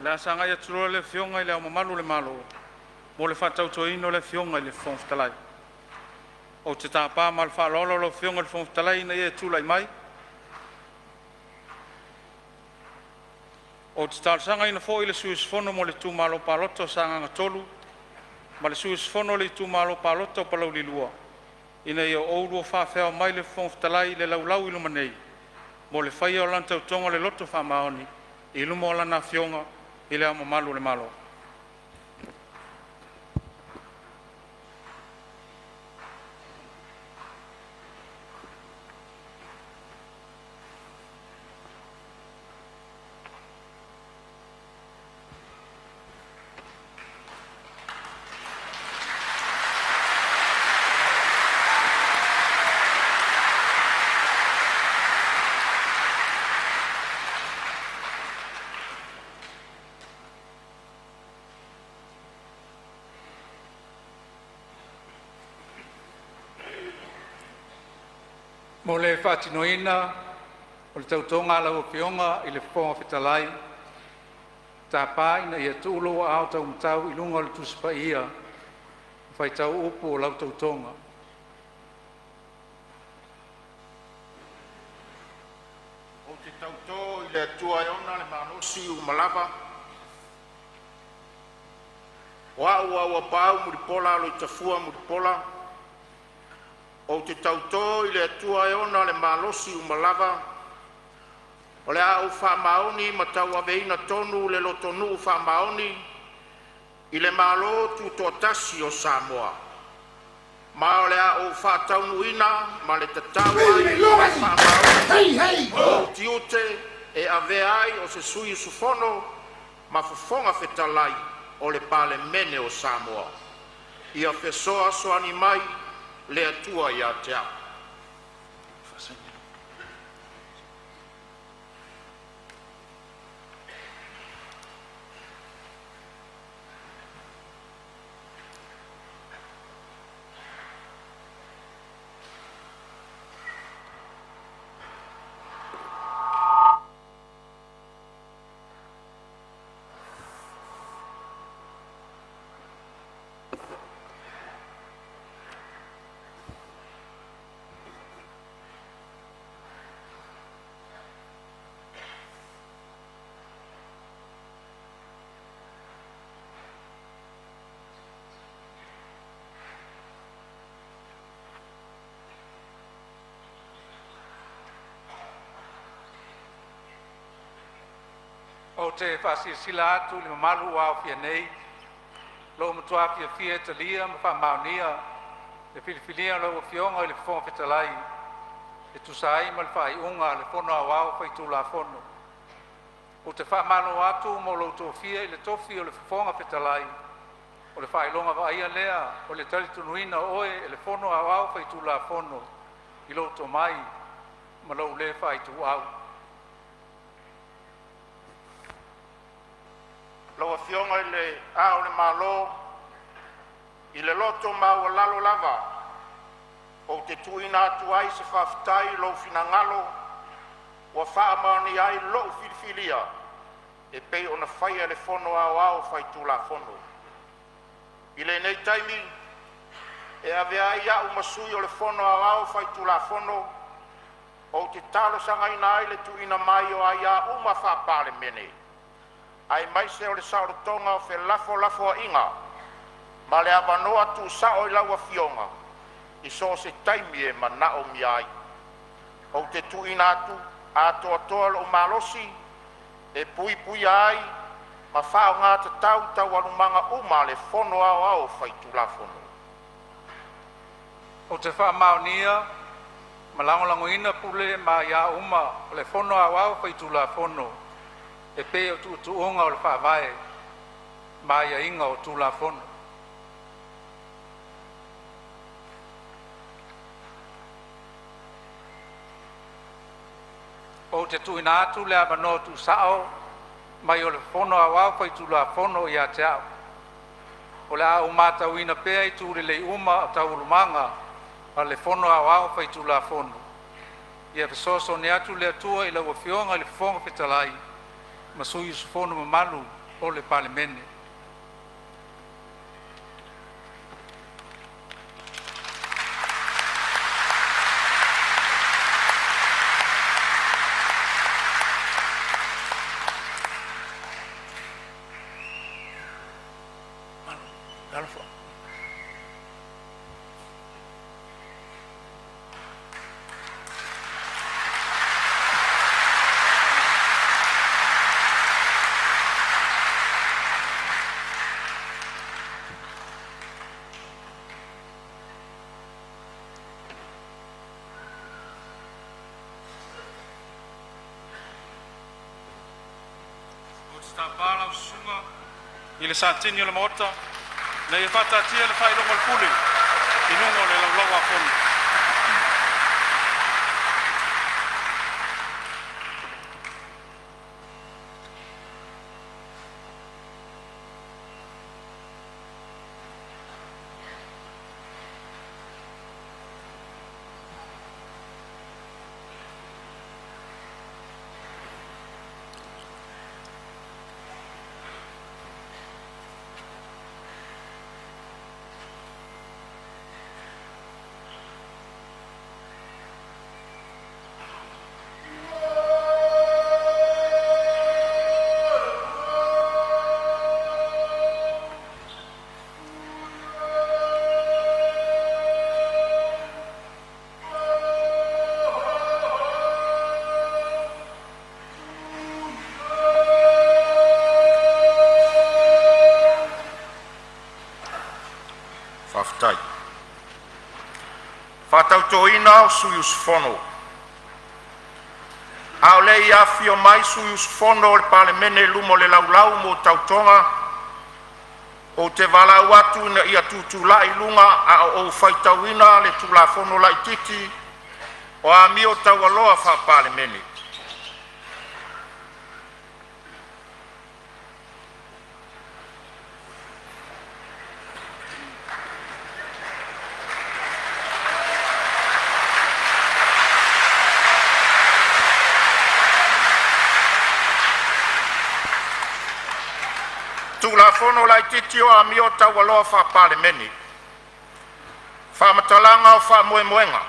o le a sagai atu loa le Afioga i Le Ao Mamalu o le Malo mo le faatautoina o le Afioga i le Fofoga Fetalai. Ou te tapa ma le faaaloalo lau Afioga i le Fofoga Fetalai ina ia e tulai mai. Ou te talosagaina foi le sui usufono mo le Itumalo Palota o Sagaga 3 ma le sui usufono o le Itumalo Palota o Palauli 2, ina ia oulua faafeao mai le Fofoga Fetalai i le laulau i luma nei mo le faia o lana Tautoga i le Loto Faamaoni i luma o Lana Afioga i Le Ao Mamalu o le Malo. Mo le faatinoina o le Tautoga a lau Afioga i le Fofoga Fetalai, e tapa ina ia tuu lou aao taumatau i luga o le Tusi Paia ma faitau upu o lau Tautoga. Ou te tauto i le Atua e ona le malosi uma lava, o a'u Auapaau Mulipola Aloitafua Mulipola, ou te tauto i le Atua e ona le malosi uma lava, o le a ou faamaoni ma tauaveina tonu le lotonuu faamaoni i le Malo Tutoatasi o Samoa, ma o le a ou faataunuuina ma le tatau ai le faamaoni ou tiute e avea ai o se sui usufono ma Fofoga Fetalai o le Palemene o Samoa. Ia fesoasoani mai le Atua ia te a'u. Ou te faasilasila atu i le mamalu ua aofia nei, ua ou matua fiafia e talia ma faamaonia le filifilia o lau Afioga i le Fofoga Fetalai e tusa ai ma le faaiuga a le Fono Aoao Faitulafono. Ou te faamalo atu mo lou tofia i le tofi o le Fofoga Fetalai, o le faailoga vaaia lea o le talitonuina o oe e le Fono Aoao Faitulafono i lou tomai ma lou le faaituau. Lau Afioga i Le Ao o le Malo, i le loto maualalo lava ou te tuuina atu ai se faafetai i lou finagalo ua faamaonia ai lou filifilia e pei ona faia e le Fono Aoao Faitulafono. I lenei taimi, e avea ai a'u ma sui o le Fono Aoao Faitulafono ou te talosagaina ai le tuuina mai o aia uma faa-Palemene, aemaise o le saolotoga o felafolafoaiga ma le avanoa tuusao i lau Afioga i so o se taimi e manaomia ai. Ou te tuuina atu atoatoa lo'u malosi e puipuia ai ma faaaoga tatau taualumaga uma a le Fono Aoao Faitulafono. Ou te faamaonia ma lagolagoina pule ma aia uma o le Fono Aoao Faitulafono e pei o tuutuuga o le Faavae ma aiaiga o Tulafono. Ou te tuuina atu le avanoa tuusao mai o le Fono Aoao Faitulafono ia te a'u. O le a ou matauina pea itu lelei uma o Taualumaga a le Fono Aoao Faitulafono. Ia fesoasoani atu le Atua i lau Afioga i le Fofoga Fetalai Ma sui usufono mamalu o le Palemene. Ou te tapa lau Susuga i le Satini o le Maota ina ia faataatia le Faailoga o le Pule i luga o le Laulau a Fono. Faafetai. Faatautoina o sui usufono. A o le i afifio mai sui usufono o le Palemene i luma o le Laulau mo Tautoga, ou te valaau atu ina ia tutulai i luga a o ou faitauina le Tulafono Laitiiti o Amio Taualoa Faa-Palemene. Tulafono Laitiiti o Amio Taualoa Faa-Palemene. Faamatalaga o Faamoemoega: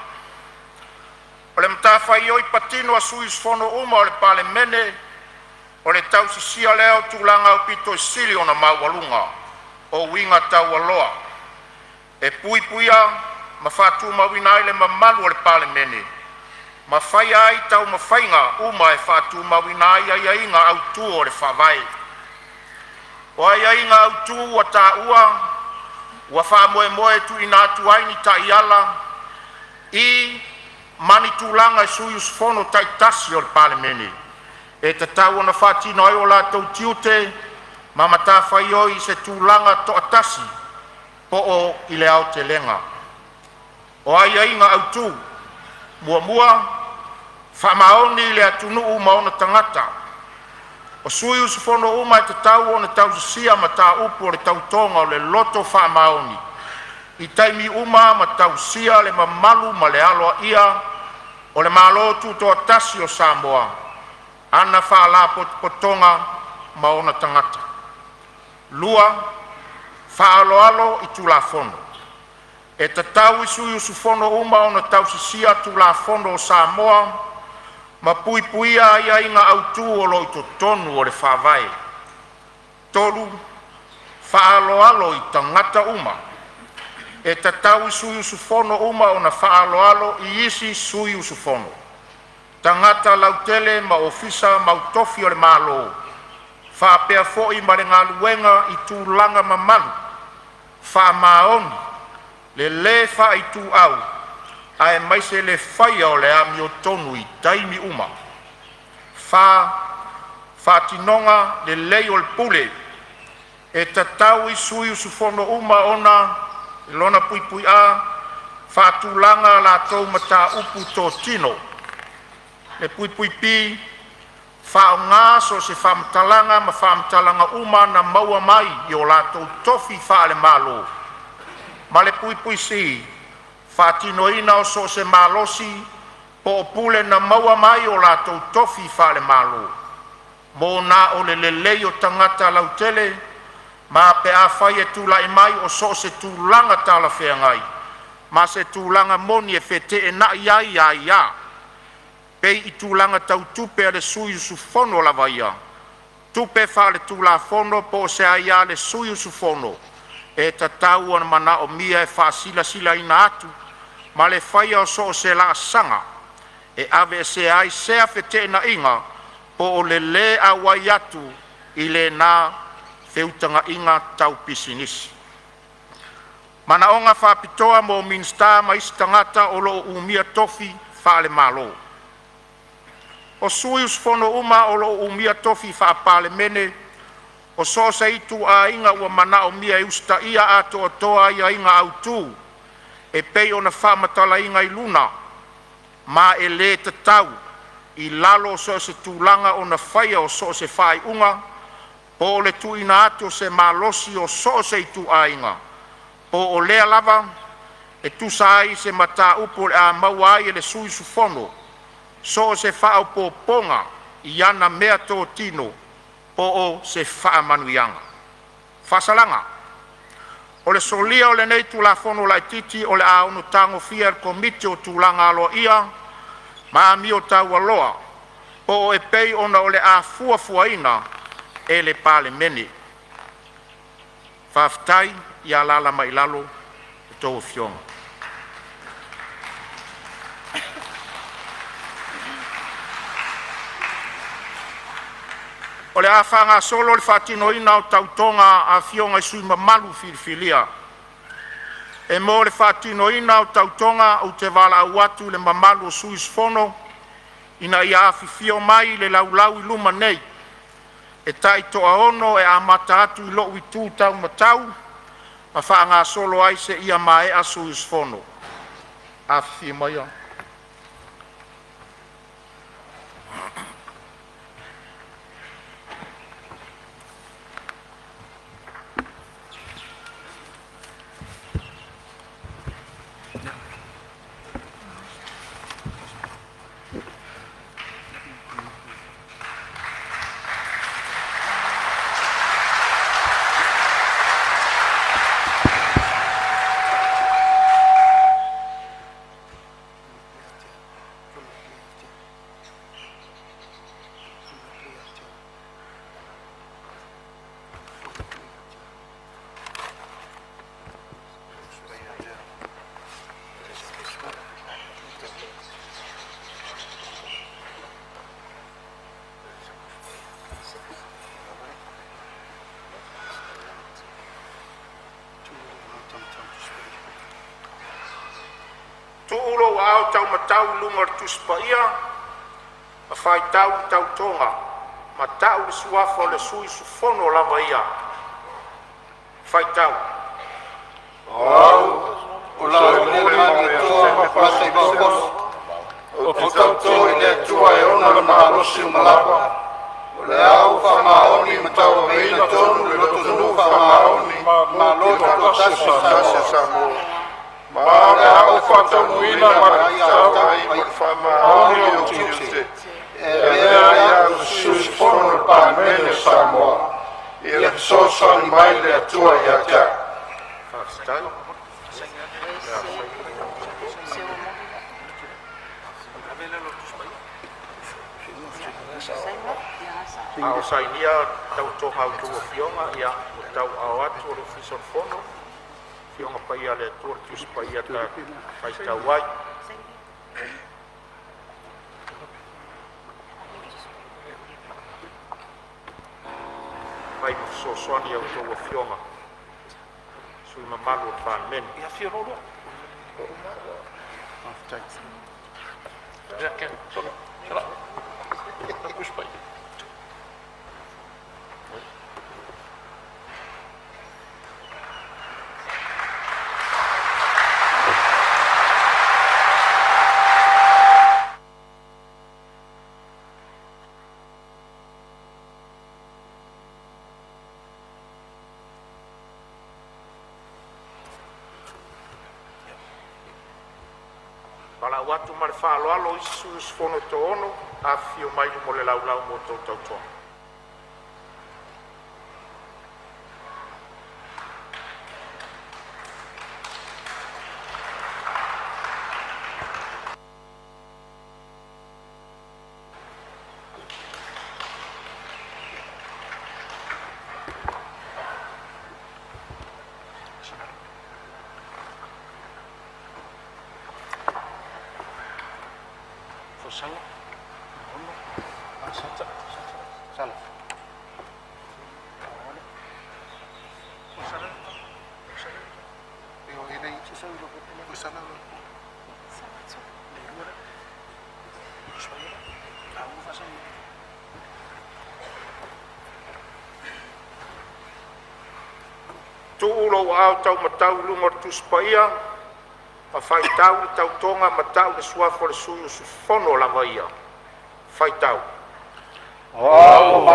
O le matafaioi patino a sui usufono uma o le Palemene o le tausisia lea o tulaga aupito sili ona maualuga o uiga taualoa e puipuia ma faatumauina ai le mamalu o le Palemene, ma faia ai taumafaiga uma e faatumauina ai aiaiga autu o le Faavae. O aiaiga autu ua taua ua faamoemoe e tuuina atu ai ni taiala i ma ni tulaga i sui usufono taitasi o le Palemene e tatau ona faatino ai o latou tiute ma matafaioi i se tulaga toatasi po o i le aotelega. O aiaiga autu: 1. Faamaoni i le atunuu ma ona tagata. O sui usufono uma e tatau ona tausisia mataupu o le Tautoga o le Loto Faamaoni i taimi uma ma tausia le mamalu ma le aloaia o le Malo Tutoatasi o Samoa, ana Faalapotopotoga ma ona tagata. 2. Faaaloalo i Tulafono. E tatau i sui usufono uma ona tausisia Tulafono o Samoa ma puipuia aiaiga autu o lo o i totonu o le Faavae. 3. Faaaloalo i tagata uma. E tatau i sui usufono uma ona faaaloalo i isi sui usufono, tagata lautele ma ofisa ma tofi o le Malo, faapea foi ma le galuega i tulaga mamalu, faamaoni, le le faaituau aemaise le faia o le amiotonu i taimi uma. 4. Faatinoga lelei o le pule. E tatau i sui usufono uma ona: (a). Faatulaga a latou mataupu totino. (b). Faaaoga so o se faamatalaga ma faamatalaga uma na maua mai i o latou tofi faale-Malo, ma le (c). Faatinoina so o se malosi po o pule na maua mai i o latou tofi faale-Malo. mo na o le lelei o tagata lautele, ma pe afai e tula'i mai o so o se tulaga talafeagai ma se tulaga moni e feteenai ai aiā, pei o tulaga tau tupe a le sui usufono lava ia, tupe faaletulafono po o se aia a le sui usufono, e tatau ona manaomia e faasilasilaina atu ma le faia o so o se laasaga e aveesea ai sea feteenaiga po o le lē auai atu i lena feutagaiga tau pisinisi. Manaoga Faapitoa mo Minisita ma isi Tagata o lo o Umia Tofi Faale-Malo. O sui usufono uma o lo o umia tofi faa-Palemene o so o se ituaiga ua manaomia e usitaia atoatoa aiaiga autu e pei ona faamatalaina i luga, ma e le tatau i lalo o so o se tulaga ona faia so o se faaiuga po o le tuuina atu o se malosi o so o se ituaiga, po o lea lava e tusa ai se mataupu o le a maua ai e le sui usufono so o se faaopoopoga i ana meatotino po o se faamanuiaga. Faasalaga: O le solia o lenei Tulafono Laitiiti o le a ono tagofia e le Komiti o Tulaga Aloaia ma Amio Taualoa po o e pei ona o le a fuafuaina e le Palemene. Faafetai. Ia alaala mai i lalo a outou afioga. O le a faagasolo le faatinoina o tautoga a Afioga i sui usufono mamalu filifilia. E mo le faatinoina o tautoga, ou te valaau atu i le mamalu o sui usufono ina ia afifio mai i le laulau i luma nei e taitoaono e amata atu i lou itu taumatau ma faagasolo ai seia maea sui usufono. Afifio maia. Tuu lou aao taumatau i luga o le Tusi Paia ma faitau le tautoga ma tau le suafa o le sui usufono lava ia. Faitau. O Au, o Laaulialemalietoa Mafasa'amavaofono, ou te tauto i le Atua e ona le malosi uma lava, o le a ou faamaoni ma tauaveina tonu le lotonuu faamaoni i le Tutoatasi o Samoa, ma o le a ou faataunuuina ma le faatatau ai ma le faamaoni ou tiute e avea ai au ma sui usufono o le Palemene o Samoa. Ia fesoasoani mai le Atua ia te a'u. Faafetai. A o sainia tautoga a outou afioga, ia, ua tauaaoina atu e le Ofisa o le Fono Afioga Paia a le Atua, le Tusi Paia ta te faitau ai. Fai ma fesoasoani a outou afioga sui mamalu o le Palemene. Valaau atu ma le faaaloalo isi sui usufono e toaono, afifio mai i luma o le laulau mo a outou tautoga. Tuu lou aao taumatau i luga o le Tusi Paia ma faitau le tautoga ma tau le suafa o le sui usufono lava ia. Faitau. O au o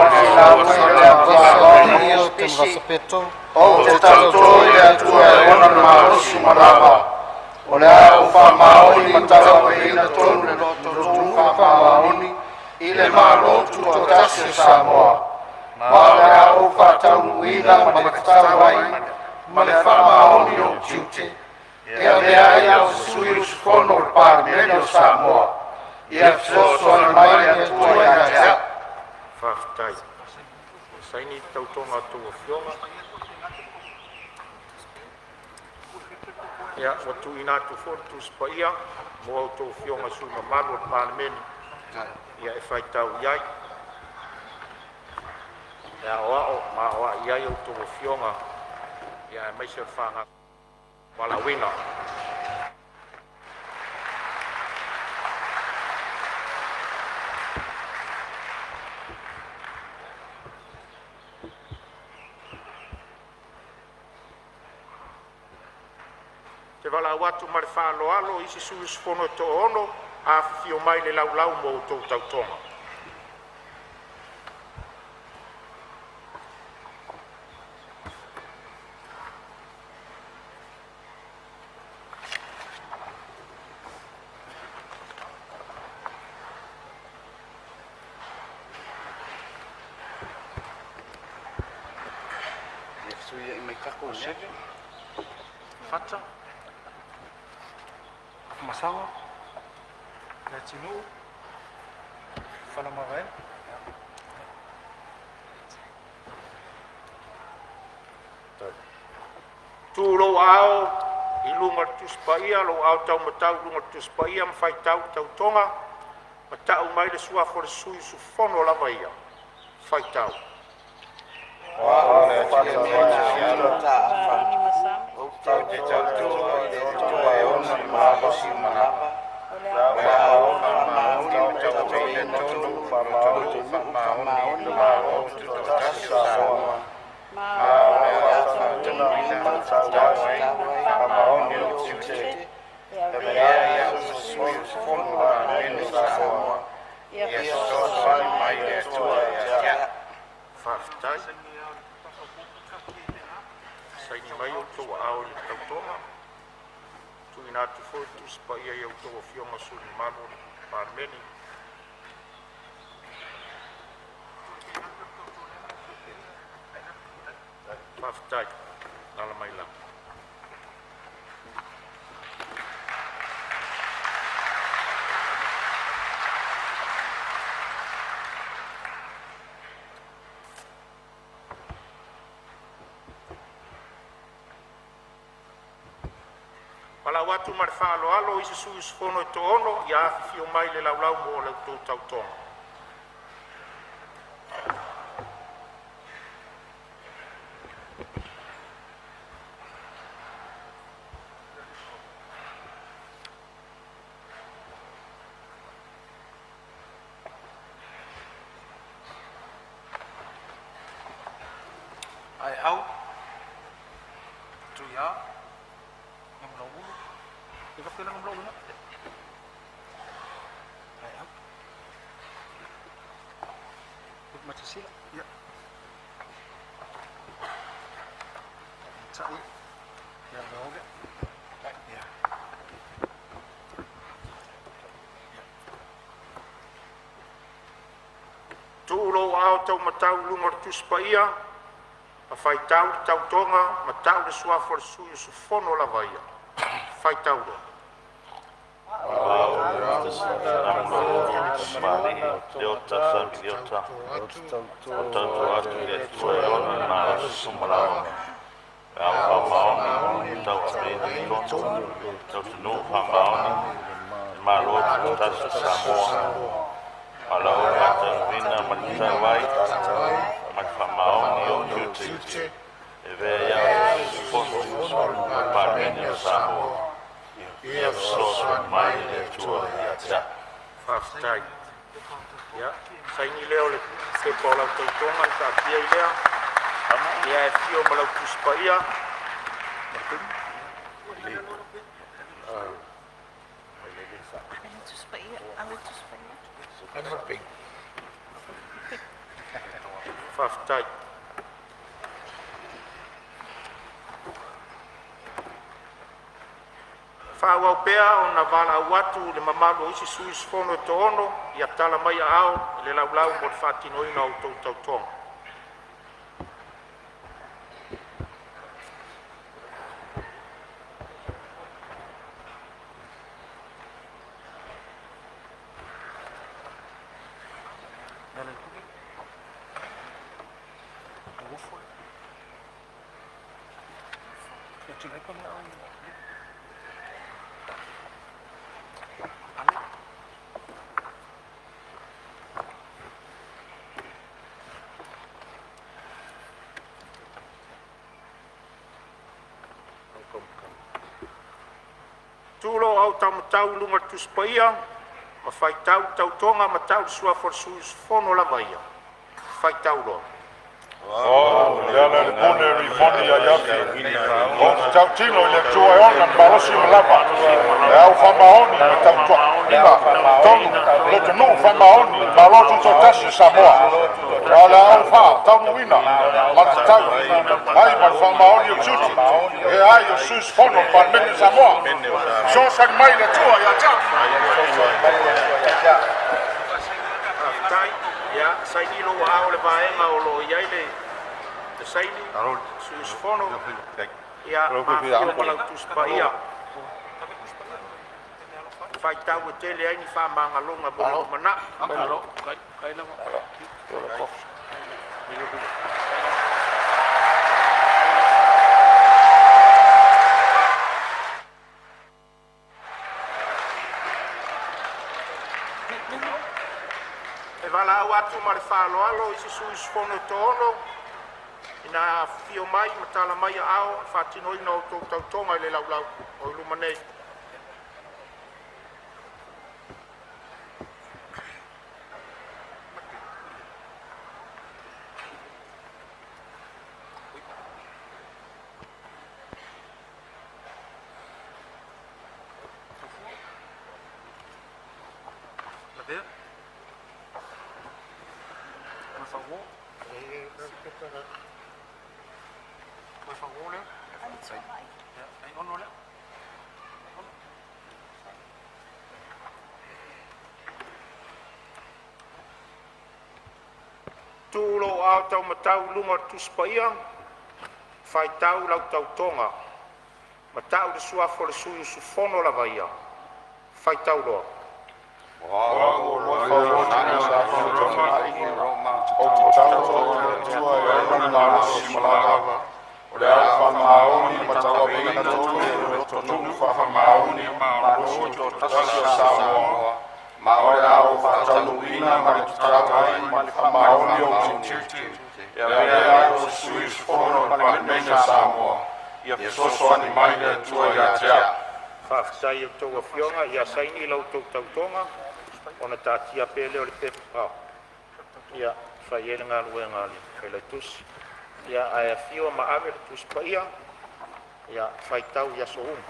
Ou te tauto i le Atua e ona le malosi ma lava, o le a ou faamaoni ma tauaveina tonu le lototumu faamaoni i le Malo Tutoatasi o Samoa, ma o le a ou faataunuuina ma le tatau ai ma le faamaoni lou tiute, e avea ai au ma sui usufono o le Palemene o Samoa. Ia fesoasoani mai le Atua ia te a'u. Faafetai. Saini le tautoga a outou afioga. Ia, ua tuuina atu foi le Tusi Paia mo a outou afioga i sui usufono mamalu o le Palemene, ia e faitau i ai, e aoao ma aoai ai a outou afioga, ia aemaise o le fanau valaauina. Te valaau atu ma le faaaloalo i isi sui usufono e toaono, afifio mai i le laulau mo a outou tautoga. Fata, Afamasaga, Leatinuu, Faleomavaega. Tu lou aao i luga o le Tusi Paia, lou aao taumatau i luga o le Tusi Paia ma faitau le tautoga ma tau mai le suafa o le sui usufono lava ia. Faitau. O au o Fata Matiosila, Ou te tauto i le Atua e ona le malosi ma lava, o le a ou faamaoni ma tauaveina tonu le lotonuu faamaoni i le Malo Tutoatasi o Samoa, ma o le a ou faataunuuina ma le tatau ai ma le faamaoni lou tiute, e avea ai au ma sui usufono o le Palemene o Samoa. Ia fesoasoani mai le Atua ia te a'u. Faafetai. Saini mai outou aao i le tautoga. Tuuina atu foi le Tusi Paia i a outou afioga i sui usufono mamalu o le Palemene. Faafetai. Alaala mai lagi. Valaau atu ma le faaaloalo isi sui usufono e toaono ia afifio mai i le Laulau mo a outou tautoga. Aeau, Tuiā, Namulauulu, e faapea Namulauulu na. Aeau. Matasila, ia. Tai, ia Vaoga. Ia. Tuu lou aao taumatau i luga o le Tusi Paia ma faitau le tautoga ma tau le suafa o le sui usufono lava ia. Faitau loa. Leota Sammy Leota, o tauto atu i le Atua e ona le malosi ma lava. E ao faamaoni, tauaveina tonu, tautunuu faamaoni, le Malo Tutoatasi o Samoa, ma lau faataunuuina ma le tatau ai ma le faamaoni o ou tiute e avea ai au ma sui usufono o le Palemene o Samoa, ia fesoasoani mai le Atua ia te a'u. Faafetai. Ia, saini lea o le pepa o lau tautoga na taatia ai lea. Ia e afio ma lau Tusi Paia. Faafetai. Faaauau pea ona valaau atu i le mamalu o isi sui usufono e toaono, ia tala mai aao i le Laulau mo le faatinoina o a outou tautoga. Tu lou autaumatau i luga o le Tusi Paia ma faitau le tautoga ma tau le suafa o le sui usufono lava ia. Faitau loa. O Au, Lealailepule Rimoni Aiafi, ou te tautino i le Atua e ona le malosi ma lava, le au faamaoni ma tautuaina tonu le atunuu faamaoni i le Malo Tutoatasi o Samoa, a o le a ou faataunuuina ma le tatau ai ma le faamaoni o tiute e ai o sui usufono o le Palemene o Samoa. Fesoasoani mai le Atua ia te au. Faafetai. Ia, saini lou aao i le vaega o lo o i ai le saini sui usufono. Ia, ma afio ma lau Tusi Paia. Faitau e tele ai ni faamagaloga mo le lumanai. E valaau atu ma le faaaloalo i se sui usufono e toaono ina ia afifio mai ma tala mai aao i le faatinoina o a outou tautoga i le Laulau o i luma nei. Tu lou aotaumatau i luga o le Tusi Paia, faitau lau tautoga ma tau le suafa o le sui usufono lava ia. Faitau loa. O Au Alofa Euani Samoa ou te tauto i le Atua e ona le malosi ma lava, o le ao faamaoni ma tauaveina tonu o le atunuu faamaoni i le Malo Tutoatasi o Samoa, ma o le a ou faataunuuina ma le tatau ai ma le faamaoni ou tiute e avea ai o se sui usufono o le Palemene o Samoa, ia fesoasoani mai le Atua ia te a'u. Faafetai i a outou afioga, ia saini la outou tautoga ona taatia pea lea o le pepa ia fai ai le galuega a le Failautusi. Ia ae afio ma ave le Tusi Paia ia faitau i aso uma.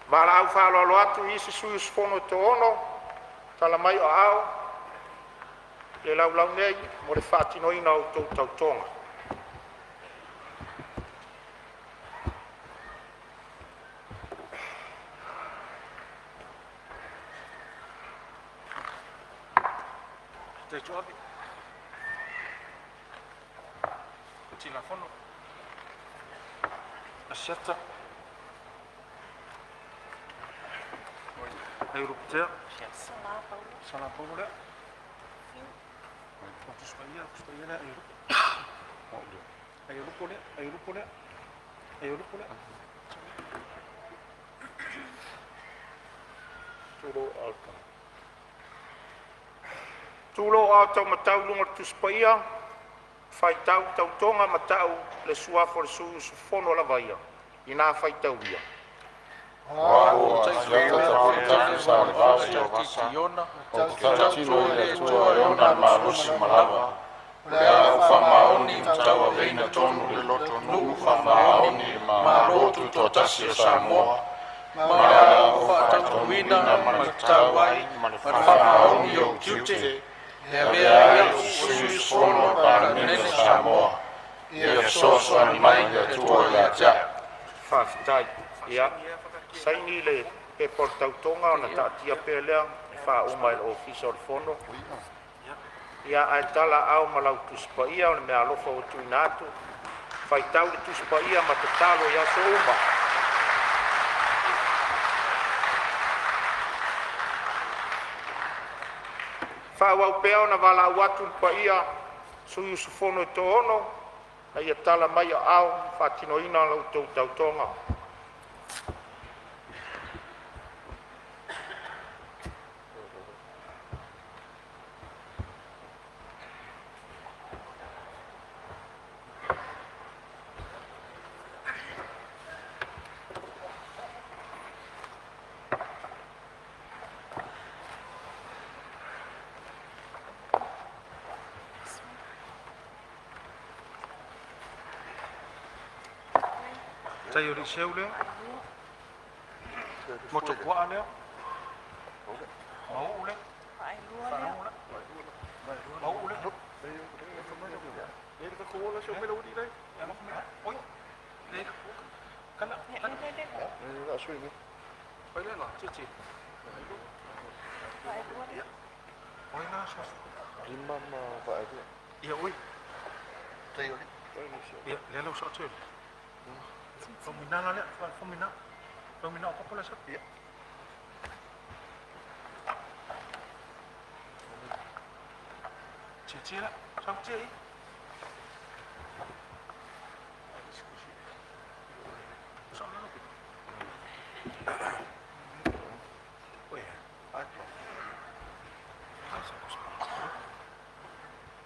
Valaau faaaloalo atu i isi sui usufono e toaono, tala mai o aao i le laulau nei mo le faatinoina o a outou tautoga. Tuu lou aao taumatau i luga o le Tusi Paia, faitau le tautoga ma tau le suafa o le sui usufono lava ia, ina faitaulia. O au o Asiata Salevao Iona, ou te tautino i le Atua e ona le malosi ma lava, o le a ou faamaoni ma tauaveina tonu le lotonuu faamaoni i le Malo Tutoatasi o Samoa, ma o le a ou faatautoina ma le tatau ai ma le faamaoni ou tiute e avea ai o se sui usufono o le Palemene o Samoa. Ia fesoasoani mai le Atua ia te a'u. Faafetai. Ia, saini le pepa o le tautoga ona taatia pea lea e faauma e le Ofisa o le Fono. Ia, ae talaaao ma lau Tusi Paia o le meaalofa ua tuuina atu. Faitau le Tusi Paia ma tatalo i aso uma. Faaauau pea ona valaau atu i le paia sui usufono e toaono ina ia tala mai aao mo le faatinoina o la outou tautoga. Tai o Liceu lea. Motupuaa lea. Mauu lea. Mauu lea.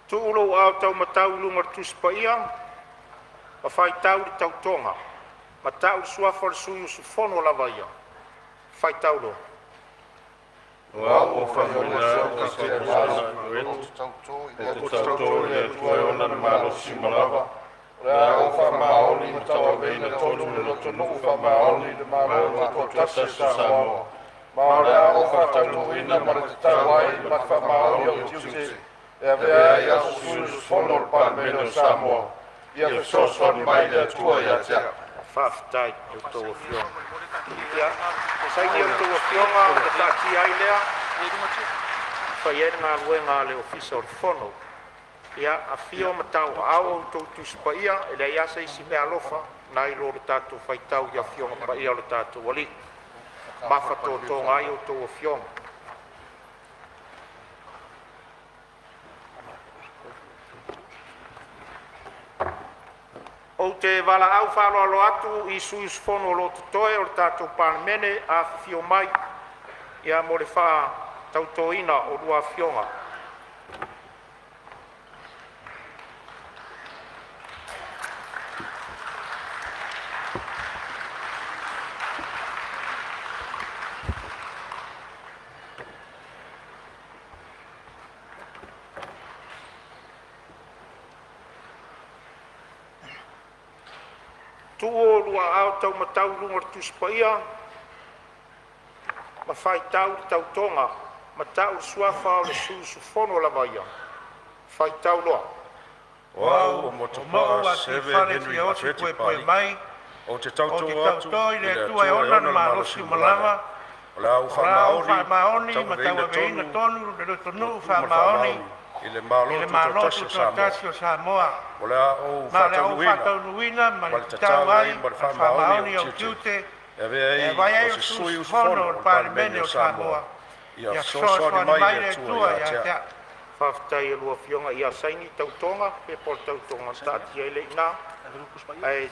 Tuu lou aao taumatau i luga o le Tusi Paia ma faitau le tautoga ma tau le suafa o le sui usufono lava ia. Faitau loa. O au o Faimalotoa Ou te tauto i le Atua e ona le malosi ma lava, o le a ou faamaoni ma tauaveina tonu le lotonuu faamaoni i le Malo Tutoatasi o Samoa, ma o le a ou faatautoina ma le tatau ai ma le faamaoni ou tiute e avea ai o se sui usufono o le Palemene o Samoa. Ia fesoasoani mai le Atua ia te a'u. Faafetai i a outou afioga. Ia, saini a outou afioga ona taatia ai lea e fai ai le galuega a le Ofisa o le Fono. Ia, afio ma tauaao outou Tusi Paia, e leai lava se isi meaalofa nai lo le tatou faitau i Afioga Paia o le tatou Alii. Mafatotoga ai outou afioga. Ou te valaau faaaloalo atu i sui usufono o lo o totoe o le tatou Palemene, afifio mai ia mo le faatautoina o lua afioga. Tuu oulua aao taumatau i luga o le Tusi Paia ma faitau le tautoga ma tau le suafa o le sui usufono lava ia. Faitau loa. O au o O Motupa'a Mauu Seve Atiifale Henry Siaosi Afeti Puepue Papali'i, Mai, ou te ou tautō te atu tauto i i le le Atua e Atua e ona ona le le malosi malosi ma ma lava, lava, o le a ou o le a ou faamaoni ma faamaoni ma tauaveina tauaveina tonu tonu le le lotonuu lotonuu ma le faamaoni faamaoni i le i Malo le Malo Tutoatasi o Samoa, Tutoatasi o Samoa, o le a ou ma o le a ou faataunuuina faataunuuina ma ma le le tatau tatau ai ai ma le ma le faamaoni faamaoni ou ou tiute tiute e avea e ai avea o ai o se se sui sui usufono usufono o o le le Palemene Palemene o o Samoa. Samoa. Ia Ia fesoasoani fesoasoani mai mai le le Atua Atua ia ia te te a'u. a'u. Faafetai i a lua afioga, ia saini tautoga, pepa o le tautoga, taatia ai lea i ina, ae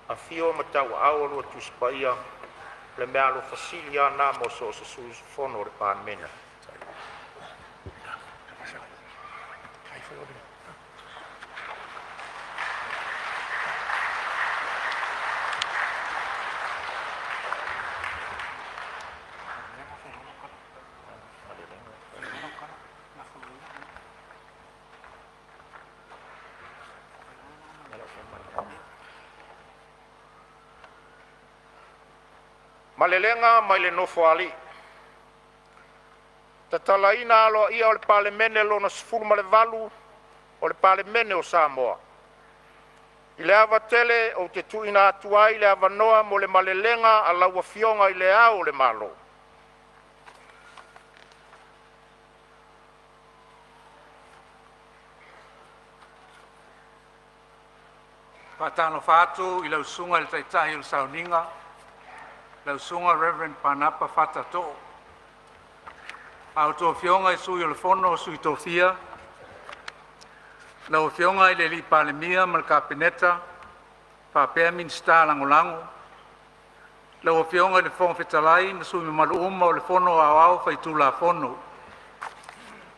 afio ma tauaao a lua Tusi Paia, o le meaalofa sili a lena mo so o se sui usufono o le Palemene. Malelega mai le Nofoalii. Tatalaina aloaia o le Palemene Lona XVIII o le Palemene o Samoa. I le ava tele ou te tuuina atu ai le avanoa mo le malelega a lau Afioga i Le Ao o le Malo. Faatalofa atu i lau Susuga i le Taitai o le Sauniga, lau Susuga Reverend Panapa Fata Too. A outou Afioga i Sui o le Fono a Sui Tofia, lau Afioga i le Palemia ma le Kapeneta faapea Minisita Lagolago, lau Afioga i le Fofoga Fetalai ma sui usufono mamalu uma o le Fono Aoao Faitulafono.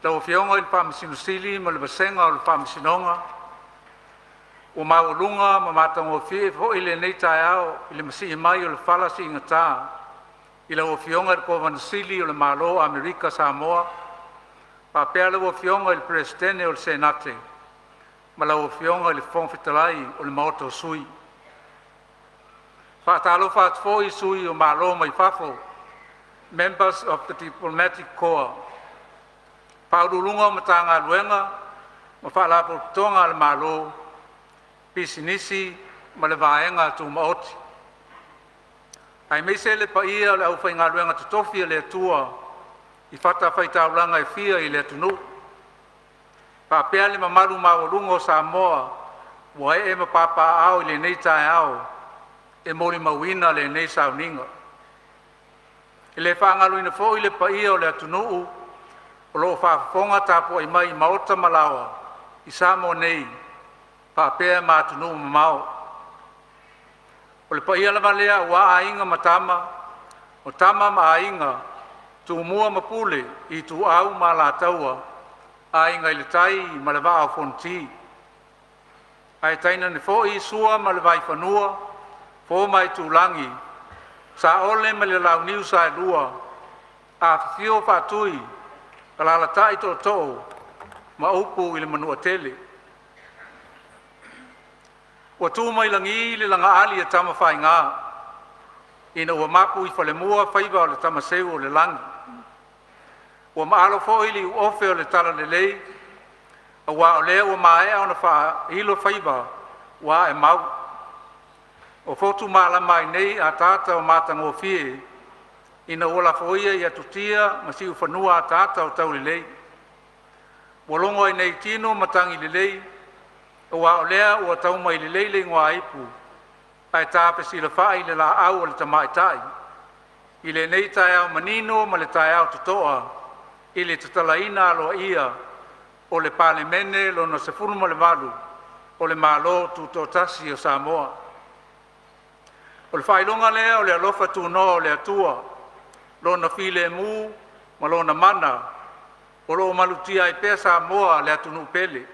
Lau Afioga i le Faamasino Sili ma le vasega o le Faamasinoga, ua maualuga ma matagofie foi lenei taeao i le masii mai o le fala siigata i lau Afioga i le Kovana Sili o le Malo o Amerika Samoa faapea lau Afioga i le Peresetene o le Senate ma lau Afioga i le Fofoga Fetalai o le Maota o Sui. Faatalofa atu foi i sui o Malo mai fafo, Members of the Diplomatic Corps, Faauluuluga o Matagaluega ma Faalapotopotoga a le Malo, Pisinisi ma le Vaega Tumaoti. Aemaise le paia o le aufaigaluega totofi a le Atua i fatafaitaulaga e fia i le atunuu, faapea le mamalu maualuga o Samoa ua ee ma papaaao i lenei taeao e molimauina lenei sauniga. E le faagaloina foi le paia o le atunuu o lo o faafofoga tapuai mai i maota ma laoa i Samoa nei faapea ma atunuu mamao. O le paia lava lea aua Aiga ma Tama, o Tama ma Aiga, Tumua ma Pule, Ituau ma Alataua, Aiga i le Tai ma le Vaa o Fonoti. Ae tainane foi Sua ma le Vaifanua, Fofo ma Aitulagi, Saole ma le Launiu Saelua, afifio Faatui, alaalatai tootoo ma upu i le Manuatele. Ua tu mai lagi le lagaali a Tamafaiga ina ua mapu i falemua faiva o le tamaseu o le lagi. Ua maalo foi le iuofe o le talalelei aua o lea ua maea ona faailo faiva ua aemau. Ua fotu malama ai nei ataata o matagofie ina ua lafoia i atutia ma siufanua ataata o taulelei. Ua logo ai nei tino matagi lelei aua o lea ua taumai lelei le igoaipu ae tafesilafai le laau a le tamaitai i lenei taeao manino ma le taeao totoa i le tatalaina aloaia o le Palemene Lona XVIII o le Malo Tutoatasi o Samoa. O le faailoga lea o le alofa tunoa o le Atua, lona filemu ma lona mana o lo o malutia ai pea Samoa le atunuu pele.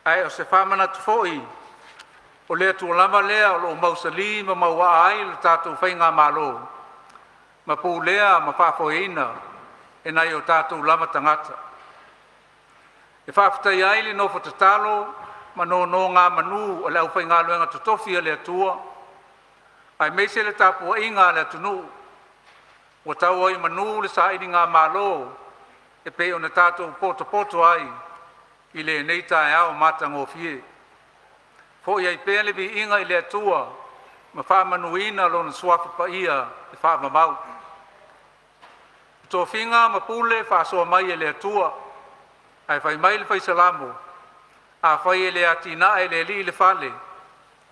Ae o se faamanatu foi o le Atua lava lea o lo o mausali ma mauaa ai lo tatou faigamalo ma pulea ma faafoeina e nai o tatou lava tagata. E faafetaia ai le nofo tatalo ma nonogamanu a le aufaigaluega totofi a le Atua aemaise le tapuaiga a le atunuu ua tau ai i manu le sailigamalo e pei ona tatou potopoto ai i lenei taeao matagofie. Foi ai pea le viiga i le Atua ma faamanuina Lona Suafa Paia e faavavau. O tofiga ma pule faasoa mai e le Atua, ae fai mai le fai Salamo, afai e le atinae e le Alii le fale,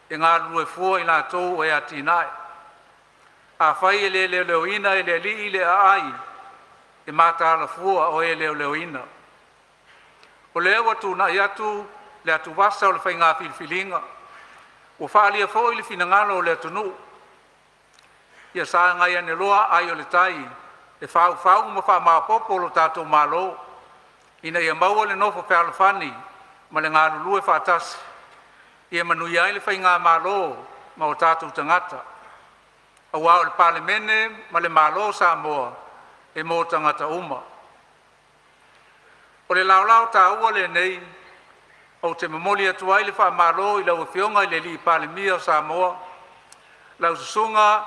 e galulue fua i latou e atinae. Afai e le leoleoina e le Alii le aai, e mataala fua o e leoleoina. O lea ua tuunai atu le atuvasa o le faiga filifiliga, ua faaalia foi le finagalo o le atunuu. Ia sagai ane loa ai o le tai e faufau ma faamaopopo lo tatou Malo, ina ia maua le nofo fealofani ma le galulue faatasi ia manuia ai le faigamalo ma o tatou tagata. Aua o le Palemene ma le Malo o Samoa, e mo tagata uma. O le laolao taua lenei ou te momoli atu ai le faamalo i lau Afioga i le Palemia o Samoa, lau Susuga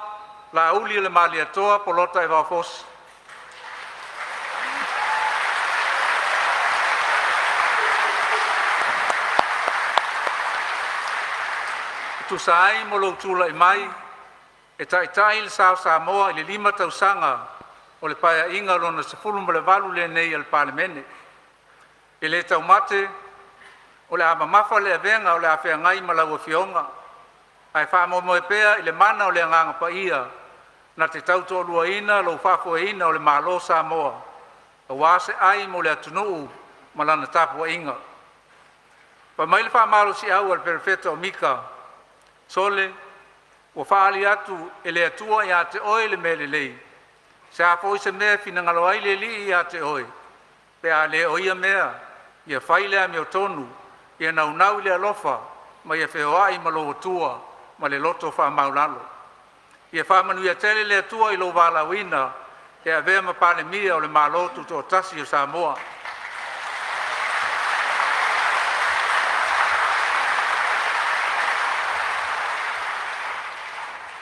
Laaulialemalietoa Bolota Evao Fosi. E tusa ai ma lou tulai mai e taitai le sa o Samoa i le 5 tausaga o le Paeaiga Lona 18 lenei a le Palemene. E le taumate o le a mamafa le avega o le a feagai ma lau Afioga, ae faamoemoe pea i le mana o le Agaga Paia na te tautoaluaina lou faafoeina o le Malo o Samoa aua se ai mo le atunuu ma lana tapuaiga. Fai mai le faamalosiau a le Perofeta o Mika, “Sole, ua faaali atu e le Atua ia te oe le mea lelei. Se a foi se mea e finagalo ai le Alii ia te oe, pe a le o ia mea, ia fai le amiotonu, ia naunau i le alofa ma ia feoai ma lou Atua ma le loto faamaualalo. Ia faamanuia tele le Atua i lou valaauina e avea ma Palemia o le Malo Tutoatasi o Samoa.”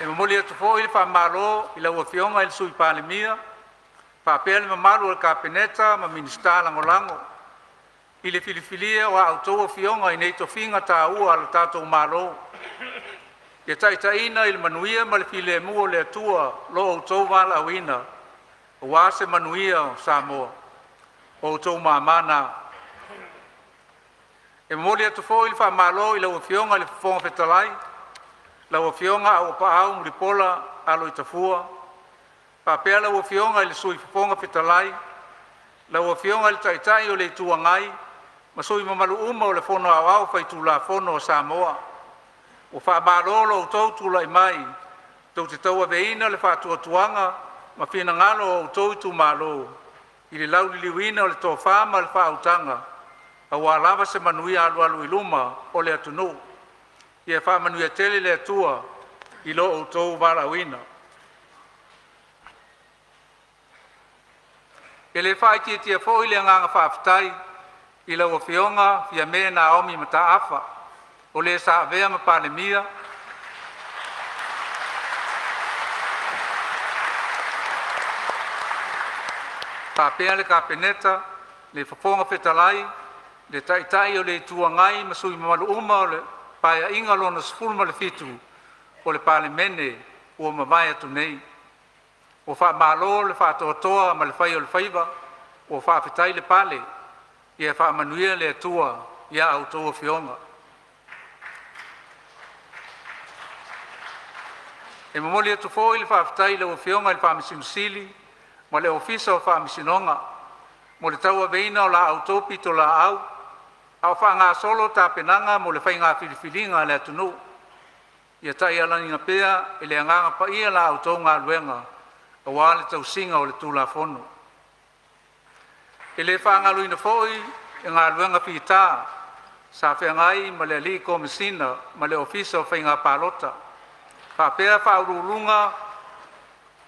E momoli atu foi le faamalo i lau Afioga i le Sui Palemia faapea le mamalu o le Kapeneta ma Minisita Lagolago i le filifilia o a outou afioga i nei tofiga taua a le tatou Malo. Ia taitaiina i le manuia ma le filemu o le Atua lo outou valaauina aua se manuia o Samoa. O outou mama na. E momoli atu foi le faamalo i lau Afioga i le Fofoga Fetalai, lau Afioga Auuapaau Mulipola Aloitafua, faapea lau Afioga i le Sui Fofoga Fetalai, lau Afioga i le Taitai o le Itu Agai ma sui usufono mamalu uma o le Fono Aoao Faitulafono a Samoa. Ua faamalo lo outou tulai mai tou te tauaveina le faatuatuaga ma finagalo o outou itumalo i le lauliliuina o le tofa ma le faautaga aua lava se manuia alualu i luma o le atunuu. Ia faamanuia tele le Atua i lo outou valaauina. E le faaitiitia foi le agaga faafetai i lau Afioga Fiame Naomi Mataafa, o le sa avea ma Palemia, faapea le Kapeneta, le Fofoga Fetalai, le Taitai o le Itu Agai ma sui usufono mamalu uma o le Paeaiga Lona XVII o le Palemene ua mavae atu nei. Ua faamalo le faatoatoa ma le fai o le faiva, ua faafetai le pale. Ia faamanuia le Atua ia outou afioga. E momoli atu foi le faafetai i lau Afioga i le Faamasino Sili ma le Ofisa o Faamasinoga mo le tauaveina o la outou pitolaau a o faagasolo tapenaga mo le faiga filifiliga a le atunuu. Ia taialaina pea e le Agaga Paia la outou galuega aua le tausiga o le Tulafono. E le faagaloina foi le galuega fita sa feagai ma le alii Komesina ma le Ofisa o Faiga Palota, faapea faauluuluga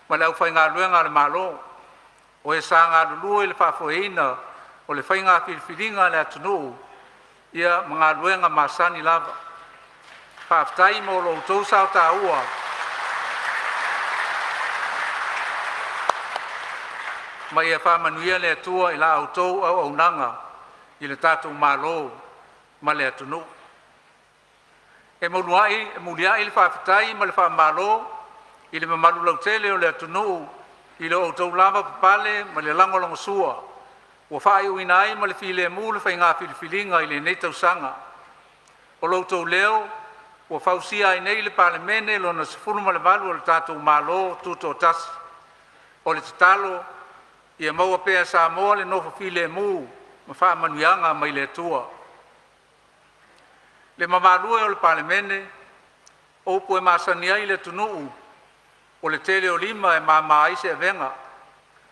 ma le aufaigaluega a le Malo, o e sa galulue i le faafoeina o le faiga filifiliga a le atunuu ia ma galuega masani lava. Faafetai mo lo outou sao taua ma ia faamanuia le Atua i la outou auaunaga i le tatou Malo ma le atunuu. E muliai le faafetai ma le faamalo i le mamalu lautele o le atunuu i lo outou lavapapale ma le lagolagosua ua faaiuina ai ma le filemu le faiga filifiliga i lenei tausaga. O lo outou leo ua fausia ai nei le Palemene Lona XVIII o le tatou Malo Tutoatasi. O le tatalo ia maua pea e Samoa le nofo filemu ma ma faamanuiaga mai le Atua. Le mamalu e o le Palemene, o upu e masani ai le atunuu, o le tele o lima e mama ai se avega,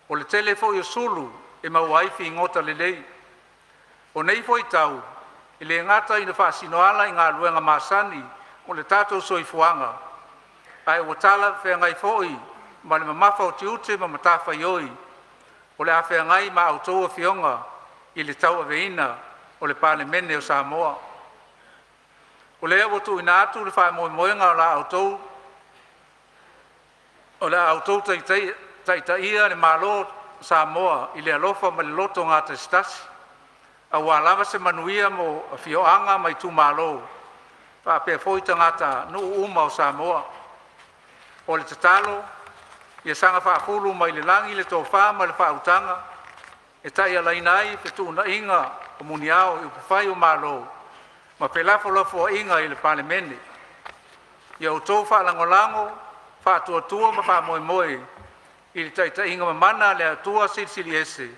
o le tele foi o sulu e maua ai figota lelei. O nei foi tau, e le gata ina faasinoala i galuega masani o le tatou soifuaga, ae ua talafeagai foi ma le mamafa o tiute ma matafaioi o le a feagai ma a outou afioga i le tauaveina o le Palemene o Samoa. O lea ua tuuina atu le faamoemoega o le a outou taitaia le Malo o Samoa i le alofa ma le loto gatasitasi, aua lava se manuia mo afioaga ma itumalo faapea foi tagatanuu uma o Samoa. O le tatalo ia saga faafulu mai le lagi le tofa ma le faautaga e taialaina ai fetuunaiga o muniao i upufai o Malo ma felafolafoaiga i le Palemene. Ia outou faalagolago, faatuatua ma faamoemoe i le taitaiga mamana a le Atua Silisili Ese,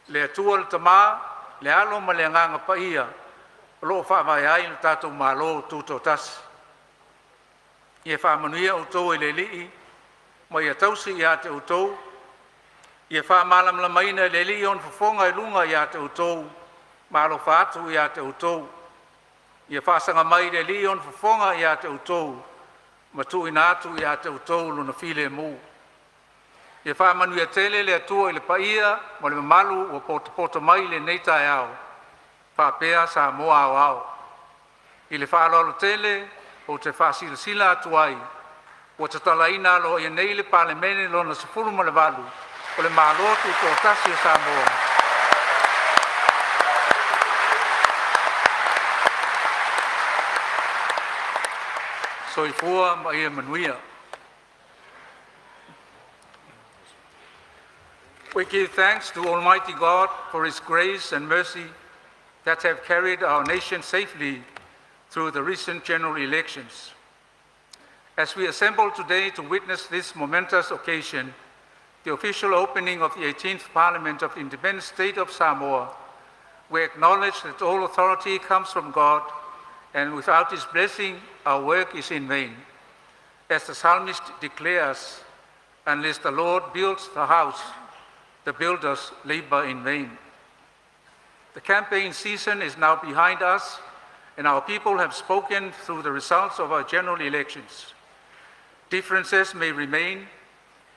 le Atua le Tama, le Alo ma le Agaga Paia o lo o faavae ai lo tatou Malo Tutoatasi. Ia faamanuia outou e le Alii ma ia tausi ia te outou. Ia faamalamalamaina e le Alii ona fofoga i luga ia te outou ma alofa atu ia te outou. Ia faasaga mai le Alii ona fofoga ia te outou ma tuuina atu ia te outou lona filemu. Ia faamanuia tele le Atua i le paia ma le mamalu ua potopoto mai i lenei taeao faapea Samoa aoao. I le faaaloalo tele ou te faasilasila atu ai ua tatalaina aloaia nei le Palemene Lona XVIII o le Malo Tutoatasi o Samoa. Soifua ma ia manuia. We give thanks to Almighty God for His grace and mercy that have carried our nation safely through the recent general elections. As we assemble today to witness this momentous occasion, the official opening of the 18th Parliament of the Independent State of Samoa, we acknowledge that all authority comes from God, and without His blessing, our work is in vain. As the psalmist declares, unless the Lord builds the house, the builders labor in vain. The campaign season is now behind us, and our people have spoken through the results of our general elections. Differences may remain,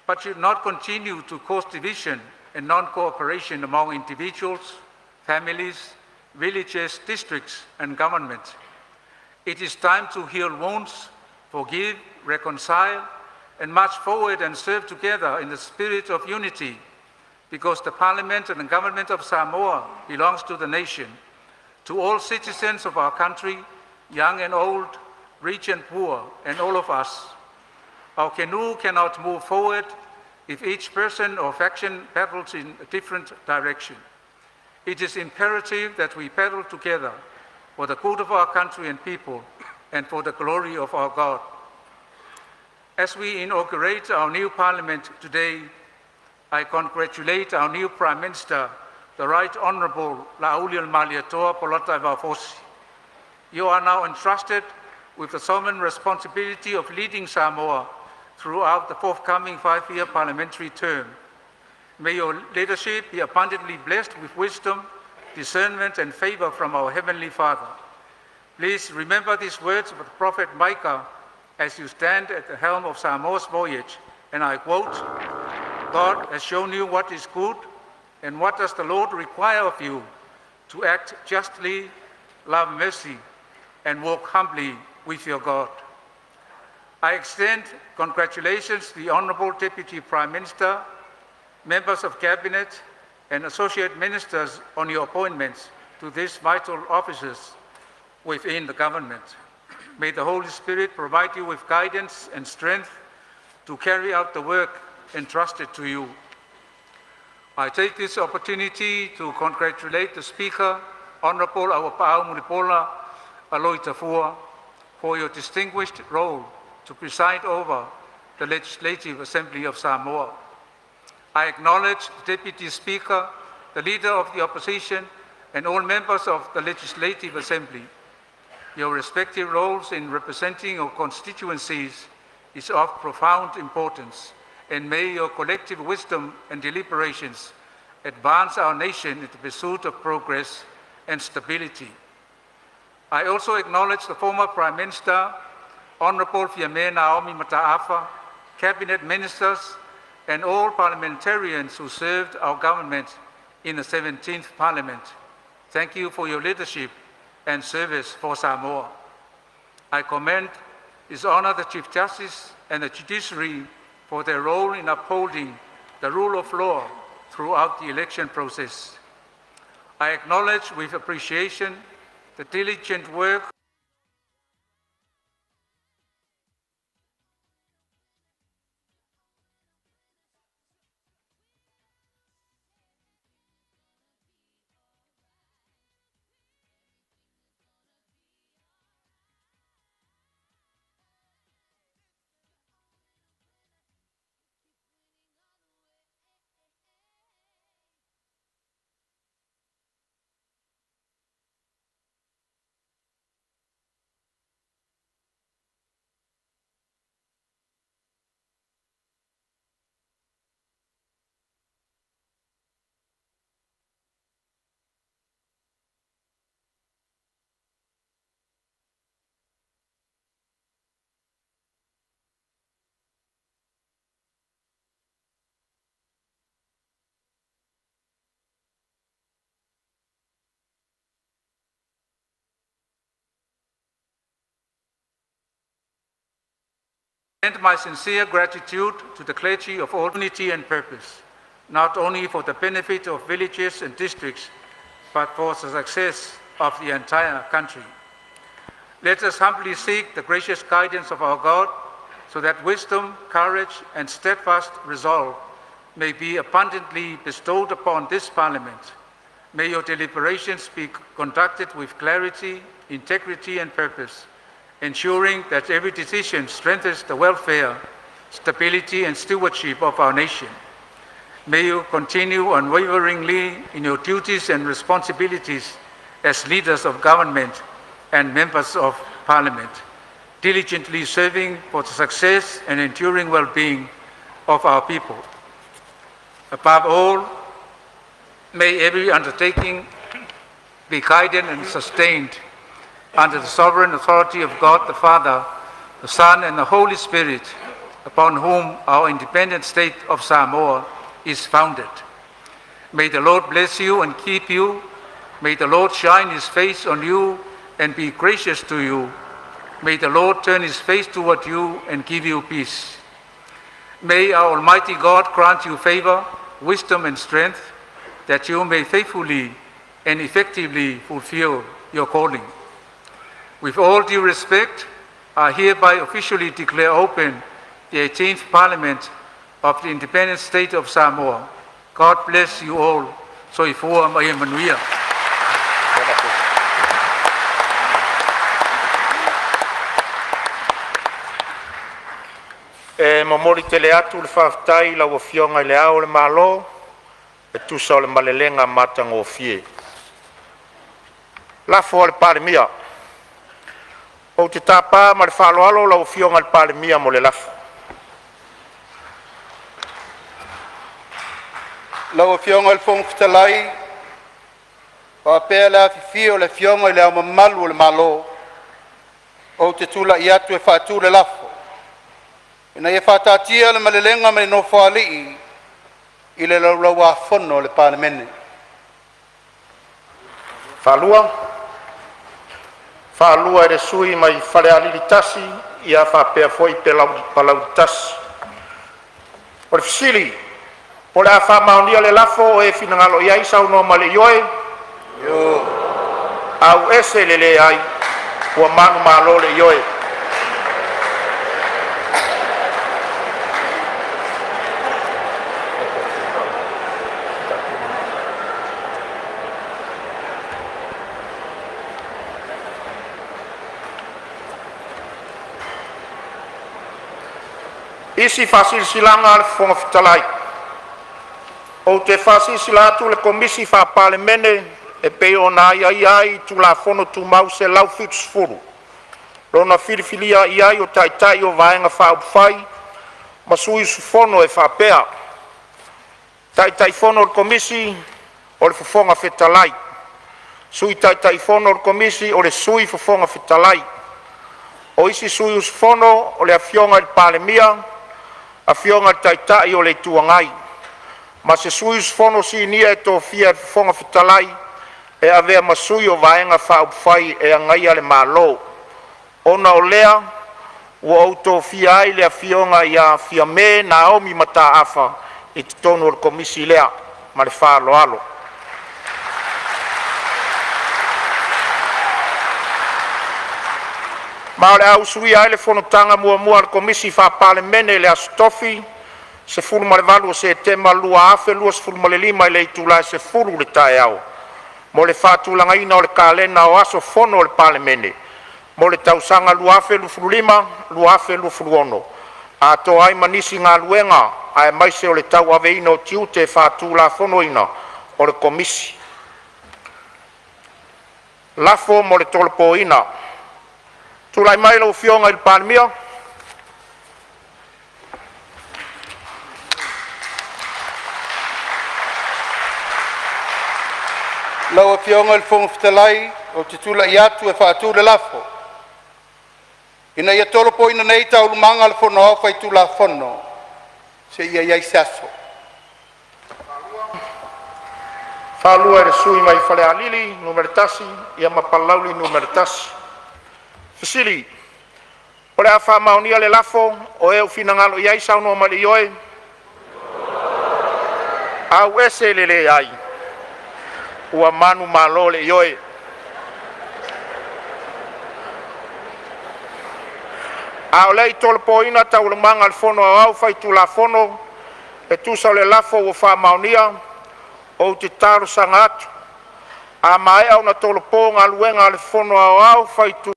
but should not continue to cause division and non-cooperation among individuals, families, villages, districts, and government. It is time to heal wounds, forgive, reconcile, and march forward and serve together in the spirit of unity, because the Parliament and the Government of Samoa belongs to the nation, to all citizens of our country, young and old, rich and poor, and all of us. Our canoe cannot move forward if each person or faction paddles in a different direction. It is imperative that we paddle together for the good of our country and people and for the glory of our God. As we inaugurate our new parliament today, I congratulate our new Prime Minister, the Right Honorable Laaulialemalietoa Polataivao Fosi. You are now entrusted with the solemn responsibility of leading Samoa throughout the forthcoming 5-year parliamentary term. May your leadership be abundantly blessed with wisdom, discernment, and favor from our Heavenly Father. Please remember these words of the prophet Micah as you stand at the helm of Samoa's voyage, and I quote, God has shown you what is good, and what does the Lord require of you? To act justly, love mercy, and walk humbly with your God. I extend congratulations to the Honorable Deputy Prime Minister, members of Cabinet, and associate ministers on your appointments to these vital offices within the government. May the Holy Spirit provide you with guidance and strength to carry out the work entrusted to you. I take this opportunity to congratulate the Speaker, Honorable Auapaau Mulipola Aloitafua, for your distinguished role to preside over the Legislative Assembly of Samoa. I acknowledge the Deputy Speaker, the Leader of the Opposition, and all members of the Legislative Assembly. Your respective roles in representing your constituencies is of profound importance, and may your collective wisdom and deliberations advance our nation in the pursuit of progress and stability. I also acknowledge the former Prime Minister, Honorable Fiame Naomi Mataafa, Cabinet Ministers, and all parliamentarians who served our government in the 17th Parliament. Thank you for your leadership and service for Samoa. I commend His Honor the Chief Justice and the Judiciary for their role in upholding the rule of law throughout the election process. I acknowledge with appreciation the diligent work And my sincere gratitude to the clergy of all unity and purpose, not only for the benefit of villages and districts, but for the success of the entire country. Let us humbly seek the gracious guidance of our God, so that wisdom, courage, and steadfast resolve may be abundantly bestowed upon this Parliament. May your deliberations be conducted with clarity, integrity, and purpose, ensuring that every decision strengthens the welfare, stability, and stewardship of our nation. May you continue unwaveringly in your duties and responsibilities as leaders of government and members of parliament, diligently serving for the success and enduring well-being of our people. Above all, may every undertaking be guided and sustained under the sovereign authority of God the Father, the Son, and the Holy Spirit, upon whom our independent state of Samoa is founded. May the Lord bless you and keep you. May the Lord shine his face on you and be gracious to you. May the Lord turn his face toward you and give you peace. May our Almighty God grant you favor, wisdom, and strength, that you may faithfully and effectively fulfill your calling. With all due respect, I hereby officially declare open the 18th Parliament of the Independent State of Samoa. God bless you all. Soifua ma ia manuia. E momoli tele atu le faafetai i lau Afioga i le Ao o le Malo e tusa o le malelega matagofie. Lafo a le Palemia. Ou te tapa ma le faaaloalo lau Afioga i le Palemia mo le lafo. Lau Afioga i le Fofoga Fetalai, faapea le afifio o le Afioga i Le Ao Mamalu o le Malo, ou te tulai atu e faatu le lafo, Ina ia faataatia le malelega ma le Nofoalii i le Laulau-a-Fono a le Palemene. Faalua e le sui usufono mai Falealili 1 faapea foi Palauli 1. O le fesili, po o le a faamaonia le lafo, o e finagalo ai saunoa ma le ioe, auese le leai, ua manumalo le ioe. Isi Faasilasilaga a le Fofoga Fetalai Ou te faasilasila atu le Komisi Faa-Palemene e pei ona aiaia ai i le Tulafono Tumau 170, lona filifilia ai o Taitai o Vaega Faaupufai ma sui usufono e faapea: Taitaifono o le Komisi o le Fofoga Fetalai, Sui Taitaifono o le Komisi o le Sui Fofoga Fetalai. O isi sui usufono o le Afioga i le Palemia, Afioga i le Taitai o le Itu Agai, ma se sui usufono sinia e tofia e le Fofoga Fetalai e avea ma sui o Vaega Faaupufai e Agaia le Malo. Ona o lea, ua ou tofia ai le Afioga Fiame Naomi Mataafa i totonu o le Komisi lea. Ma le faaaloalo. Ma o le a usuia ai le fonotaga muamua a le Komisi Faa-Palemene i le Aso Tofi, 18 Setema 2025 i le itula e 10:00 i le taeao mo le faatulagaina o le kalena o aso fono o le Palemene mo le tausaga 2025/2026, atoa ai ma nisi galuega aemaise o le tauaveina o tiute faatulafonoina o le Komisi. Lafo mo le Tolopoina. Tulai mai lau Afioga i le Palemia. Lau Afioga i le Fofoga Fetalai, ou te tulai atu e faatu le lafo, Ina ia tolopoina nei Taualumaga a le Fono Aoao Faitulafono seia i ai se aso. Faafetai i le sui usufono mo Falealili 1 ma Palauli 1. O le a faamaonia le lafo, o e ua finagalo ai saunoa mai i le ioe, auese le leai. Ua manumalo le ioe. A o le i tolopoina Taualumaga a le Fono Aoao Faitulafono e tusa o le lafo ua faamaonia, ou te talosaga atu, a maea ona tolopo Galuega a le Fono Aoao Faitulafono,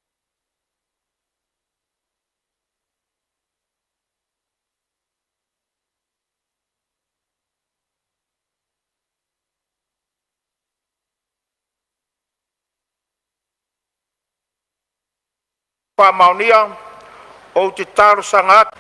ou te talosaga atu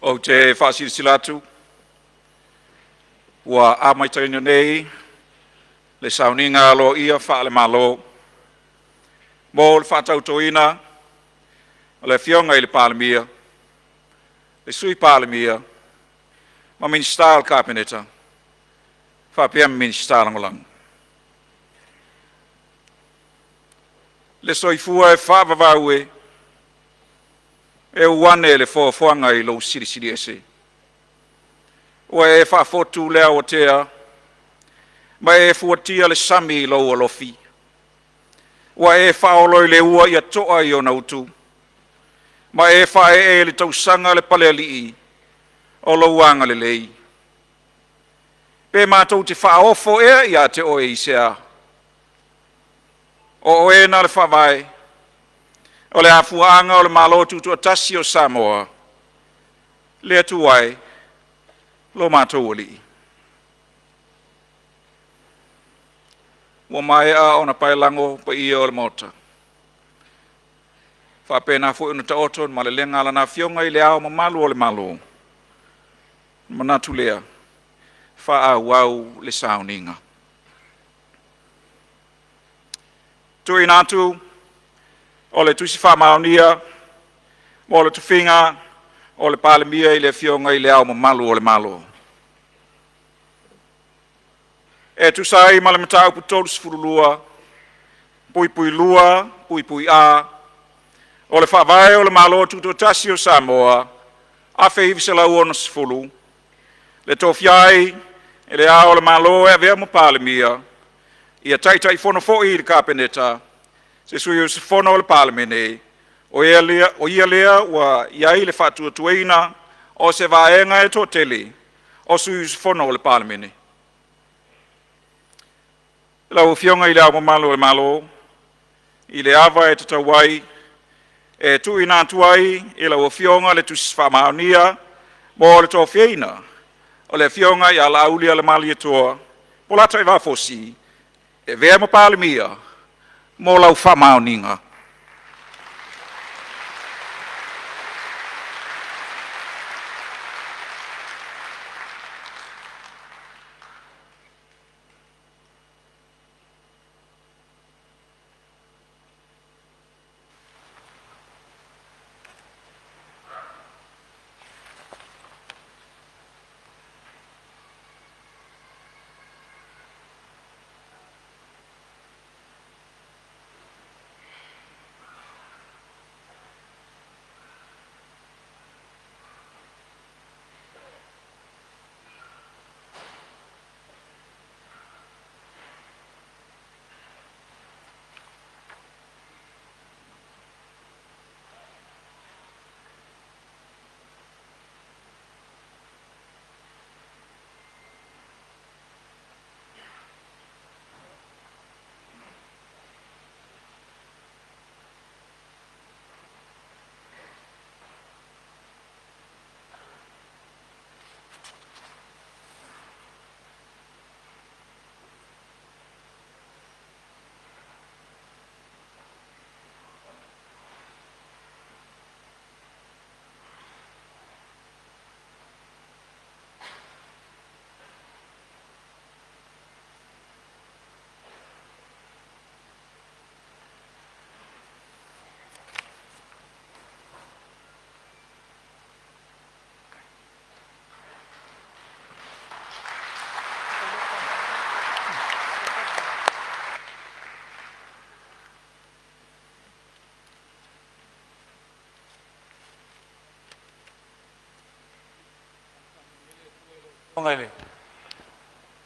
Ou te faasilasila atu ua amataina nei le Sauniga Aloaia faale-Malo mo le faatautoina o le Afioga i le Palemia, le Sui Palemia ma Minisita o le Kapeneta faapea ma Minisita Lagolago. Le soifua e faavavau e, e uu ane le foafoaga i lou silisiliese. Ua e faafotu le aoatea ma e fuatia le sami i lou alofi. Ua e faaolo i le ua ia to'a i ona utu, ma e faaee i le tausaga le palealii o lou agalelei. Pe matou te faaofo ea ia te oe i se a? O oe na o le faavae, o le afuaaga o le Malo Tutoatasi o Samoa, le Atua e, lo matou Alii. Ua maea ona paelago paia o le Maota, faapena foi ona taoto le malelega a Lana Afioga i Le Ao Mamalu o le Malo. Ona manatu lea, faaauau le sauniga. Tuuina atu o le Tusi Faamaonia mo le tofiga o le Palemia i le Afioga i Le Ao Mamalu o le Malo. E tusa ai ma le Mataupu 32(2)(A) o le Faavae o le Malo Tutoatasi o Samoa 1960, le tofia ai e Le Ao o le Malo e avea ma Palemia, ia Taitaifono foi i le Kapeneta se sui usufono o le Palemene, o ia lea ua i ai le faatuatuaina o se vaega e toatele o sui usufono o le Palemene. Lau Afioga i Le Ao Mamalu o le Malo, i le ava e tatau ai, e tuuina atu ai i lau Afioga le Tusi Faamaonia mo le tofiaina o le Afioga ia Laaulialemalietoa Polataivao Fosi e avea ma Palemia mo lau faamaoniga.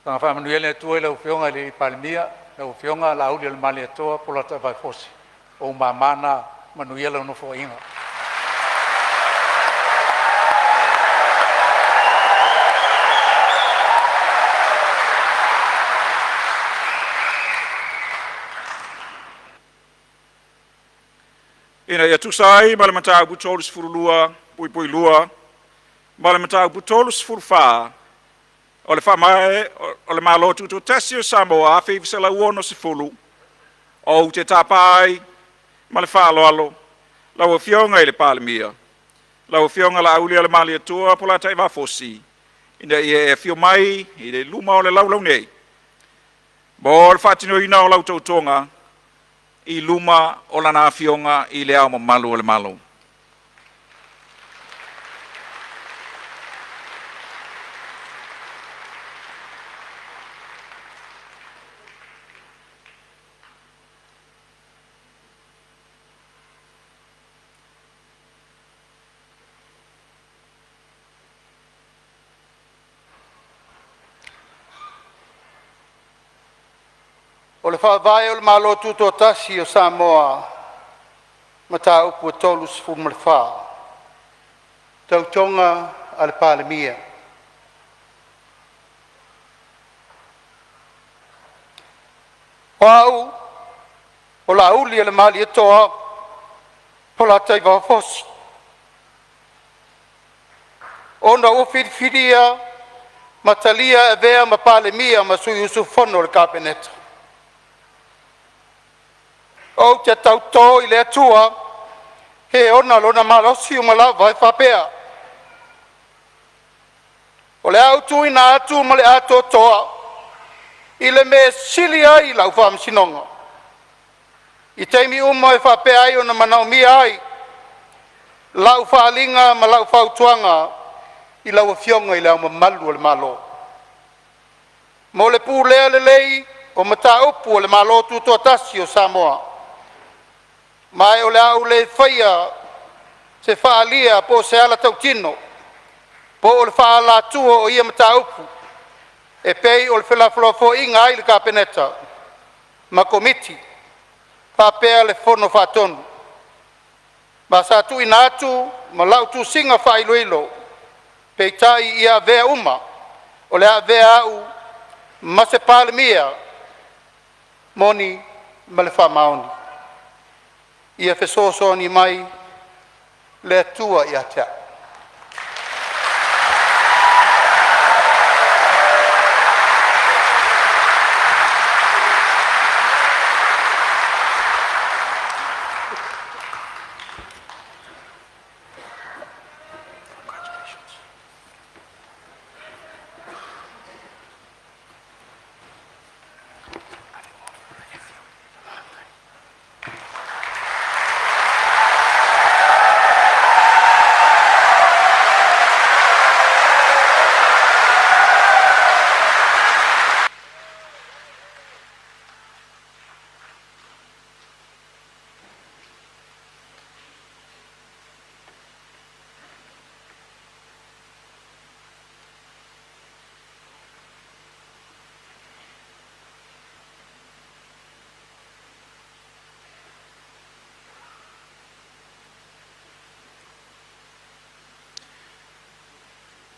Saga faamanuia le Atua i lau Afioga i le Palemia, lau Afioga Laaulialemalietoa Polataivao Fosi, o ou mama na, manuia lau nofoaiga. Ina ia tusa ai ma le Mataupu 32(2) ma le Mataupu 34 o le Faavae o le Malo Tutoatasi o Samoa 1960, ou te tapa ai ma le faaaloalo lau Afioga i le Palemia, lau Afioga Laaulialemalietoa Polataivao Fosi, ina ia e afio mai i le luma o le laulau nei, mo le faatinoina o lau tautoga i luma o Lana Afioga i Le Ao Mamalu o le Malo. O le Faavae o le Malo Tutoatasi o Samoa, Mataupu 34, Tautoga a le Palemia. O Au, o Laaulialemalietoa Polataivao Fosi, ona ua filifilia ma talia e avea ma Palemia ma sui usufono o le Kapeneta, ou te tauto i le Atua e ona lona malosi uma lava e faapea, o le a ou tuuina atu ma le atoatoa i le mea e sili ai lau faamasinoga, i taimi uma e faapea ai ona manaomia ai la'u faaaliga ma la'u fautuaga i lau Afioga i Le Ao Mamalu o le Malo, mo le pulea lelei o mataupu a le Malo Tutoatasi o Samoa. Ma e o le a ou le faia se faaalia po o se ala tautino po o le faaalatua o ia mataupu e pei o felafolafoaiga ai le Kapeneta ma Komiti faapea le Fono Faatonu. Ma sa tuuina atu ma lau tusiga faailoilo, peitai ia avea uma o le a avea au ma se Palemia moni ma le faamaoni. Ia fesoasoani mai le Atua ia te a'u.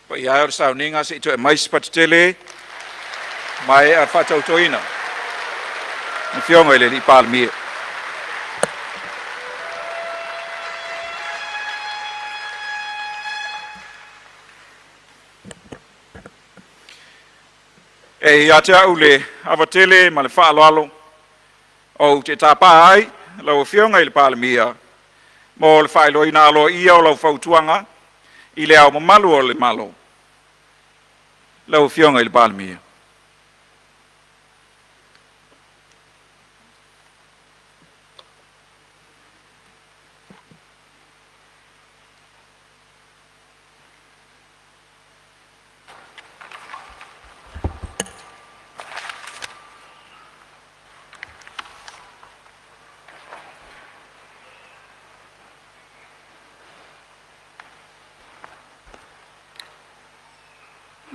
Paia e o le sauniga, se i toe aumai se pati tele maea le faatautoina le Afioga i le Palemia. E ia te au le ava tele ma le faaaloalo ou te tapa ai lau Afioga i le Palemia mo le faailoaina aloaia o lau fautuaga i Le Ao Mamalu o le Malo. Lau Afioga i le Palemia.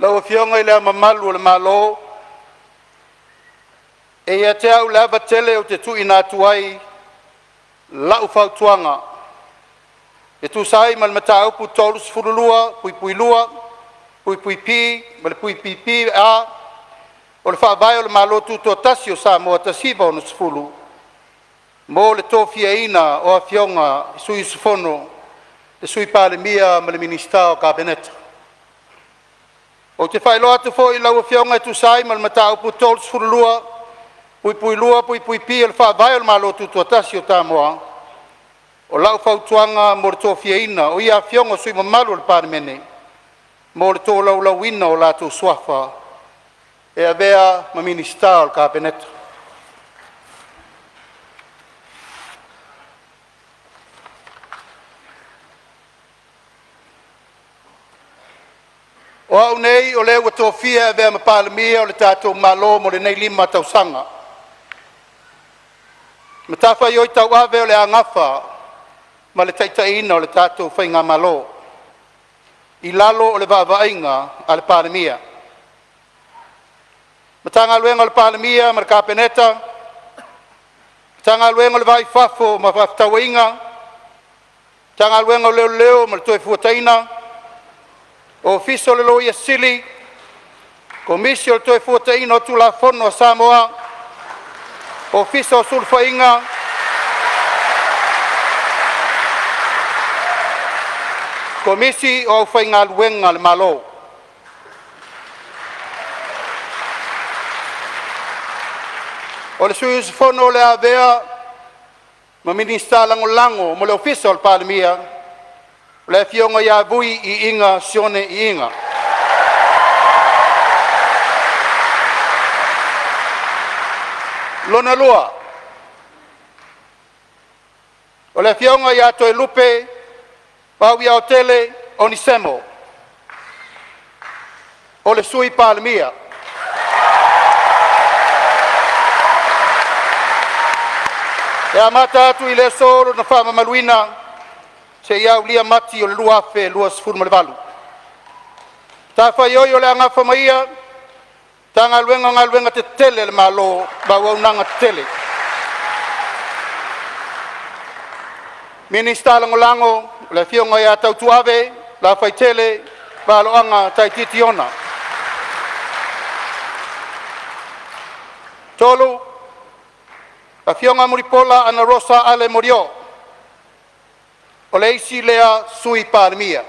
Lau Afioga i Le Ao Mamalu o le Malo, e ia te au le ava tele ou te tuuina atu ai lau fautuaga e tusa ai ma le Mataupu 32(2)(p) ma le (pp)(a) o le Faavae o le Malo Tutoatasi o Samoa 1960 mo le tofiaina o Afioga i Sui Usufono, le Sui Palemia ma le Minisita o le Kapeneta. Ou te faailoa atu foi i lau Afioga e tusa ai ma le Mataupu 32(2)(p) o le Faavae o le Malo Tutoatasi o Samoa, O lau fautuaga mo le tofiaina o ia Afioga i sui usufono mamalu o le Palemene mo le tolaulauina o latou suafa e avea ma Minisita o le Kapeneta. O au nei o lea ua tofia e avea ma Palemia o le tatou Malo mo lenei 5 tausaga. Matafaioi tauave o le a nafa ma le taitaiina o le tatou faigamalo i lalo o le vaavaaiga a le Palemia. Matagaluega a le Palemia ma le Kapeneta, Matagaluega o le Va i Fafo ma Fefaatauaiga, Matagaluega o Leoleo ma le Toefuataiga, Ofisa o le Loia Sili, Komisi o le Toefuataiga o Tulafono a Samoa, Ofisa o Sulufaiga Komisi o Aufaigaluega a le Malo. O le sui usufono o le a avea ma Minisita Lagolago mo le Ofisa o le Palemia, o le Afioga ia Vui Iiga Sione Iiga. Lona lua, o le Afioga ia Toelupe Poiautele Onesemo o le Sui Palemia. E amata atu i le aso lona faamamaluina seia aulia Mati o le 2028. Matafaioi o le a nafa ma ia, Matagaluega o Galuega Tetele a le Malo ma Auaunaga Tetele. Minisita Lagolago, Afioga Tautuave Lafaitele Valoaga Taititi Ona. 3. Afioga Mulipola Anarosa Ale Molioo, o le isi lea Sui Palemia.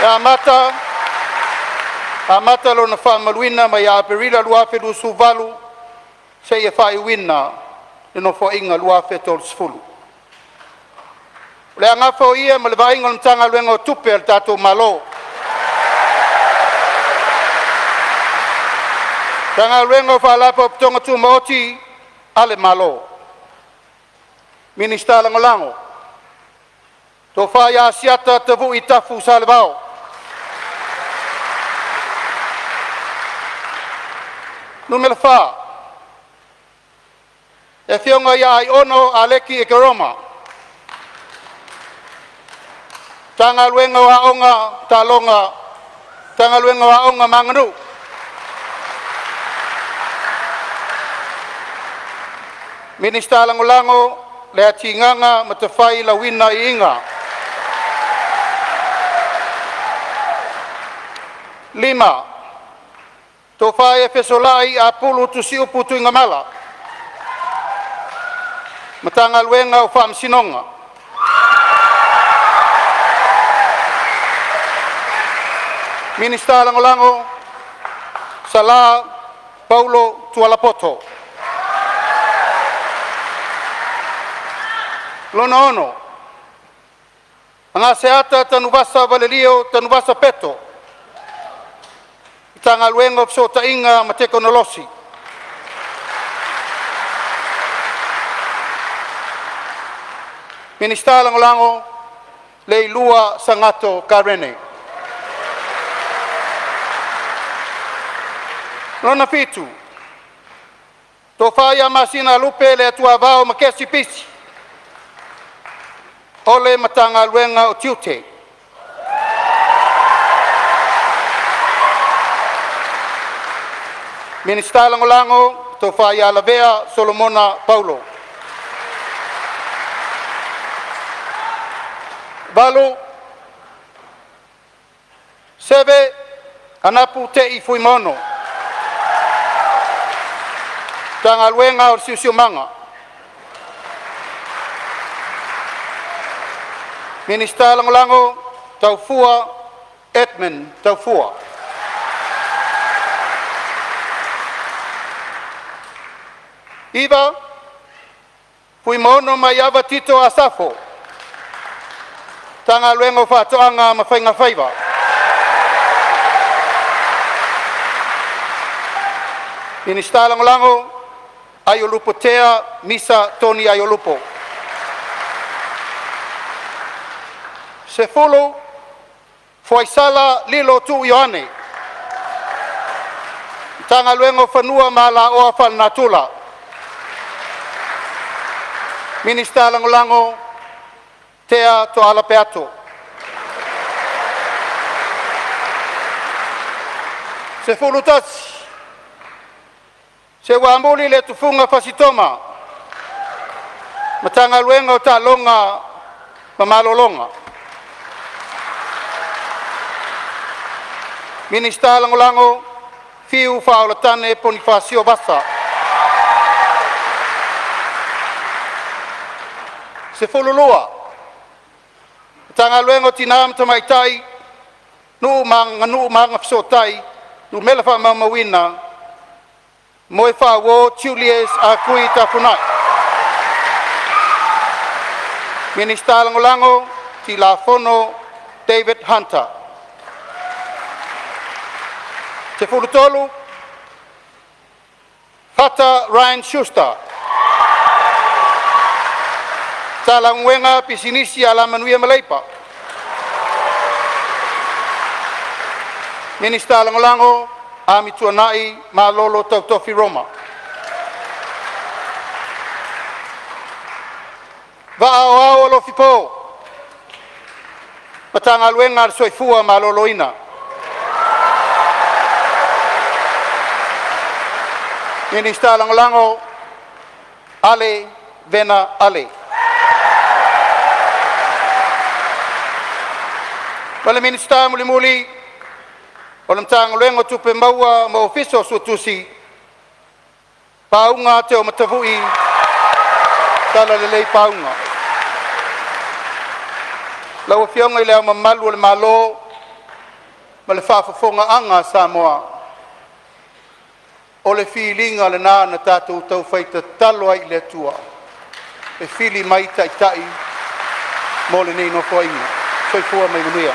E amata lona faamamaluina mai ia Aperila 2028 seia faaiuina le Nofoaiga 2030. O le a nafa o ia ma le vaaiga o le Matagaluega o Tupe a le tatou Malo, Matagaluega o Faalapotopotoga Tumaoti a le Malo. Minisita Lagolago: Tofa Asiata Tavui Tafu Salevao. 4. Afioga Aiono Aleki Ekeroma. Matagaluega o Aoga, Taaloga Matagaluega o Aoga ma Aganuu. Minisita Lagolago Leatigaga Matafai Lauina Iiga. 5. Tofa Fesolai Apulu Tusiupu Tuigamala. Matagaluega o Faamasinoga. Minisita Lagolago: Sala Paulo Tualapoto. 6. Agaseata Tanuvasa Valelio Tanuvasa Peto. Matagaluega o Fesootaiga ma Tekonolosi. Minisita Lagolago: Leilua Sagatto Karene. 7. Tofa Masina Lupe Leatuavao Makesi Pisi. O le Matagaluega o Tiute. Minisita Lagolago: Tofa Lavea Solomona Paulo. 8. Seve Anapu Tei Fuimaono. Matagaluega o le Siosiomaga. Minisita Lagolago: Taufua Edmund Taufua. 9. Fuimaono Maiava Tito Asafo. Matagaluega o Faatoaga ma Faiga Faiva. Minisita Lagolago, Aiolupo Tea Misa Tony Aiolupo. 10. Foaisala Lilo Tuu Ioane. Matagaluega o Fanua ma Alaoa Faalenatura. Minisita Lagolago Tea Tooala Peato. 11. Seuamuli Letufuga Fasi Toma. Matagaluega o Taaloga ma Malologa. Minisita Lagolago Fiu Faaolatane Ponifasio Vasa. 12. Matagaluega o Tinā ma Tamaitai, Nuu ma Aganuu ma Agafesootai, Numera Faamaumauina, Moefaauo Julius Akui Tafuna'i. Minisita Lagolago Tilafono David Hunter. 13. Fata Ryan Schuster. Matagaluega Pisinisi Alamanuia ma Leipa. Minisita Lagolago Amituanai Malolo Tautofi Roma. Vaa o Ao Alofi Po, Matagaluega a le Soifua Maloloina. Minisita Lagolago Ale Vena Ale. Ma le Minisita mulimuli o le Matagaluega o Tupe Maua ma Ofisa o Suetusi, Pauga Teomatavui Talalelei Pauga. Lau Afioga i le Ao Mamalu o le Malo ma le faafofogaaga a Samoa, o le filiga lena na tatou taufai tatalo ai i le Atua e fili mai taitai mo lenei Nofoaiga. Soifua ma ia manuia.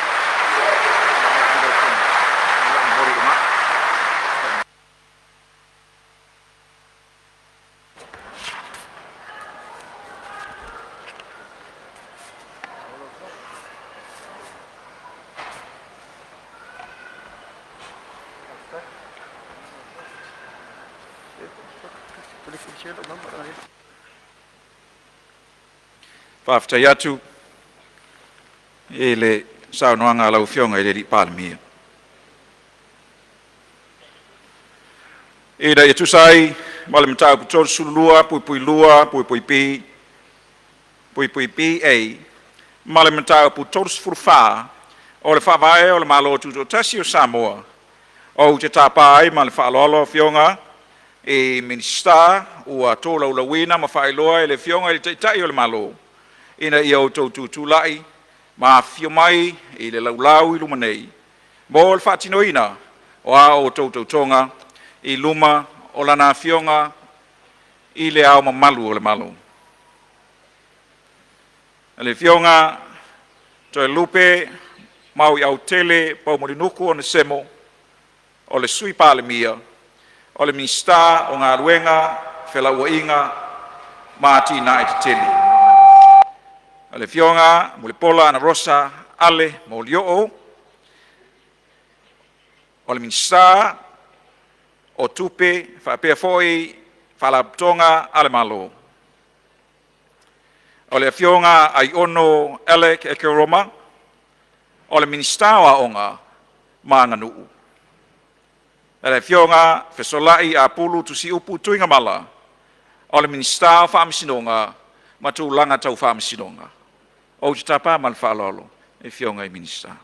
Faafetai atu i le saunoaga a lau Afioga i le Palemia. Ina ia tusa ai ma le Mataupu 32(2)(b) (BA) ma le Mataupu 34 o le Faavae o le Malo Tutoatasi o Samoa, ou te tapa ai ma le faaaloalo Afioga i Minisita ua tolaulauina ma faailoa e le Afioga i le Taitai o le Malo, ina ia outou tutulai ma afifio mai i le laulau i luma nei mo le faatinoina o a outou tautoga i luma o Lana Afioga i Le Ao Mamalu o le Malo. Le Afioga Toelupe Maoiautele Poumulinuku Onesemo, o le Sui Palemia, o le Minisita o Galuega, Felauaiga ma Atinae Tetele. O le Afioga Mulipola Anarosa Ale Molioo, o le Minisita o Tupe faapea foi Faalapotopotoga a le Malo. O le Afioga Aiono Alec Ekeroma, o le Minisita o Aoga ma Aganuu. Le Afioga Fesolai Apulu Tusiupu Tuigamala, o le Minisita o Faamasinoga ma Tulaga Tau Faamasinoga. Ou te tapa ma le faaaloalo i Afioga i Minisita.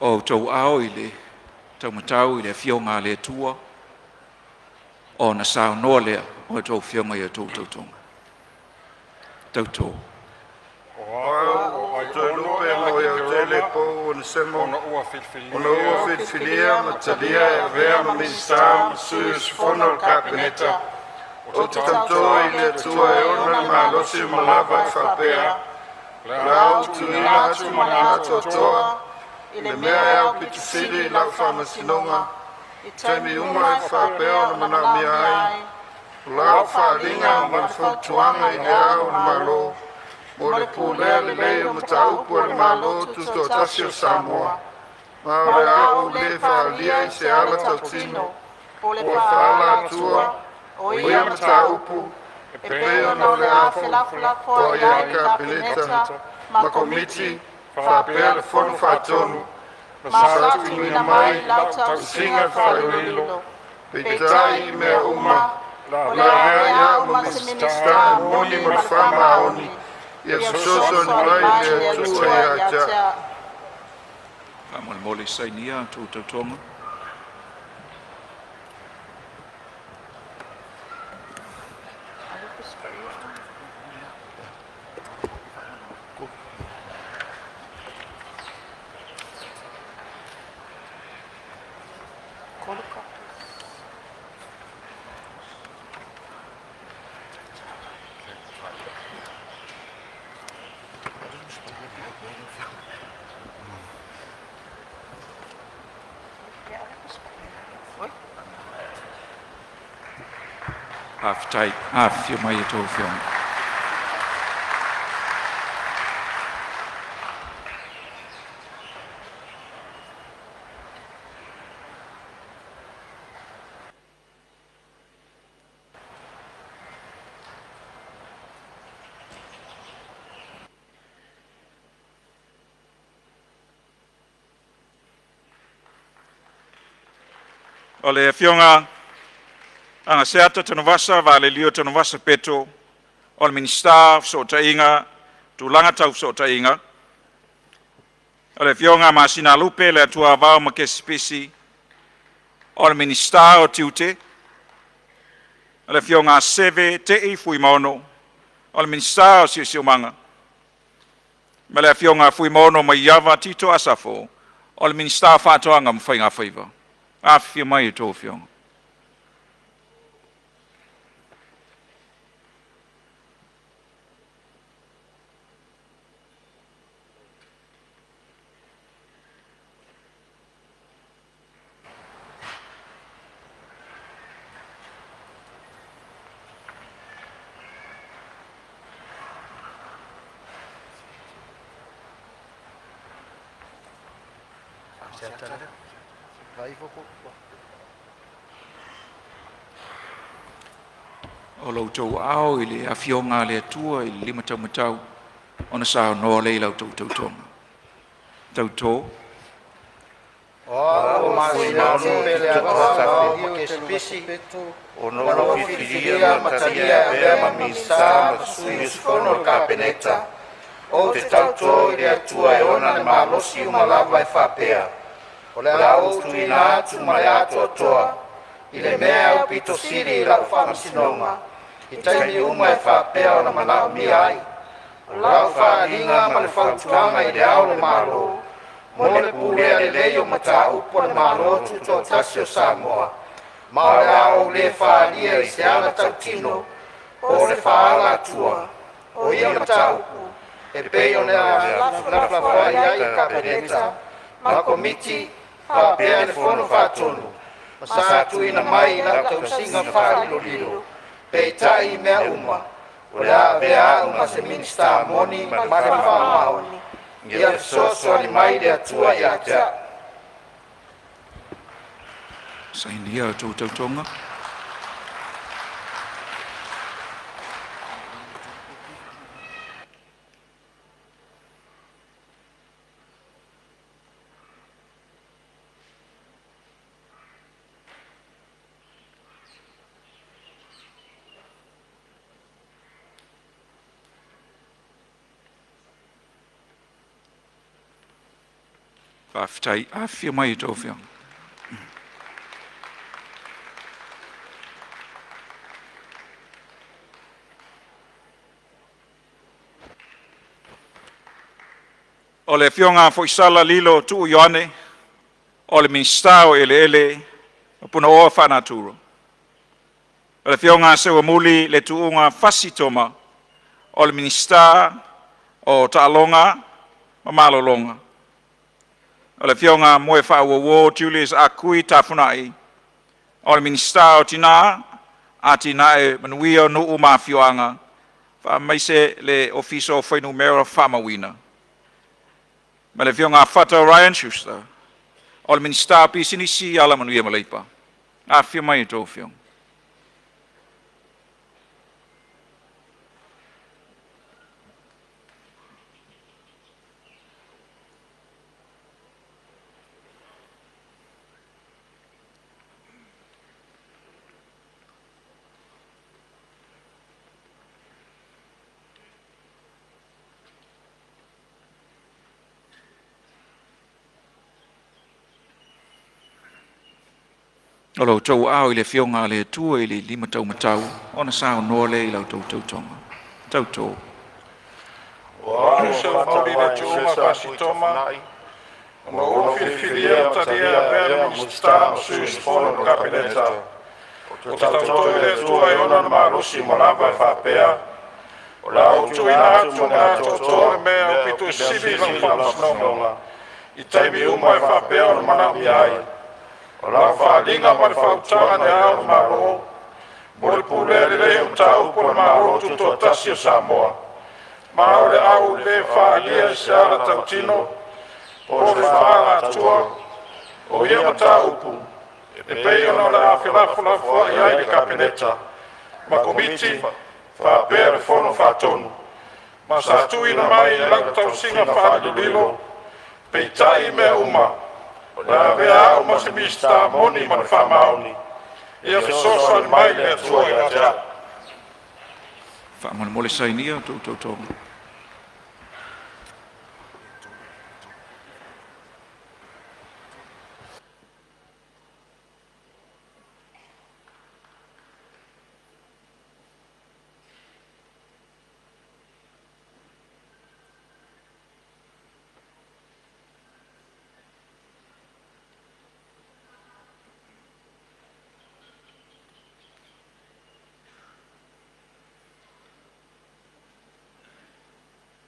O outou ao i le taumatau i le afioga a le Atua, ona saunoa lea o a outou afioga i a outou tautoga. Tautō. O au, o Toelupe Moeautele Pou Onesemo, ona ua filifilia ma talia e avea ma Minisita ma Sui Usufono o le Kapeneta, ou te tauto i le Atua e ona le malosi uma lava e faapea, o le a ou tuuina atu ma le atoatoa i le mea e aupito sili i lau faamasinoga i taimi uma e faapea ona manaomia ai o lau faaaliga ma le fautuaga i le Ao o le Malo mo le pulea lelei o mataupu a le Malo Tutoatasi o Samoa, ma o le a ou le faaalia i se ala tautino po o le faaalatua o ia mataupu e pei ona o le a felafolafoai ai le Kapeneta ma Komiti faapea le Fono Faatonu ma sa tuuina mai i lau tausiga faailoilo. Peitai i mea uma, o le a avea ai au ma Minisita e moni ma le faamaoni, ia fesoasoani mai le Atua ia te au. Faamolemole sainia a outou tautoga. Faafetai. Afifio mai a outou afioga. O le Afioga Agaseata Tanuvasa Valelio Tanuvasa Peto, o le Minisita o Fesootaiga, Tulaga Tau Fesootaiga. O le Afioga Masinalupe Leatuavao Makesi Pisi, o le Minisita o Tiute. O le Afioga Seve Te'i Fuimaono, o le Minisita o Siosiomaga. Ma le Afioga Fuimaono Maiava Tito Asafo, o le Minisita o Faatoaga ma Faigafaiva. Afifio mai a outou Afioga. O lo outou ao i le afioga a le Atua i le limataumatau ona saunoa lea i la outou tautoga. Tautō. O au o Masinalupe Leatuavao Makesi Pisi, ona ua filifilia ma talia e avea ma Minisita ma Sui Usufono o le Kapeneta, ou te tauto i le Atua e ona le malosi uma lava e faapea, o le a ou tuuina atu ma le atoatoa i le mea e aupito sili i lau faamasinoga i taimi uma e faapea ona manaomia ai o lau faaaliga ma le fautuaga i le Ao o le Malo mo le pulea lelei o mataupu a le Malo Tutoatasi o Samoa, ma o le a ou le faaalia i se ala tautino po o le faaalatua o ia mataupu e pei ona felafolafoai ai le Kapeneta ma Komiti faapea le Fono Faatonu ma sa tuuina mai i lau tausiga faalilolilo. Peitai i mea uma, o le a avea au ma se Minisita moni ma le faamaoni, ia fesoasoani mai le Atua ia te au. Sainia a outou tautoga. Faafetai, afifio mai a outou afioga. O le Afioga a Foisala Lilo Tuu Ioane, o le Minisita o Eleele ma Punaoa Faanatura. O le Afioga a Seuamuli Letuuga Fasi Toma, o le Minisita o Taaloga ma Malologa. O le Afioga Moefaauouo Julius Ah Kui Tafuna'i, o le Minisita o Tinã, Atinae Manuia o Nuu ma Afioaga, faamaise le Ofisa o Fuainumera Faamauina. Ma le Afioga Fata Ryan Schuster, o le Minisita o Pisinisi, Alamanuia ma Leipa. Afifio mai a outou Afioga. O lo outou aao i le Afioga a le Atua i le limataumatau ona saunoa lea i la outou tautoga. Tautō. O au Seuamuli Letuuga Fasi Toma, ona ua ou filifilia ma talia e avea ma Minisita ma Sui Usufono o le Kapeneta, ou te tauto i le Atua e ona le malosi uma lava e faapea, o le a ou tuuina atu ma le atoatoa le mea e aupito sili i lau faamasinoga i taimi uma e faapea ona manaomia ai. O lau faaaliga ma le faautaga i Le Ao o le Malo mo le pulea lelei o mataupu a le Malo Tutoatasi o Samoa, ma o le a ou le faaalia i se ala tautino po o se faaalatua o ia mataupu e pei ona o le a felafolafoai ai le Kapeneta ma Komiti faapea le Fono Faatonu, ma sa tuuina mai i lau tausiga faalilolilo. Peitai i mea uma, o le a avea au ma se Minisita moni ma le faamaoni, ia fesoasoani mai le Atua ia te au. Faamolemole sainia a outou tautoga.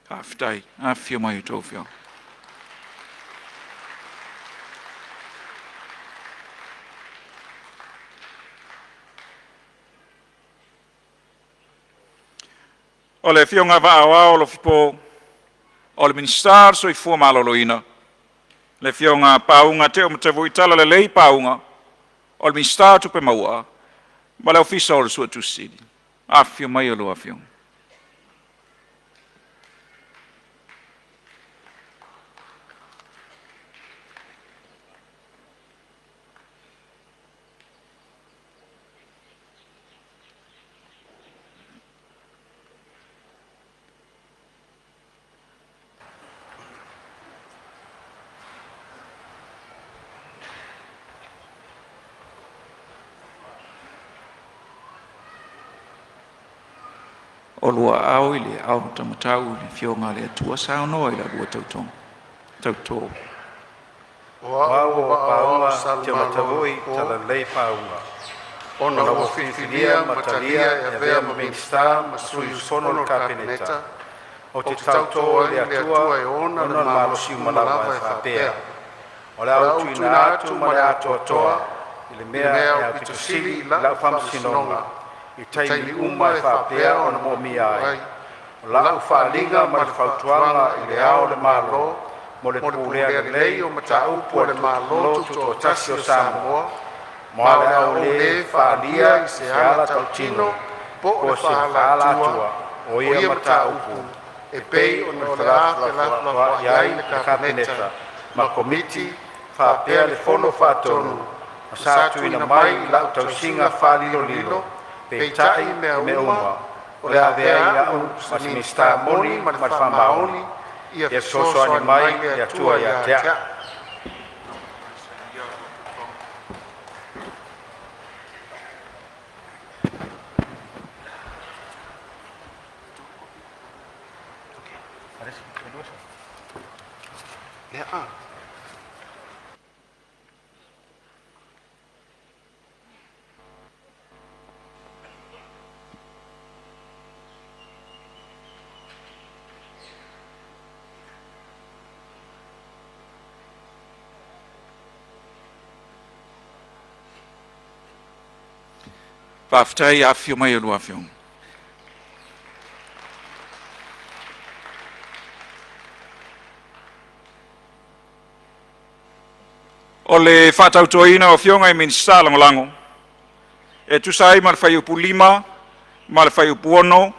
Faafetai. Afifio mai a outou afioga. O le Afioga Vaa Aoao Alofipo, o le Minisita o le Soifua Maloloina. Le Afioga Pauga Teo Talalelei Pauga, o le Minisita o Tupe Maua ma le Ofisa o le Suetusi Sili. Afifio mai a oulua Afioga. O lua aao i le aao taumatau i le Afioga a le Atua saunoa i la lua tautoga. Tautō. O au o Pauga Teomatavui Talalelei Pauga, ona ua filifilia ma talia e avea ma Minisita ma Sui Usufono o le Kapeneta, ou te tautō i le Atua e ona le malosi uma lava e faapea, o le a ou tuuina atu ma le atoatoa i le mea e aupito sili i lau faamasinoga i taimi uma e faapea ona moomia ai. O lau faaaliga ma le fautuaga i Le Ao o le Malo mo le pulea lelei o mataupu a le Malo Tutoatasi o Samoa, ma o le a ou le faaalia i se ala tautino po o se faaalatua o ia mataupu e pei ona o le a felafolafoai ai le Kapeneta ma Komiti faapea le Fono Faatonu ma sa tuuina mai i lau tausiga faalilolilo. Peitai i mea uma, o le a avea ai au ma se Minisita moni ma le faamaoni, ia fesoasoani mai le Atua ia te au. Faafetai afifio mai a oulua afioga. O le faatautoina o Afioga i Minisita Lagolago, e tusa ai ma le Fuaiupu 5 ma le Fuaiupu 6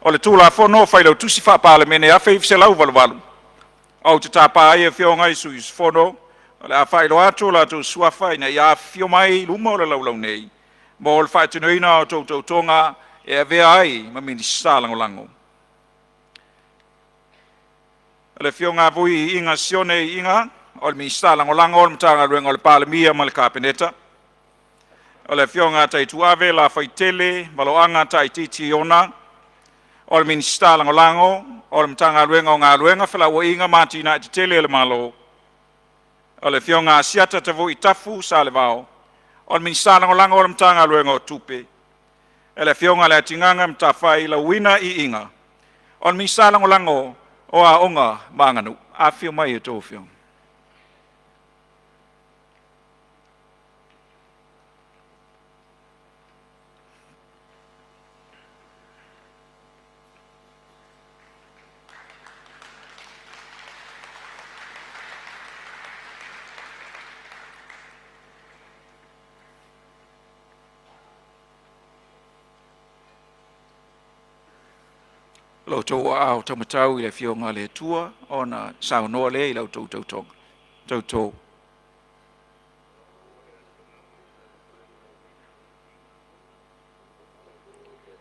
o le Tulafono o Failautusi Faa-Palemene 1988, ou te tapa ai Afioga i sui usufono o le a faailoa atu o latou suafa ina ia afifio mai i luma o le laulau nei mo le faatinoina o a outou tautoga e avea ai ma Minisita Lagolago. O le Afioga Vui Iiga Sione Iiga, o le Minisita Lagolago o le Matagaluega o le Palemia ma le Kapeneta. O le Afioga Taituave Lafaitele Valoaga Taitiiti Iona, o le Minisita Lagolago o le Matagaluega o Galuega, Felauaiga ma Atinae Tetele a le Malo. O le Afioga Asiata Tavui Tafu Salevao, o le Minisita Lagolago o le Matagaluega o Tupe. Le Afioga Leatigaga Matafai Lauina Iiga, o le Minisita Lagolago o Aoga ma Aganuu. Afifio mai a outou Afioga. Lo outou aao taumatau i le Afioga a le Atua ona saunoa lea i la outou tautoga. Tauto.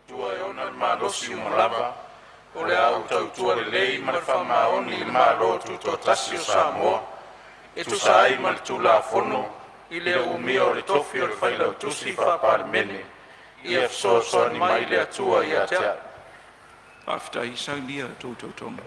Atua e ona le malosi uma lava, o le a ou tautua lelei ma le faamaoni i le Malo Tutoatasi o Samoa e tusa ai ma le Tulafono i le umia o le tofi o le Failautusi Faa-Palemene. Ia fesoasoani mai le Atua ia te a'u. Faafetai, saunia a outou tautoga.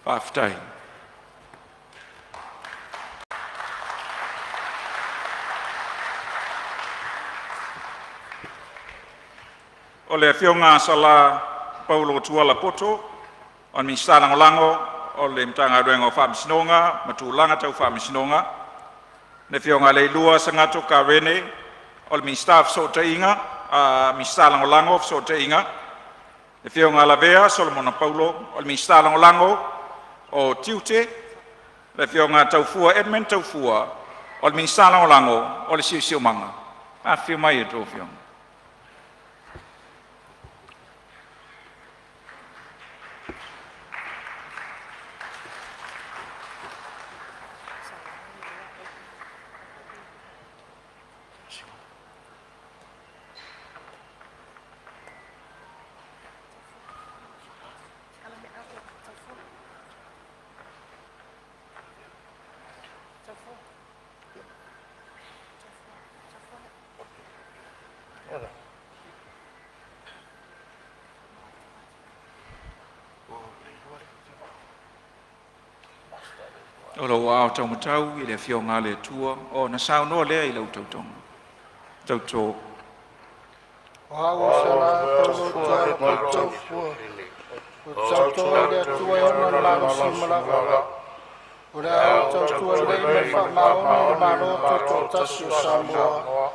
Faafetai. O le Afioga Sala Paulo Tuala Poto, o le Minisita Lagolago o le Matagaluega o Faamasinoga ma Tulaga Tau Faamasinoga. Le Afioga Leilua Sagatto Karene, o le Minisita o Fesootaiga, Minisita Lagolago o Fesootaiga. Le Afioga Lavea Solomona Paulo, o le Minisita Lagolago o Tiute. Le Afioga Taufua Edmund Taufua, o le Minisita Lagolago o le Siosiomaga. Afifio mai a outou Afioga. O lou ao taumatau i le Afioga a le Atua ona saunoa lea i lau tautoga. Tauto. O au o Sala Paulo Tuala Taufua, ou te tauto i le Atua e ona le malosi uma lava. O le a ou tautua lelei ma le faamaoni i le Malo Tutoatasi o Samoa,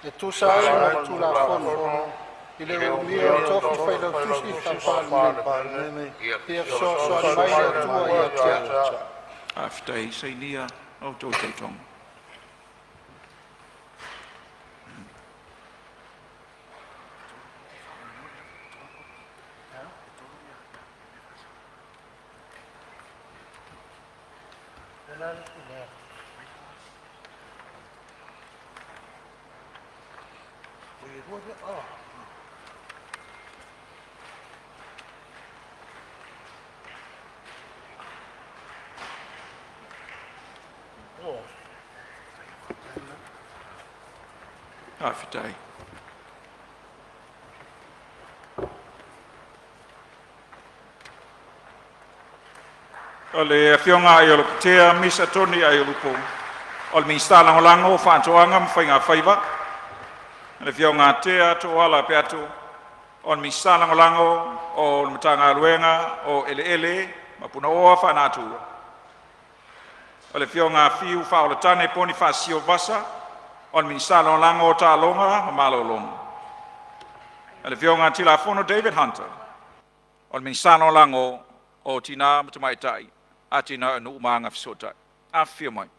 e tusa ai ma le Tulafono, i le umia o le tofi Failautusi Faa-Palemene. Ia fesoasoani mai le Atua ia te a'u. Faafetai, sainia a outou tautoga. Faafetai. O le Afioga ia Aiolupotea Misa Tony Aiolupo, o le Minisita Lagolago o Faatoaga ma Faiga Faiva. Le Afioga Tea Tooala Peato, o le Minisita Lagolago o le Matagaluega o Eleele ma Punaoa Faalenatura. O le Afioga Fiu Faaoletane Ponifasio Vasa, o le Minisita Lagolago o Taaloga ma Malologa. Le Afioga Tilafono David Hunter, o le Minisita Lagolago o Tina ma Tamaitai, Atinae o Nuu ma Agafesootai. Afifio mai.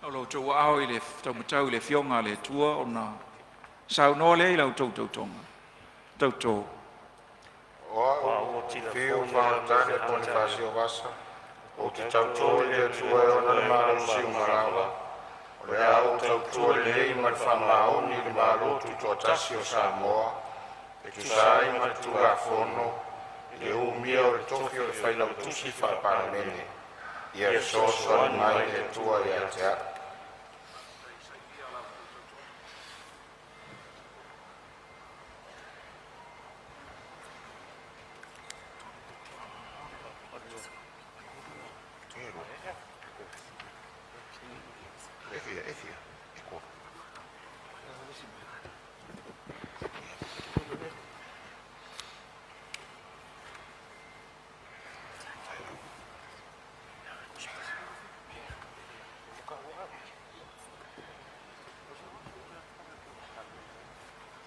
O lo outou aao i le taumatau i le Afioga a le Atua ona saunoa lea i la outou tautoga. Tauto. O au, Fiu Vaoletane Ponifasio Vasa, ou te tauto i le Atua e ona le malosi uma lava, o le a ou tautua lelei ma le faamaoni i le Malo Tutoatasi o Samoa, e tusa ai ma le Tulafono, i le umia o le tofi o le Failautusi Faa-Palemene. Ia fesoasoani mai le Atua ia te au.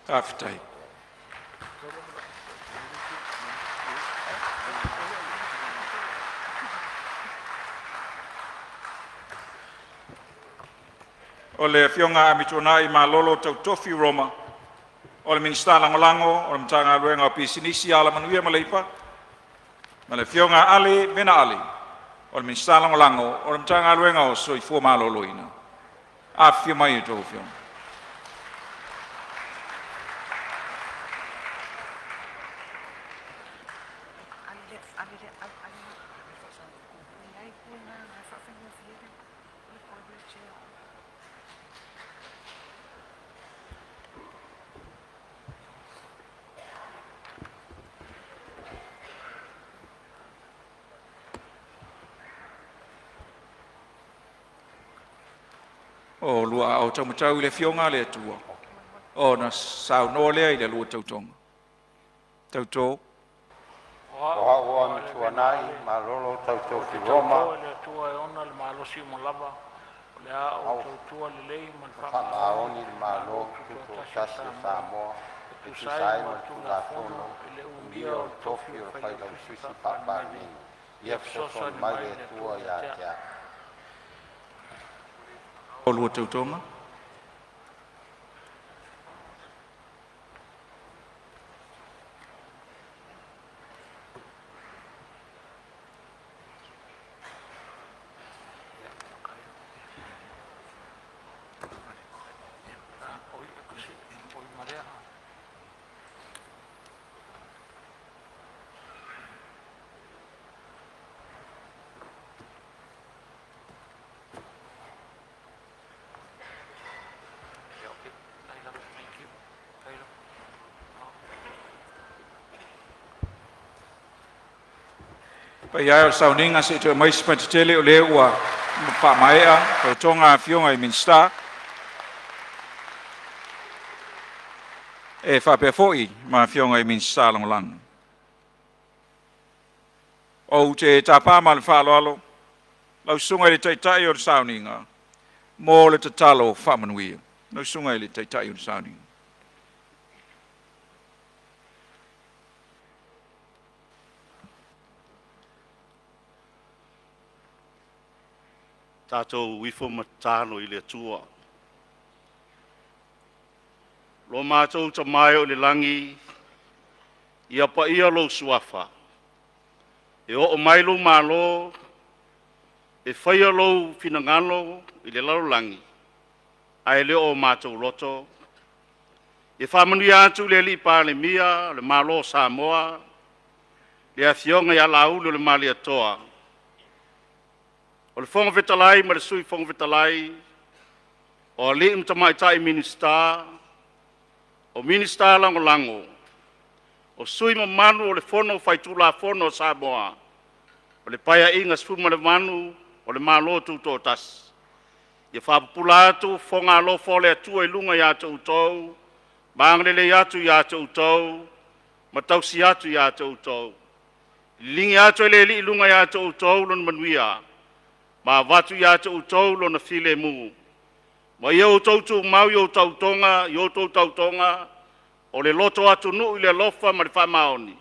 Faafetai. O le Afioga Amituanai Malolo Tautofi Roma, o le Minisita Lagolago o le Matagaluega o Pisinisi, Alamanuia ma Leipa, ma le Afioga Ale Vena Ale, o le Minisita Lagolago o le Matagaluega o Soifua Maloloina. Afifio mai a outou afioga. O lua aao taumatau i le Afioga a le Atua, ona saunoa lea i le lua tautoga. Tauto. O au o Amituanai Malolo Tautofi Roma, Ou te tauto i le Atua e ona le malosi uma lava, o le a ou tautua lelei ma le faamaoni i le Malo Tutoatasi o Samoa, e tusa ai ma le Tulafono, i le umia o le tofi o le Failautusi Faa-Palemene. Ia fesoasoani mai le Atua ia te au. O lua tautoga. Paia e o le sauniga, se i toe aumai se tele o lea ua faamaea tautoga a Afioga i Minisita. E faapea foi ma afioga i Minisita Lagolago. Ou te tapa ma le faaaloalo lau Susuga i le Taitai o le Sauniga mo le tatalo faamanuia. Lau Susuga i le Taitai o le Sauniga. Tatou ifo ma tatalo i le Atua. Lo matou Tama e o i le lagi, ia paia lou suafa, e oo mai lou malo, e faia lou finagalo i le lalolagi ae le o matou loto. E faamanuia atu le Alii Palemia o le Malo o Samoa, le Afioga ia Laauli Malietoa, o le Fofoga Fetalai ma le Sui Fofoga Fetalai, o alii ma tamaitai Minisita, o Minisita Lagolago, o sui usufono mamalu o le Fono Faitulafono a Samoa o le Paeaiga 18 o le Malo Tutoatasi. Ia faapupula atu fofoga alofa o le Atua i luga ia te outou ma agalelei atu ia te outou ma tausi atu ia te outou. Liligi atu e le Alii i luga ia te outou lona manuia ma avatu ia te outou lona filemu, ma ia outou tumau i outou tautoga o le loto atunuu i le alofa ma le faamaoni,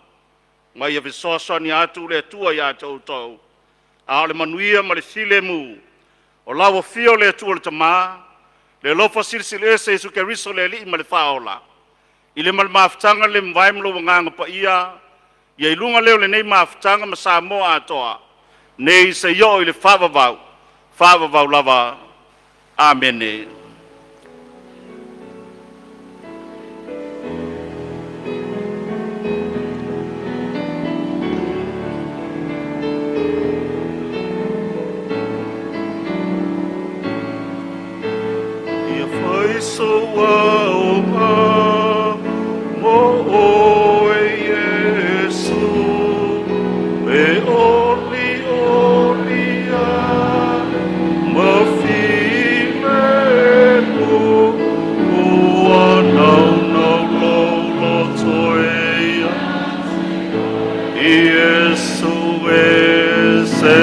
ma ia fesoasoani atu le Atua ia te outou, a o le manuia ma le filemu o lau afio o le Atua le Tama, le alofa Silisili Ese Iesu Keriso le Alii ma le Faaola, i le ma le mafutaga le mavae ma lou Agaga Paia, ia i luga lea o lenei mafutaga ma Samoa atoa, nei seia oo i le faavavau, faavavau lava. Amene. Ia fai sou aoga mo oe Iesu, e oli oli ai ma filemu, ua naunau lou loto e ia Iesu e se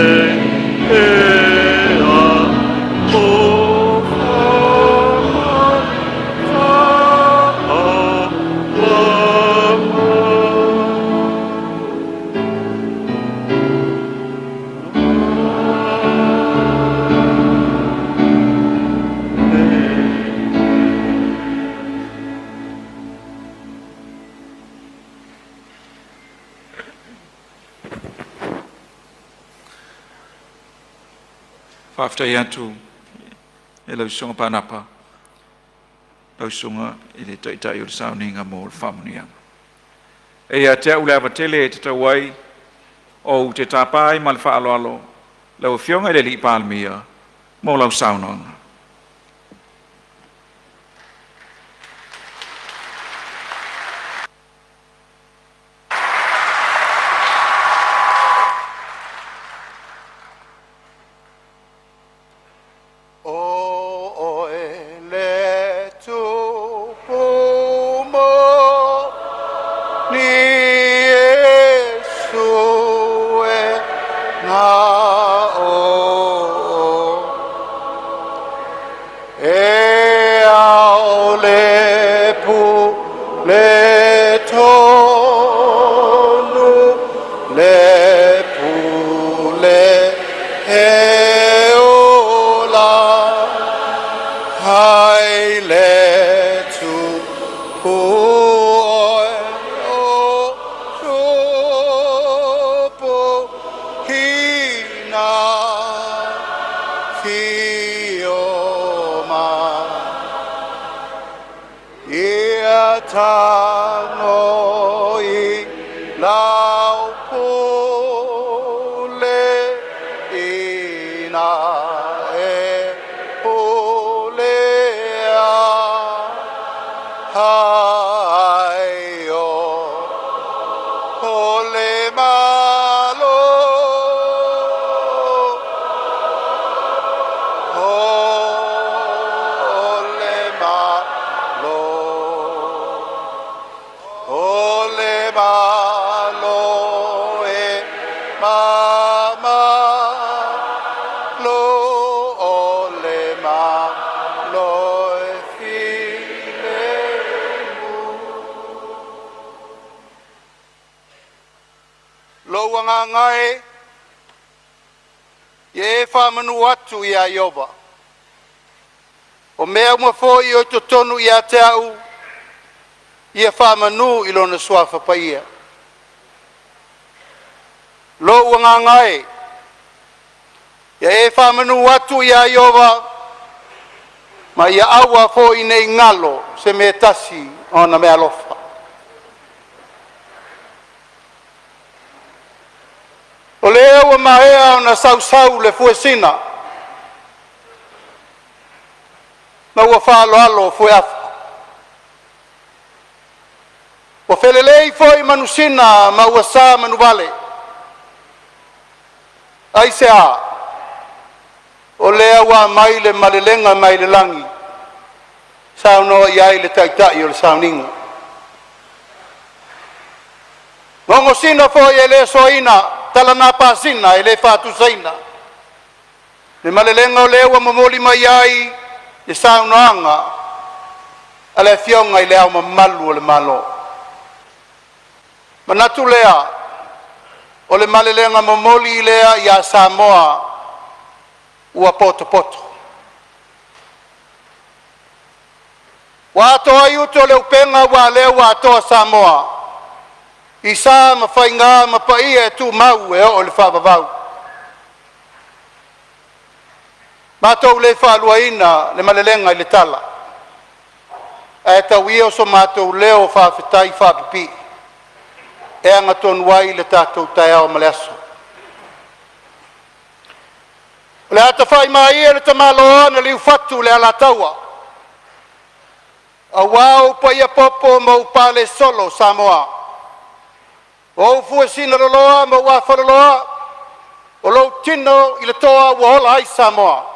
ea o Faafetai atu e lau Susuga Panapa, lau Susuga i le Taitai o le Sauniga mo le faamanuiaga. E ia te au le ava tele e tatau ai ou te tapa ai ma le faaaloalo lau Afioga i le Alii Palemia mo lau saunoaga. O oe le Tupu moni Iesu e na o E ao le pule tonu le pule e ola hai le tupu oe o tupu hina fio mai. Ia tago i lau pule ina e pulea ai o o le malo o le malo. agaga e, ia e faamanu atu ia Ieova. O mea uma foi o i totonu ia te a'u, ia faamanu i Lona Suafa Paia. Lou agaga e, ia e faamanu atu ia Ieova, ma ia aua foi nei galo se mea e tasi o ona meaalofa. O lea ua maea ona sausau le fuesina ma ua faaaloalo fueafa, ua felelei foi manusina ma ua sa manuvale. Aisea? O lea ua aumai le malelega mai le lagi, saunoa i ai le taitai o le sauniga. Gogosina foi e le soaina, talana pasina e le faatusaina. Le malelega o lea ua momoli mai ai le saunoaga a le Afioga i Le Ao Mamalu o le Malo. Manatu lea, o le malelega momoli lea ia Samoa ua potopoto. Ua atoa ai utu o le upega aua o lea ua atoa Samoa i sa ma faiga ma paia e tumau e oo i le faavavau. Matou le faaluaina le malelega i le tala, ae tau ia o so matou leo faafetai faapipii e aga tonu ai le tatou taeao ma le aso. O le a tafa'imaʻia le tamaloa na liufatu e le Alataua, aua ou paia popo ma ou palesolo Samoa, o ou fuesina loloa ma ou afaloloa, o lou tino i le toa ua ola ai Samoa.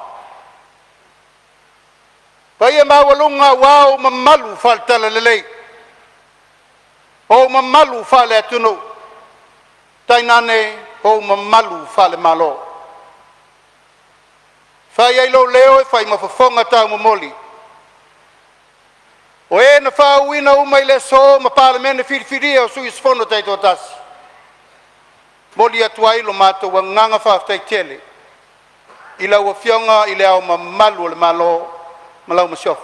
Paia maualuga aua ou mamalu faale-Talalelei, ou mamalu faale-atunuu, tainane ou mamalu faale-Malo. Fai ai lou leo e fai ma fofoga taumomoli, o e na faauuina uma i le aso ma Palemene filifilia o sui usufono taitoatasi, momoli atu ai lo matou agaga faafetai tele i lau Afioga i Le Ao Mamalu o le Malo ma lau Masiofo.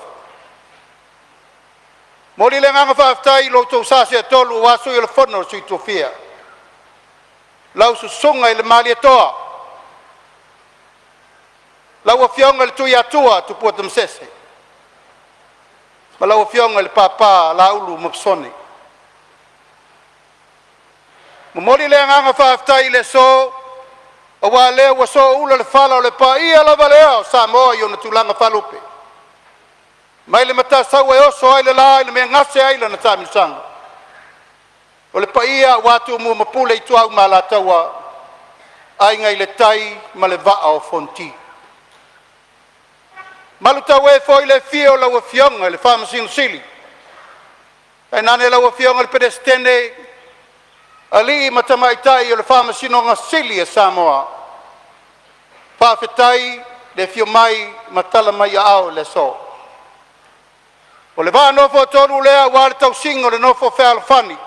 Momoli le agaga faafetai i lo outou sa seetolu aua Sui o le Fono a Sui Tofia, lau Susuga i le Malietoa, lau Afioga i le Tuiatua Tupua Tamasese ma lau Afioga i le Papa Laulu ma Masone. Momoli le agaga faafetai i le aso, aua o lea ua sooula le fala o le paia lava lea o Samoa i ona tulaga faalupe, mai le Matasaua e oso ai le la i le mea e gase ai lana taamilosaga. O le paia aua Tumua ma Pule, Ituau ma Alataua, Aiga i le Tai ma le Vaa o Fonoti. Malutaue foi le afio o lau Afioga i le Faamasino Sili, tainane lau Afioga i le Peresetene, alii ma tamaitai o le Faamasinoga Sili a Samoa. Faafetai le afio mai ma tala mai aao i le aso. O le vaa nofoatolu lea aua le tausiga o le nofo fealofani,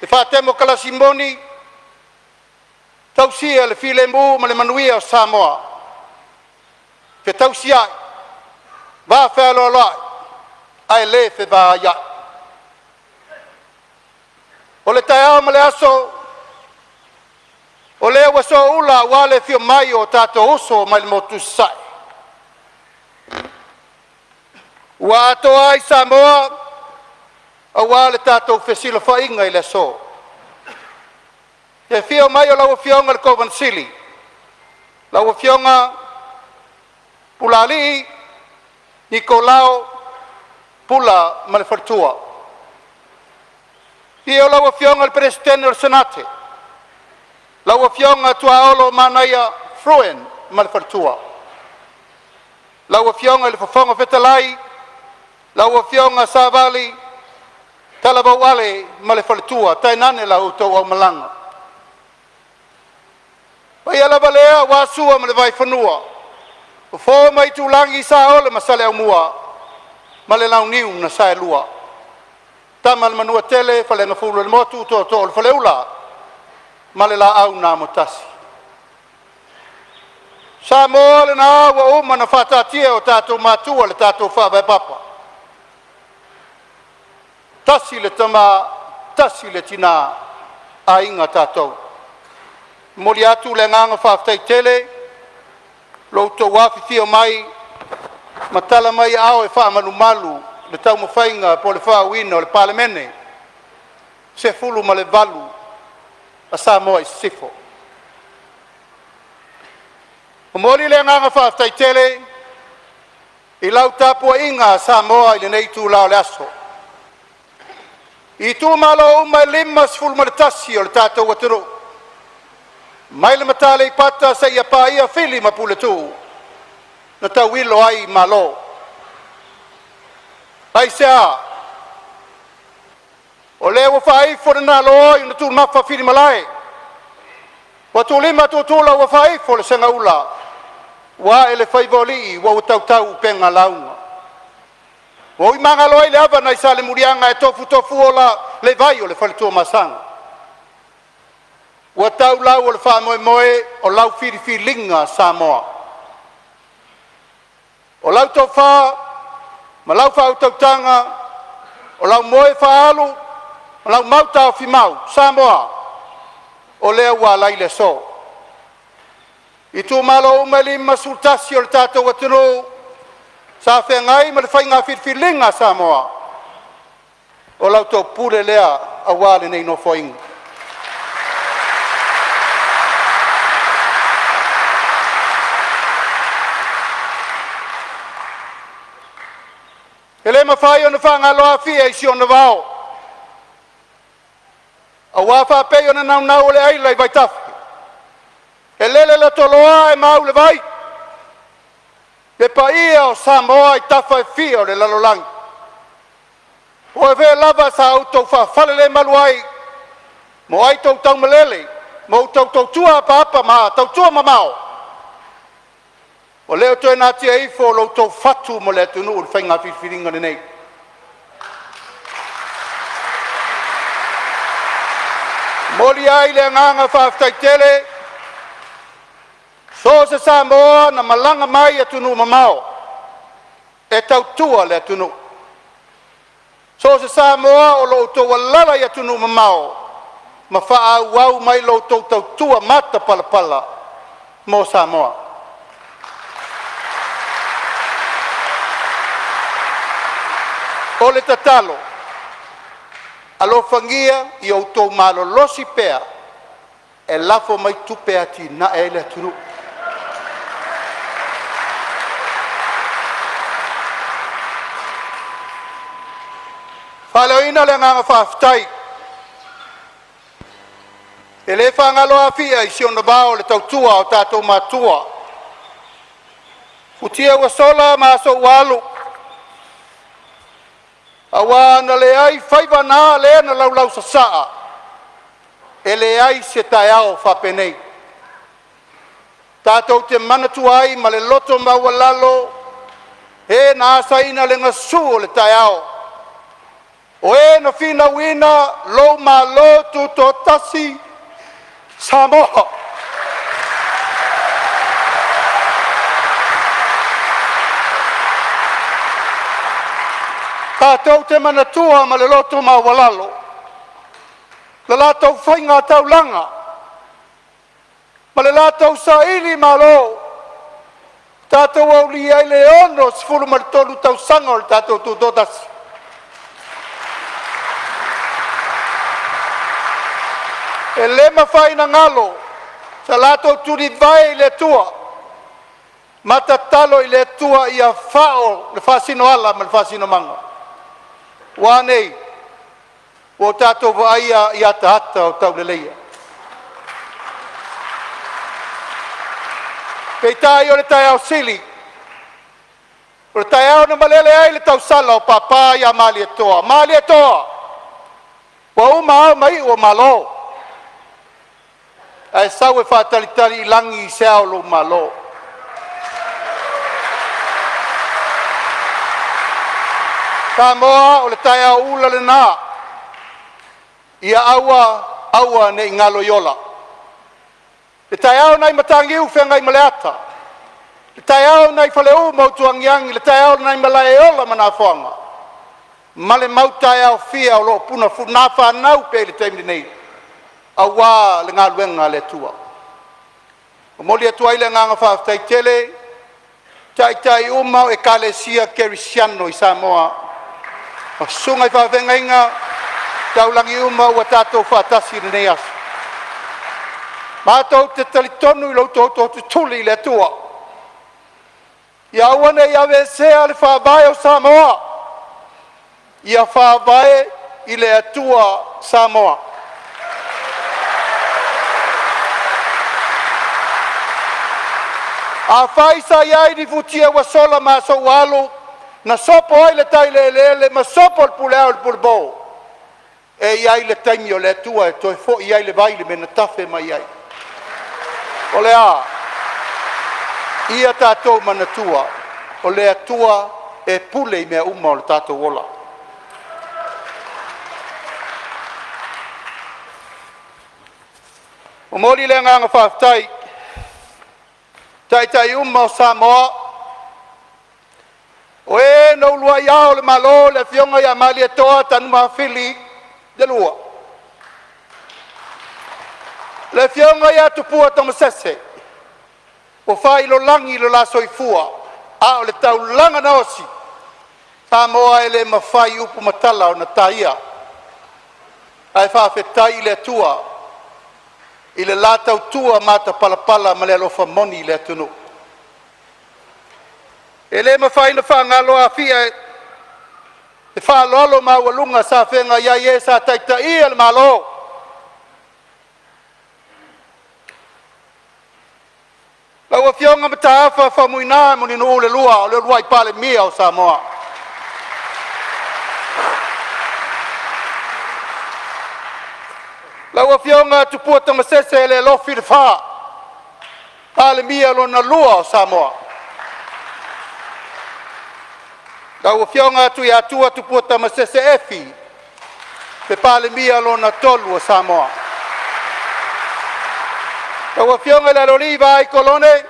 le faatemokalasi moni, tausia le filemu ma le manuia o Samoa, fetausiai, vafealoaloai ae le fevaaiai. O le taeao ma le aso, o lea ua sooula aua le afio mai o tatou uso mai le motu i Sasae, ua atoa ai Samoa aua le tatou fesilafaiga i le aso. Le afio mai o lau Afioga i le Kovana Sili, lau Afioga Pulaalii Nikolao Pula ma le faletua. Afio lau Afioga i le Peresetene o le Senate, lau Afioga Tuaolo Manaia Fruin ma le faletua. Lau Afioga i le Fofoga Fetalai, lau Afioga Savali Talavou Ale ma le faletua, tainane la outou aumalaga. Paia lava lea aua Sua ma le Vaifanua, Fofo ma Aitulagi, Saole ma Saleaaumua ma le Launiu na Saelua, Tama a le Manuatele, Faleagafulu o le Motu, Tootoo o le Faleula ma le Laau na Amotasi. Samoa lena ua uma ona faataatia e o tatou matua le tatou faavae papa, tasi le tama, tasi le tina, aiga tatou. E momoli atu le agaga faafetai tele lo outou afifio mai ma tala mai aao e faamalumalu le taumafaiga po o le faaooina o le Palemene 18 a Samoa i Sisifo. Momoli le agaga faafetai tele i lau tapuaiga Samoa i lenei itula o le aso. I itumalo uma e 51 o le tatou atunuu mai le Mata Aleipata seia paia Fili ma Puletuu na tauilo ai Malo. Aisea? O lea ua faaifo le naloa ina tumafa filimalai ua tuulima tutula ua faaifo le segaula ua ae le faiva o alii ua tautau upega lauga. Ua uimagalo ai le ava nai Salemuliaga e tofutofuola le vai o le faletuamasaga. Ua tau lau o le faamoemoe o lau filifiliga Samoa. O lau tofa ma lau faautautaga, o lau moe faaalu ma lau mau taofimau Samoa, o lea ua agai le aso. Itumalo uma e 51 o le tatou atunuu sa feagai ma le faiga filifiliga a Samoa, o la outou pule lea aua lenei Nofoaiga. E le mafai ona faagalo Afia i si ona vao, aua faapei ona naunau o le aila i vaitafe, e lele le toloa ae mau le vai, le paia o Samoa i tafa e fia o le lalolagi. Po o fea lava sa outou faafalelemalu ai ma o outou taumalele ma outou tautua apaapa ma tautua mamao, ua le toe natia ifo lo outou fatu mo le atunuu i le faiga filifiliga lenei. E momoli ai le agaga faafetai tele, so o se Samoa na malaga mai i atunuu mamao e tautua le atunuu, so o se Samoa o lo o outou alaala i atunuu mamao ma faaauau mai la outou tautua matapalapala mo Samoa. O le tatalo, alofagia ia outou malolosi pea e lafo mai tupe e atinae ai le atunuu. E faaleoina le agaga faafetai, e le faagalo Afia i si ona vao i le tautua a o tatou matua, futia ua sola ma aso ua alu, aua a na leai faiva na lea na laulausasaa, e leai se taeao faapenei. Tatou te manatua ai ma le loto maualalo e na asaina le gasu o le taeao, o e na finauina lou Malo Tutoatasi, Samoa. Tatou te manatua ma le loto maualalo le latou faiga taulaga ma le latou sailimalo, tatou aulia ai le 63 tausaga o le tatou Tutoatasi. E le mafai ona galo sa latou tulivae i le Atua ma tatalo i le Atua ia fao le faasinoala ma le faasinomaga. Ua a nei? Ua tatou vaaia i ataata o tauleleia. Peitai o le taeao sili, o le taeao na malele ai le tausala o Papa ia Malietoa, Malietoa, ua uma ao ma iu o Malo, ae sau e faatalitali i lagi se ao o lou malo. Samoa o le taeao ula lena, ia aua aua ne i galo i ola. Le taeao nai Mataniu Feagaimaleata, le taeao nai Faleu ma Utuagiagi, le taeao nai Malaeola ma Nafoga ma le mau taeao fia o lo o fanau pea i le taimi nei aua le galuega a le Atua. E momoli atu ai le agaga faafetai tele i taitai uma o Ekalesia Kerisiano i Samoa ma susuga i faafeagaiga taulagi uma ua tatou faatasi i lenei aso. Matou te talitonu i lo outou tootutuli i le Atua, ia aua ne i aveesea le Faavae o Samoa, ia Faavae i le Atua Samoa. Afai sa i ai ni futia ua sola ma aso ua alu na sopo ai le tai i le eleele ma sopo le puleao i le pulepo, e i ai le taimi o le Atua e toe foi ai le vai i le mea na tafe mai ai. O le a? Ia tatou manatua, o le Atua e pule i mea uma o le tatou ola. Momoli le agaga faafetai i taitai uma o Samoa o e na uluai Ao o le Malo, le Afioga ia Malietoa Tanumafili II, le Afioga ia Tupua Tamasese ua failolagi lo la soifua a o le taulaga na osi, Samoa e le mafai upu ma tala ona taia, ae faafetai i le Atua i le la tautua matapalapala ma le alofa moni i le atunuu. E le mafai ona faagalo Afia e faaaloalo maualuga sa feagai ai e sa taitaia le Malo. Lau Afioga Mataafa Faumuina Mulinuu II o le uluai Palemia o Samoa. Lau Afioga Tupua Tamasese Lealofi Lefa, Palemia lona lua o Samoa. Lau Afioga Tuiatua Tupua Tamasese Efi, le Palemia lona tolu o Samoa. Lau Afioga i le Aloalii Vaai Kolone,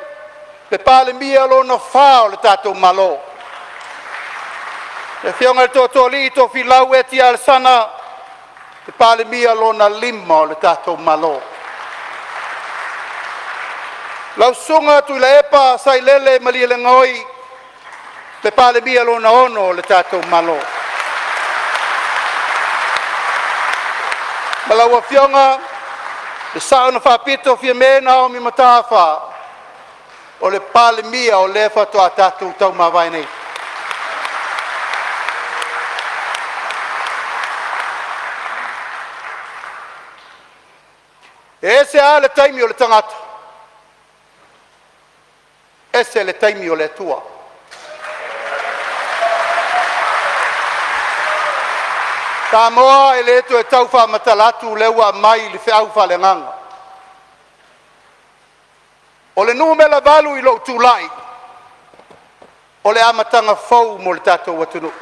le Palemia lona fa o le tatou Malo. Le Afioga i le Tootooalii Tofilau Eti Alesana, le Palemia lona lima o le tatou Malo. Lau Susuga Tuilaepa Sailele Malielegaoi, le Palemia lona ono o le tatou Malo. Ma lau Afioga le Sao na Faapito Fiame Naomi Mataafa, o le Palemia o lea faatoa tatou taumavae nei. E ese lava le taimi o le tagata, ese le taimi o le Atua. Samoa e le toe tau faamatala atu lea ua aumai le feau faaleagaga. O le numera 8 i lou tulai, o le amataga fou mo le tatou atunuu.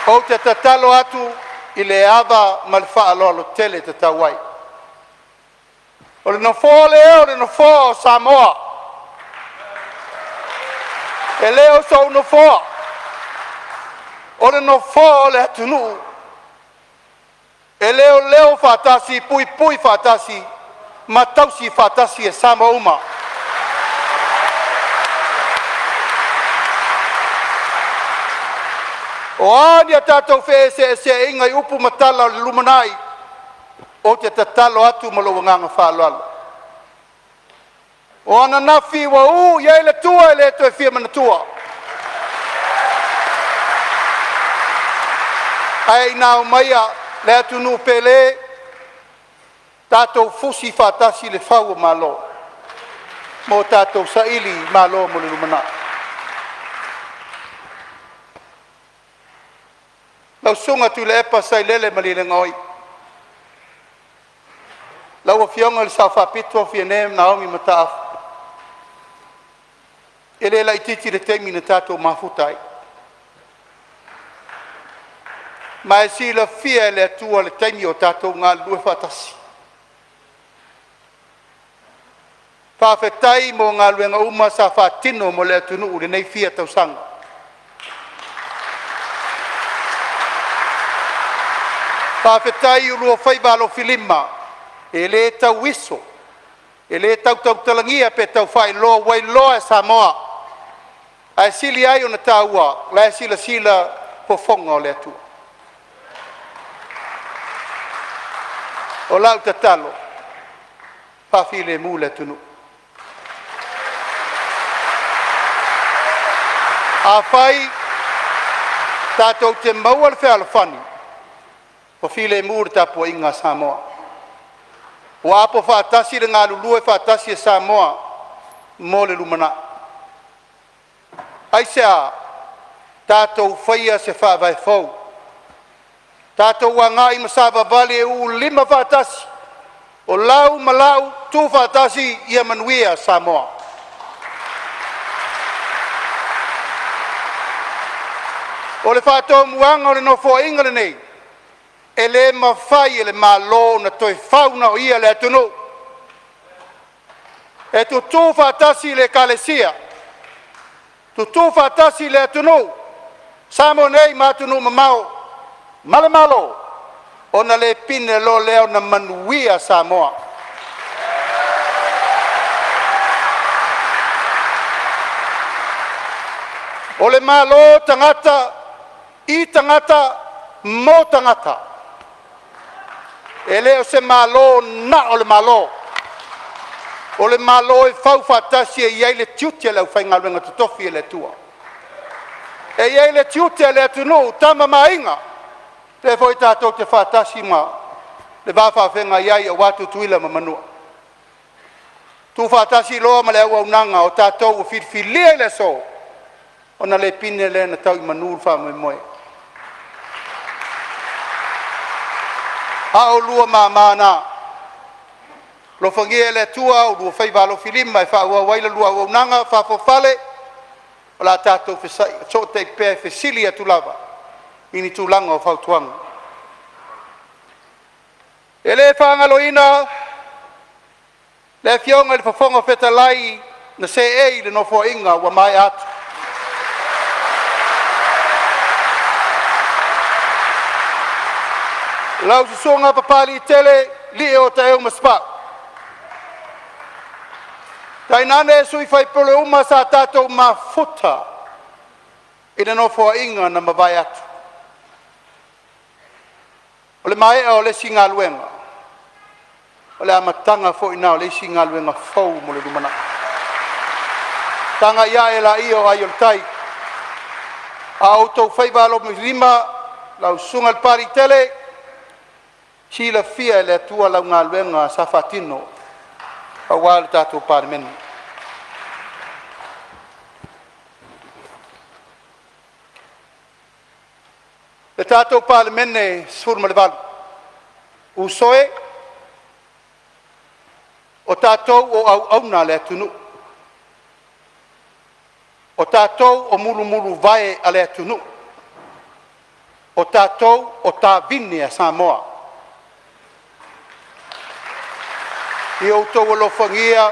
Ou te tatalo atu i le ava ma le faaaloalo tele e tatau ai. O le nofoa lea o le nofoa o Samoa. E le o sou nofoa, o le nofoa o le atunuu e leoleo faatasi, puipui faatasi ma tausi faatasi e Samoa uma. O a ni a tatou feeseeseaiga i upu ma tala o le lumanai, ou te tatalo atu ma lou agaga faaaloalo, o ananafi ua uu i ai le tua e le toe fia manatua. Ae ina aumaia le atunuu pele, tatou fusi faatasi le fau o malo ma o tatou saili malo mo le lumanai. Lau Susuga Tuilaepa Sailele Malielegaoi, lau Afioga i le Sao Faapito Fiame Naomi Mataafa, e le laitiiti le taimi na tatou mafuta ai. Ma e silafia e le Atua le taimi o tatou galulue faatasi. Faafetai mo galuega uma sa faatino mo le atunuu i lenei fia tausaga. Faafetai i oulua faiva alofilima, e le tauiso, e le tau tautalagia pe tau faailoa, ua iloa e Samoa, ae sili ai ona taua o la e silasila fofoga o le Atua. O lau tatalo, faafilemu le atunuu. Afai tatou te maua le fealofani, ua filemu le tapuaiga a Samoa, ua apo faatasi le galulue faatasi e Samoa mo le lumanai. Aisea? Tatou faia se faavae fou, tatou agai ma savavali e uu lima faatasi, o lau ma lau, tu faatasi, ia manuia Samoa. O le faatomuaga o le Nofoaiga lenei, e le mafai e le Malo ona toe fau na o ia le atunuu. E tutu faatasi le Ekalesia, tutu faatasi le atunuu, Samoa nei ma atunuu e mamao ma le Malo, ona le pine loa lea ona manuia Samoa. O le Malo tagata i tagata mo tagata. E le o se Malo na o le Malo, o le Malo e fau faatasi e i ai le tiute o le aufaigaluega totofi a le Atua. E i ai le tiute o le atunuu, Tama ma Aiga, lea foi tatou te faatasi ma le va faafeagai ai aua Tutuila ma Manua. Tuufaatasi loa ma le auaunaga o tatou ua filifilia i le aso, ona le pine lea ona tau i manu le faamoemoe. A o oulua mama na, alofagia e le Atua oulua faiva alofilima e faaauau ai la oulua auaunaga faafoafale, o le a tatou fesootai pea e fesili atu lava i ni tulaga o fautuaga. E le faagaloina le Afioga i le Fofoga Fetalai na seei i le Nofoaiga ua maea atu, lau Susuga Papaliitele Lie Otaeu Masepau, tainane sui usufono uma sa tatou mafuta i le Nofoaiga na mavae atu. O le maea o le isi galuega, o le amataga foi lena o le isi galuega fou mo le lumanai. Tagai ae laia o ai o le tai. A o outou faiva alofilima, lau Susuga i le Papaliitele, silafia e le Atua lau galuega sa faatino aua le tatou Palemene. Le tatou Palemene 18, uso e, o tatou o auauna a le atunuu, o tatou o mulumuluvae a le atunuu, o tatou o tavine a Samoa. Ia outou alofagia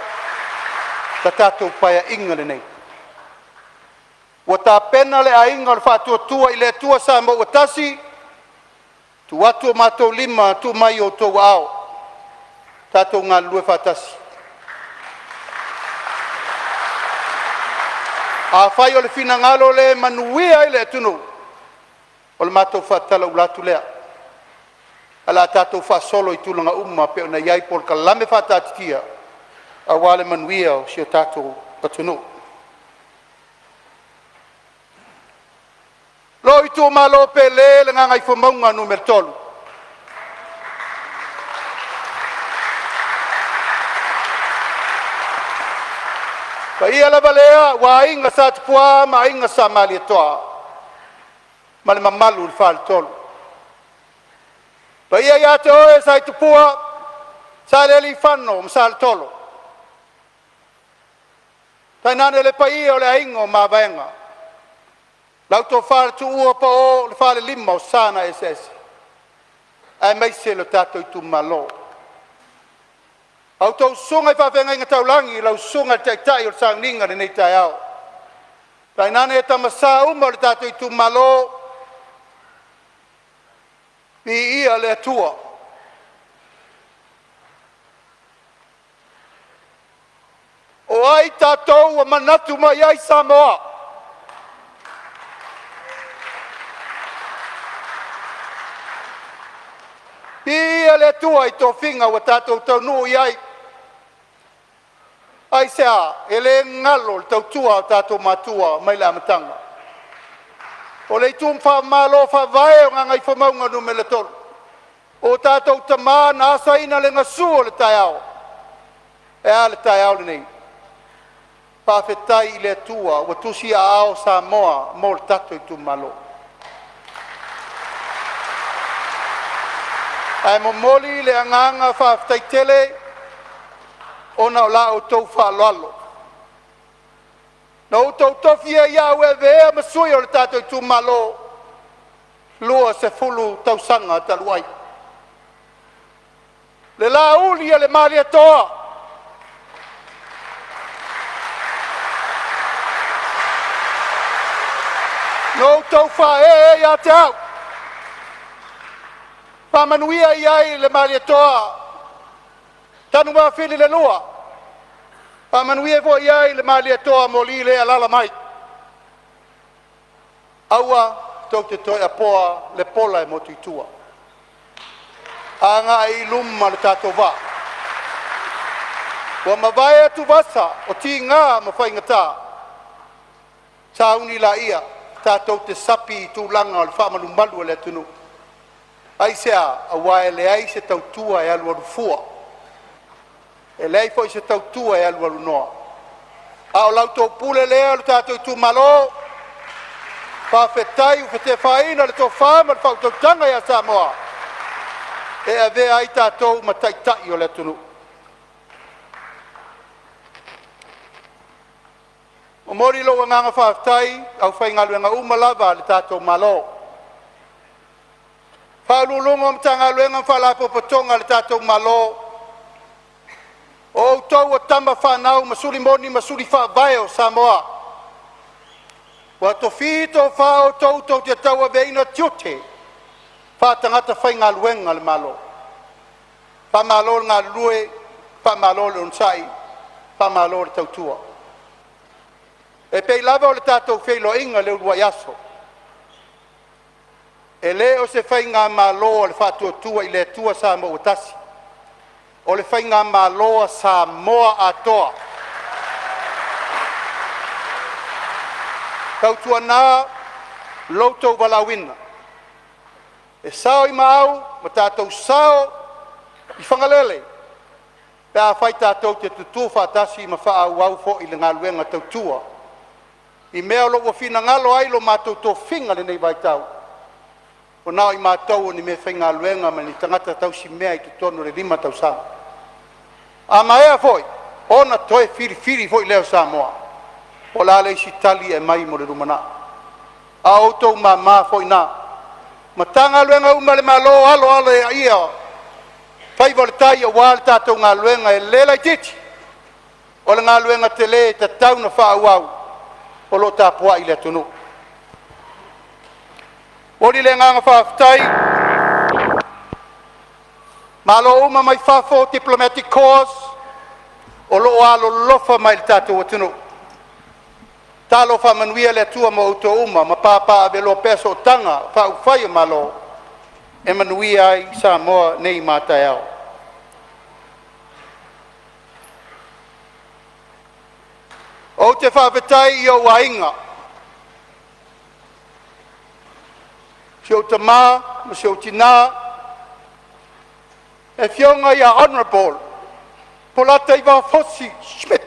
le tatou Paeaiga lenei. Ua tapena le Aiga o le Faatuatua i le Atua Samoa ua Tasi, tuu atu o matou lima, tuu mai i outou aao, tatou galulue faatasi. Afai o le finagalo lea e manuia ai le atunuu, o le matou faatalaula atu lea, ae o le a tatou faasolo i tulaga uma e pei ona i ai polokalame faataatitia aua le manuia o si o tatou atunuu. Lou itumalo pele, le Gagaifomauga Nu.3, paia lava lea aua Aiga Sa Tupua ma Aiga Sa Malietoa ma le mamalu i le Faletolu. Paia ia te oe Sa Tupua, Salealiifano ma Saletolo, tainane le paia o le aiga o Mavaega, Lau tofa i le Tuua po o le Falelima o Sa na Eseese, aemaise le tatou itumalo. A outou susuga i faafeagaiga taulagi, lau susuga i le Taitai o le Sauniga i lenei taeao, tainane tama sa uma o le tatou itumalo, viia le Atua. O ai tatou ua manatu mai ai Samoa? Viia le Atua i tofiga ua tatou taunuu i ai. Aisea? E le galo le tautua a o tatou matua mai le amataga. O le itu faamalo faavae o Gagaifomauga Nu.3, o tatou tama na asaina le gasu o le taeao. E a le taeao lenei? Faafetai i le Atua ua tusiaao Samoa mo le tatou itumalo. Ae momoli le agaga faafetai tele ona o la outou faaaloalo na outou tofia ai au e avea ma sui o le tatou itumalo 20 tausaga talu ai. Le lauli e le Malietoa, na outou faaee ai ia te au, faamanuia i ai le Malietoa Tanuvafili le lua, faamanuia foi i ai le Malietoa Moli lea e alaala mai. Aua tou te toe apoa le pola e motu i tua, agai i luma le tatou vaa. Ua mavae atuvasa o tiga ma faigata, sauni laia tatou te sapi i tulaga o le faamalumalu a le atunuu. Aisea? Aua e leai se tautua e alualu fua, e leai foi se tautua e alualu noa. A o la outou pule lea le tatou itumalo, faafetai ua faatefaina le tofa ma le faautautaga ia Samoa e avea ai tatou ma taitai o le atunuu. Momoli lou agaga faafetai i aufaigaluega uma lava a le tatou Malo, Ofisa Sili o Pulega o Matagaluega ma Faalapotopotoga a le tatou Malo, o outou o tama fanau ma suli moni ma suli faavae o Samoa. Ua tofi tofa outou tou te tauaveina tiute faa-tagata faigaluega a le Malo. Faamalo le galulue, faamalo le onosai, faamalo le tautua. E pei lava ona tatou feiloaiga i le uluai aso, e le o se faigamalo a le Faatuatua i le Atua Samoa ua Tasi, o le faigamalo a Samoa atoa. Tautuana lo outou valaauina, e sao i maau ma tatou sao i Fagalele pe afai tatou te tutu faatasi ma faaauau foi le galuega tautua i mea o lo o ua finagalo ai lo matou tofiga i lenei vaitau. Ua na o i matou o ni meafaigaluega ma ni tagata tausimea i totonu o le 5 tausaga. A maea foi ona toe filifili foi lea o Samoa. Po o le a le isi tali e aumai mo le lumanai, a o outou mama foi na. Matagaluega uma a le Malo, alo alo ia faiva o le tai aua le tatou galuega e le laitiiti, o le galuega tele e tatau ona faaauau o lo o tapuai le atunuu. Momoli le agaga faafetai i malo uma mai fafo, Diplomatic Corps o lo o alolofa mai i le tatou atunuu. Talo faamanuia le Atua mo outou uma ma papaaveloa pea sootaga faaupufai o Malo e manuia ai Samoa nei ma a taeao. Ou te faafetai i ou aiga, si ou tama ma si ou tina, le afioga ia Hon. Bolataivao Fosi Schmidt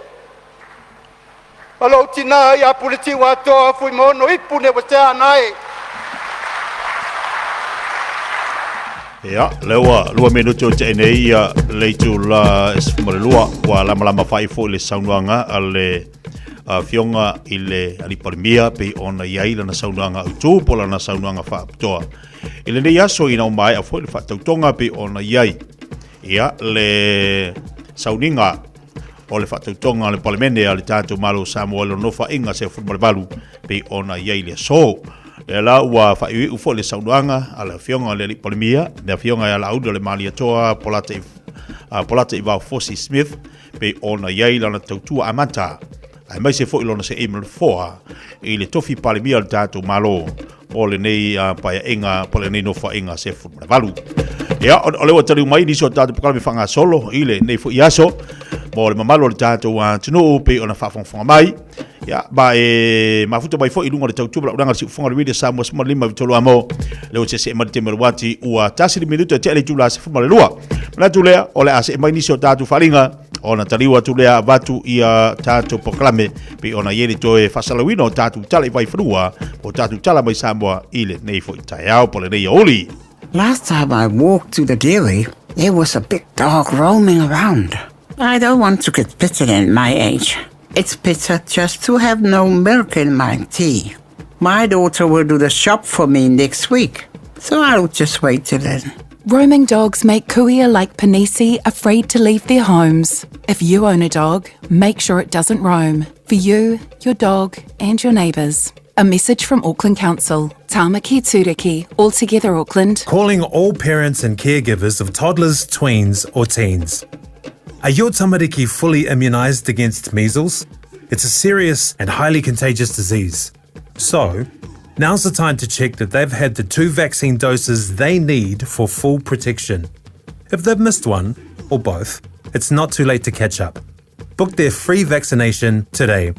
ma lou tina ia Puletiuatoa Fuimaono Ipu Neuaseana e. Ia, lea ua 2 minute o tea nei ia le itula e 12 ua lamalama fai foi le saunoaga a le Afioga i le Alii Palemia pei ona i ai lana saunoaga autu po o lana saunoaga faapitoa i lenei aso ina ua maea foi le faatautoga pei ona i ai ia le sauniga o le faatautoga a le Palemene a le tatou Malo o Samoa i lona nofoaiga 18 pei ona i ai le aso. Lea la ua faaiuiu foi le saunoaga a le Afioga i le Alii Palemia, le Afioga ia Laauli o le Malietoa Polataivao Fosi Smith, pei ona i ai lana tautua amata, aemaise foi lona seei ma le nofoa i le tofi Palemia o le tatou Malo mo lenei paeaiga po o lenei nofoaiga 18. Ia, o lea ua taliu mai nisi o tatou polokalame faagasolo i lenei foi aso mo le mamalu o le tatou atunuu pei ona faafogafoga mai. Ia, ma e mafuta mai foi i luga o le tautua ma launaga le siufofoga o le Radio Samoa 15 tolu amo le ua seesee mai le taimi o le uati ua 1 le minuta e tea le itula 12. Manatu lea, o le a see mai nisi o tatou faaaliga ona taliu atu lea avatu ia tatou polokalame pei ona i ai le toe faasalalauina o tatou tala i Vaifanua po o tatou tala mai Samoa i lenei foi taeao po o lenei aoauli. Last time I walked to the dairy, there was a big dog roaming around. I don't want to get bitten at my age. It's better just to have no milk in my tea. My daughter will do the shop for me next week, so I'll just wait till then. Roaming dogs make kuia like Panisi afraid to leave their homes. If you own a dog, make sure it doesn't roam. For you, your dog, and your neighbours. A message from Auckland Council. Tāmaki Tūriki, all together Auckland. Calling all parents and caregivers of toddlers, tweens, or teens. Are your tamariki fully immunised against measles? It's a serious and highly contagious disease. So, now's the time to check that they've had the two vaccine doses they need for full protection. If they've missed one, or both, it's not too late to catch up. Book their free vaccination today.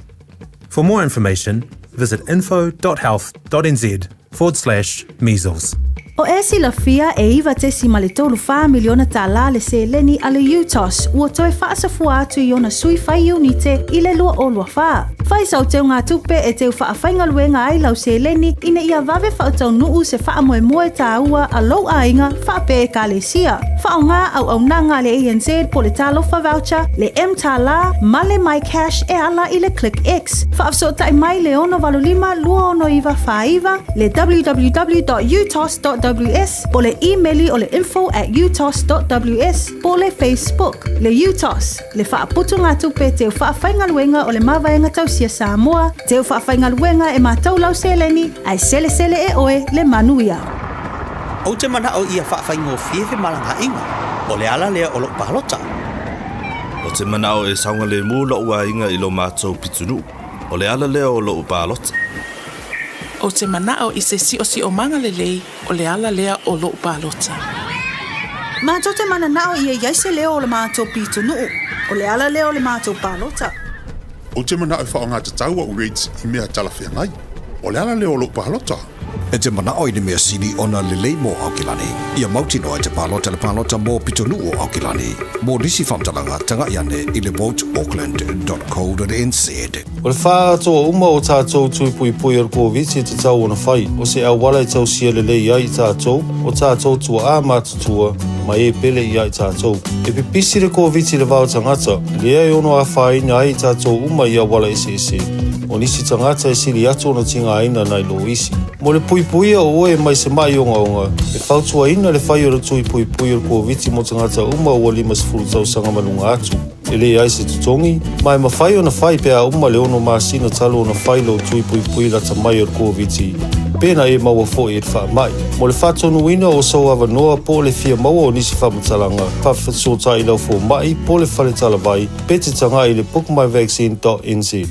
For more information, visit info.health.nz forward slash measles. O e silafia e 9.34 miliona tālā le seleni a le UTOS ua toe faasafua atu i ona sui fai iunite i le 2024. Fai sau teugatupe e teu faafaigaluega ai lau seleni ina ia vave faataunuu se faamoemoe tāua a lou aiga faapea Ekalesia. Faaaoga auaunaga a le ANZ po o le Talofa Voucher, le mTālā ma le MyCash e ala i le ClickX. Faafesootai mai le 685 26949, le www.utos.ws po o le imeli o le info@utos.ws po o le Facebook. Le UTOS, le faaputugatupe teu faafaigaluega o le Mavaega Tausia Samoa, teu faafaigaluega e matau lau seleni ae selesele e oe le manuia. Ou te mana'o ia faafaigofie femalagaaiga, o le ala lea o lo'u palota. Ou te mana'o e saogalemu lo'u aiga i lo matou pitonuu, o le ala lea o lo'u palota. Ou te mana'o i se siosiomaga lelei, o le ala lea o lo'u palota. Matou te manana'o ia i ai se leo o le matou pitonuu, o le ala lea o le matou palota. Ou te mana'o e faaaogatatau a'u rates i mea talafeagai. O le ala lea o lo'u palota. E te mana'o i le mea sili ona lelei mo Aokelani. Ia mautinoa e te palota le palota mo pitonuu o Aokelani. Mo nisi faamatalaga, taga'i ane i le voteauckland.co.nz. O le faaatoa uma o tatou tui puipui o le Koviti e tatau ona fai, o se auala e tausia lelei ai i tatou, o tatou tua'a matutua, ma e pele ia i tatou. E pipisi le Koviti i le va o tagata, lea e ono afaina ai i tatou uma i auala eseese. O nisi tagata e sili atu ona tigaina nai lo isi. Mo le puipuia o oe mai se ma'i ogaoga, e fautuaina le fai o le tui puipui o le Koviti mo tagata uma ua 50 tausaga ma luga atu. E leai se totogi, ma e mafai ona fai pe a uma le ono masina talu ona fai lou tui puipui lata mai o le Koviti, pe na e maua foi i le faamai. Mo le faatonuina o sou avanoa po o le fia maua o nisi faamatalaga, faafesootai i lau fomai po o le fale talavai, pe te tagai i le bookmyvaccine.nz.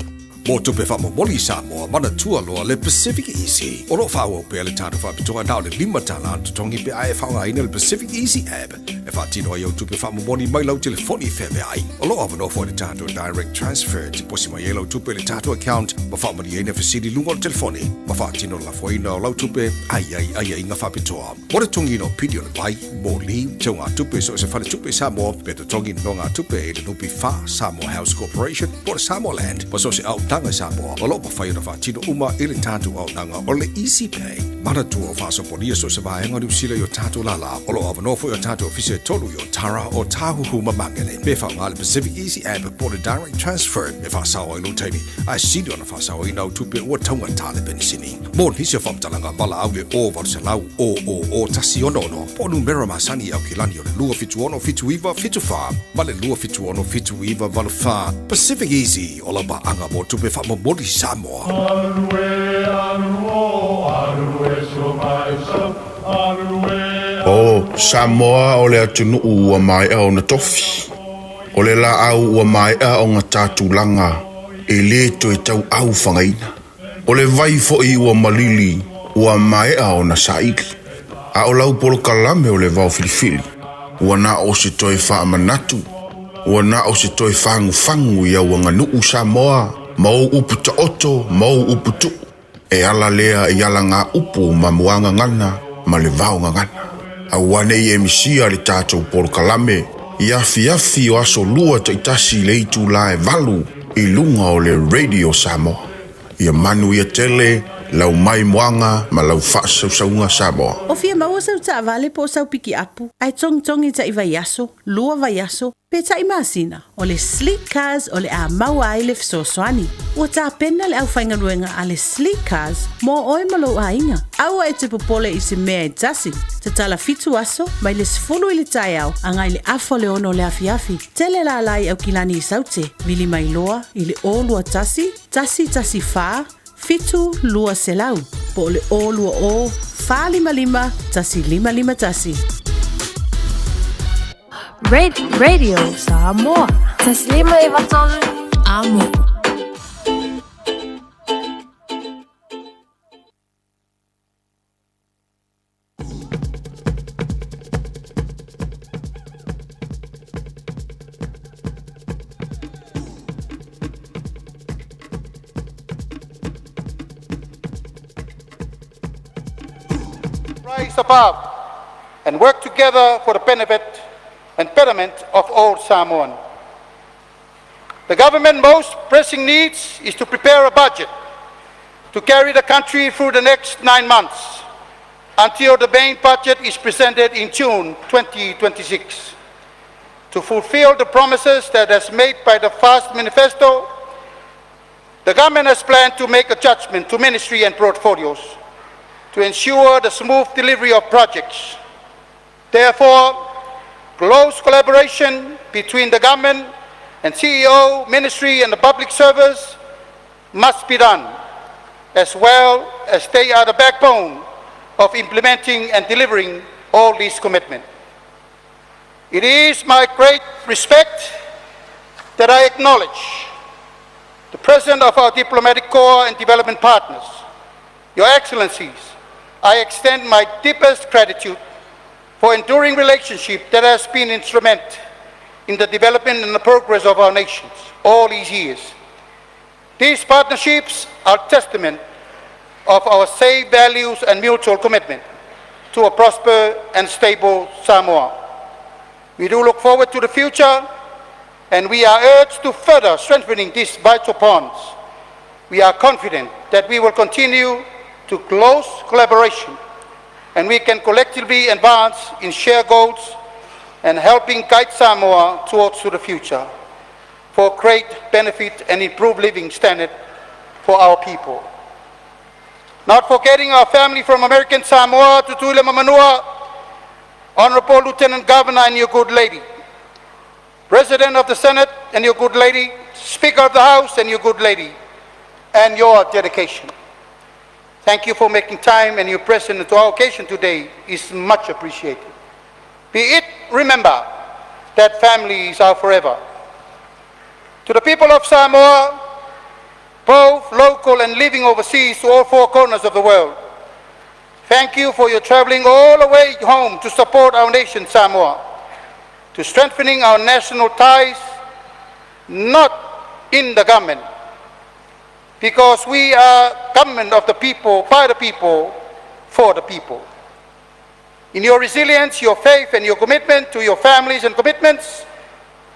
Mo tupe faamomoli i Samoa, manatua loa le Pacific Easy. O lo o faaauau pea le tatou faapitoa na o le $5 le totogi pe a e faaaogaina le Pacific Easy app e faatino ai au tupe faamomoli mai lau telefoni i feaveai. O lo o avanoa foi le tatou Direct Transfer e tiposi mai ai lau tupe i le tatou account ma faamalieina fesili i luga o le telefoni ma faatino le lafoina o lau tupe a i ai aiaiga faapitoa. Mo le totogiina o pili o le vai, moli, teugatupe i so o se faletupe i Samoa, pe totogi nonogatupe i le NPF, Samoa House Corporation, po o le Samoa Land, ma so o se auaunaga i Samoa, o lo o mafai ona faatino uma i le tatou auaunaga o le Easy Pay. Manatua o faasopolia so o se vaega o Niu Sila i o tatou lālā. O lo o avanoa foi o tatou ofisa 3 i Otara, Ōtāhuhu ma Māngere. Me faaaoga le Pacific Easy App po o le Direct Transfer e faasao ai lou taimi, ae sili ona faasaoina au tupe ua taugata le penisini. Mo nisi o faamatalaga, valaau i le 0800 000 166 po o numera masani i Aukilani o le 276 79 74 ma le 276 79 84. Pacific Easy, o lau paaga mo tupe faamomoli Samoa. O Samoa o le atunuu ua maea ona tofi. O le laau ua maea ona ta tulaga e le toe tauau fagaina. O le vai foi ua malili ua maea ona saili. A o lau polokalame o le vao filifili, ua na o se toe faamanatu, ua na o se toe fagufagu i au aganuu Samoa ma ou upu taoto ma ou upu tuu. E ala lea i alagaupu ma muagagana ma le vaogagana. Aua ne i e misia le tatou polokalame i afiafi o aso Lua taitasi i le itula e 8 i luga o le Radio Samoa. Ia manuia tele lau maimoaga ma lau faasausauga Samoa. O fia maua sau taavale po o sau pikiapu, ae togitogi taʻi vaiaso, lua vaiaso, pe taʻi masina, o le Sleek Cars o le a maua ai le fesoasoani. Ua tapena le aufaigaluega a le Sleek Cars mo oe ma lou aiga. Aua e te popole i se mea e tasi. Tatala fitu aso, mai le 10 i le taeao agai le afa o le 6 o le afiafi. Tele lala i Aukilani i Saute, vili mai loa i le 021 114 7200 po o le 020 455 1551. Radio Samoa. 153 Amo. Rise above and work together for the benefit and betterment of all Samoan. The government's most pressing needs is to prepare a budget to carry the country through the next 9 months until the main budget is presented in June 2026. To fulfill the promises that has made by the FAST Manifesto, the government has planned to make adjustment to ministry and portfolios to ensure the smooth delivery of projects. Therefore, close collaboration between the government and CEO, ministry and the public service must be done, as well as they are the backbone of implementing and delivering all these commitments. It is my great respect that I acknowledge the President of our diplomatic corps and development partners, Your Excellencies, I extend my deepest gratitude for enduring relationship that has been instrumental in the development and the progress of our nations all these years. These partnerships are testament of our same values and mutual commitment to a prosperous and stable Samoa. We do look forward to the future and we are urged to further strengthening these vital bonds. We are confident that we will continue to close collaboration and we can collectively advance in shared goals and helping guide Samoa towards to the future for great benefit and improved living standard for our people. Not forgetting our family from American Samoa, Tutuila ma Manua, Honorable Lieutenant Governor and your good lady, President of the Senate and your good lady, Speaker of the House and your good lady, and your dedication. Thank you for making time and your presence to our occasion today is much appreciated. Be it remember that families are forever. To the people of Samoa, both local and living overseas to all four corners of the world, thank you for your traveling all the way home to support our nation, Samoa, to strengthening our national ties, not in the government, because we are government of the people, by the people, for the people. In your resilience, your faith, and your commitment to your families and commitments,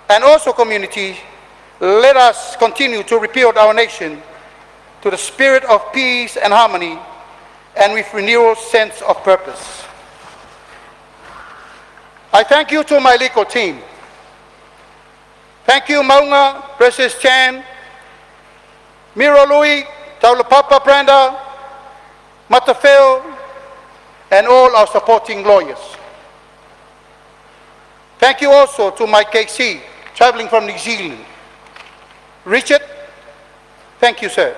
and also community, let us continue to rebuild our nation to the spirit of peace and harmony and with renewal sense of purpose. I thank you to my legal team. Thank you, Maunga, Precious Chan, Miro Lui, Taulapapa Brenda, Matafeo, and all our supporting lawyers. Thank you also to my KC, traveling from New Zealand. Richard, thank you, sir.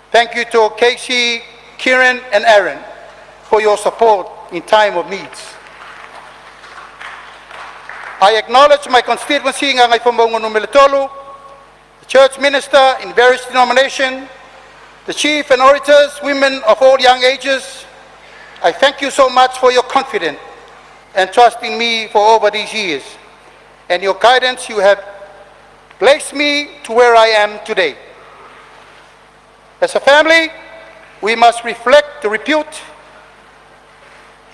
Thank you to KC, Kieran, and Aaron for your support in time of needs. I acknowledge my constituency, Gagaifomauga Nu.3, the church minister in various denominations, the chief and orators, women of all young ages. I thank you so much for your confidence and trust in me for over these years, and your guidance you have placed me to where I am today. As a family, we must reflect the repute,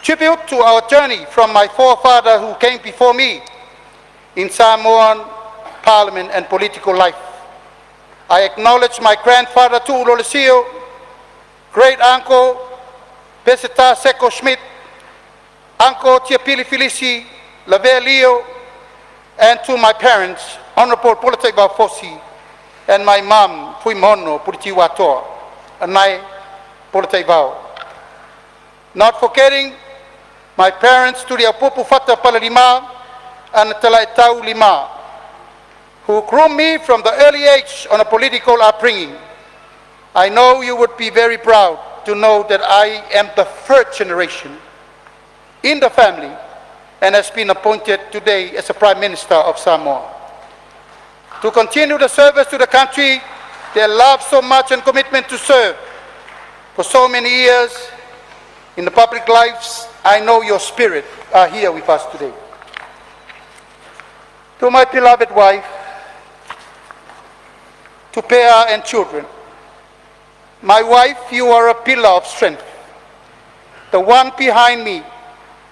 tribute to our journey from my forefather who came before me in Samoan parliament and political life. I acknowledge my grandfather Tu'u Lolesio, great uncle Peseta Seko Schmidt, Uncle Tiapili Filisi, Lavea Leo, and to my parents, Honorable Polataivao Fosi, and my mom, Fuimaono Puritiuatoa, Anae Polataivao. Not forgetting my parents, Tuliaupupu Fata Palalima and Talaitau Lima, who groomed me from the early age on a political upbringing. I know you would be very proud to know that I am the third generation in the family and has been appointed today as a Prime Minister of Samoa. To continue the service to the country they love so much and commitment to serve for so many years in the public lives, I know your spirit are here with us today. To my beloved wife, to Pea and children, my wife, you are a pillar of strength, the one behind me,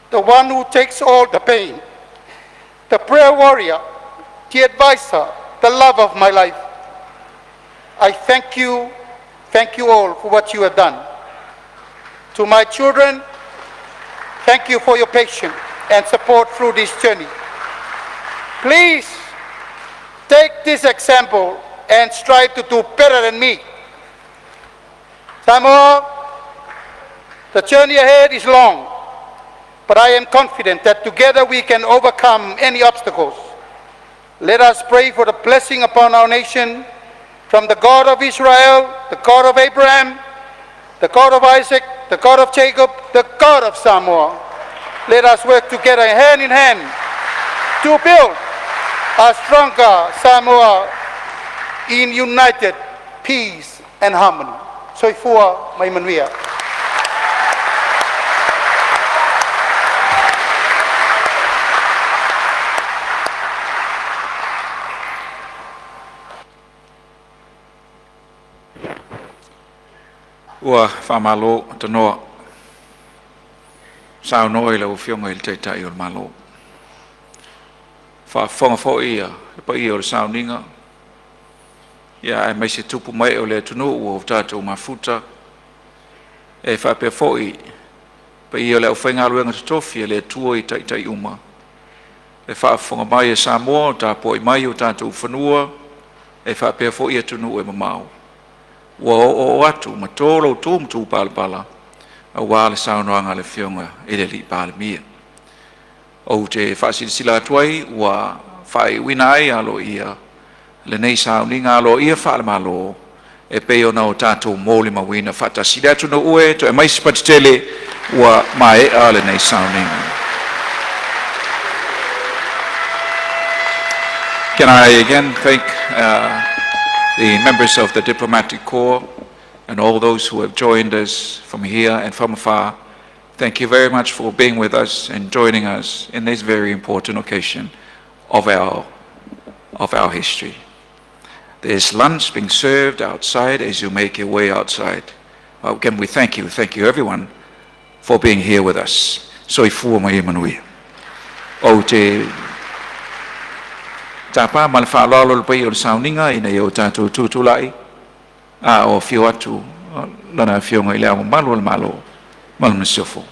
the one who takes all the pain, the prayer warrior, the advisor, the love of my life. I thank you all for what you have done. To my children, thank you for your patience and support through this journey. Please take this example and strive to do better than me. Samoa, the journey ahead is long, but I am confident that together we can overcome any obstacles. Let us pray for the blessing upon our nation from the God of Israel, the God of Abraham, the God of Isaac, the God of Jacob, the God of Samoa. Let us work together hand in hand to build a stronger Samoa in united peace and harmony. Soifua ma ia manuia. Ua faamalo tanoa saunoa i lau Afioga i le Taitai o le Malo. Faafofoga foi ia le paia o le sauniga, ia aemaise tupu ma ee o le atunuu ua o tatou mafuta, e faapea foi paia o le aufaigaluega totofi a le Atua i taitai uma. E faafofoga mai e Samoa o tapuai mai o tatou fanua, e faapea foi atunuu e mamao. Ua oooo atu ma to lo outou matupalapala aua le saunoaga a le Afioga i le Alii Palemia. Ou te faasilasila atu ai ua faaiuina ai aloaia lenei sauniga aloaia faale-Malo e pei ona o tatou molimauina faatasi. Le atunuu e toe mai se patitele ua maea lenei sauniga. Can I again thank the members of the Diplomatic Corps and all those who have joined us from here and from afar. Thank you very much for being with us and joining us in this very important occasion of our history. There's lunch being served outside as you make your way outside. Again, we thank you everyone for being here with us. Soifua ma ia manuia. Ou te tapa ma le faaaloalo le paia o le sauniga ina ia o tatou tutulai a o afio atu lana afioga i le Ao Mamalu o le Malo ma le Masiofo.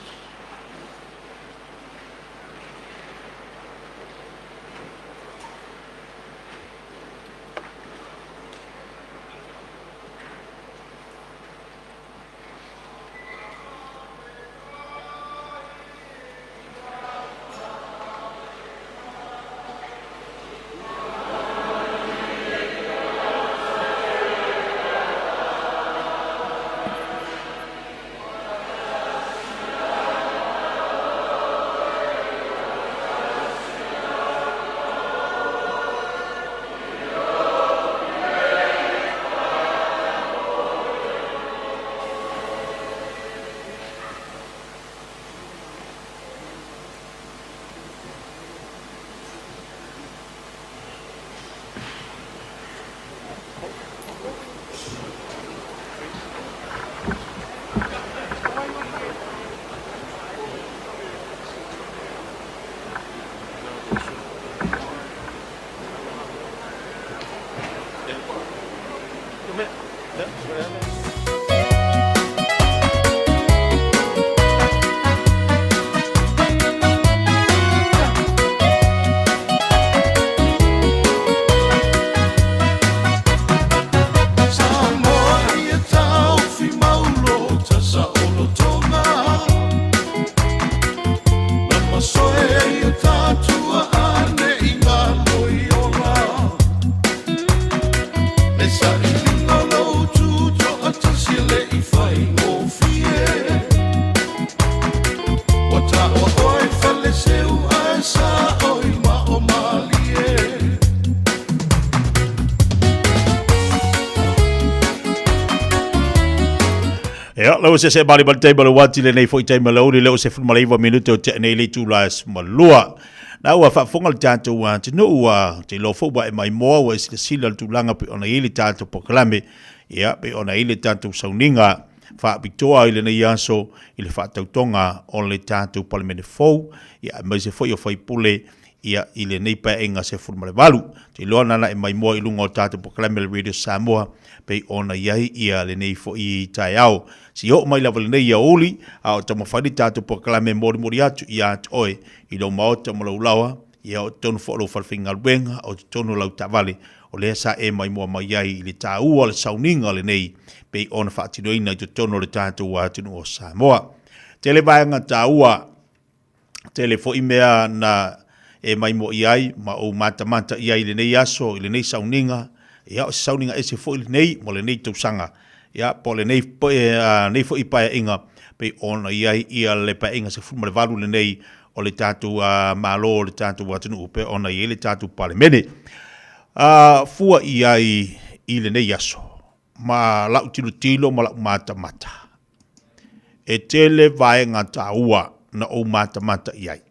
Ia, lau se se mali mali taima le wati le nei foi taima le uli le o se fulu malaiva minute o te nei le tula es malua. Na ua faafofoga le tatou atunuu ua te iloa foi ua e maimoa ua e silasila le tulaga pei ona i ai le tatou polokalame, ia pei ona i ai le tatou sauniga faapitoa i lenei aso i le faatautoga o le tatou Palemene fou, ia aemaise foi o faipule ia i lenei paeaiga 18. Te iloa nana e maimoa i luga o tatou polokalame le Radio Samoa pei ona i ai ia lenei foi taeao. Se i oo mai lava lenei aoauli a o taumafai le tatou polokalame e molimoli atu ia te oe i lou maota ma lou laoa, ia o totonu foi o lou falefaigaluega, o totonu o lau taavale, o lea sa e maimoa mai ai i le taua o le sauniga lenei pei ona faatinoina i totonu o le tatou atunuu o Samoa. Tele vaega taua, tele foi mea na e maimoa i ai ma ou matamata i ai i lenei aso, i lenei sauniga, ia o se sauniga ese foi lenei mo lenei tausaga, ia po o lenei, lenei foi paeaiga pei ona i ai ia le paeaiga 18 lenei o le tatou Malo o le tatou atunuu pei ona i ai le tatou Palemene. Fua i ai i lenei aso ma lau tilotilo ma lau matamata, e tele vaega taua na ou matamata i ai,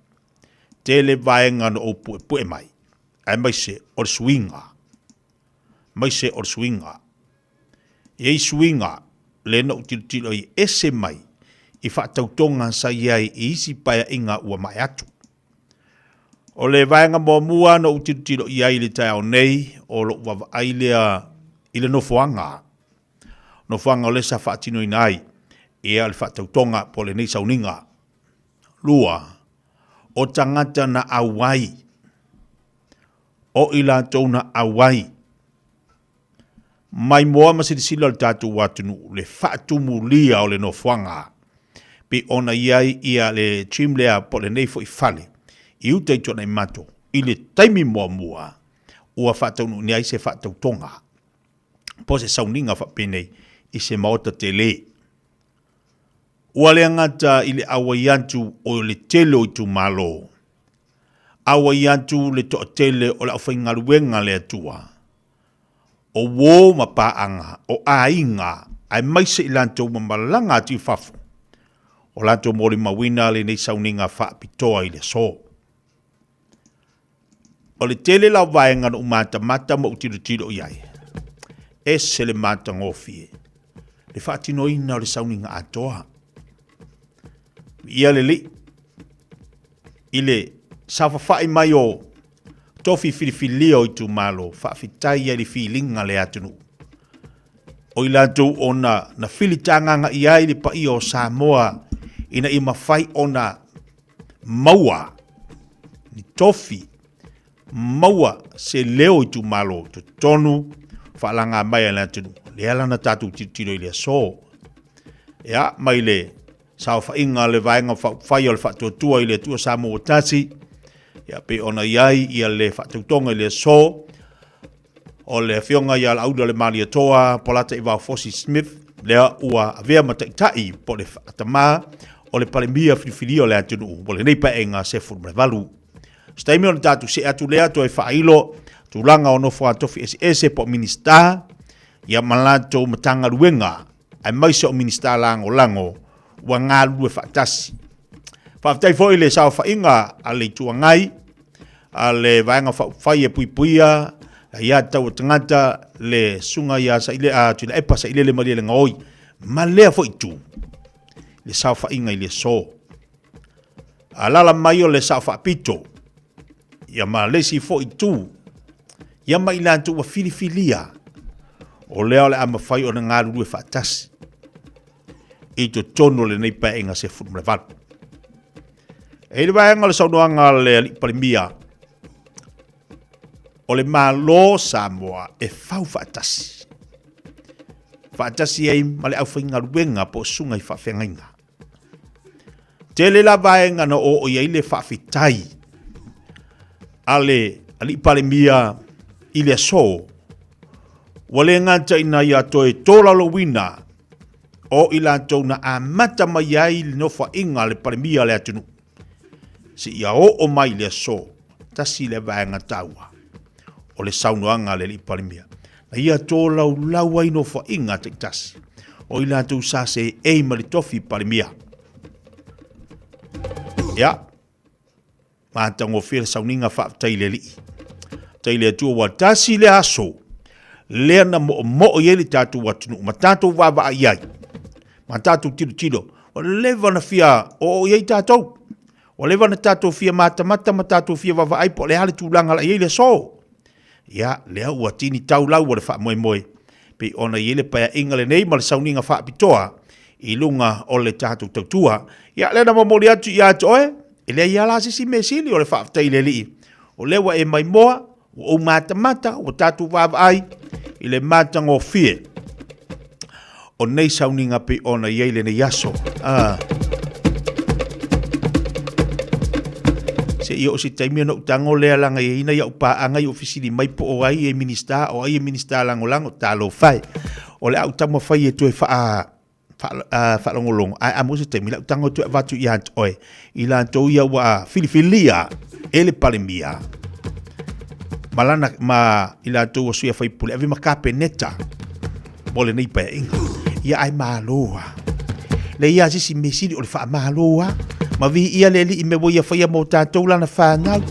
tele vaega na ou puepue mai, aemaise o le suiga, aemaise o le suiga. E i ai suiga lea na ou tilotilo ai e ese mai i faatautoga sa i ai i isi paeaiga ua mae atu. O le vaega muamua na ou tilotilo i ai i le taeao nei, o lou vaavaai lea i le nofoaga, nofoaga o lea sa faatinoina ai ia le faatautoga po o lenei sauniga. Lua, o tagata na auai, o i latou na auai Maimoa ma silasila le tatou atunuu le faatumulia o le nofoaga pei ona i ai ia le gym lea po o lenei foi fale i uta i Tuanaimato i le taimi muamua ua faataunuuina ai se faatautoga po o se sauniga faapenei i se maota tele. Ua le gata i le auai atu o le tele o itumalo, auai atu le toatele o le aufaigaluega a le Atua, o uo ma paaga, o aiga, aemaise i latou ma malaga atu i fafo, o latou molimauina lenei sauniga faapitoa i le aso. O le tele la o vaega na ou matamata ma ou tilotilo i ai, ese le matagofie, le faatinoina o le sauniga atoa. Ia le Alii, i le saofafai mai o tofi filifilia o itumalo, faafetai ai le filiga le atunuu. O i latou ona na filitagaga i ai le paia o Samoa ina ia mafai ona maua ni tofi, maua se leo itumalo totonu faalaga mai a le atunuu. Lea la na tatou tilotilo i le aso. Ia, mai le saofaiga a le Vaega Faaupufai o le Faatuatua i le Atua Samoa ua Tasi, ia pei ona i ai ia le faatautoga i le aso o le Afioga ia Laauli le Malietoa Polataivao Fosi Smith, lea ua avea ma taitai po o le tama o le Palemia filifilia o le atunuu mo lenei paeaiga 18. Se taimi ona tatou see atu lea toe faailo tulaga o nofo a tofi eseese po o Minisita ia ma latou Matagaluega aemaise o Minisita Lagolago ua galulue faatasi. Faafetai foi i le saofaiga a le Itu Agai, a le Vaega Faaupufai e Puipuia Aia Tatau a Tagata, le Susuga ia Saile, a Tuilaepa Sailele Malielegaoi, ma lea foi itu, le saofaiga i le aso. Alala mai o le Sao Faapito, ia ma le isi foi itu, ia ma i latou ua filifilia. O lea o le a mafai ona galulue faatasi i totonu o lenei paeaiga 18. E i le vaega o le saunoaga a le Alii Palemia, o le Malo o Samoa e fau faatasi, faatasi ai ma le aufaigaluega po o susuga i faafeagaiga. Tele la vaega na oo i ai le faafetai a le Alii Palemia i le aso, ua le gata ina ia toe tolaulauina o i latou na amata mai ai le nofoaiga a le Palemia o le atunuu, seia oo mai i le aso, tasi lea vaega taua o le saunoaga a le Alii Palemia, na ia tolaulau ai nofoaiga taitasi o i latou sa seei ma le tofi Palemia. Ia, matagofie le sauniga faafetai i le Alii. Faafetai i le Atua ua tasi le aso lea na moomoo i ai le tatou atunuu ma tatou vaavaai i ai ma tatou tilotilo, ua leva ona fia oo i ai tatou. Ua leva ona tatou fia matamata ma tatou fia vaavaai po o le a le tulaga la i ai le aso. Ia, lea ua tini tau lau o le faamoemoe, pei ona i ai le paeaiga lenei ma le sauniga faapitoa i luga o le tatou tautua. Ia, lea na momoli atu ia te oe, e leai lava la se isi mea sili o le faafetai i le Alii, o lea ua e maimoa, ua ou matamata, ua tatou vaavaai i le matagofie o nei sauniga pei ona i ai lenei aso. Ah. Se i oo se taimi ona ou tago lea laga e i ai nai au paaga i ofisili mai po o ai e Minista, o ai e Minista Lagolago, talofa e. O le a ou taumafai e toe faa faalogologo, ae a maua se taimi, le a ou tago e toe avatu ia te oe i latou ia ua filifilia e le Palemia ma lana ma i latou ua sui a faipule ave ma Kapeneta mo lenei paeaiga. Ia ae malo lava. Leai lava se isi mea sili o le faamalo lava. Ma viia le Alii i mea ua ia faia mo tatou lana fanau.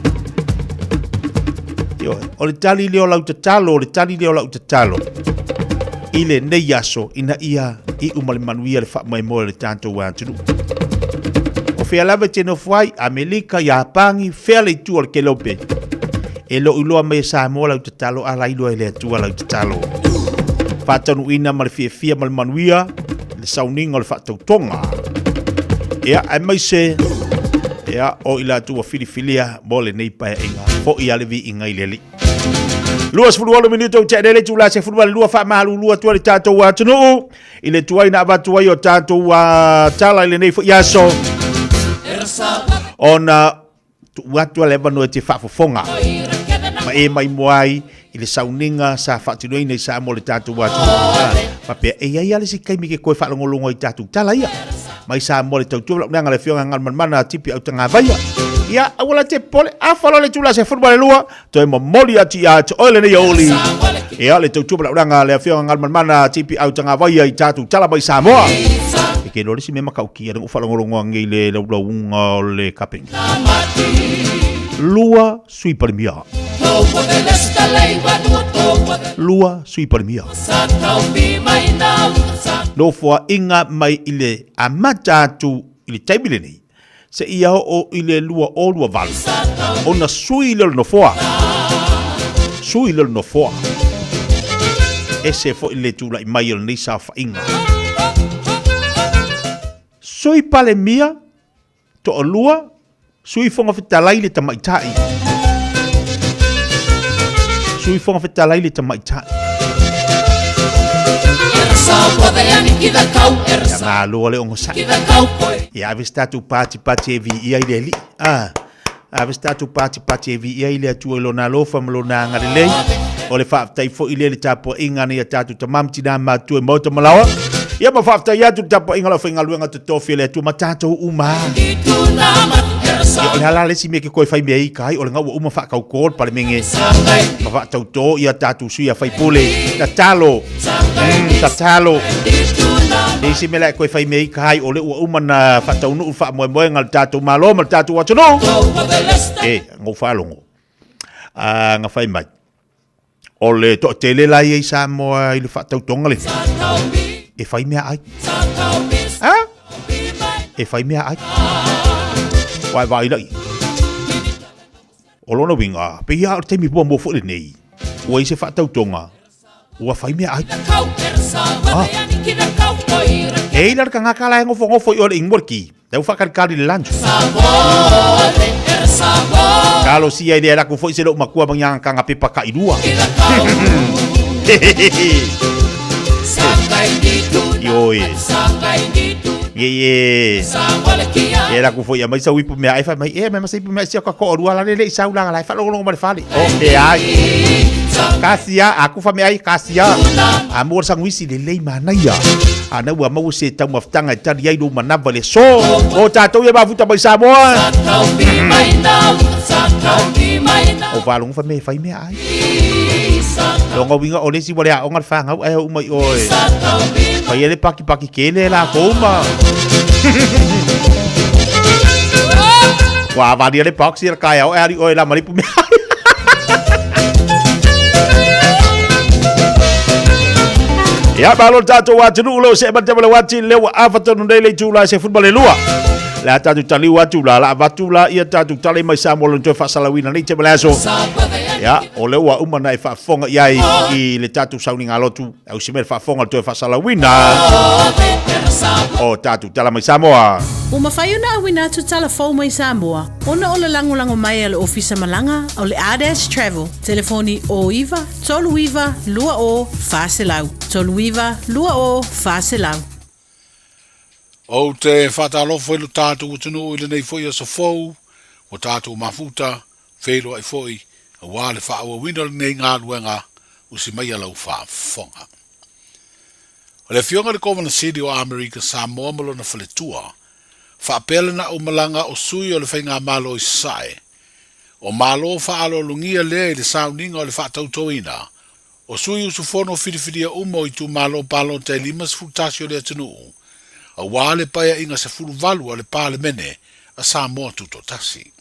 Ioe, o le tali lea o lau tatalo, o le tali lea o lau tatalo i lenei aso ina ia iu ma le manuia le faamoemoe o le tatou atunuu. O fea lava e te nofo ai, Amelika, Iapani, fea le itu o le kelope, E lou iloa mai e Samoa lau tatalo, a la iloa e le Atua lau tatalo. Faataunuuina ma le fiafia ma le manuia le sauniga o le faatautoga. Ia, aemaise ia, o i latou ua filifilia mo lenei paeaiga. Foi a le viiga i le Alii. 26 minute o tea le itula 12 faamalulu atu ai le tatou atunuu i le tuai na avatu ai o tatou tala i lenei foi aso ona Tuu atu a le avanoa e te faafofoga ma e maimoa ai i le sauniga sa faatinoina i Samoa le tatou atunuu. Faapea, e i ai lava le isi taimi ke koe faalogologo ai i tatou tala ia. Mai Samoa le tautua valaaunaga a le Afioga Galumalemana Tipi Autagavaia. Ia, aua la te popole, afa loa le itula 12, toe momoli atu ia te oe lenei aoauli. Ia, le tautua valaaunaga a le Afioga Galumalemana Tipi Autagavaia i tatou tala mai Samoa. E ke loa le isi mea matautia lea na ou faalogologo ane i le laulauga o le Kapeneta. Lua Sui Palemia. Lua Sui Palemia. Nofoaiga mai i le amata atu i le taimi lenei seia oo i le 2028 ona sui lea o le nofoa. Sui lea o le nofoa. Ese foi le tulai mai o lenei saofaiga. Sui Palemia Toalua, Sui Fofoga Fetalai le tamaitai. Sui Fofoga Fetalai le tamaitai. Ia malo le onosai. Ia ave se tatou patipati e viia i le Alii. Ah, ave se tatou patipati e viia i le Atua i lona alofa ma lona agalelei. O le faafetai foi lea i le tapuaiga a nai a tatou tama ma tina matutua i Maota Malaoa. Ia ma faafetai atu i le tapuaiga a le aufaigaluega totofi a le Atua ma tatou uma. Ia, o le a la le isi mea ke koe fai mea i ka ai, o le ga ua uma faatautō le Palemene ma faatautō ia tatou sui a faipule. Tatalo, tatalo. Le isi mea la e koe fai mea i ka ai, o le ua uma na faataunuu le faamoemoega o le tatou Malo ma le tatou atunuu. E, na ou faalogo, na fai mai, O le toatele la ia i Samoa i le faatautoga lenei, e fai mea ai. Ha? E fai mea ai. Ua e vaai lai. O lona uiga, pei lava o le taimi muamua foi lenei, ua i se faatautoga. Ua fai meaai. Ah. E i la le tagata la e nofonofo i o le ingoa le ki. Lea ua faakalikali le lancho. Talosia i le alaku foi se lou matua ma ni agataga pepa tailua. Ioe. Ie ie. E alaku foi aumai sau ipu meaai fai mai, e aumai ma se ipu meaai si au ka toalua la le le i sau la la e faalogologo ma le fale. O ke ai. Kasi a, aku fa meaai kasi a. A mua le saguisi lelei manaia. A na ua maua se taumafataga e tali ai lou manava i le aso. O tatou ia mafuta mai Samoa. O faalogo fa mea e fai mea ai. Lona uiga o le isi ua le aoga le fanau ae oo mai oe. Fai ai le pakipaki kele lakou ma. Ua avalia le box ia le kaeao e ali oe la ma le ipu mea ai. Ia, malo le tatou atunuu lo se mate le wati le ua afa tonu nei le itula e 12. Le a tatou taliu atu la la avatu la ia tatou tala mai Samoa lona toe faasalauina nei te male aso. Ia, o le ua uma na e faafofoga i ai i le tatou sauniga lotu, au si mea le faafofoga le toe faasalauina o tatou tala mai Samoa. Ua mafai ona auina atu tala fou mai Samoa ona o le lagolago mai a le Ofisa Malaga o le Ardash Travel, telefoni 09 39 20 400, 39 20 400. Ou te faatalofa i lo tatou atunuu i lenei foi aso fou, ua tatou mafuta, feiloai foi, aua le faaauauina o lenei galuega usi mai a lau faafofoga. O le Afioga i le Kovana Sili o Amerika Samoa ma lona faletua, faapea lana aumalaga o sui o le Faigamalo i Sasae, o Malo faaaloalogia lea i le sauniga o le faatautoina o sui usufono filifilia uma o itumalo palota e 51 o le atunuu, aua le Paeaiga 18 a le Palemene a Samoa Tutoatasi.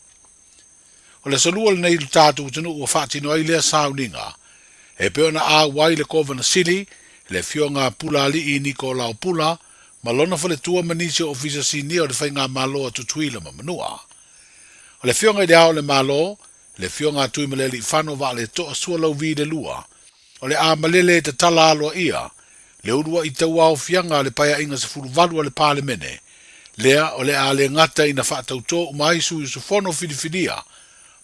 O le aso Lua lenei i lo tatou atunuu ua faatino ai lea sauniga, e pei ona auai le Kovana Sili, le Afioga Pulaalii Nikolao Pula, ma lona faletua ma nisi o Ofisa Sinia o le Faigamalo a Tutuila ma Manua. O le Afioga i Le Ao o le Malo, le Afioga a Tuimalealiifano Vaaletoa Sualauvi le Lua, o le a malele e tatala aloaia le uluai tauaofiaga a le Paeaiga 18 a le Palemene, lea o le a le gata ina faatautō uma ai sui usufono filifilia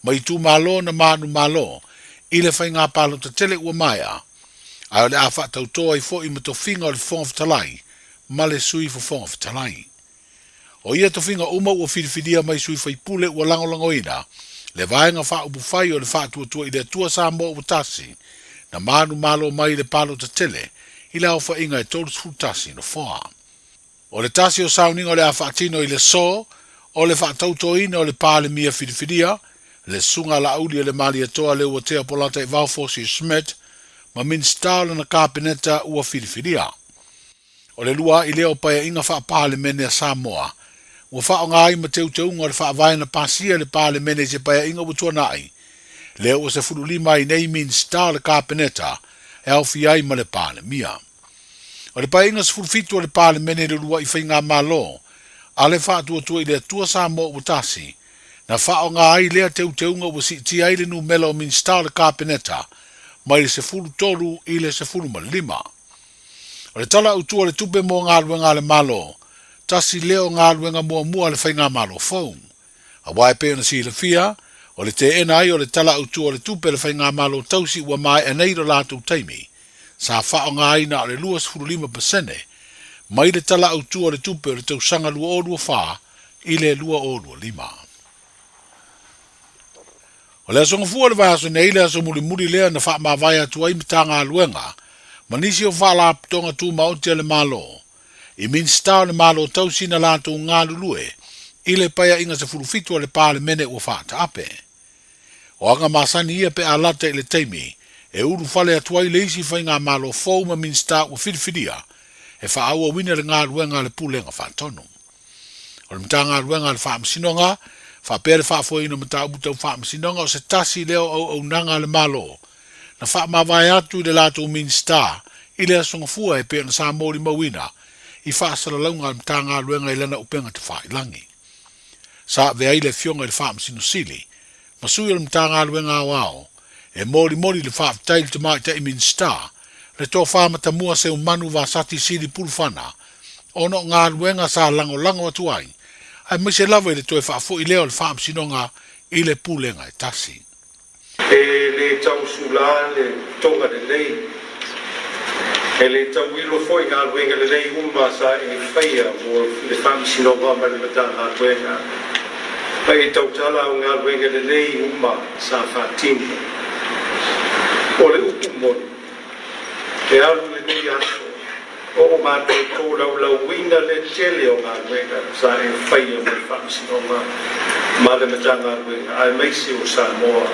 mai itumalo na manumalo i le faiga palota tele ua maea, ae o le a faatautō ai foi ma tofiga o le Fofoga Fetalai ma le Sui Fofoga Fetalai. O ia tofiga uma ua filifilia mai sui faipule ua lagolagoina le Vaega Faaupufai o le Faatuatua i le Atua Samoa ua tasi, na manumalo mai i le palota tele i le aofaiga e 31 nofoa. O le tasi o sauniga o le a faatino i le aso o le faatautoina o le Palemia filifilia, le Susuga a Laauli o le Malietoa Leuatea Polataivao Fosi Schmidt ma Minisita o lana Kapeneta ua filifilia. O le luaʻi lea o Paeaiga Faa-Palemene a Samoa, ua faaaoga ai ma teuteuga o le Faavae na pasia e le Palemene i se Paeaiga ua tuanai, lea ua 15 ai nei Minisita o le Kapeneta e aofia ai ma le Palemia. O le Paeaiga 17 o le Palemene i le uluaʻi faigamalo a le Faatuatua i le Atua Samoa ua tasi, na faaaoga ai lea teuteuga ua siitia ai le numera o Minisita o le Kapeneta mai le 13 i le 15. O le Tala Autu o le Tupe mo Galuega a le Malo, tasi lea o galuega muamua a le Faigamalo fou. Aua e pei ona silafia, o le teena ai o le Tala Autu o le Tupe a le Faigamalo tausi ua maea nei lo latou taimi, sa faaaoga ai na o le 25% mai le Tala Autu o le Tupe o le tausaga 2024 i le 2025. O le aso Gafua o le vaiaso nei le aso mulimuli lea na faamavae atu ai Matagaluega ma nisi o Faalapotopotoga Tumaoti a le Malo i Minisita o le Malo Tausi na latou galulue i le Paeaiga 17 a le Palemene ua faataape. O aga masani ia pe a lata i le taimi e ulufale atu ai le isi faigamalo fou ma Minisita ua filifilia e faaauauina le galuega a le Pulega Faatonu. O le Matagaluega a le Faamasinoga, faapea le faafoeina o mataupu tau faamasinoga o se tasi lea o auaunaga a le Malo, na faamavae atu i le latou Minisita i le Aso Gafua e pei ona sa molimauina i faasalalauga a le Matagaluega i lana upega tafailagi. Sa avea ai le Afioga i le Faamasino Sili ma sui o le Matagaluega Aoao e molimoli le faafetai i le Tamaitai Minisita, Le Tofa Matamua Seumanu Vasati Sili Pulufana, ona o galuega sa lagolago atu ai, aemaise lava i le toe faafoi lea o le Faamasinoga i le Pulega e tasi. E le tau sula le toga lelei, e le tau ilo foi galuega lelei uma sa e faia mo le Faamasinoga ma le Matagaluega, ma e tautala o galuega lelei uma sa faatino. O le upu moni, e alu lenei aso o o matou tolaulauina le tele o galuega sa e faia mo le Faamasinoga ma le Matagaluega aemaise o Samoa.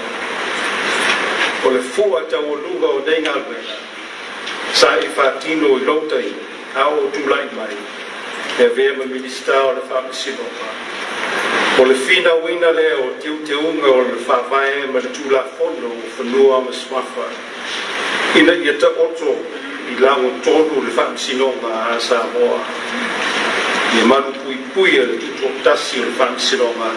O le fua taualuga o nei galuega sa e faatino i lou taimi a o tulai mai e avea ma Minisita o le Faamasinoga. O le finauina lea o teuteuga o le Faavae ma le Tulafono o Fanua ma Suafa ina ia taoto i lagotonu le Faamasinoga a Samoa, ia malupuipuia le tutoatasi o le Faamasinoga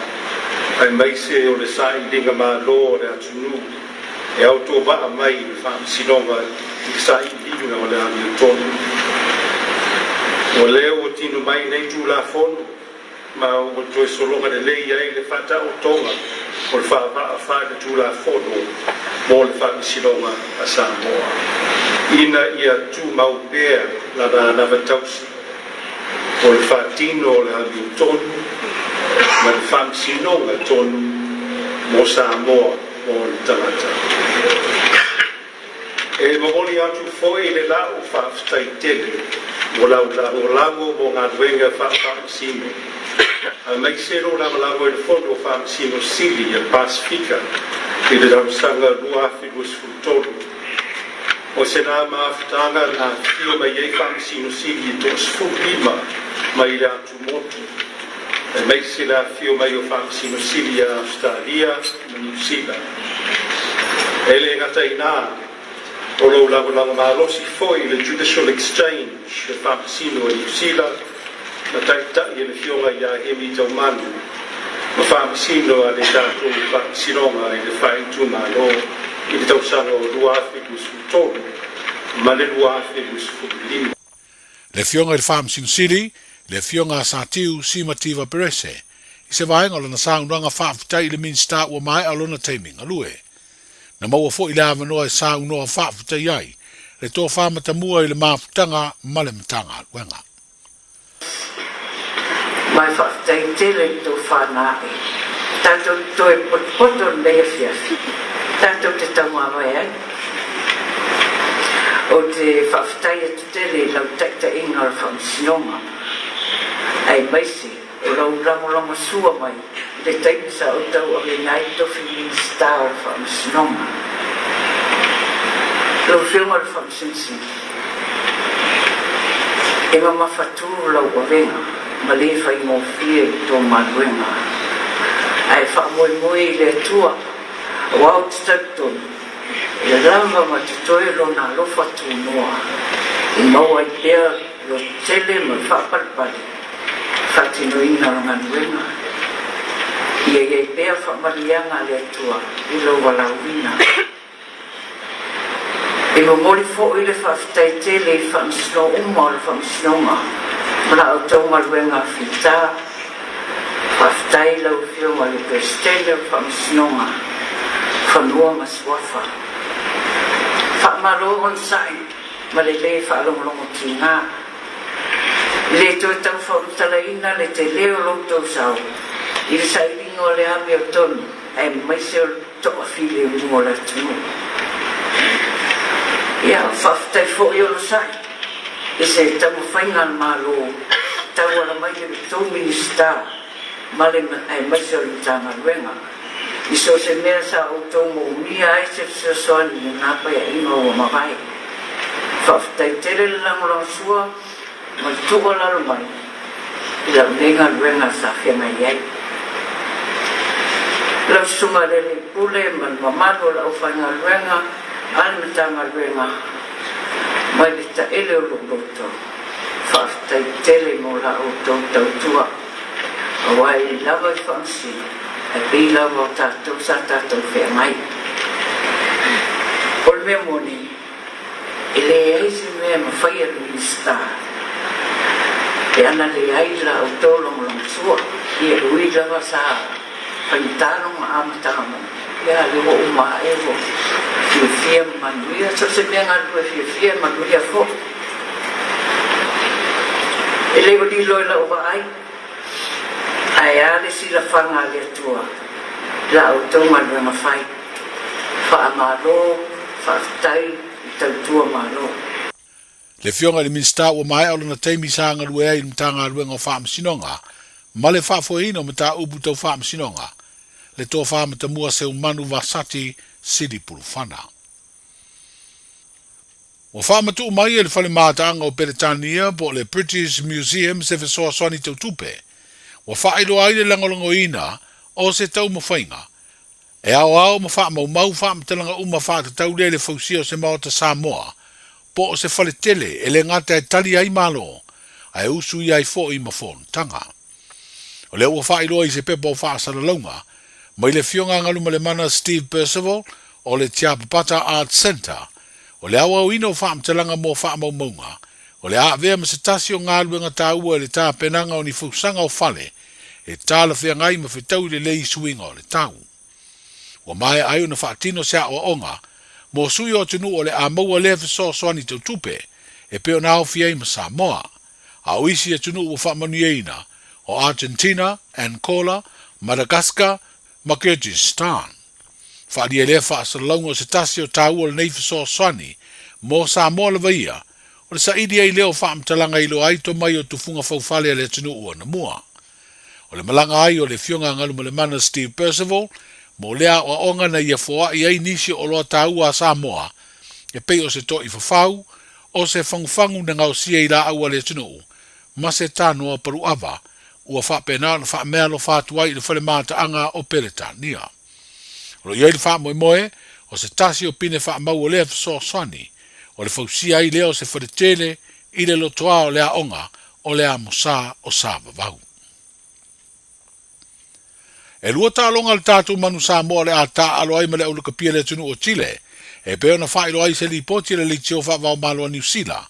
aemaise o le sailiga malo o le atunuu e autovaa mai i le Faamasinoga i le sailiga o le amiotonu. O lea ua tino mai nei Tulafono ma ua toe sologa lelei ai le faataotoga o le faavaa faaletulafono mo le Faamasinoga a Samoa, ina ia tumau pea lana anava tausi o le faatino o le amiotonu ma le faamasinoga tonu mo Samoa ma ona tagata. E momoli atu foi le lau faafetai tele mo lau lagolago mo galuega faafaamasino, aemaise lou lagolago i le Fono Faamasino Sili a le Pasefika i le tausaga 2023. O se na mafutaga na afifio mai ai Faamasino Sili e toasefululima mai le atumotu, aemaise le afifio mai o Faamasino Sili a Ausetalia ma Niu Sila. E le gata i ina, o lou lagolago malosi foi i le Judicial Exchange, le Faamasino a Niu Sila, na taitai e le Afioga ia Hemi Taumanu, ma Faamasino a le tatou Faamasinoga i le Faaitumalo i le tausaga o 2023 ma le 2025. Le Afioga i le Faamasino Sili, le Afioga a Satiu Simativa Perese, i se vaega o lana saunoaga faafetai i le Minisita ua maea lona taimi galue. Na maua foi le avanoa e saunoa faafetai ai le Tofa Matamua i le mafutaga ma le Matagaluega. Ma e faafetai tele i le tofa na ae tatou te toe potopoto lenei afiafi tatou te taumavae ai. Ou te faafetai atu tele i lau taitaiga o le Faamasinoga, aemaise o lau lagolagosua mai i le taimi sa ou tauaveina ai tofi Minisita o le Faamasinoga. Lau Afioga i le Faamasino Sili, e mamafatū lau avega ma le faigofie i tō galuega, ae faamoemoe i le Atua, aua ou te talitonu, e lava ma totoe Lona alofa tunoa e maua ai pea lo tele ma le faapalepale faatinoina o le galuega. Ia i ai pea faamanuiaga a le Atua i lou valaauina. E momoli foi le faafetai tele i faamasino uma o le Faamasinoga ma la outou galuega fita. Faafetai i lau Afioga i le Peresetene o le Faamasinoga o Fanua ma Suafa. Faamalo onosai ma le le faalogologo tiga. E le toe tau faamatalaina le tele o lo outou sao i le sailiga o le amiotonu aemaise o le toafilemu o le atunuu. Ia, faafetai foi onosai i se taumafaiga a le Malo e tauala mai i le tou Minisita ma le aemaise o le Matagaluega i so o se mea sa outou moomia ai se fesoasoani i lena Paeaiga ua mavae. Faafetai tele le lagolagosua ma le tuualalo mai i lau nei galuega sa feagai ai. Lau Susuga i le Alii Pule ma le mamalu o le aufaigaluega a le Matagaluega mai le taele o lou loto, faafetai tele mo la outou tautua, aua e ui lava i faamasino, ae pei lava o tatou sa tatou feagai. O le mea moni, E leai se mea e mafai e le Minisita pe ana leai la outou lagolagosua. Ia e ui lava sa faigata lona amataga mai, ia a lea ua uma ae ua fiafia ma manuia. So o se mea galulue fiafia e manuia foi. E le o lilo i lau vaai, ae a le silafaga a le Atua i la outou galuega fai. Faamalo, faafetai i tautua Malo. Le Afioga i le Minisita ua maea lona taimi sa galue ai i le Matagaluega o Faamasinoga ma le faafoeina o mataupu tau faamasinoga, le Tofa Matamua Seumanu Vasati Sili Pulufana. Ua faamatuu mai e le Fale Mataaga o Peretania po o le British Museum se fesoasoani tau tupe ua faailoa ai le lagolagoina o se taumafaiga e aoao ma faamaumau faamatalaga uma faatatau lea i le fausia o se Maota Samoa po o se fale tele e le gata e tali ai Malo ae usuia ai foi ma fonotaga. O lea ua faailoa i se pepa o faasalalauga mai le Afioga a Galumalemana Steve Percival o le Tiapapata Arts Centre, o le aoaoina o faamatalaga mo faamaumauga, o le a avea ma se tasi o galuega taua i le tapenaga o ni fausaga o fale e talafeagai ma fetaui lelei i suiga o le tau. Ua maea ai ona faatino se aoaoga mo sui o atunuu o le a maua lea fesoasoani tau tupe e pei ona aofia ai ma Samoa, a o isi atunuu ua faamanuiaina o Argentina, Angola, Madagascar ma Kyrgyzstan. Faaalia lea faasalalauga o se tasi o taua o lenei fesoasoani mo Samoa lava ia, o le saili ai lea o faamatalaga i loa ai tomai o tufuga faufale a le atunuu anamua. O le malaga ai o le Afioga a Galumalemana Steve Percival mo lea aoaoga na ia foai ai nisi o oloa taua a Samoa e pei o se to'i fafau, o se fagufagu na gaosia i laau a le atunuu, ma se tanoa paluava ua faapena ona faameaalofa atu ai i le fale mataaga o Peretania. O lo o i ai le faamoemoe o se tasi o pine faamau o lea fesoasoani, o le fausia ai lea o se fale tele i le lotoa o le aoga o le Amosa o Savavau. E lua taaloga a le tatou manu Samoa o le a taaalo ai ma le aulakapia i le atunuu o Chile, e pei ona faailoa ai se lipoti a le Leitio Faavaomalo a Niu Sila,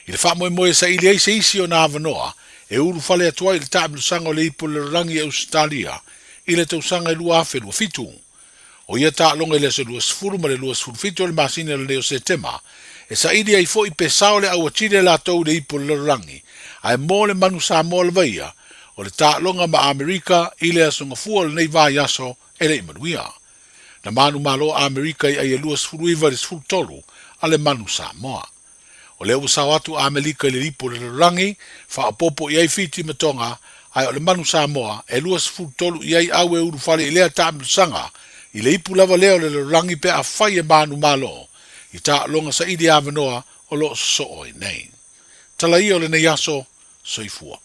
i le faamoemoe e saili ai se isi ona avanoa e ulufale atu ai i le taamilosaga o le Ipu o le Lalolagi i Ausetalia i le tausaga e 2027. O ia taaloga i le aso 20 ma le 27 o le masina lenei o Setema, e saili ai foi pe sao le au a Chile latou i le Ipu o le Lalolagi, ae mo le manu Samoa lava ia, o le taaloga ma Amerika i le aso Gafua o lenei vaiaso e le i manuia. Na manumalo a Amerika i ai e 29 i le 13 a le manu Samoa. O lea ua sao atu a Amerika i le lipo o le lalolagi, faaopoopo i ai Fiti ma Tonga, ae o le manu Samoa, e 23 i ai au e ulufale i lea taamilosaga, i le ipu lava lea o le lalolagi pe afai e manumalo i taaloga saili avanoa o lo o sosoo ai nei. Tala ia o lenei aso, soifua.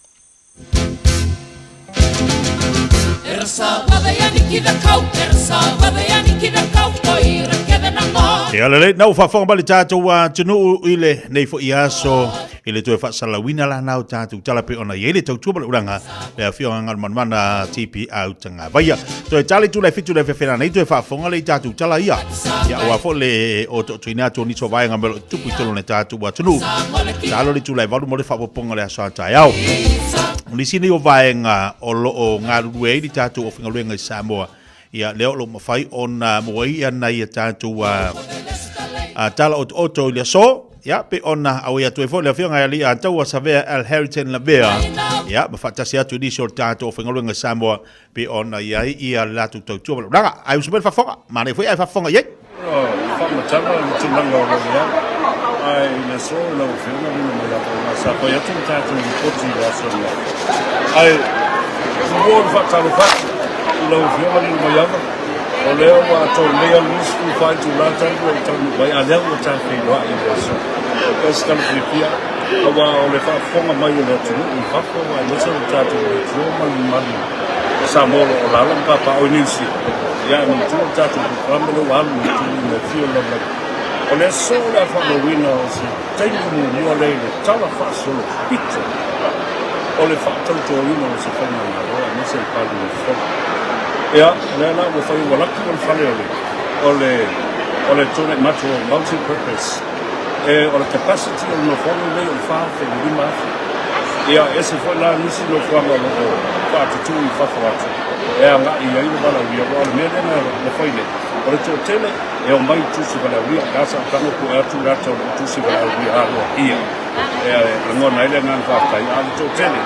Ia lelei, na ua faafofoga mai le tatou atunuu i lenei foi aso i le toe faasalalauina la na o tatou tala pei ona i ai le tautua ma le ulaga le afioga Galumalemana TP Autagavaia. Toe tali tu le fitu le fefena nei toe faafofoga le i tatou tala ia. Ia ua foi le o totoina atu o nisi o vaega me lo tupu i tolu o le tatou atunuu. Talo le tula e valu mo le faaopoopoga o le aso a taeao. O nisi nei o vaega o lo o galulue ai le tatou aufaigaluega i Samoa, ia lea o lo o mafai ona maua ai ia nai a tatou tala otooto i le aso, ia pe ona auai atu ai foi le afioga ia Alii Ataua Savea L. Harrington Lavea, ia ma faatasi atu i nisi o le tatou aufaigaluega i Samoa Pe ona i ai ia le latou tautua ma le ulaga. Ai usu mai le faafofoga, manaia foi ae faafofoga i ai. Faamatala le tulaga o lo o i ai. Ae i le aso i lau Afioga Lina Maiava, sa fai atu le tatou lipoti i le aso ananafi. Ae muamua ona faatalofa atu i lau Afioga Lina Maiava, o lea ua atoa lelei lava le 24 itula talu ou taunuu mai, a o lea ua ta feiloai i le aso. O se tala fiafia, aua o le faafofoga mai o le atunuu i fafo aemaise o le tatou leitio ma le mamalu o Samoa o lo o alaala ma papaaao i Niu Sila. Ia, e manatua le tatou polokalame lea ua alu i tuli i le afio o le lalolagi. O le aso o le a faamauina o se taimi muamua lea i le tala faasolopito o le faatautoina o se faigamalo aemaise le Palemene fou. Ia, o lea la ua fai ua laki o le fale o le o le o le Tuanai Matua Multi-Purpose. E, o le capacity o le nofoaga lenei o le 4,500. Ia, e ese foi la nisi nofoaga o lo o faatutu i fafo atu e agai i ai le valaaulia, aua o le mea lea na fai nei, o le toatele e omai i tusi valaaulia, la sa tago pue atu le ata o lou tusi valaaulia aloaia e lagona ai le agaga faafetai, a o le toatele,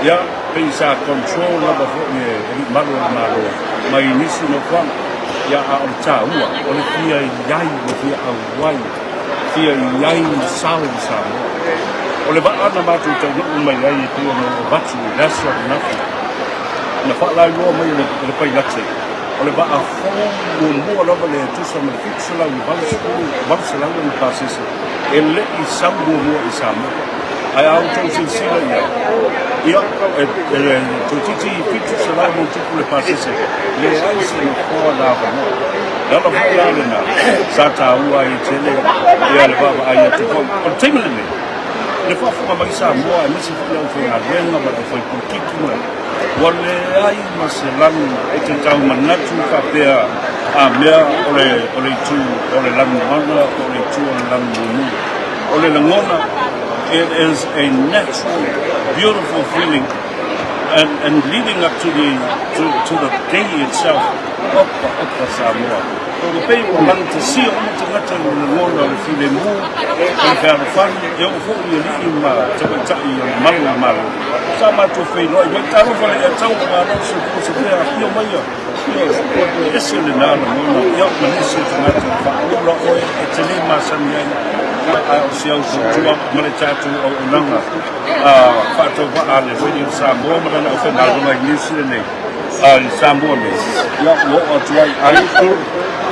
ia, pei sa control lava foi e alii malu o le Malo mai nisi nofoaga. Ia, a o le taua, o le fia i ai ma fia auai, fia i ai i sao i Samoa. O le vaa na matou taunuu mai ai e pei ona ou avatu i le aso ananafi, na faalailoa mai e le pailate, o le vaa fou muamua lava lea e tusa ma le 780, 800 ona pasese e le i sau muamua i Samoa. Ae a outou silasila i ai, ia, e, e, toeitiiti 700 ma tupu le pasese, leai se nofoa na avanoa. Le ala foi la lena, sa taua ai tele ia le vaavaai atu foi. O le taimi lenei, le faafofoga mai Samoa, aemaise foi le aufaigaluega ma le aufaipolokiki ma ua leai ma se lanu e te tau manatu faapea a mea o le, o le itu o le lanumana po o le itu o le lanumu. O le lagona, it is a natural, beautiful feeling and, and leading up to the, to, to the day itself, opa, opa Samoa. Ua pei ua lanutasia uma tagata i le lagona o le filemu, o le fealofani, e oo foi i alii ma tamaitai o le malu o le Malo. Sa matou feiloai mai, talofa le ea tau o Malo se po se mea, afio maia, ioe, e ese lena lagona, ia ma nisi o tagata e faaula oe e te le masani ai, ae o se au tautua ma le tatou auaunaga faatauvaa a le Radio Samoa ma lana aufaigaluega i Niu Sila nei, i Samoa nei, ia ua oo atu ai. Ai,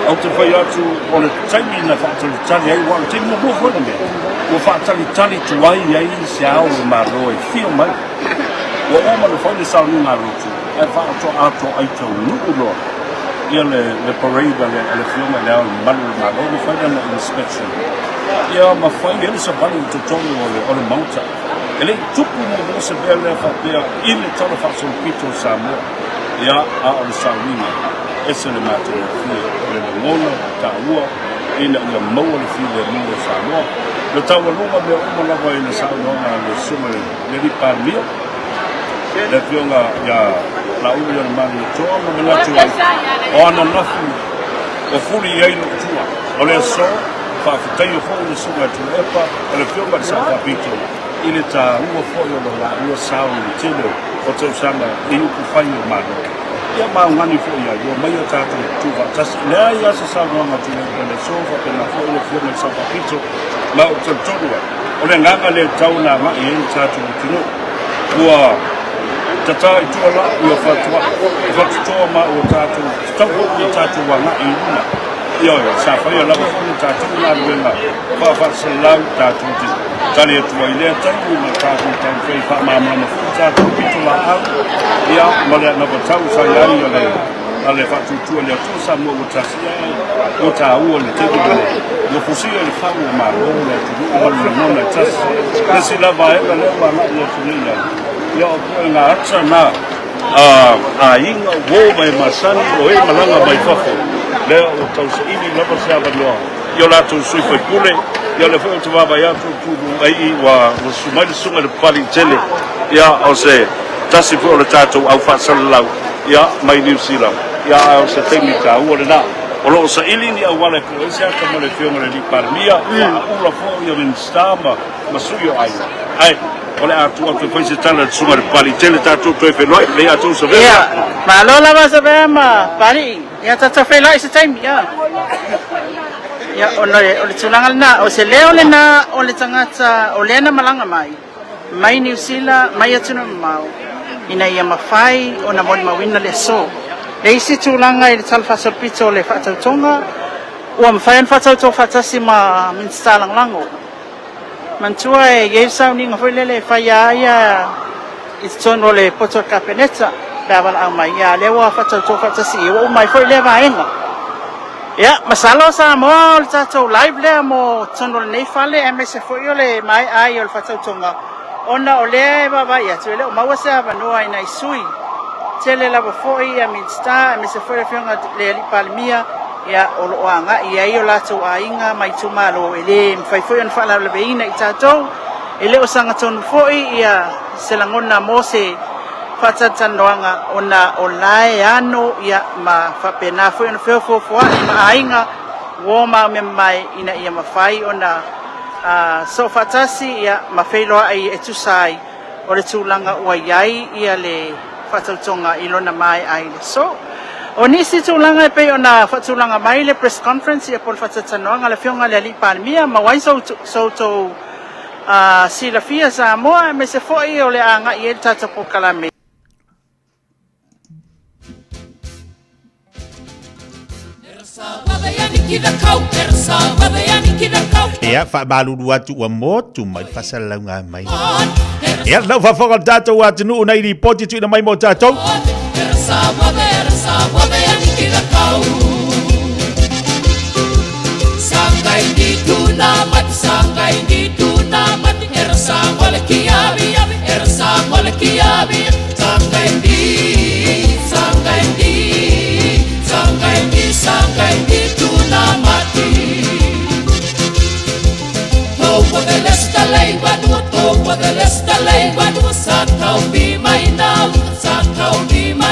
ou te fai atu o le taimi na faatalitali ai, aua o le taimi muamua foi lenei, ua faatalitali tuai ai se ao o le Malo e fia mai. Ua uma ona fai le sauniga a lotu, ae faaatoatoa taunuu loa ia le, le parade a le, a le Afioga i le Ao o le Mamalu o le Malo ma fai lana inspection. Ia ma fai ai le savali i totonu o le, o le Maota. E le i tupu muamua se mea lea faapea i le Tala Faasolopito o Samoa. Ia, a o le sauniga, ese le matagofie, o le lagona taua ina ia maua le filemu o Samoa. Na taualuga mea uma lava i le saunoaga a le Susuga i le Alii Palemia, le Afioga ia Laulualiimanutoa, ma manatu ai, o ananafi ua fuli i ai lou tua. O le aso, faafetaia foi le Susuga ia Tuilaepa, o le Afioga i le Sao Faapito, i le taua foi o lo laua sao i le tele o tausaga i upufai o Malo. Ia maugani foi ai, ua omai a tatou tuufaatasi. E leai lava se saunoaga a Tuilaepa i le aso, faapena foi le Afioga i le Sao Faapito, ma ou te talitonu ai, o le agaga lea e tatau ona agai i ai le tatou atunuu. Ua tatā i tua la ia fatutoa ma ua tatou tatau foi ona tatou agai i luma. Ioe, sa faia lava foi le tatou galuega faafaasalalau tatou te tali atu ai i lea taimi ma tatou taumafai e faamalamalama foi le tatou pitolaau, ia, ma le anavatau sa i ai a le, a le faatuatua i le Atua Samoa ua tasi, ae ua taua le taimi lenei, ua fusia i le fau o Malo le atunuu ma le lagona e tasi. Le isi la vaega lea ua agai atu nei i ai, ia o puega ata na a aiga, uo ma e masani, o e malaga mai fafo, lea ua tausaili lava se avanoa i o latou sui faipule. Ia o lea foi ou te vaavaai atu i Tuuai ua susu mai le susuga i le Papaliitele, ia o se tasi foi o le tatou au faasalalau ia mai Niu Sila, ia ae o se taimi taua lena. O lo o saili ni auala e pue ai se ata mo le Afioga i le Alii Palemia, faaula foi ia Minisita ma sui o aiga. Ae O le a tuu atu e fai se tala i le Susuga i le Papaliitele tatou toe feiloai. Lelei outou Savea. Ia, malo lava Savea ma Papalii. Ia tatou feiloai i se taimi. Ia. Ia, ona o le tulaga lena, o se leo lena o le tagata o lea na malaga mai, mai Niu Sila, mai atunuu mamao, ina ia mafai ona molimauina le aso. Le isi tulaga i le Tala Faasolopito o le faatautoga, ua mafai ona faatauto faatasi ma Minisita Lagolago. Manatua e i ai le sauniga foi lele e fai a ia i totonu o le poto o le Kapeneta pe a valaau mai, ia a lea ua faatauto faatasi i, ua uma ai foi lea vaega. Ia, masalo Samoa o le tatou live lea mo totonu o lenei fale aemaise foi o le maea ai o le faatautoga ona o lea e vaavaai atu e le o maua se avanoa i nai sui tele lava foi ia Minisita aemaise foi le Afioga i le Alii Palemia. ia, o lo o agai i ai o latou aiga ma itumalo, e le mafai foi ona faalavelaveina i tatou. E le o sagatonu foi ia se lagona mo se faatalatalanoaga ona o la e ano ia ma faapena foi ona feofoofoai ma aiga, uo ma mea mamae ina ia mafai ona soo faatasi ia ma feiloai e tusa ai o le tulaga ua i ai ia le faatautoga i lona mae'a i le aso. O nisi tulaga e pei ona faatulaga mai le press conference ia po o le faatalatalanoaga a le Afioga i le Alii Palemia ma ua ai so outou silafia Samoa aemaise foi o le a agai i ai le tatou polokalame. Ia, faamalulu atu ua motu mai le faasalalauga mai. Ia, lau faafofoga o le tatou atunuu nei lipoti tuuina mai mo tatou.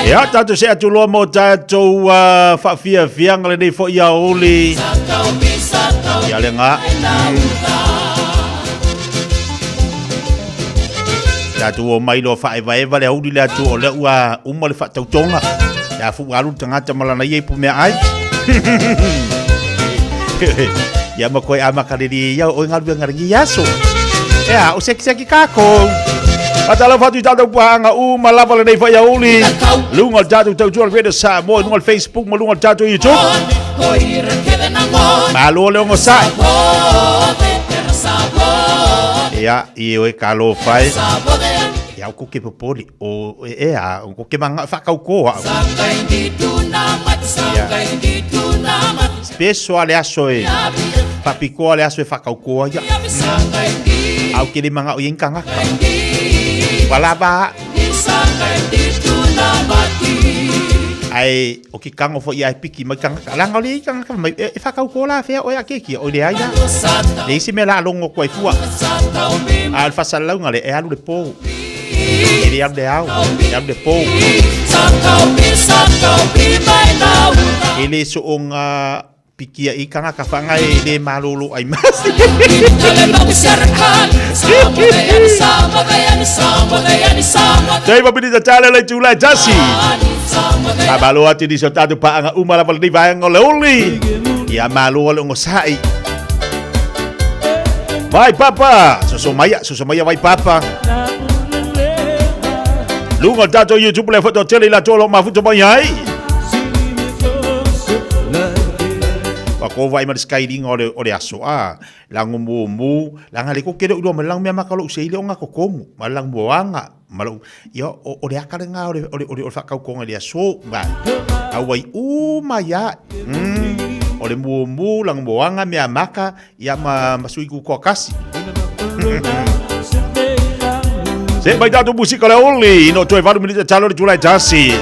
Ia, tatou se atu loa mo tatou faafiafiaga lenei foi aoauli. Ia le gā. Tatou o mai loa faaevaeva le aoauli le atu o lea ua uma le faatautoga. Ia fu alu le tagata ma lana ia ipu meaai. Ia ma koe amata le li ia o galuega lenei aso. Ea, o sekiseki kākou. Faatalofa atu i tatou puaaga uma lava lenei foi aoauli. Luga o le tatou tautua le Radio Samoa, luga o le Facebook ma luga o le tatou YouTube. Malo le onosai. Ia, i oe ka alofa e. Ia, o ko ke popoli. O e a, o ko ke manga whakaukō au. Ia. Speso a le aso e. Whapikoa le aso e whakaukō ia. Au ke le manga o ien kangaka. Walava. Ai, o ke kango fo ia e piki mai kangaka. Langa o le i kangaka mai e whakaukō la whea o e a kekia. O le ai la. Le isi mea la longo koe fua. A le whasalauga le e alu le pō. E le alu le ao, e alu le pō. E le soonga pikia i kangaka whanga e le malolo ai masi. Tei mapini ta tale le tūlai tasi. Ka malo atu ni so tātou paanga uma lava lenei vaenga o le oli. Ia malo le ongosai. Vai papa, soso maia, soso maia vai papa. Luga o tatou YouTube le foto tele i la tolo mafuto mai ai. Wa ko vai ma le skylinga o le o le aso a lango mu mu langa le ko kele ulo ma lang mea makalo se ile o ngako kongu ma lang moanga ma lo ia o o le aka le nga o le o le o le o le whakaukonga le aso ba au ai uma ia o le mu mu lang moanga mea maka Ia ma, ma sui ku koa kasi. Se mai tātou musika le oli, no toe valu minute talo le tulai tasi.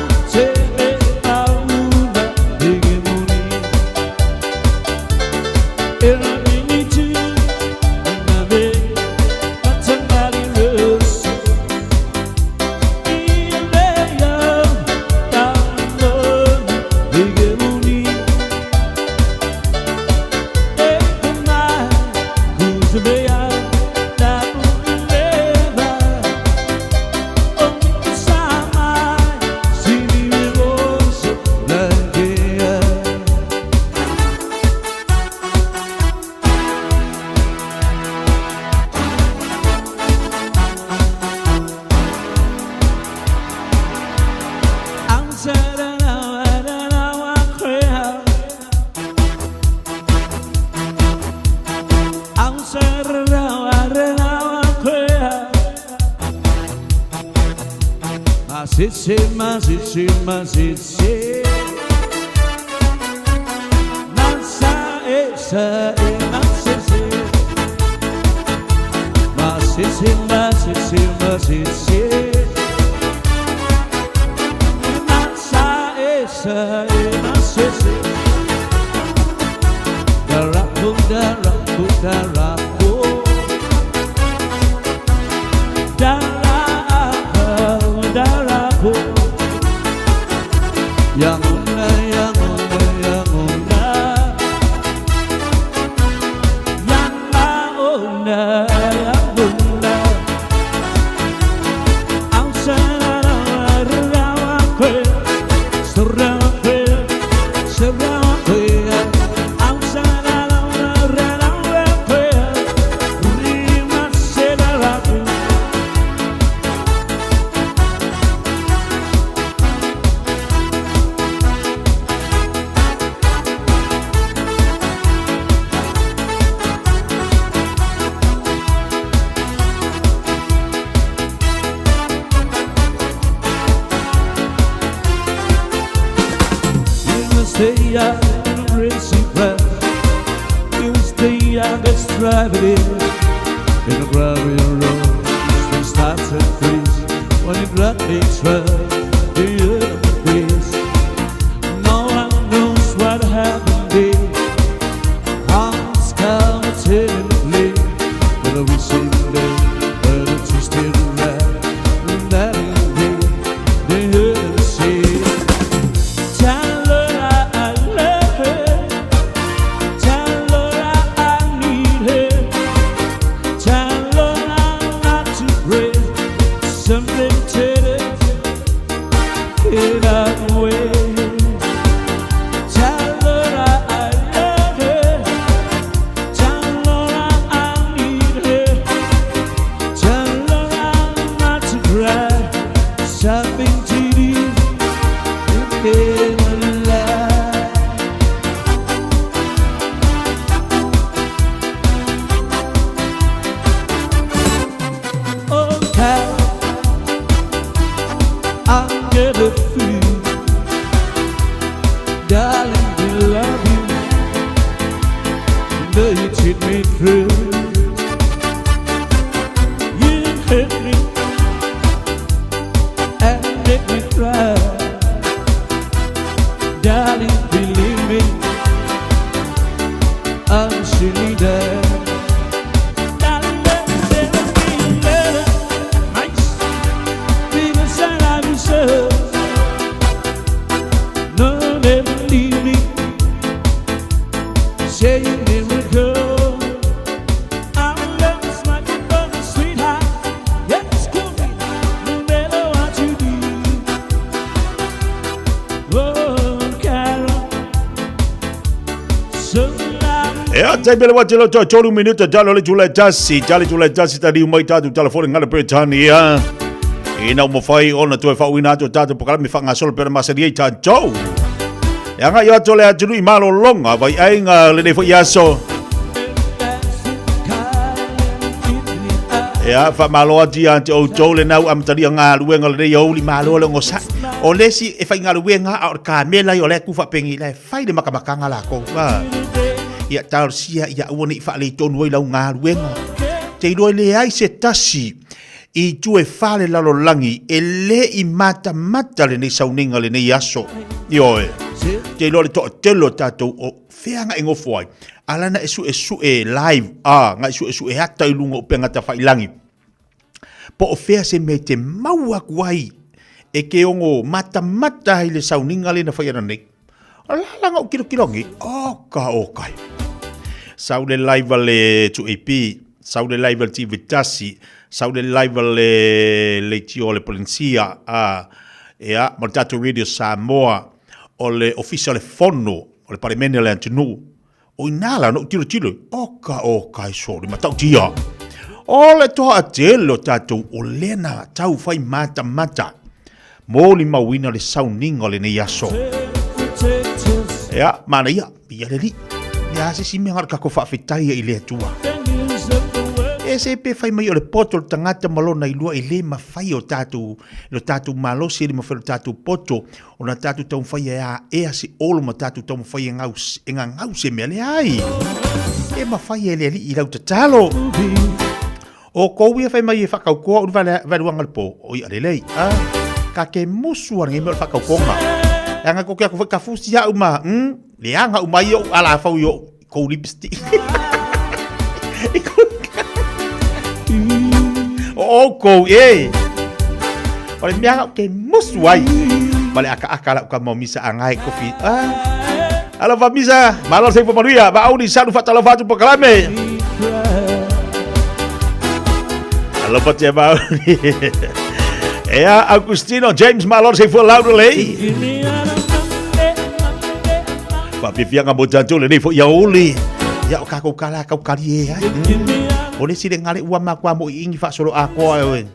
Ea, tai pele wati lo toi tolu minuta talo le tula tasi, tali tula tasi tali umai tatu telefone ngala Britania. Ina umawhai ona toe whauina atu tātou pakalami whangasolo pera masani ei tātou. E anga i atu le atunu i malolonga vai ainga le nei foi aso. Ea, whamalo ati a te outou le nau amataria ngā luenga le nei ouli malo le ngosa. O le si e whai ngā luenga a o ka mela i o le kufa pengi le whai le makamakanga la kou. Ia tausia ia ua nei wha le tonu ai lau ngā luenga. Te iloa le ai se tasi i tu e fale lalo langi e le i mata mata le nei sauninga le nei aso. Ioe. Te iloa le toa telo tātou o feanga e ngofo ai. Alana e su e su e live a ngai su e su e ata i lunga o penga tawhailangi. Po o fea se me te mau aku ai e ke ongo mata mata ai le sauninga le na whai ana nei. Ala langa o kilo kilongi. O ka o kai. Sau le live le 2AP, sau le live le TV Tasi, sau le live le le tio le Polincia, a ea, ma le tātou Radio Samoa, o le ofisa le fono, o le palemene le antunu. O inala no tiro tiro, o ka o kai sori matau tia. O le toa tele o tātou o lena tau whai mata mata. Mō li mauina le sauninga le nei aso. Ea, mana ia, ia le li. Ia se si mea ngara kako whaafetai i le atua. E se pe whai mai o le poto le tangata malona i lua i le mawhai o tātou, lo tātou malosi le mawhai o tātou poto, o na tātou tau whai e a ea se olo ma tātou tau mawhai e ngau, e ngā ngau se mea le ai. E mawhai e le ali i lau tatalo. O kou ia whai mai e whakaukoa uru valuanga le po, o i ale lei. Ah, ka ke musu ara ngai mea o le whakaukonga. E anga koke aku whai ka fusi au ma, le anga umai o ala whau i o kou lipstick. oukou e. O le mea ou te musu ai. Ma le akaaka lau kama o misa angai kofi. Ah. Alofa misa, malo se manuia, va auni salu fatalofa atu pokalame. Alofa te mauni. Ea Augustino James malo se fua lauru lei. Faafiafiaga mo tatou lenei foi aoauli. Ia o kākou kala kau kali e ai. O le sile ngale ua makua mo i ingi faasolo atoa e oe.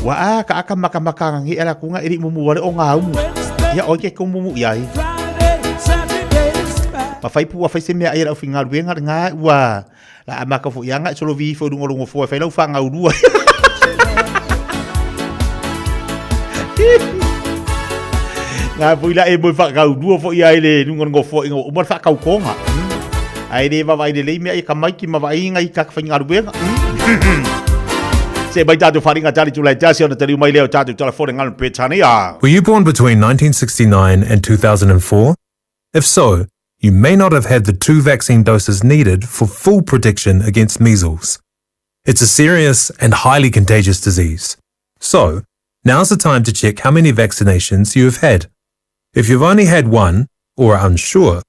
Ua a ka aka makamaka ngi ala kunga iri mumu wale o ngā umu. Ia oi ke kumumu i ai. Ma fai pua fai se mea ai lau fingaluenga ngā ua la a maka fo ianga e solo vi fo lungo lungo fo e fai lau whanga urua. Ngā pui la e moe whakaurua fo ia ele lungo lungo fo ingo umar whakaukonga. Ai le vava i le lei mea i ka maiki ma vainga i ka whaingaruenga. Se mai tātou wharinga tari tūlai tasi ona te riu mai leo tātou telefone nganu Britannia. Were you born between 1969 and 2004? If so, you may not have had the two vaccine doses needed for full protection against measles. It's a serious and highly contagious disease. So, now's the time to check how many vaccinations you have had. If you've only had one, or are unsure,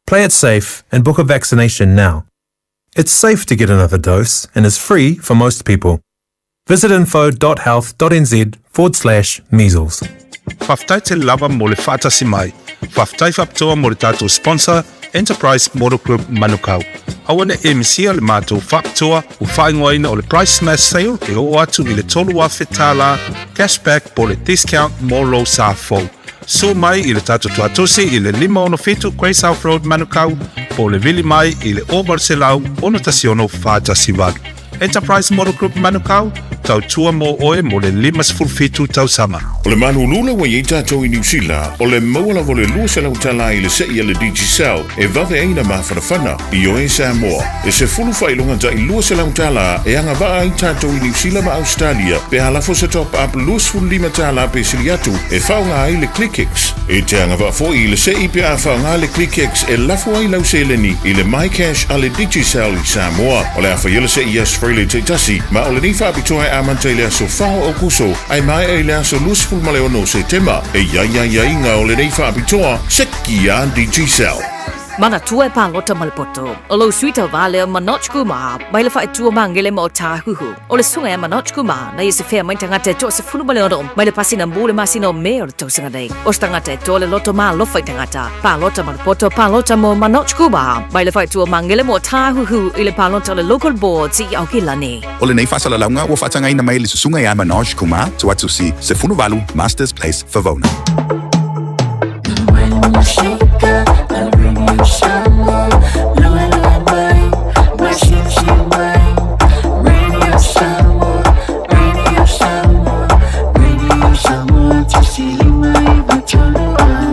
play it safe and book a vaccination now. It's safe to get another dose and is free for most people. Visit info.health.nz forward slash measles. Faafetai tele lava mo le faatasi mai. Faafetai faapitoa mo le tatou sponsor, Enterprise Motor Group Manukau. Aua ne i misia le matou faapitoa ua faaigoaina o le Price Smash Sale e oo atu i le $3,000 cashback po o le discount mo lou sa fou. Sue mai i le tatou tuatosi i le 567 Grey South Road Manukau po o le vili mai i le 0800 61 418. Enterprise Motor Group Manukau, tautua mō oe mō le 57 tausaga. O le malulu ua i ai tatou i Niu Sila, o le maua lava o le $200 i le se'i a le Digicel e vave ai na mafanafana. Ioe Samoa, e sefulu faailoga ta'i $200 e agavaa ai tatou i Niu Sila ma Ausetalia pe a lafo se top up $25 pe sili atu e faaaoga ai le ClickX. E te agavaa foi i le se'i pe a faaaoga le ClickX e lafo ai lau seleni i le MyCash a le Digicel i Samoa. O le a faia le se'i i aso Fraile taitasi, ma o lenei faapitoa e amata i le aso 4 o Aokuso ae maea i le aso 26 o Setema. E i ai aiaiga o lenei faapitoa, seki a Digicel. Manatua e palota ma le poto. O lou sui tauva lea Manoj Kumar, mai le faaitua magele ma o tāhuhu. O le susuga ia Manoj Kumar, na ia se fea mai tagata e 16 mai le pasina mu le masina o Me o le tausaga nei. O se tagata e toa le loto ma alofa i tagata. Palota ma le poto, palota mo Manoj Kumar, mai le faaitua magele ma o tāhuhu i le palota o le Local Boards i Aukilani. O lenei faasalalauga ua faatagaina mai e le Susuga ia Manoj Kumar, Tuatusi, 18, Masters Place, Favona.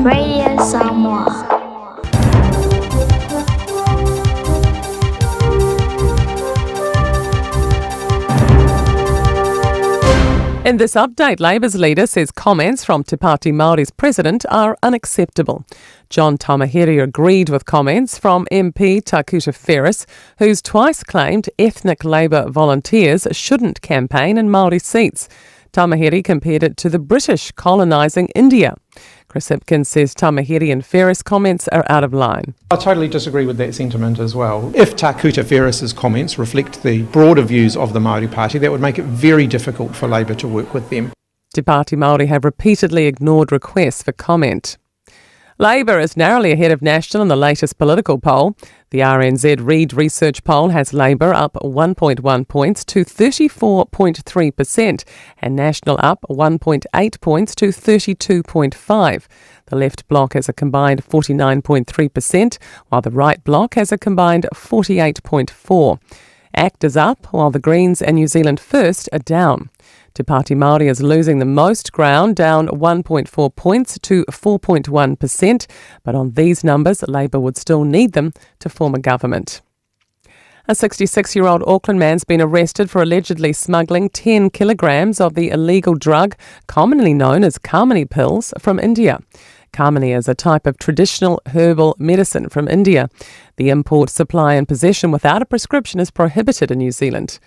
Radio Samoa. In this update, Labour's leader says comments from Te Pāti Māori's president are unacceptable. John Tamihere agreed with comments from MP Takuta Ferris, who's twice claimed ethnic Labour volunteers shouldn't campaign in Māori seats. Tamihere compared it to the British colonising India. Chris Hipkins says Tamihere and Ferris comments are out of line. I totally disagree with that sentiment as well. If Takuta Ferris's comments reflect the broader views of the Māori Party, that would make it very difficult for Labour to work with them. Te Pāti Māori have repeatedly ignored requests for comment. Labour is narrowly ahead of National in the latest political poll. The RNZ Reid Research poll has Labour up 1.1 points to 34.3% and National up 1.8 points to 32.5. The left bloc has a combined 49.3%, while the right bloc has a combined 48.4. ACT is up, while the Greens and New Zealand First are down. Te Pāti Māori is losing the most ground, down 1.4 points to 4.1%. But on these numbers, Labour would still need them to form a government. A 66 year old Auckland man's been arrested for allegedly smuggling 10 kilograms of the illegal drug, commonly known as Kamini pills, from India. Kamini is a type of traditional herbal medicine from India. The import, supply, and possession without a prescription is prohibited in New Zealand.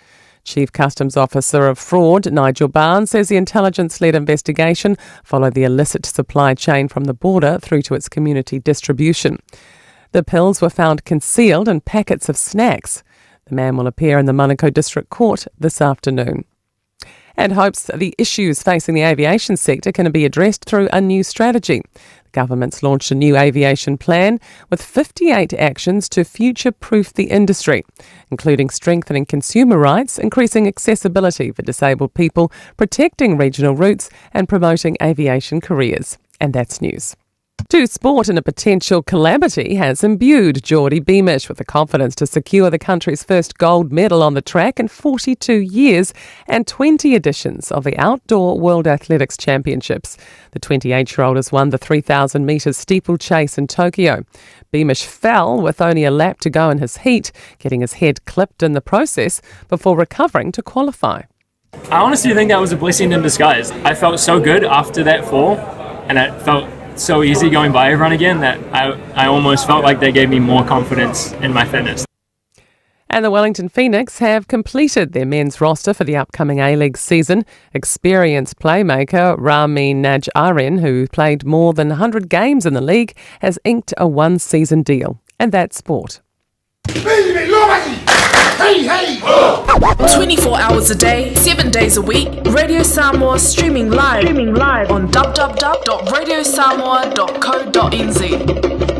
Chief Customs Officer of Fraud, Nigel Barnes, says the intelligence led investigation followed the illicit supply chain from the border through to its community distribution. The pills were found concealed in packets of snacks. The man will appear in the Manukau District Court this afternoon and hopes the issues facing the aviation sector can be addressed through a new strategy. The government's launched a new aviation plan with 58 actions to future proof the industry, including strengthening consumer rights, increasing accessibility for disabled people, protecting regional routes, and promoting aviation careers. And that's news. To sport in a potential calamity has imbued Geordie Beamish with the confidence to secure the country's first gold medal on the track in 42 years and 20 editions of the Outdoor World Athletics Championships. The 28 year old has won the 3,000 metres steeplechase in Tokyo. Beamish fell with only a lap to go in his heat, getting his head clipped in the process before recovering to qualify. I honestly think that was a blessing in disguise. I felt so good after that fall, and it felt so easy going by everyone again that I, I almost felt like they gave me more confidence in my fitness. And the Wellington Phoenix have completed their men's roster for the upcoming A League season. Experienced playmaker Ramy Najjarine, who played more than 100 games in the league, has inked a one season deal. And that's sport. 24 hours a day, 7 days a week, Radio Samoa streaming live, streaming live on www.radiosamoa.co.nz.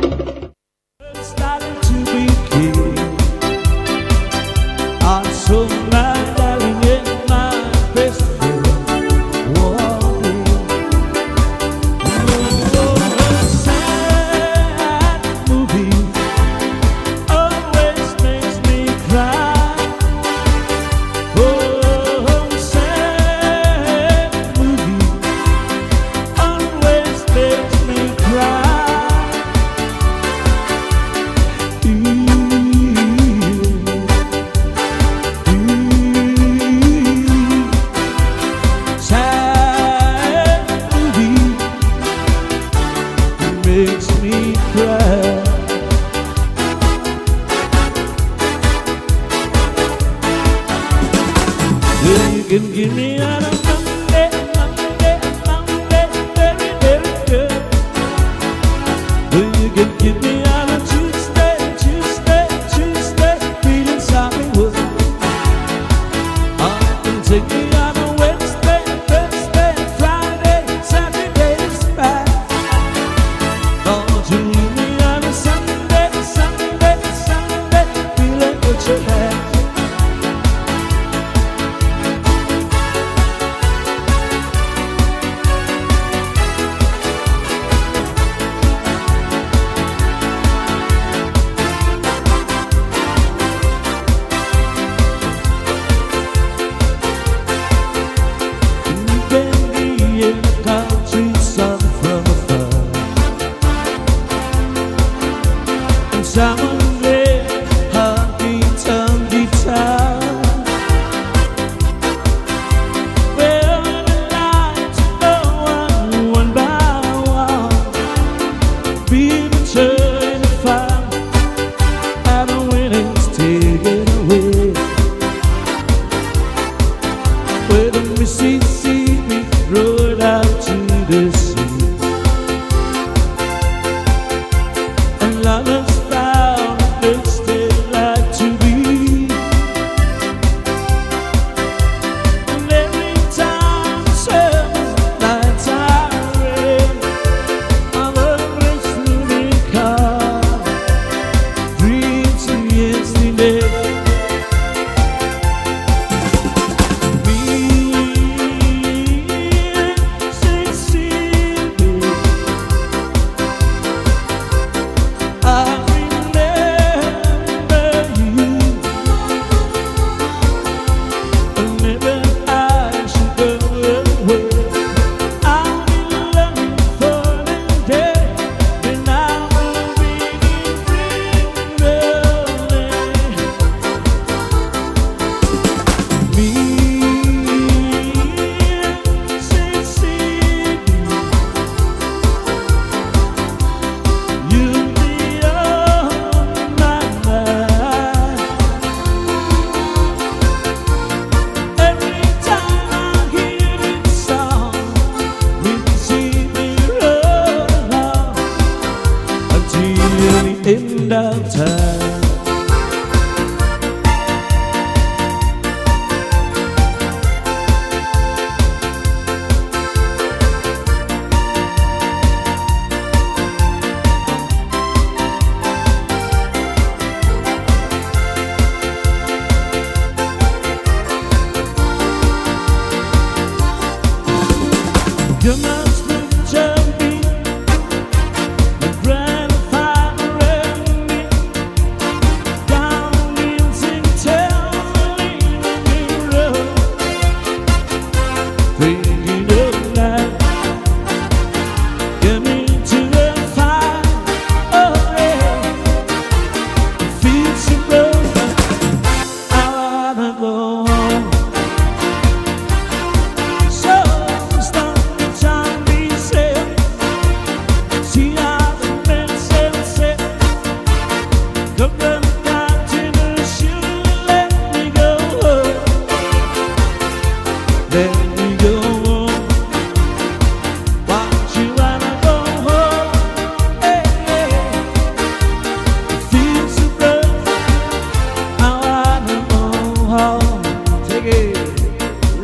You must picture me, my grandfather and me, down in St. Helena, thinking of life. Get me to the fire, oh yeah. It feels so broken. I wanna go home. So stop the time we said. See how the men said, Come on, captain, should let me go. Let me go home. Why you wanna go home? Hey, hey. It feels so good. I wanna go home. Take it.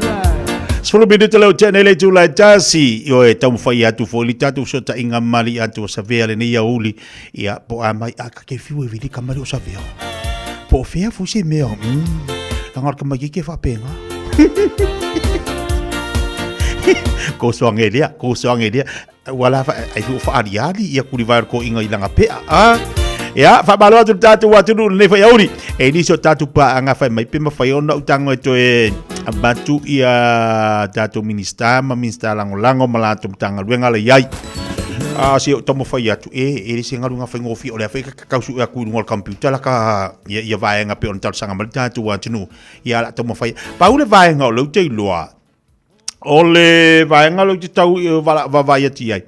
Right. 10 minute leo tene le tula tasi i oe taumafai atu foi le tatou fesootaiga mali atu o Savea lenei aoauli ia po a mai a ka ke fiu e vili ka mali o Savea po o fea foi se mea langa o le tamaitiiti e faapena ko soange lea ko soange lea ua la ai fu faaliali ia kuli vai o le koiga i langa pea a ia faamalo atu le tatou atunuu lenei foi aoauli e nisi o tatou paaga fai mai pe mafai ona ou tago e toe avatu ia tatou minista ma minista lagolago ma latou Matagaluega la i ai a se o taumafai atu e e le se galuega faigofie o lea foi ka tau sue atu i luga o le computer la ka ia, ia vaega pe ona talosaga mai le tatou atunuu ia la taumafai pau le vaega o lea ou te iloa O le vaega lea ou te tau vaavaai atu i ai,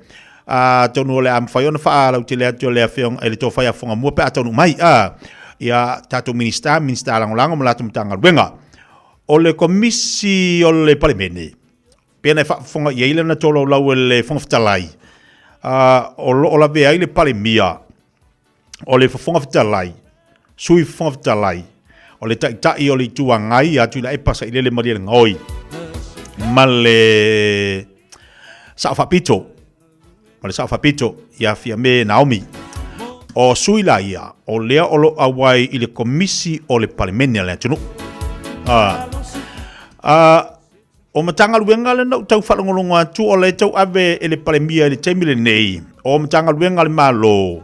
atonu o le a mafai ona faalautele atu e le Afioga i le Tofa ia Fogamua pe a taunuu mai, ia tatou Minisita, Minisita Lagolago ma latou Matagaluega. O le Komisi o le Palemene, pei ona e faafofoga i ai lana tolaulau e le Fofoga Fetalai, o lo o lavea ai le Palemia, o le Fofoga Fetalai, Sui Fofoga Fetalai, o le Taitai o le Itu Agai ia Tuilaepa Sailele Malielegaoi, ma le Sao Faapito, ma le Sao Faapito ia Fiame Naomi. O sui la ia, o lea o lo o auai i le Komisi o le Palemene a le atunuu. Ah, ah, O Matagaluega lea na ou tau faalogologo atu o lea e tau ave e le Palemia i le taimi lenei, o Matagaluega a le Malo.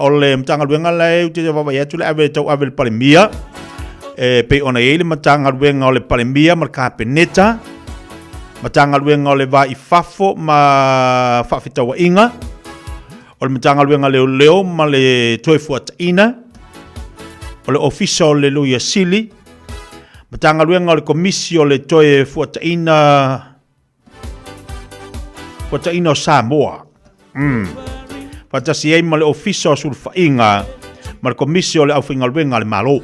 O le Matagaluega la ou te vaavaai atu le ave tau ave e le Palemia, e pei ona i ai le Matagaluega o le Palemia ma le Kapeneta, Matagaluega o le Va i Fafo ma Faafetauaiga, o le Matagaluega Leoleo ma le Toefuataiga, o le Ofisa o le Loia Sili, Matagaluega o le Komisi o le Toe Fuataina Fuataina o Samoa. Mm. Faatasi ai ma le Ofisa o Sulufaiga ma le Komisi o le Aufaigaluega a le Malo.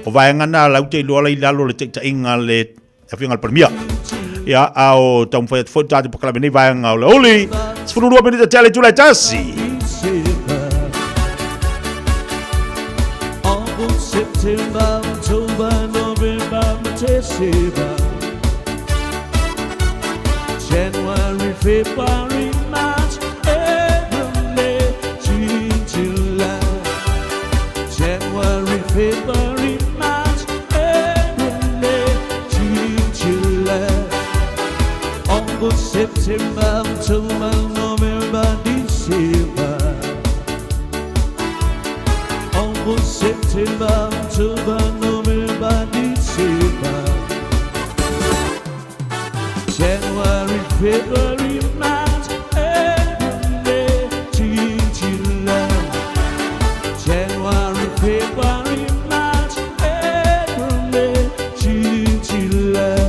O vaega na lau te iloa la i lalo o le taitaiga a le Afioga i le Palemia. Ia, a o taumafai atu foi tatou pakalame nei vaega o le uli. 12 minita tea le itula e tasi. August, September, October, November, December, January, February, March, April, May, June, July. January, February, March, April, May, June, July. August, September, October, November, December. August, September, October, November, December. January, February, March, April, May, June, July. January, February, March, April, May, June, July.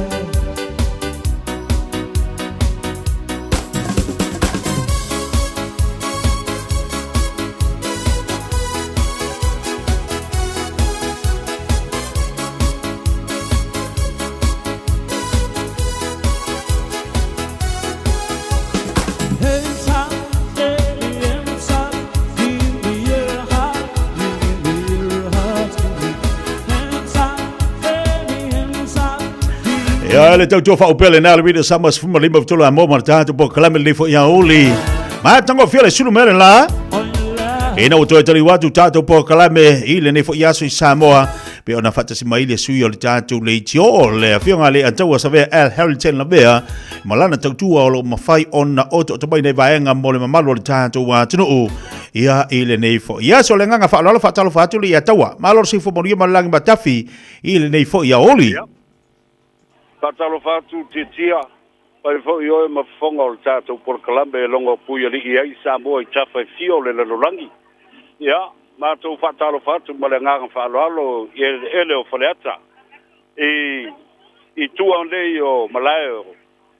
Ia le tautua faaupele na le vida sama sefuma lima fetolo a mo ma le tatou polokalame lenei foi aoauli. Matagofie le sulu mea le la. Ina ua toe taliu atu tatou polokalame i lenei foi aso i Samoa. Pei ona faatasi mai le sui o le tatou leitio, le afioga le Ataua Savea Al Harrington Lavea, ma lana tautua o lo o mafai ona otooto mai nei vaega mo le mamalu o le tatou atunuu ia i lenei foi aso. Le agaga faaaloalo faatalofa atu le Ataua. Malo le soifua manuia ma le lagi matafi i lenei foi aoauli. Ia. Faatalofa atu Tiatia, pai foi oe ma fofoga o le tatou polokalame e logo puialii ai Samoa i tafa e fia o le lalolagi. Ia, matou faatalofa atu ma le agaga faaaloalo i eleele o Faleata i i tua nei o malae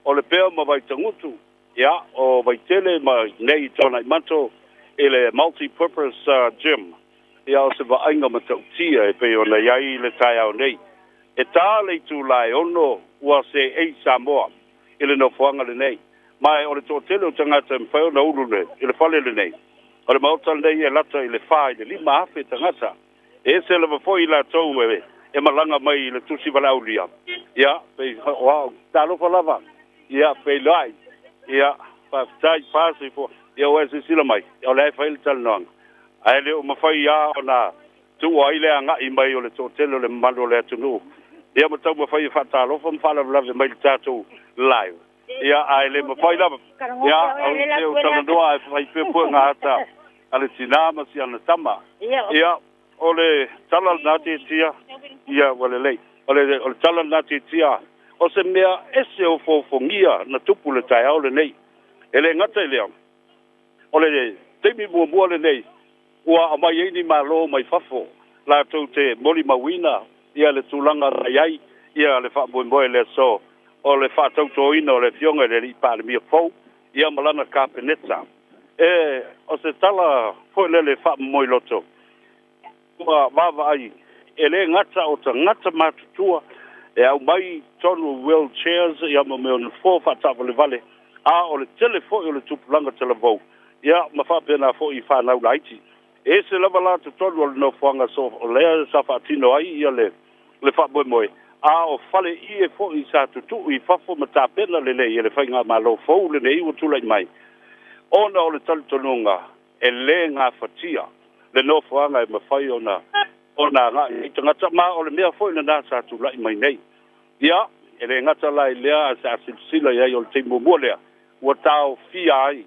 o Lepea ma Vaitagutu, ia, o Vaitele ma nei i Tuanaimato i le Multi-Purpose Gym. Ia, o se vaaiga matautia e pei ona i ai le taeao nei. E ta le itula e 6 ua seei Samoa i le nofoaga lenei. Ma o le toatele o tagata e mafai ona ulu i le fale lenei. O le maota lenei e lata i le 4 i le 5,000 tagata. E ese lava foi i latou e malaga mai i le tusi valaaulia. Ia, pei o au, talofa lava. Ia, feiloai. Ia, faafetai, pa soifua. Ia, ua e silasila mai, o lea e fai le talanoaga. Ae le o mafai lava ona tuua ai le agai mai o le toatele o le mamalu o le atunuu. Ia ma taumafai e faatalofa ma faalavelave mai i le tatou live. Ia, ae le mafai lava. Ia, ou te o talanoa ae fai pea puega ata a le tinā ma si ana tama. Ia, o le tala lena Tiatia, ia ua lelei. O le, o le tala lena Tiatia, o se mea ese o foofogia na tupu le taeao lenei. E le gata i lea, o le taimi muamua lenei ua aumai ai ni malo mai fafo latou te molimauina ia le tulaga na i ai ia le faamoemoe i le aso o le faatautoina o le Afioga i le Alii Palemia fou ia ma lana Kapeneta. E o se tala foi lele faamomoiloto ua vaavaai e le gata o tagata matutua e aumai tonu wheel chairs ia ma mea o nofoa faataavalevale, a o le tele foi o le tupulaga talavou ia ma faapena foi i fanau laiti. E ese lava la totonu o le nofoaga so o lea sa faatino ai ia le le faamoemoe, a o fale ie foi sa tutuu i fafo ma tapena lelei e le faigamalo fou lenei ua tulai mai, ona o le talitonuga e lē gafatia le nofoaga e mafai ona ona agai ai tagata, ma o le mea foi lenā sa tula'i mai nei. Ia, e lē gata la i lea, ae sa silasila i ai o le taimi muamua lea ua taofia ai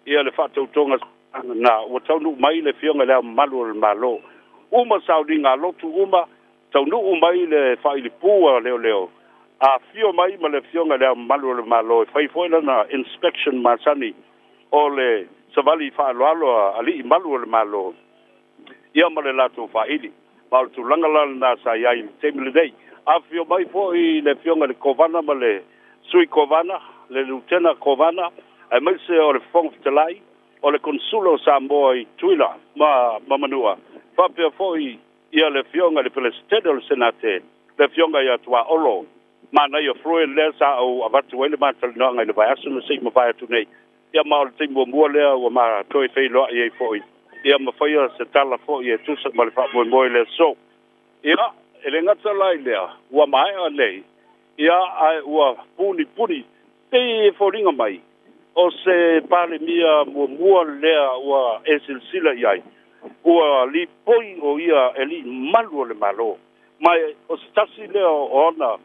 ia le faatautoga na ua taunuu mai le Afioga i Le Ao Mamalu o le Malo. Uma sauniga a lotu uma, taunuu mai le faailipū a leoleo, afio mai ma le Afioga i Le Ao Mamalu o le Malo e fai foi lana inspection masani o le savali faaaloalo a alii malu o le Malo, ia ma le latou faaili. Ma o le tulaga la lenā sa i ai i le taimi lenei. Afifio mai foi le Afioga i le Kovana ma le Sui Kovana, le Lutena Kovana, aemaise o le Fofoga Fetalai, o le Konesula o Samoa i Tutuila ma ma Manua, faapea foi ia le Afioga i le Peresetene o le Senate, le Afioga ia Tuaolo Manaia Fruen lea sa ou avatu ai le ma talanoaga i le vaiaso na se i mavae atu nei. Ia ma o le taimi muamua lea ua ma toe feiloai ai foi, ia ma faia se tala foi e tusa ma le faamoemoe i le aso. Ia, e le gata la i lea, ua maea nei, ia, ae ua punipuni, pei e foliga mai, o se Palemia muamua lea ua e silasila i ai, ua lipoi o ia e alii malu o le Malo. Ma o se tasi lea o ona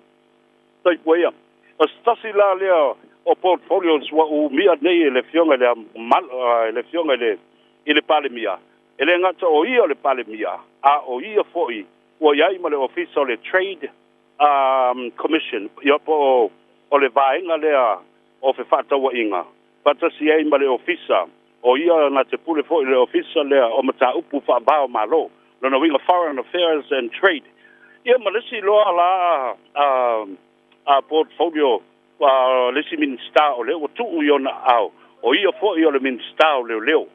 Taipua. O se tasi la lea o portfolios ua umia nei e le Afioga i le le Afioga i le i le Palemia. E le gata o ia o le Palemia, a o ia foi ua i ai ma le Ofisa o le Trade um, Commission, ia po o, o le vaega lea o fefaatauaiga, faatasi ai ma le Ofisa, o ia na te pule foi i le Ofisa lea o Mataupu Faava o Malo, lona uiga Foreign Affairs and Trade. Ia ma le isi loa la a, a portfolio a le isi Minisita o lea ua tuu i ona aao, o ia foi o le Minisita o Leoleo.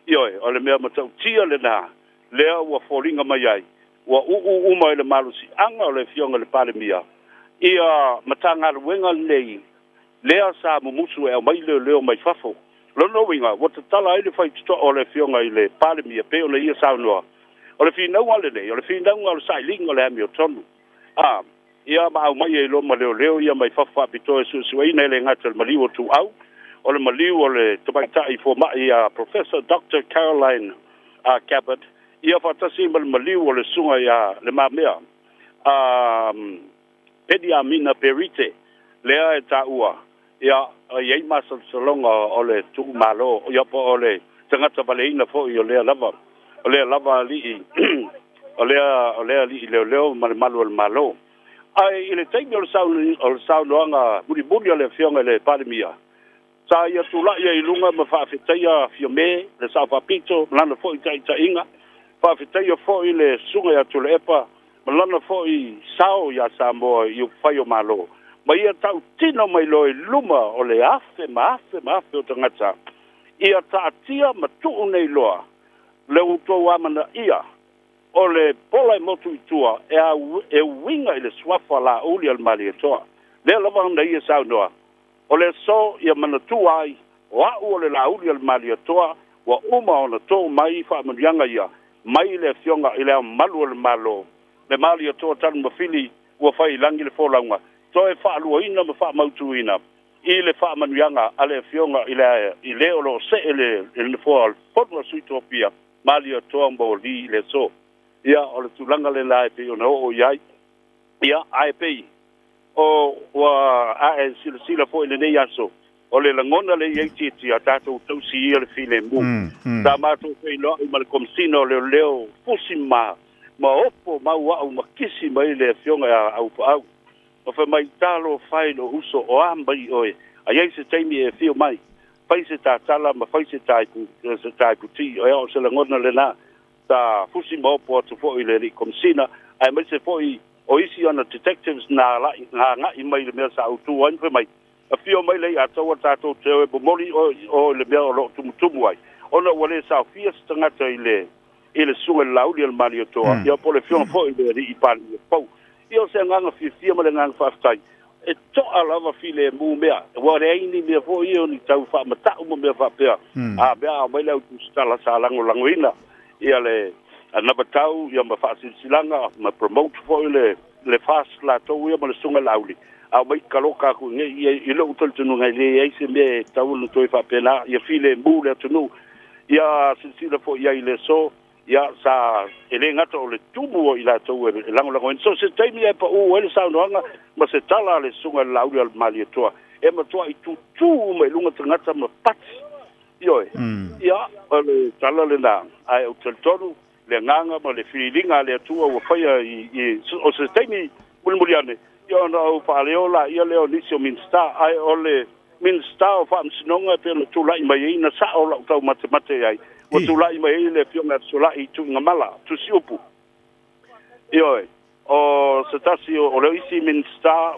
Ioe, o le mea matautia lenā, lea ua foliga mai ai, ua uu uma i le malosiaga o le Afioga i le Palemia ia Matagaluega nei lea sa mumusu e aumai leoleo mai fafo. Lona uiga, ua tatala ai le faitotoa o le Afioga i le Palemia pei ona ia saunoa, o le finauga lenei, o le finauga o le sailiga o le amiotonu. A, ia ma aumai ai loa ma leoleo ia mai fafo faapitoa e suesueina e le gata i le maliu o Tuuau, o le maliu o le tamaitai fomai a Professor Doctor Caroline Gabbard, ia faatasi ai ma le maliu o le Susuga ia Le Mamea. a Peniamina Perite lea e taua, ia, e i ai masalosaloga o le tuumalo, ia po o le tagata valeina foi o lea lava, o lea lava alii, o lea, o lea alii leoleo ma le malu o le Malo. Ae i le taimi o le o le saunoaga mulimuli a le Afioga i le Palemia, sa ia tulai ai i luga ma faafetaia Fiame, le Sao Faapito, ma lana foi taitaiga, faafetaia foi le Susuga ia Tuilaepa ma lana foi sao ia Samoa i upufai o Malo, ma ia tautino mai loa i luma o le afe ma afe ma afe o tagata, ia taatia ma tuu nei loa le outou amanaia o le pola e motu i tua e, e uiga i le suafa Laauli a le Malietoa. Lea lava na ia saunoa, o le aso ia manatua ai, o a'u o le Laauli a le Malietoa, ua uma ona tō mai faamanuiaga ia mai le Afioga i Le Ao Mamalu o le Malo, le Malietoa Tanumafili ua fai i lagi le folauga, toe faaluaina ma faamautuina i le faamanuiaga a le Afioga i le i le o lo o see le le nofoa o le Fono a Sui Tofia, Malietoa Moli i le aso. Ia, o le tulaga lena e pei ona oo i ai. Ia, ae pei o ua ae silasila foi i lenei aso, o le lagona lea e i ai Tietia, tatou tausi ia le filemu. Sa matou feiloai ma le Komesina o Leoleo, fusi ma ma opo mau au ma kisi mai le Afioga ia Aupaau. Ma fai mai, Talofa e lou uso, o a mai oe, a i ai se taimi e afio mai, fai se tatala ma fai se se taiputi. Ia o se lagona lena, sa fusi ma opo atu foi i le alii Komesina, aemaise foi o isi ona detectives na agai mai i le mea sa ou tu ai ma fai mai, Afio mai Leiataua tatou te o e momoli oe i o i le mea o lo o tumutumu ai, ona ua le saofia se tagata i le i le susuga i le Laauli a le Malietoa, ia po o le afioga foi i le Alii Palemia fou. Ia o se agaga fiafia ma le agaga faafetai, e to'a lava filemu mea, ua leai ni mea foi ia o ni tau faamata'u ma mea faapea, a mea a aumai le au tusitala sa lagolagoina ia le anavatau ia ma faasilasilaga ma promote foi le le FAST latou ia ma le Susuga i le Laauli, a aumai taloka atu i inei, ia, i lou talitonuga e leai se mea e tatau ona toe faapena, ia filemu le atunuu. Ia silasila foi i ai i le aso, ia, sa, e le gata o le tumu o i latou e lagolagoina. So se taimi e pau ai le saunoaga ma se tala a le Susuga i le Laauli a le Malietoa, e matuai tutū uma i luga tagata ma pati. Ioe. Ia, o le tala lena, ae ou te talitonu le agaga ma le fililiga a le Atua ua faia i, i, o se taimi mulimuli ane, ia ona ou faaleo laia lea o nisi o Minisita, ae o le Minisita o Faamasinoga e pei ona tulai mai ai, na sao lau taumatemate i ai, ua tulai mai ai le Afioga ia Fesolai Tuigamala, Tusiupu. Ioe, o se tasi o le isi Minisita,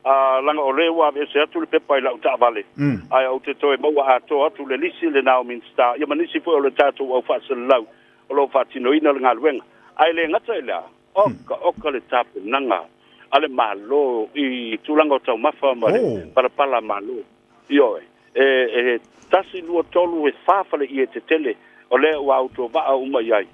a, leaga o lea ua aveese atu le pepa i lau taavale, ae ou te toe maua atoa atu le lisi lena o Minisita, ia ma nisi foi o le tatou au faaselelau o lo o faatinoina le galuega. Ae le gata i lea, oka oka le tapenaga a le Malo i tulaga o taumafa ma le palapala malo. Ioe, e, e 1, 2, 3, e 4 faleie tetele o lea ua autovaa uma i ai,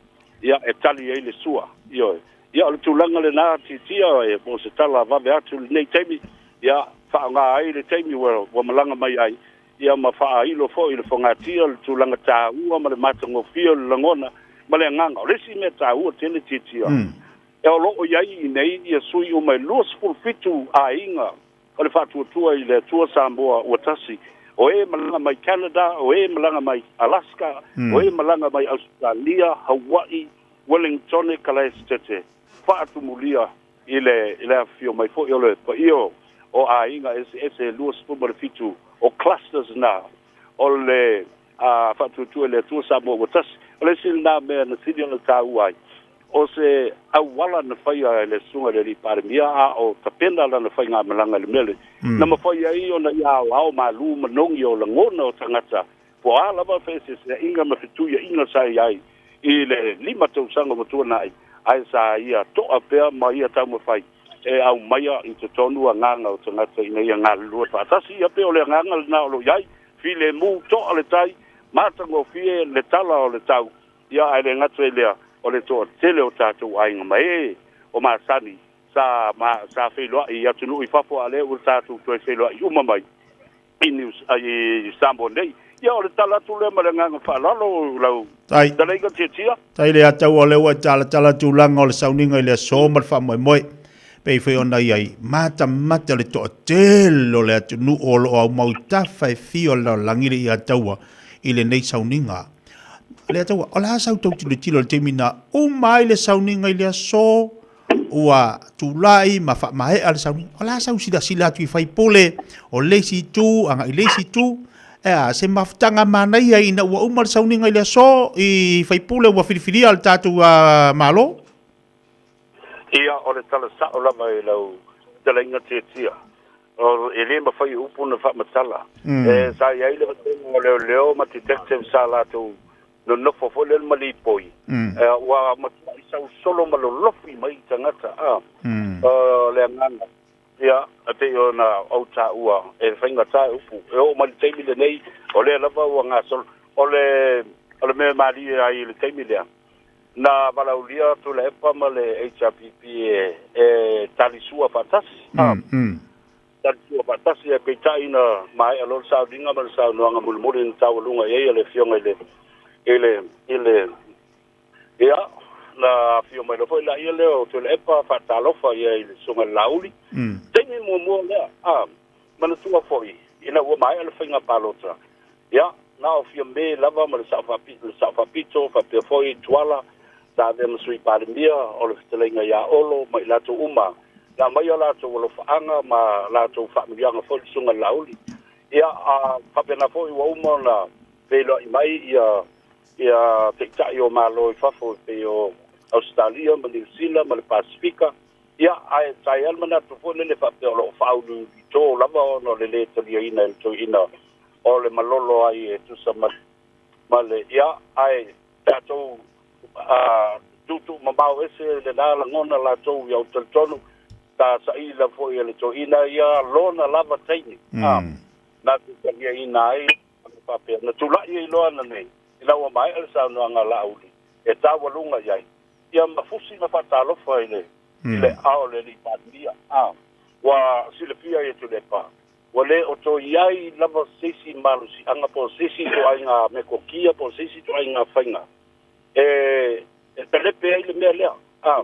ia, e tali ai le sua. Ioe. Ia, o le tulaga lena, Titia, e, po o se tala vave atu i lenei taimi, ia, faaaoga ai le taimi ua, ua malaga mai ai, ia ma faailo foi i le fogatia le tulaga taua ma le matagofie o le lagona ma le agaga. O le isi mea taua tele, Titia, e o lo o i ai i inei ia sui uma e 27 aiga o le Faatuatua i le Atua Samoa ua tasi, o e malaga mai Canada, o e malaga mai Alaska, o e malaga mai Ausetalia, Hawaii, Wellingtone, Kalaesetete, faatumulia i le i le afifio mai foi o le paia o aiga eseese e 27 o clusters na o le Faatuatua i le Atua Samoa ua tasi. O le isi lena mea na sili ona taua ai, o se auala na faia e le Susuga i le Alii Palemia a o tapena lana faigamalaga i le mea lea, na mafai ai ona ia aoao malu manogi o lagona o tagata, po o a lava feeseeseaiga ma fetuiaiga sa i ai i le 5 tausaga ua tuanai, ae sa ia to'a pea ma ia taumafai e aumaia i totonu agaga o tagata ina ia galulue faatasi. Ia pei o le agaga lena o lo o i ai, filemu, to'a le tai, matagofie le tala o le tau, ia ae le gata i lea, o le toatele o tatou aiga ma e o masani sa ma sa feiloai i atunuu i fafo, a o lea ua tatou toe feiloai uma mai i New i Samoa nei. Ia o le tala atu lea ma le agaga faaaloalo lau Tai. Fetalaiga Tiatia. Tai le ataua o lea ua e talatala tulaga o le sauniga i le aso ma le faamoemoe. Pei foi ona i ai, matamata le toatele o le atunuu o lo o aumau i tafa e fia o le lalolagi le ia taua i lenei sauniga. Leiataua, o le a sau tou tilotilo i le taimi na uma ai le sauniga i le aso, ua tulai ma faamaea le sauniga. O le a sau silasila atu i faipule o le isi itu agai i le isi itu, e a, se mafutaga manaia ina ua uma le sauniga i le aso i faipule ua filifilia le tatou Malo? Ia, o le tala sa'o lava i lau fetalaiga Tietia, e lē mafai e upu ona faamatala. E sa i ai le vaega o leoleo ma detective sa latou nonofo foi lea ma lipoi, ua matuai sausolo ma lolofi mai tagata a. O le agaga, ia, e pei ona ou taua, e faigata e upu. E oo mai le taimi lenei, o lea lava ua gasolo. O le, o le mea e malie ai i le taimi lea, Na valaaulia Tuilaepa ma le HRPP e talisua faatasi. Talisua faatasi ae peitai na maea loa le sauniga ma le saunoaga mulimuli na taualuga i ai a le Afioga i le i le i le ia na afio mai loa foi laia lea o Tuilaepa faatalofa i ai i le Susuga i le Laauli. Taimi muamua lea, a manatua foi ina ua maea le faiga palota, Ia, na o Fiame lava ma le Sao Faapito faapea foi Tuala, sa avea ma Sui Palemia o le fetalaiga ia Olo ma i latou uma, na aumai o latou alofaaga ma latou faamanuiaga foi i le Susuga i le Laauli. Ia, a faapena foi ua uma ona feiloai mai ia ia Taitai o Malo i fafo e pei o Ausetalia ma Niu Sila ma le Pasefika, ia, ae sa i ai lava le manatu foi lele faapea o lo o faauliulito lava ona o le lē taliaina e le toeaina o le malolo ai e tusa ma ma le ia ae tatou a tuutuu mamao ese lena lagona latou ia ou talitonu sa saili lava foi e le toeaina ia lona lava taimi a na te taliaina ai faapea na tulai ai loa ananei ina ua maea le saunoaga a Laauli e taualuga i ai ia ma fusi ma faatalofa i le i le ao o le alii Palemia a ua silafia e Tuilaepa Ua le o toe i ai lava se isi malosiaga po o se isi ituaiga metokia po o se isi ituaiga faiga e talepe ai le mea lea. A,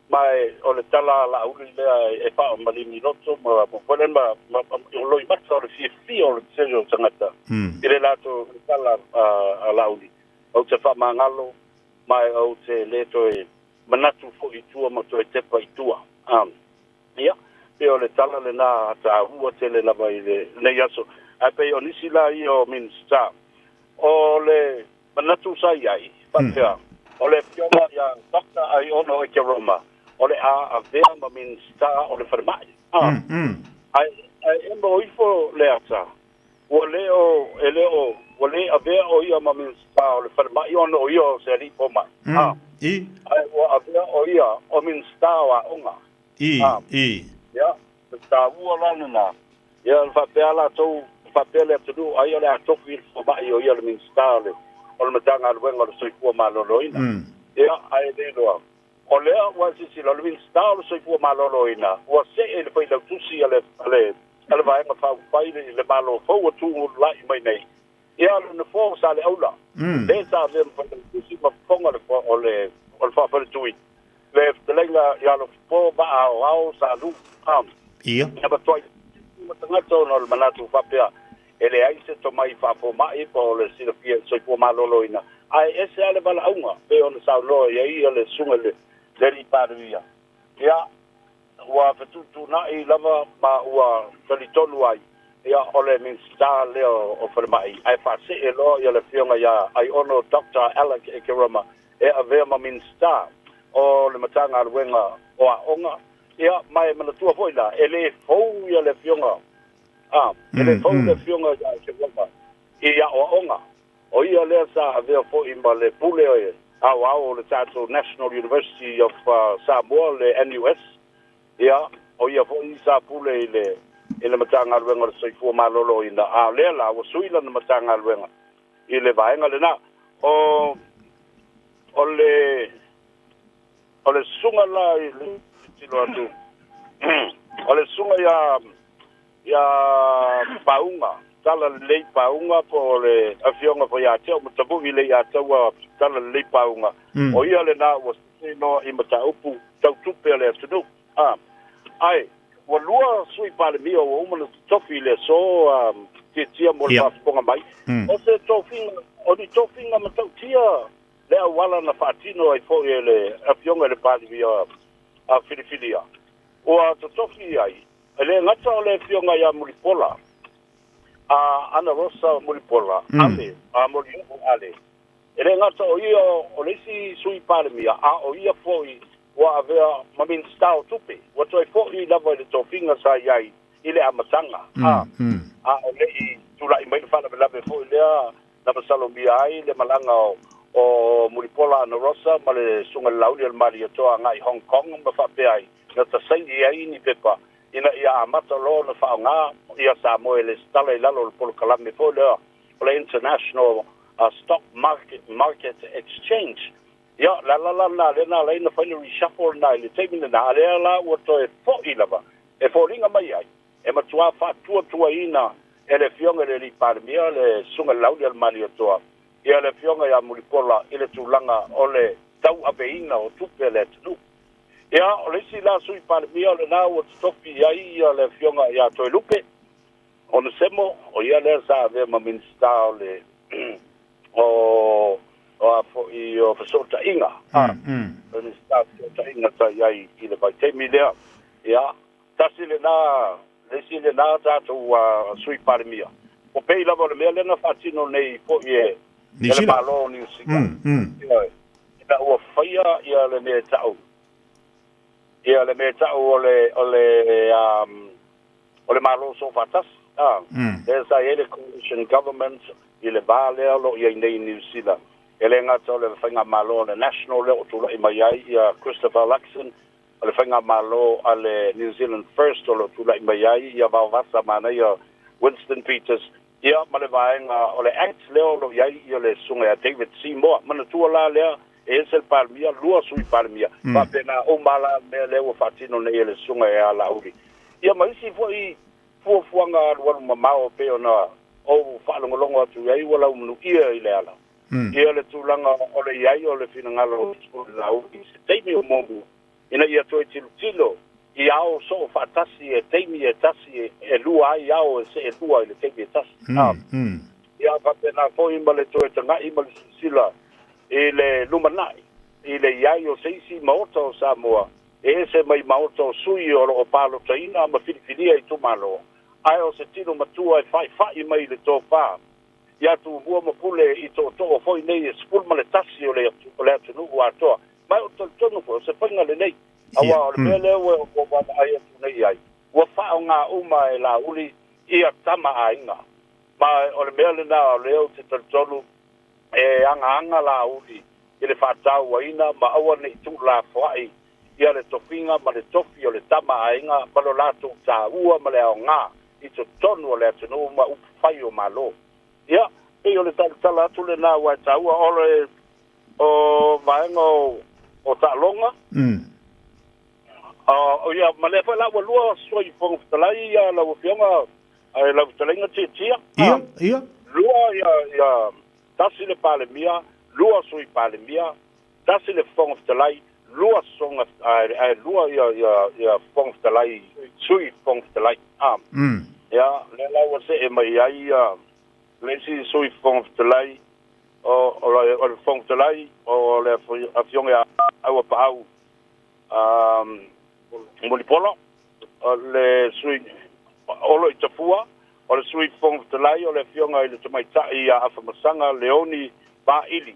ma o le tala a Laauli lea e faamalimi loto ma foi lea ma loimata o le fiafia o le tele o tagata i le latou tala a Laauli, Ou te faamagalo ma ou te le toe manatu foi i tua ma toe tepa i tua. A. Ia, pei o le tala lena taua tele lava i lenei aso. Ae pei o nisi la ia o Minisita, o le manatu sa i ai, faapea, o le Afioga ia Doctor Aiono Ekeroma, o le a avea ma Minisita o le Falemai. Ae, ae emo ifo le ata, ua le o, e le o, ua le avea o ia ma Minisita o le Falemai ona o ia o se alii fomai. Ae ua avea o ia o Minisita o Aoga. I, i. Ia, le taua la lena, ia na faapea latou, na faapea le atunuu, ai o le a tofi le fomai o ia le Minisita o le, o le Matagaluega o le Soifua Maloloina. Ia, ae le iloa, o lea ua e silasila, o le Minisita o le Soifua Maloloina, ua see i le failautusi a le, a le, a le Vaega Faaupufai i le Malo fou ua tulai mai nei, ia le nofoa o Saleaula, lea sa avea ma failautusi ma fofoga o le, o le, o le faafaletui. Le fetalaiga ia Alofipo Vaa Aoao Sa Lu Ia. Ia matuai ma tagata ona o le manatu faapea e leai se tomai faafomai po o le silafia i le soifua maloloina, ae ese lava le valaauga pei ona saunoa i ai le susuga i le Alii Palemia. Ia, ua fetuutuunai lava ma ua talitonu ai, ia, o le Minisita lea o Falemai, ae faasee loa ia le Afioga ia Aiono Doctor Alec Ekeroma e avea ma Minisita o le Matagaluega o Aoga. Ia, ma e manatua foi la, e le fou ia le Afioga, a, e le fou le Afioga ia Ekeroma i aoaoga. O ia lea sa avea foi ma le pule aoao o le tatou National University of Samoa, le NUS. Ia, o ia foi sa pule i le i le Matagaluega o le Soifua Maloloina, a o lea la ua sui lana Matagaluega i le vaega lena. O o le o le susuga la i le tilotilo atu, o le susuga ia Ia Pauga, Talalelei Pauga po o le Afioga foi ia te au ma Tapu'i Leiataua Talalelei Pauga, o ia lena ua sese loa i mataupu tau tupe a le atunuu. A, Ae ua lua sui palemia ua uma ona totofi i le aso tietia mo le faafofoga mai. O se tofiga, o ni tofiga matautia le auala na faatino ai foi e le Afioga i le Palemia a filifilia. Ua totofi ai, e le gata o le Afioga ia Mulipola, a Ana Rosa Mulipola, Ale, a Molioo Ale, e le gata o ia o le isi sui Palemia, a o ia foi ua avea ma Minisita o Tupe, ua toe foi lava i le tofiga sa i ai i le amataga, a a o le i tulai mai le faalavelave foi lea na masalomia ai le malaga o Mulipola Ana Rosa ma le Susuga i le Laauli o le Malietoa agai i Hong Kong ma faapea ai na tasaini ai ni pepa ina ia amata loa ona faaaoga ia Samoa e lesitala i lalo o le polokalame foi lea o le International Stock Market Exchange. Ia, o le ala la lena lea na ala ai ona fai le reshuffle lena i le taimi lena, a lea la ua toe foi lava e foliga mai ai e matuā faatuatuaina e le Afioga i le Alii Palemia, le Susuga i le Laauli a le Malietoa, ia le Afioga ia Mulipola i le tulaga o le tauaveina o tupe a le atunuu. Ia, o le isi la Sui Palemia o lena ua totofi i ai le Afioga ia Toelupe Onesemo, o ia lea sa avea ma Minisita o le o o a foi o fesootaiga, a, o le Minisita o Fesootaiga sa i ai i le vaitaimi lea. Ia, tasi lena, le isi lena tatou Sui Palemia. Ua pei lava o le mea lea na faatino nei foi e Niu e le Sila. Malo o Niu Sila. Ioe. Ina ua faia ia le mea e ta'u, ia le mea e ta'u o le o le o le Malo Soofaatasi, a, lea sa i ai le Coalition Government i le va lea o lo o i ai nei i Niu Sila. E le gata o le faigamalo a le National lea o tula'i mai ai ia Christopher Luxon, o le faigamalo a le New Zealand First o lo o tula'i mai ai ia Vaovasa Manaia Winston Peters, ia ma le vaega o le act lea o lo o i ai ia le susuga ia David Seymour. Manatua la lea e ese le Palemia, lua Sui Palemia, faapena uma la le mea lea ua faatino nei e le susuga ia Laauli. Ia ma isi foi fuafuaga alualu mamao pei ona ou faalogologo atu i ai ua laumanuia i le ala. Ia le tulaga o le i ai o le finagalo o le Laauli i se taimi o muamua ina ia toe tilotilo i ao soo faatasi e taimi e tasi e lua ai ao e seelua i le taimi e tasi. Ia faapena foi ma le toe taga'i ma le silasila i le lumanai i le i ai o se isi Maota o Samoa e ese mai Maota o sui o lo o palotaina ma filifilia itumalo, ae o se tino matua e fa'ifa'i mai i le tofā ia Tumua ma Pule i tootoo foi nei e 11 o le o le atunuu atoa. Ma o talitonu foi o se faiga lelei, auā o le mea lea ua ua vaavaai atu nei i ai, ua faaaoga uma e Laauli ia tama aiga. Ma o le mea lena o lea ou te talitonu e agaaga Laauli i le faatauaina ma aua ne i tuulafoai ia le tofiga ma le tofi o le tama aiga ma lo latou taua ma le aoga i totonu o le atunuu ma upufai o Malo. Ia, pei o le talatala atu lena aua e taua o le o vaega o taaloga. O ia, ma lea foi la ua lua Sui Fofoga Fetalai ia lau Afioga lau fetalaiga Tietia. Ia, ia. Lua ia, ia tasi le Palemia, lua Sui Palemia, tasi le Fofoga Fetalai, lua soga ae lua ia ia ia Fofoga Fetalai, Sui Fofoga Fetalai. Ia, lea la ua see mai ai ia le isi Sui Fofoga Fetalai o o le o le Fofoga Fetalai o le Afioga ia Auapaau Mulipola, o le Sui Olo i Tafua, o le Sui Fofoga Fetalai o le Afioga i le Tamaitai ia Afamasaga Leoni Vaili.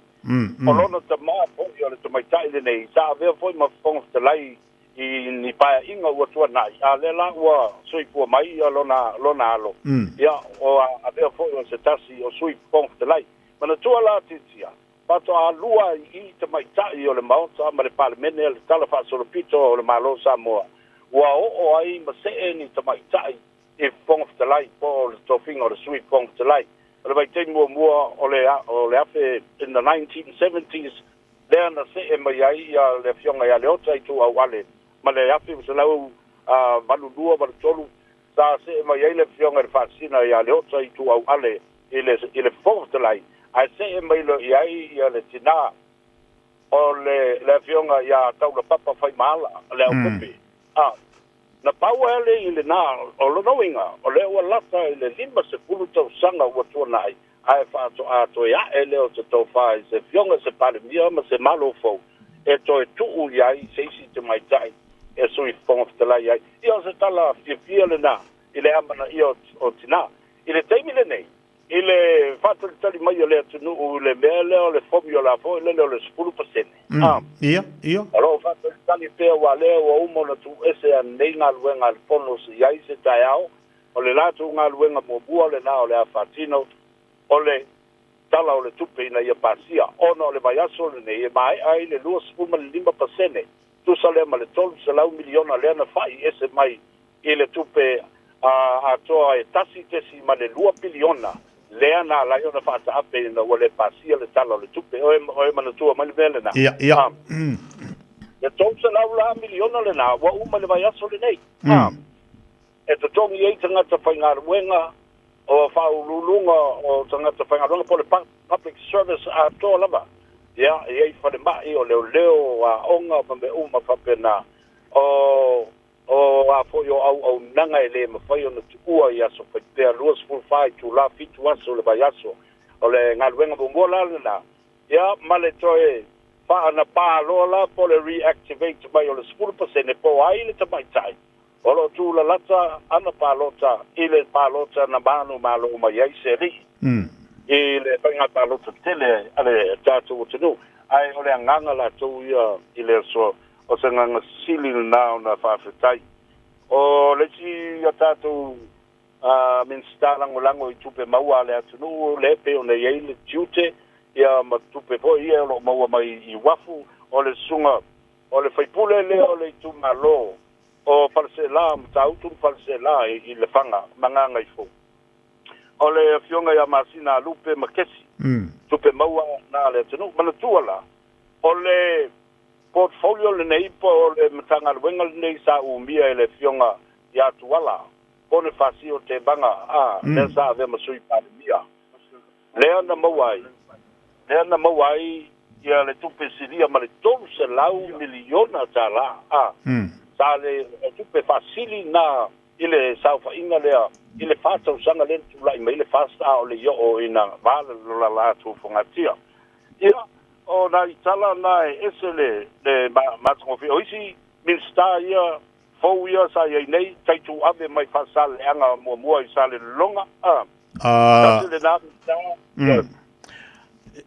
O lona tamā foi o le tamaitai lenei sa avea foi ma Fofoga Fetalai i ni paeaiga ua tuanai, a lea la ua soifua mai ia lona lona alo, ia o avea foi o se tasi o Sui Fofoga Fetalai. Manatua la Titia, faatoa lua ai i tamaitai o le Maota ma le Palemene le Tala Faasolopito o le Malo o Samoa, ua oo ai ma see ni tamaitai i Fofoga Fetalai po o le tofiga o le Sui Fofoga Fetalai. O le vaitaimi muamua o le o le afe in the 1970s lea na see mai ai ia le Afioga ia Leota Ituau Ale ma le 1982 83 sa see mai ai le Afioga i le Faasina ia Leota Ituau Ale i le i le Fofoga Fetalai, ae see mai loa i ai ia le tinā o le le Afioga ia Taulapapa Faimaala Leaupepe. A. Na pau ai le i lenā, o lona uiga, o lea ua lata i le 50 tausaga ua tuanai, ae faatoa toe ae lea o se tofā i se Afioga i se Palemia ma se Malo fou e toe tuu i ai se isi tamaitai e Sui Fofoga Fetalai ai. Ia o se tala fiafia lenā i le amanaia o tinā. I le taimi lenei, i le faatalitali mai o le atunuu i le mea lea o le formula foi lele o le 10%. Mm. Ah. Ia, ia. O lo o faatalitali pea aua lea ua uma ona tuuese ananei galuega a le Fono se i ai se taeao, o le latou galuega muamua lenā o le a faatino o le Tala o le Tupe ina ia pasia, ona o le vaiaso lenei e maea ai le 25%, tusa lea ma le $300 miliona lea na fa'i ese mai i le tupe atoa e 1.2 piliona lea na ala ai ona faataape ina ua le pasia le Tala o le Tupe. Oe, oe manatua mai le mea lenā? Ia, ia. A, le 300 la miliona lenā ua uma i le vaiaso lenei. A, e totogi ai tagata faigaluega o faauluuluga o tagata faigaluega po o le public service atoa lava. Ia, e i ai falemai, o leoleo, o aoga ma mea uma faapena. O O a foi o auaunaga e le mafai ona tuua i aso faipea 24 itula 7 aso o le vaiaso. O le galuega muamua la lenā, ia ma le toe faanapa loa la po o le reactivate mai o le 10% po o ai le tamaitai o lo o tulalata ana palota i le palota na manumalo mai ai se alii i le faiga palota tele a le tatou atunuu. Ae o le agaga latou ia i le aso O se agaga sili lenā ona faafetai. O le isi a tatou Minisita lagolago i tupe maua a le atunuu lea e pei ona i ai le tiute ia ma tupe foi ia o lo o maua mai i uafu, o le susuga o le faipule lea o le itumalo o Faleseela, Matautu ma Faleseela i Lefaga ma Gagaifo, o le Afioga ia Masina Alupe Makesi, tupe maua na a le atunuu. Manatua la, o le Portfolio lenei po o le Matagaluega lenei sa umia e le Afioga ia Tuala Ponifasio Tevaga a, lea sa avea ma Sui Palemia, lea na maua ai, lea na maua ai ia le tupe silia ma le $300 miliona tala a, sa le tupe faasili na i le saofaiga lea i le fa tausaga lea na tulai mai le FAST a o le i oo ina va le latou fogatia. Ia, o nai tala na e ese le le matagofie. O isi Minisita ia fou ia sa i ai nei, taituave mai Faasaleleaga muamua i Salelologa, a. Tasi lenā Minisita.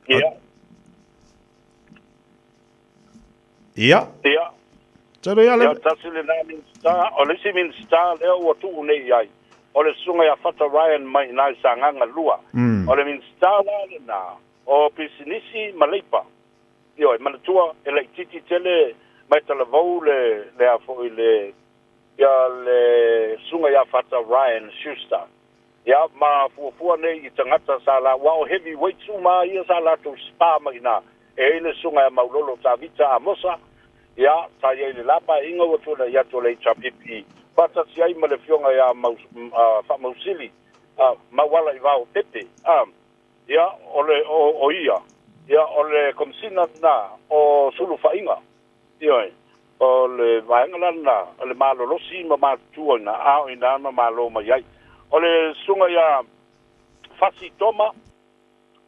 Ia. Ia. Ia. Talo ia le. Ia, tasi lenā Minisita. O le isi Minisita lea ua tuu nei i ai, o le Susuga ia Fata Ryan mai i ina i Sagaga 2. O le Minisita la lenā, o pisinisi ma leipa. Ioe, manatua e laitiiti tele mai talavou le, le a foi le, ia le susuga ia Fata Ryan Schuster. Ia, ma fuafua nei i tagata sa la, aua o heavy weights uma a ia sa latou spa mai ina. E i ai le susuga ia Maulolo Tavita Amosa, ia, sa i ai i le la paeaiga ua tuanai atu o le HRPP, faatasi ai ma le afioga ia Mau, Faamausili, Mauala Ivao Pepe, a. Ia, o le, o, o ia, ia, o le Komesina lenā o Sulufaiga, ioe, o le vaega la lenā, o le malolosi ma matutua i ina, a o ina na malo mai ai. O le susuga ia Fasi Toma,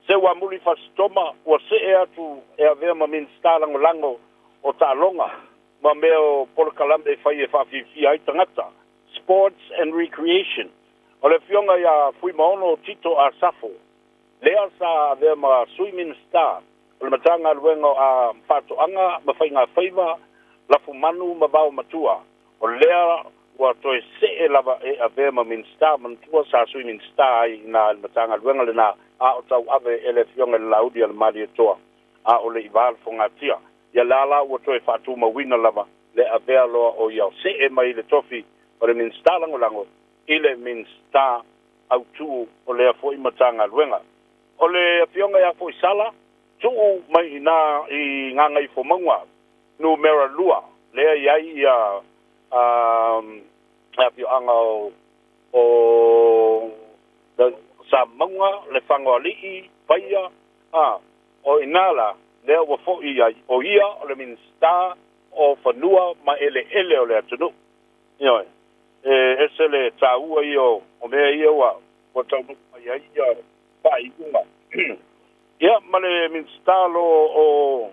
Seuamuli Fasi Toma, ua see atu e avea ma Minisita Lagolago o Taaloga ma mea o polokalame e fai e faafiafia ai tagata, Sports and Recreation. O le Afioga ia Fuimaono Tito Asafo, lea sa avea ma Sui Minisita o le Matagaluega o Faatoaga ma Faigafaiva, Lafumanu ma Vaomatua, o lea ua toe see lava e avea ma Minisita, manatua sa Sui Minisita ai i ina i le Matagaluega lenā, a o tauave e le Afioga i le Laauli a le Malietoa, a o le i va le fogatia. Ia lea la ua toe faatumauina lava le avea loa o ia see mai i le tofi o le Minisita Lagolago i le Minisita Autu o lea foi Matagaluega. O le Afioga ia Foisala, tuu mai i ina i Gagaifomauga numera 2, lea i ai ia afioaga o Samauga, Lefagoalii, Paia, a o ina la lea ua foi ai o ia o le Minisita o Fanua ma Eleele o le atunuu. Ioe. E ese le taua ia o mea ia ua ua taunuu mai ai ia faaiuga. Ia ma le Minisita lo o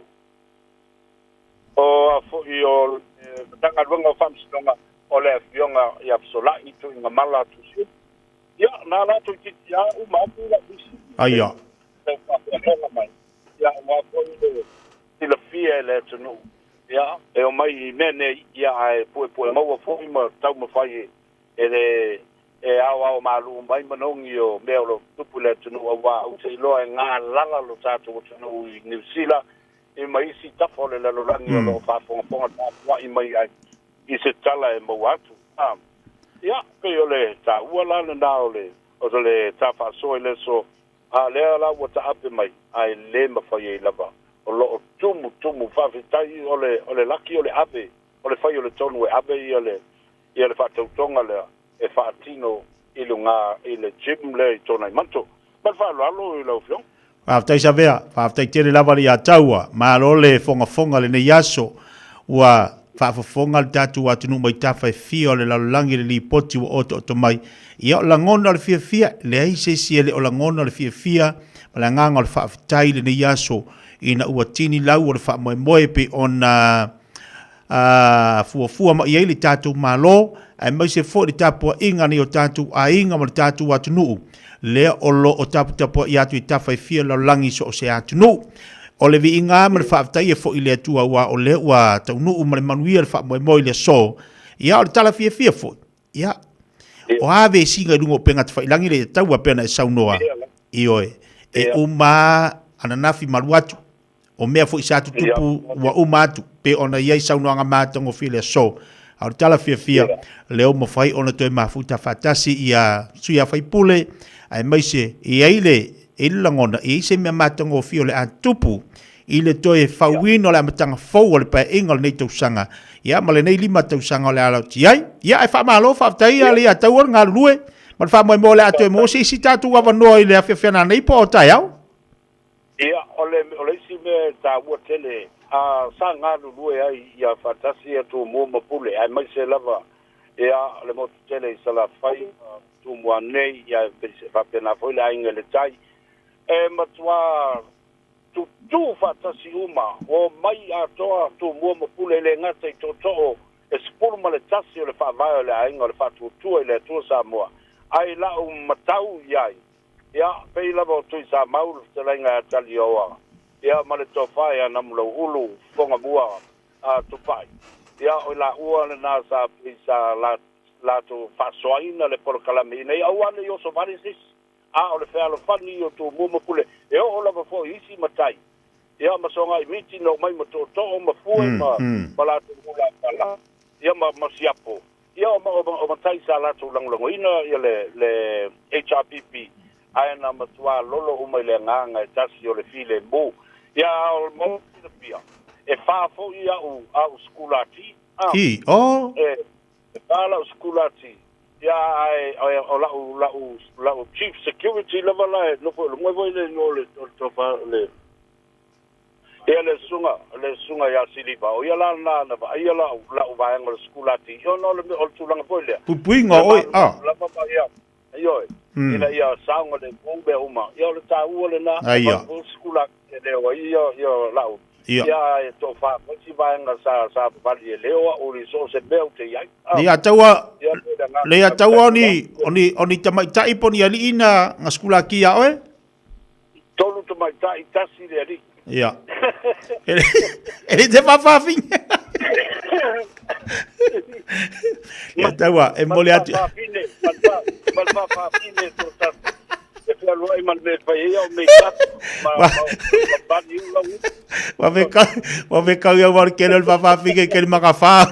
o a foi o le Matagaluega o Faamasinoga o le Afioga ia Fesolai Tuigamala Tusiuli. Ia, na latou itiiti lava uma atu lau lisi i le faafogafoga mai, ia aua foi le silafia e le atunuu, ia, e omai i mea nei, ia ae puepue maua foi ma taumafai e le e aoao malu mai manogi o mea o lo o tutupu i le atunuu, aua ou te iloa e galala lo tatou atunuu i Niu Sila i ma isi tafa o le lalolagi o lo o faafogafoga tapuai mai ai i se tala e maua atu. A, ia, pei o le taua la lena o le, o le ta faasoa i le aso, a lea la ua taape mai, ae le mafai ai lava. O lo o tumu, tumu, faafetai o le, o le laki o le ave, o le fai o le tonu e ave ia le, ia le faatautoga lea e faatino i luga i le gym lea i Tuanaimato. Ma le faaaloalo i lau Afioga. Faafetai Savea, faafetai tele lava le ia taua. Malo le fogafoga lenei aso. Ua faafofoga le tatou atunuu mai tafa e fia o le lalolagi i le lipoti ua otooto mai. Ia o lagona o le fiafia, leai se isi e le o lagona o le fiafia ma le agaga o le faafetai i lenei aso ina ua tini lau o le faamoemoe pei ona fuafua mai ai le tatou Malo, aemaise foi le tapuaiga a nai o tatou aiga ma le tatou atunuu, lea o lo o taputapuai atu i tafa e fia lalolagi i so o se atunuu. O le viiga ma le faafetai e foi i le Atua aua o lea ua taunuu ma le manuia le faamoemoe i le aso. Ia, o le tala fiafia foi, ia, o a vesiga i luga o upega tafailagi le taua pei ona e saunoa, ioe, e uma ananafi malu atu. O mea foi sa tutupu ua uma atu, pei ona i ai saunoaga matagofie i le aso. A o le tala fiafia, lea ua mafai ona toe mafuta faatasi ia sui a faipule, aemaise e i ai le, e i ai le lagona, e i ai se mea matagofie o le a tupu i le toe fauina o le amataga fou o le Paeaiga o lenei tausaga, ia ma lenei 5 tausaga o le a laoti ai. Ia, ae faamalo, faafetai ia le ia taua le galulue ma le faamoemoe o le a toe maua se isi tatou avanoa i le afiafi ananei po o taeao. Ia, o le, o le isi mea e taua tele, a, sa galulue ai ia faatasi ia Tumua ma Pule, aemaise lava, ia, le motu tele i Salafai, Tumua nei, ia, e faapena foi le aiga i le tai. E matua tutū faatasi uma, omai atoa Tumua ma Pule, e le gata i tootoo e 11 o le faavae o le aiga o le Faatuatua i le Atua Samoa, ae i la'u matau i ai, Ia, pei lava o Tuisamau le fetalaiga ia Talioa, ia ma le tofa ia Namulauulu Fogamua a Tupai. Ia, o i laua lena sa pei sa latou faasoaina le polokalame ina ia aua ne i oso vale se isi, a o le fealofani o Tumua ma Pule, e oo lava foi i isi matai, ia ma Sogaimiti na omai ma Tootoo ma Fue ma ma latou ula, ia ma Siapo. Ia, o, o, o matai sa latou lagolagoina ia le, le HRPP, ae na matua lolo uma i le agaga e tasi o le filemu. Ia, a o le mo silafia, e fa foi a'u, a'u sikulati, a. I, o. E, e fa la'u sikulati, ia, ae, ae o la'u, la'u, la'u chief security lava la e nofo i luga foi le igoa o le, o le tofa, le, Ia le susuga, le susuga ia Siliva, o ia la lena na vaaia la'u, la'u vaega o le sikulati, ona o le, o le tulaga foi lea. Puipuiga o oe, a. Lava ma ia, ioe, ina ia saogalemu mea uma. Ia o le taua lena, Aia. o le sikulati e leo ai ia, ia la'u. Ia. Ia e toafa foi si vaega sa, sa vali e leo a'u i so o se mea ou te i ai. Le ia taua, Ia, pei le agaga le ia taua o ni, faafetai. o ni, o ni tamaitai po o ni alii na, na sikulaki iā oe? Tolu tamaitai, tasi le alii. Ia. E le te faafaafine. Ia taua, e momoli atu. Faafaafine, ma le faafaafine toatasi. E fealuai ma le mea e fai ai au make-up ma ma ma bani ula ula. Ua vekau ia ua kele o le faafaafine ke le makafa.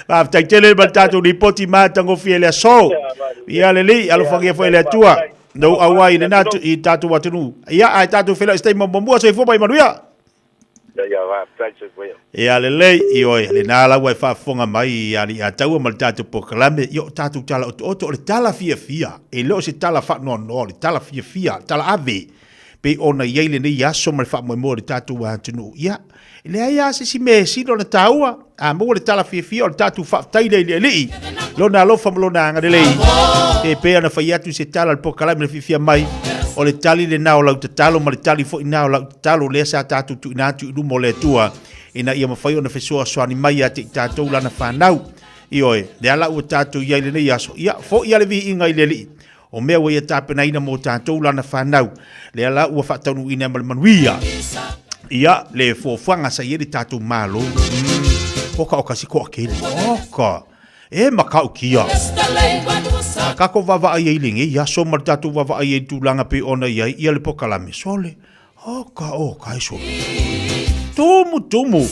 Faafetai tele ma le tatou lipoti matagofie i le aso. Ia lelei, alofagia foi e le Atua. Nou auai i lena i tatou atunuu. Ia, ae tatou feiloai i se taimi muamua, soifua ma ia manuia. Ia, faafetai soifua ia. Ia lelei, ioe, lena la ua e faafofoga mai i alii Ataua ma le tatou polokalame. Ia, o tatou tala otooto, o le tala fiafia, e le o se tala faanoanoa, o le tala fiafia, tala ave. Pei ona i ai lenei aso ma le faamoemoe o le tatou atunuu. Ia, e leai lava se isi mea e sili ona taua, a maua le tala fiafia o le tatou faafetai lea i le Alii, Lona alofa ma Lona agalelei. E pei ona fai atu i se tala o le polokalame na fiafia mai, o le tali lena o lau tatalo ma le tali foi lena o lau tatalo lea sa tatou tuuina atu i luma o le Atua ina ia mafai ona fesoasoani mai ia te i tatou lana fanau. Ioe, lea la ua tatou i ai i lenei aso, ia, foi lava le viiga i le Alii. O mea ua ia tapenaina mo tatou lana fanau, lea la ua faataunuuina ma le manuia. Ia, le fuafuaga sa i ai le tatou Malo. Oka oka si koa kele. Oka. E matautia. A tatou vaavaai ai i lenei aso ma le tatou vaavaai ai i le tulaga pei ona i ai ia le polokalame, sole, oka oka e sole. Tumu tumu.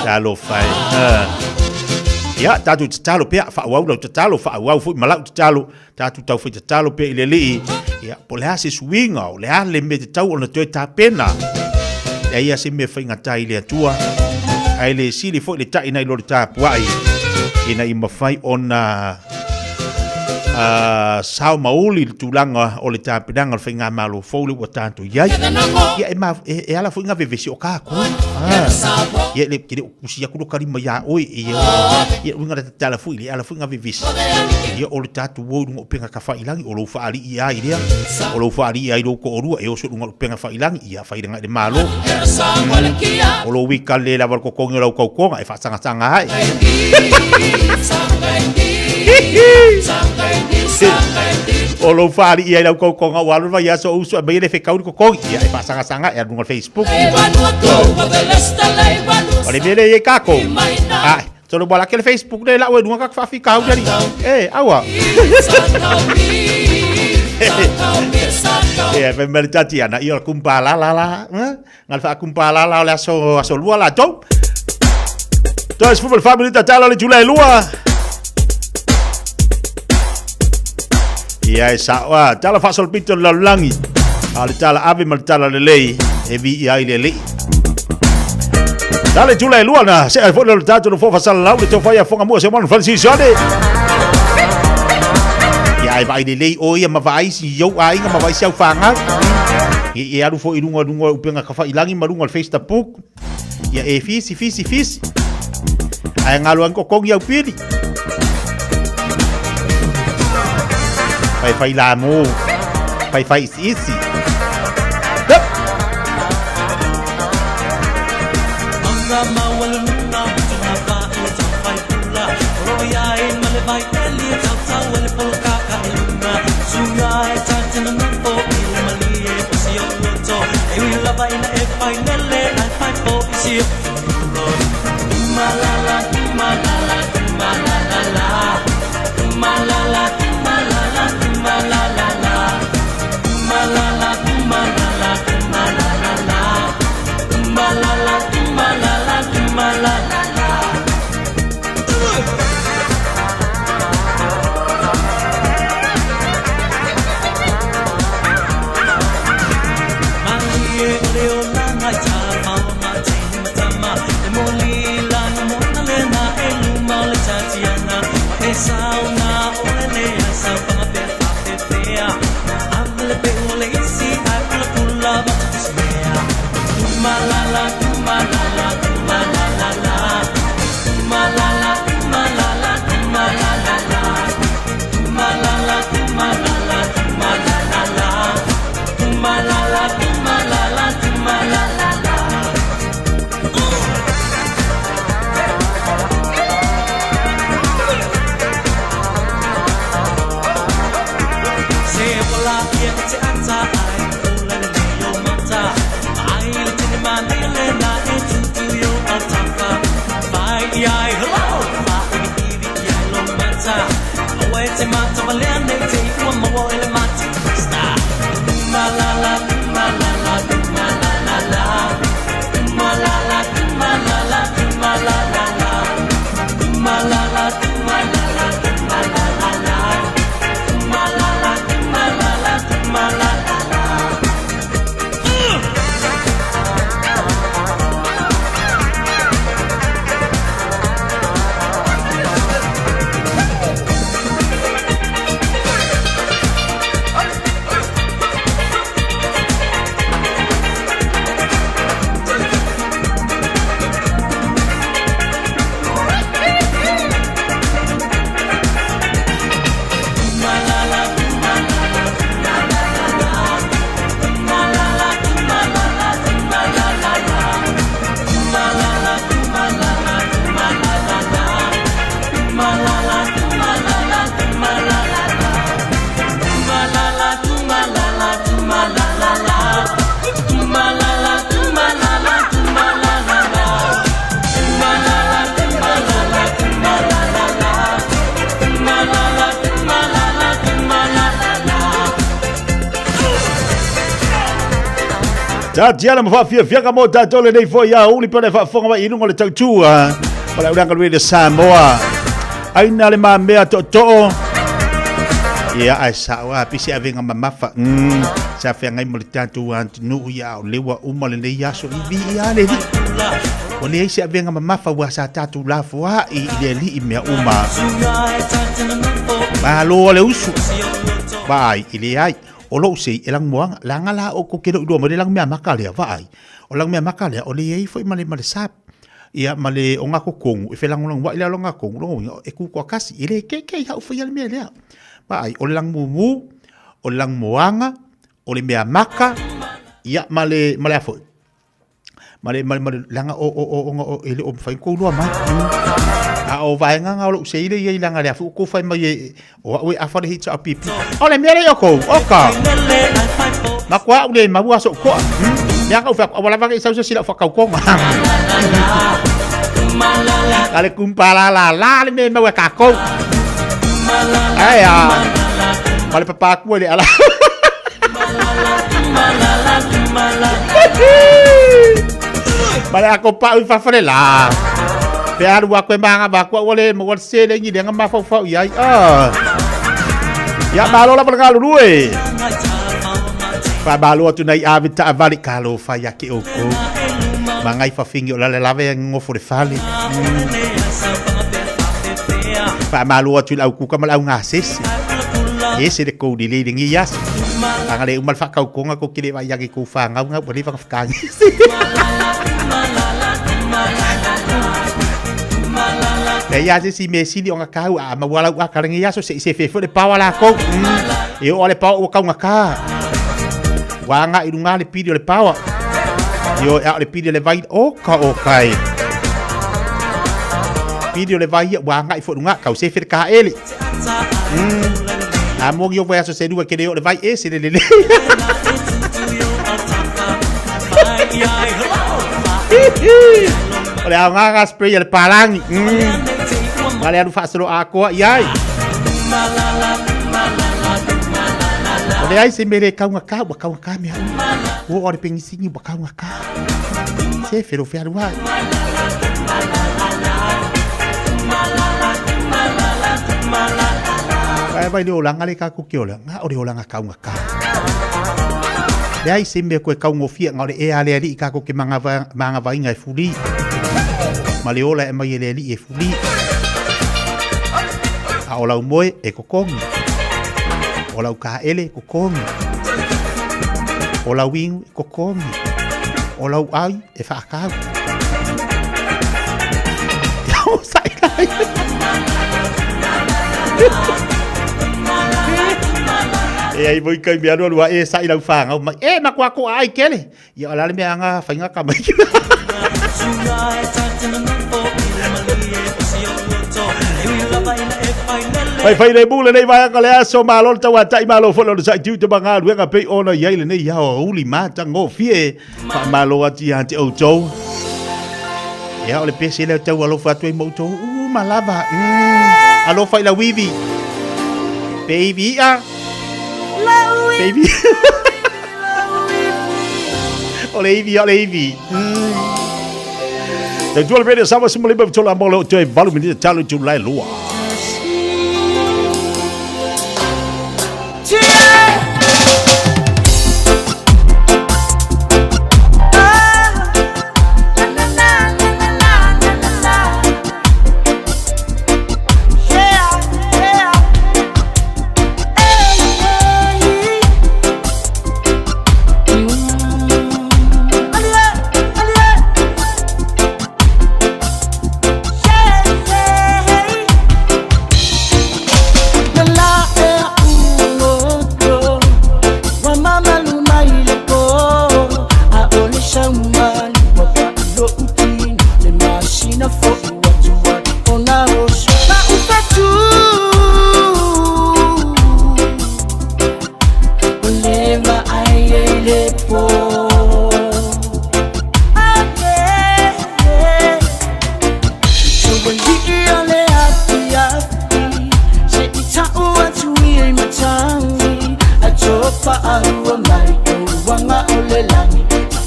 Talofa e. Ia, tatou tatalo pea, faaauau lau tatalo, faaauau foi ma lau tatalo, tatou tau fai tatalo pea i le Alii. Ia, po o le a se suiga, o le a le mea tatau ona toe tapena. Leai lava se mea faigata i le Atua, ae le sili foi le tai nai lo le tapuai, ina ia mafai ona sao ma uli le tulaga o le tapenaga o le faigamalo fou lea ua tatou i ai. Ia, e, ma, e, e ala foi ngā vevesi o kākou. Ah. Ia, le, ke le o kusi aku lo kalima iā oe, ia, ia, uinga le tatala foi, le ala foi ngā vevesi. Ia, o le tātou o i lunga o penga ka whailangi, o lou whaali i ai lea, o lou whaali i ai lou ko'orua, e oso i lunga o penga whailangi, ia, whairanga i le malo. O lou wika le lava le kokongi o lau kaukonga, e whaasangasanga ai. O lou whaali i ai lau kaukonga, ua alu le vaiaso o uso, e mai e le whekau le kokongi, ia, e whaasangasanga, e alu lunga o le Facebook. O le mea lea i ai kākou. Ai, tolo mo ala ke le Facebook le lau e lunga kak whaafikauli ali. E, aua. Ia, fai mai le Tatiana, ia o le kumpalala la, eh? Nga le faakumpalala o le aso, aso lua la tou. Toe 14 minita tala le itula e lua. Ia e sao a, tala faasolopito le lalolagi. A o le tala ave ma le tala lelei e viia ai le Alii. Tala itula e lua na se ai foi le tatou no fofa salalau le tau fai a fonga mua se manu Francis Ane. Ia e vaai lelei o ia ma vaai si iou aiga ma vaai si au whāngau. E, e alu foi i lunga lunga o upenga ka whailangi ma lunga o le Facebook. Ia e fisi fisi fisi. Ae ngalo ai kokongi au pili. Fai fai la mo. Fai fai isi isi. Hup. Tatiana ma faafiafiaga mo tatou lenei foi aoauli pe le faafofoga mai i luga o le tautua o le aulaga le Samoa. Aina le mamea tootoo. Ia ae sao a pisi avega mamafa. Sa feagai mo le tatou atunuu ia o lea ua uma lenei aso i vi ia le alii. Ua leai se avega mamafa ua sa tatou lafoai i le alii mea uma. Malo a le usu. Vaai i leai. O lou sei e lanumoaga, leaga la o kou ke lou iloa mai le lanu mea maka lea, vaai. O lanu mea maka lea, o le i ai foi ma le, ma le sap. Ia, ma le o ngā kokongu, e felagolagoa'i le alo o ngā kongu, lona uiga, e kū toatasi. E le keke i hau whaia le mea lea. Vaai, o le lanumu, o le lanumoaga, o le mea maka, ia, ma le, ma le a foi. Ma le, ma le, ma le, leaga o, o, o, ona o, e le o mafai ona kou iloa mai. A o vaega na o lou sei lea i ai leaga lea foi ua tou fai mai e, o au e afa le hita o pipi. O le mea lea i o kou, o ka. Matua au le maua sou toa. Mea ka u fai atu, aua lava ne i sau se isi i lau faatautoga. A le kumpala la la le mea e maua e kākou. Ae a, ma le papakua i le ala. Ma le ako pau i fafo le la. Pe alu aku e manga va kua ua le maua le seleni le nga mafaufau i ai. Ah. Ia malo lava le galulue. Faamalo atu nei ave taavale talofa ia te outou. Magai fafini o lale lava e nofo le fale. Faamalo atu i le au kuka ma le au gasese. Ese le kou lelei lenei aso. Aga le uma le faatautoga tou te le vaai ane i tou fanau na ua leva ona fetagese. Leai lava se isi mea sili ona taua a maua lau ata lenei aso se i sefe foi le pao a latou. E oo lava le pao ua taugata. Ua agai i luga le pili o le paoa. Ioe, a o le pili o le vai, oka oka e. Pili o le vai ia ua agai foi i luga, tau sefe le taele. A moni o vaiaso se lua ke le o le vai ese le lelei. O le aoga ga spray a le palangi. Ma le alu faasolo atoa i ai. O le ai se mea le taugata, ua taugata mea uma. Ua oo le penisini ua taugata. Se felo fealuai. Vae mai le olaga le tatou ke ola, na o le olaga taugata. Leai se mea koe taugofie na o le ea a le Alii tatou te magavaina e fuli. Ma le ola e aumai e le Alii e fuli. A o lau moe e totogi. O lau taele e totogi. O lau inu e totogi. O lau ai e whaakau. E ai moi kai mea lua e sai lau whangau mai. E matua ko ai kele. Ia o la le mea anga whainga ka mai. Fai fai le mule nei vai le aso malo le tauatai malo foi le sai tiu te magaluega pei ona i ai lenei aoauli matagofie. Faamalo atu ia te outou. Ia o le pese lea tau alofa atu ai ma outou uma lava. Alofa i lau ivi. Pe ivi ia. Pe ivi. O le ivi, o le ivi. Tautua le Radio Samoa 15 tola mo le o toe 8 minita talo i tulae lua.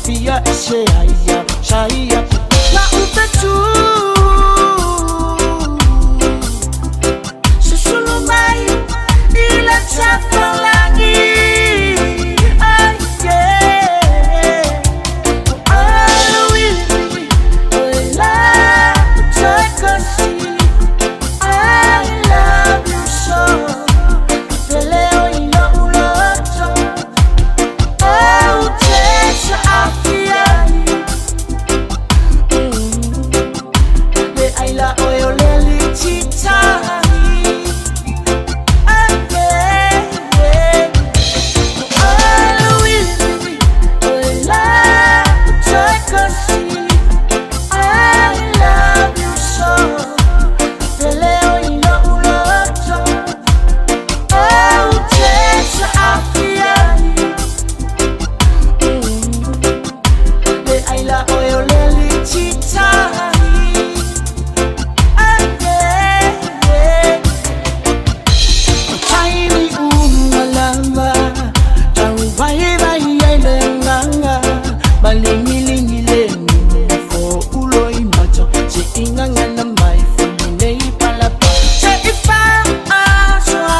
Afia ese aia saia Na upetu Susulu mai Ila tafalagi Ai yeah Alawili Oela Utakasi I love you so Peleo ilo uloto Autesa afia Le aila oe o le lititai I love you so Peleo ilo uloto Autesa afia Le aila oe o le lititai Taimi unga lava Tau vai vai ai le nganga Malingilingi le nufo ulo i mato Se inganga na mai fo nei palapa Se ifa aswa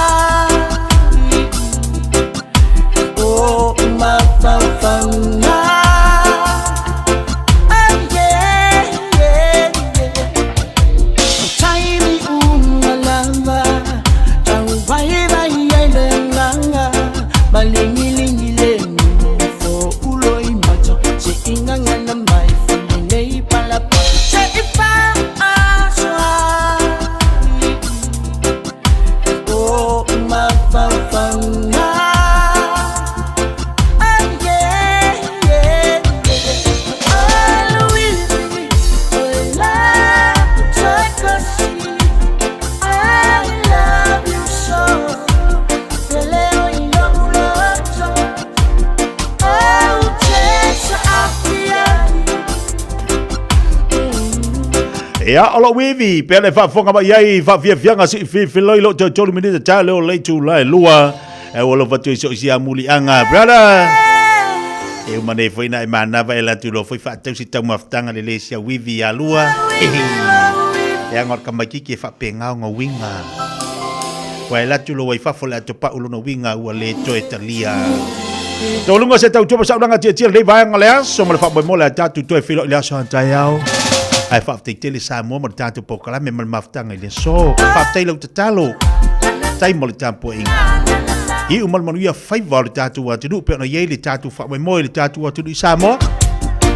O mafaufauga Ah, yeah, yeah, yeah. Taimi unga lava Tau vai vai ai le nganga Malingilingi le nufo ulo i mato Se inganga na mai fo nei palapa Se ifa aswa O mafaufauga Ah, yeah, yeah, yeah. Alawili, oela, utakasi. I love you so. Peleo ilo uloto. Autesa afia. Ia, o lou ivi, pea le faafofoga mai ai, faafiafiaga sii filifiloi lou toetolu minita ta leo le itula e lua. E ua alofa atu i so isi amuliaga, brother. E uma nei foi na e manava e la atu loa foi faatausi taumafataga le le sia uivi ia lua. E aga o le tamaititi e faapegao uiga. Ua e latu loa i fafo le atopau lona uiga ua le toe talia. Toluga se tautua ma saulaga tiatia lenei vaega o le aso ma le faamoemoe o le a tatou toe feiloai i le aso a taeao. Ae faafetai tele Samoa ma le tatou polokalame ma le mafutaga i le aso. Faafetai lau tatalo. Tai mo le tapuaiga. Iu ma le manuia faiva o le tatou atunuu pei ona i ai le tatou faamoemoe i le tatou atunuu i Samoa.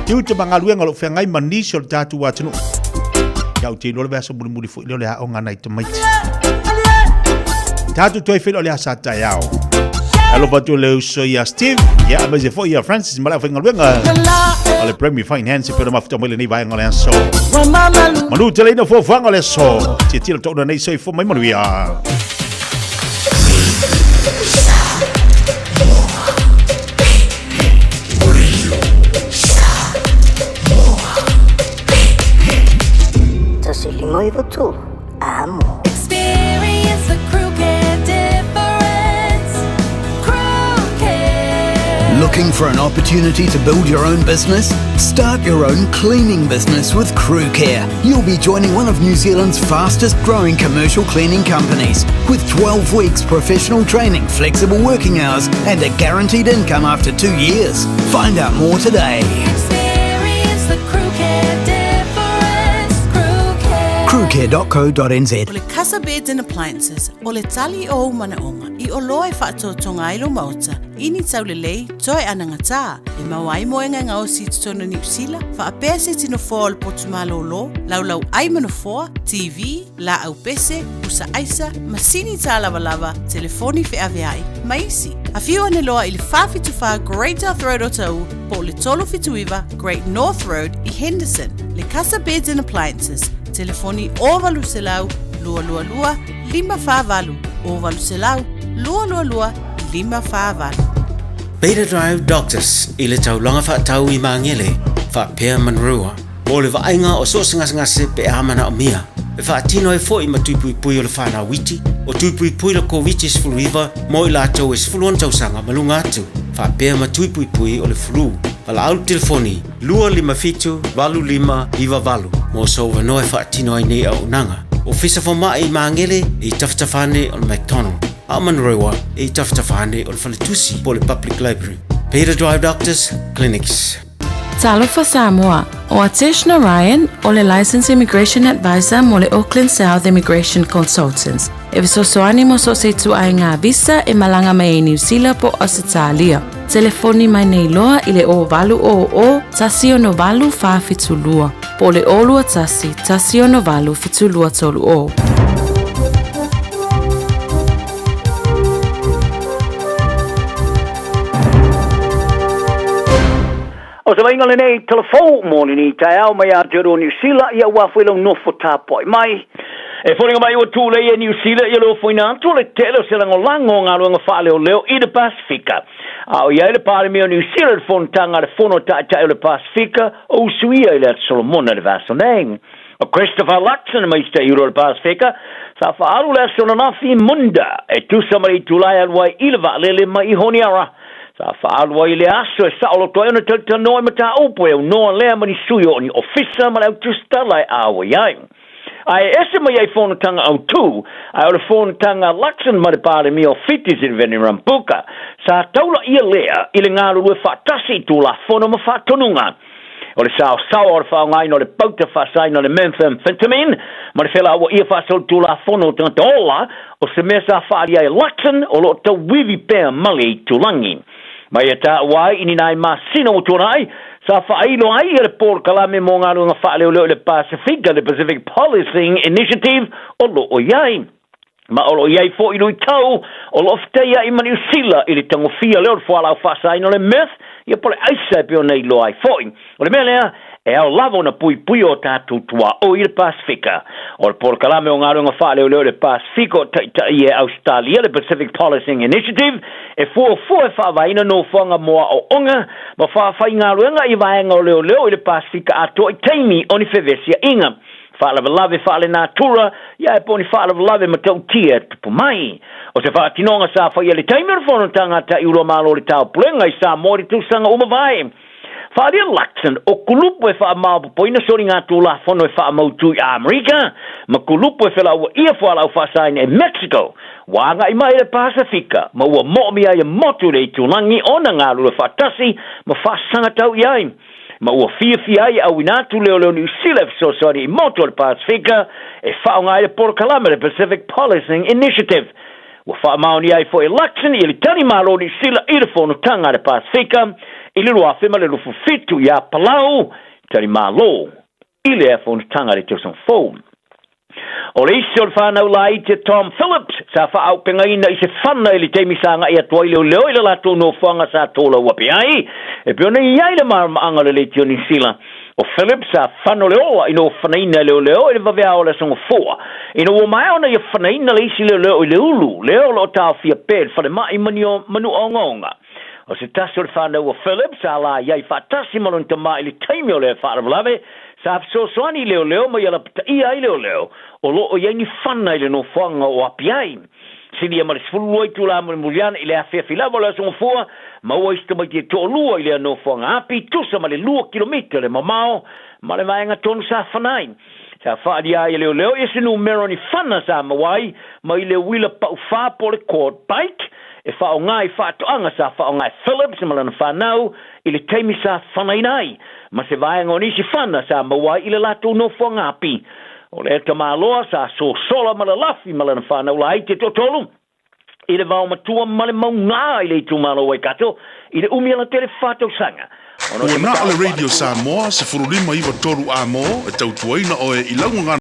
Tiute ma galuega o lo o feagai ma nisi o le tatou atunuu. Ia ou te iloa le vaiaso mulimuli foi lea o le aoga a nai tamaiti. Tatou toe feiloai i le aso a taeao. Alofa atu le uso ia Steve, ia aemaise foi ia Francis ma le aufaigaluega o le Premier Finance e pei ona mafuta mai lenei vaega o le aso. Manu tele ina fuafuaga o le aso. Tiatila toona nei soifua mai manuia. 153, amo. Experience the Crew Care difference. Crew Care. Looking for an opportunity to build your own business? Start your own cleaning business with Crew Care. You'll be joining one of New Zealand's fastest growing commercial cleaning companies with 12 weeks professional training, flexible working hours, and a guaranteed income after 2 years. Find out more today. Experience the Crew Care difference. Crew Care. Crewcare.co.nz O le Casa Beds and Appliances, o le tali o ou manaoga, i oloa e faatoatoga ai lou maota, i ni taulelei, toe anagatā, e maua ai moega e gaosi i totonu o Niu Sila, faapea se iti nofoa o le potu malōlō, laulau ai ma nofoa, TV, laau pese, pusa aisa, masini tālavalava, telefoni feaveai, ma isi. Afio ane loa i le 474 Great South Road o Taʻu po o le 379 Great North Road i Henderson. Le Casa Beds and Appliances, telefoni 0800 222 548, 0800 222 548. Beta Drive Doctors i le taulaga faatau i Magele, faapea Manurewa, mo le vaaiga o so o se gasegase pe a manaomia. E faatino ai foi ma tui puipui o le fanau iti, o tui puipui le Koviti-19 mo i latou e 16 tausaga ma luga atu, faapea ma tui puipui o le flu. Valaau i le telefoni 257 8598 mo sou avanoa e faatino ai nei auaunaga. Ofisa Fomai i Magele e i tafatafa ane o le McDonald, a o Manurewa e i tafatafa ane o le Faletusi po o le Public Library. Peter Drive Doctors Clinics. Talofa Samoa, o Atesh Narayan o le Licensed Immigration Advisor mo le Auckland South Immigration Consultants. E fesoasoani mo so o se ituaiga visa e malaga mai ai Niu Sila po o Ausetalia. Telefoni mai nei loa i le 0800 168 472 po o le 021 168 7230. O se vaaiga lenei telefou mo lenei taeao mai Aotearoa Niu Sila, ia ua foi lau nofo tapuai mai. E foliga mai ua tulei e Niu Sila ia le ofoina atu o le tele o se lagolago o galuega faaleoleo i le Pasefika. A o i ai le Palemia o Niu Sila i le fonotaga a le Fono Taitai o le Pasefika o Usuia i le Atu Solomona i le vaiaso nei. O Christopher Luxon mai Sitaiuru o le Pasefika sa faaalu le aso ananafi i Munda e tusa ma le itula e alu ai i le vaalele mai i Honiara. Sa faaalu ai i lea aso e saoloto ai ona talatalanoa i mataupu e aunoa lea ma ni sui o ni ofisa ma le au tusitala e ʻauai ai. A e ese mai ai fonotaga autū, ae o le fonotaga a Luxon ma le Palemia o Fiti Sitiveni Rambuka, sa taulaia lea i le galulue faatasi i Tulafono ma faatonuga. O le saosaoa o le faaaogaina o le pauta faasaina o le methamphetamine ma le felauaia faasolitulafono o tagata ola, o se mea sa faaalia ai e Luxon o lo o tauivi pea ma le itulagi. Ma ia taua ai i ni nai masina ua tuanai, sa faailo ai ia le polokalame mo galuega faaleoleo i le Pasefika, le Pacific Policing Initiative, o lo o i ai. Ma o lo o i ai foi luitau o lo o fetaiai ma Niu Sila i le tagofia lea o le fualaau faasaina o le meth, ia po o le aisa e pei ona iloa ai foi. O le mea lea, e ao lava ona puipuia o tatou tuaoi i le Pasefika. O le polokalame o galuega faaleoleo i le Pasefika o taitaia e Ausetalia, le Pacific Policing Initiative, e fuafua e faavaeina nofoaga mo aoaoga ma faafaigaluega i vaega o leoleo i le Pasefika atoa i taimi o ni fevesiaiga faalavelave faalenatura, ia ae po o ni faalavelave matautia e tupu mai. O se faatinoga sa faia i le taimi o le fonotaga a Taiulu a Malo o le Taupulega i Samoa i le tausaga ua mavae. Faaalia Luxon, o kulupu e faamaopoopoina soligatulafono e faamautu i Amerika, ma kulupu e felauaia fualaau faasaina i Mexico, ua agai mai i le Pasefika, ma ua moomia ai e motu le itulagi ona galulue faatasi ma faasagatau i ai. Ma ua fiafia ai e auina atu leoleo Niu Sila e fesoasoani i motu o le Pasefika e faaaoga ai le polokalame le Pacific Policing Initiative. Ua faamaonia ai foi e Luxon ia le tali malo o Niu Sila i le Fonotaga a le Pasefika i le 2027 iā Palau, tali malo i lea fonotaga i le tausaga fou. O le isi o le whānau laiti a Tom Phillips sa faaaupegaina i se fana i le taimi sa agai atu ai leoleo i le latou nofoaga sa tolauape ai, e pei ona i ai le malamaanga o le leitio Niu Sila. O Phillips sa fano le ola ina ua fanaina e leoleo i le vaveao o le Aso Gafoa. Ina ua maea ona ia fanaina le isi leoleo i le ulu, lea o lo o taofia pea i le falemai manu'a ogaoga. O se tasi o le fanau a Phillips sa la i ai faatasi ma lona tama i le taimi o lea faalavelave, sa fesoasoani i leoleo ma ia lapataia ai leoleo o lo o i ai ni fana i le nofoaga o Apiai. Silia ma le 12 itula mulimuli ane i le afiafi lava o le Aso Gafua, maua ai si tamaiti e toalua i lea nofoaga api, tusa ma le lua kilomita le mamao ma le vaega tonu sa fana ai. Sa faaalia ai e leoleo ia se numera o ni fana sa maua ai mai le uila paufa po o le quad bike e faaaoga i faatoaga sa faaaoga e Phillips ma lana fanau i le taimi sa fanaina ai ma se vaega o nisi fana sa maua ai i le latou nofoaga api. O le tamaloa sa sosola ma lalafi ma lana fanau laiti e toatolu i le vaomatua ma le maugā i le itumalo o Waikato i le umi alatele fa tausaga. Ona o Ua se na o le mataupu Radio faale-tulafono. Samoa 15 93 A mo e tautuaina oe i lau gagana.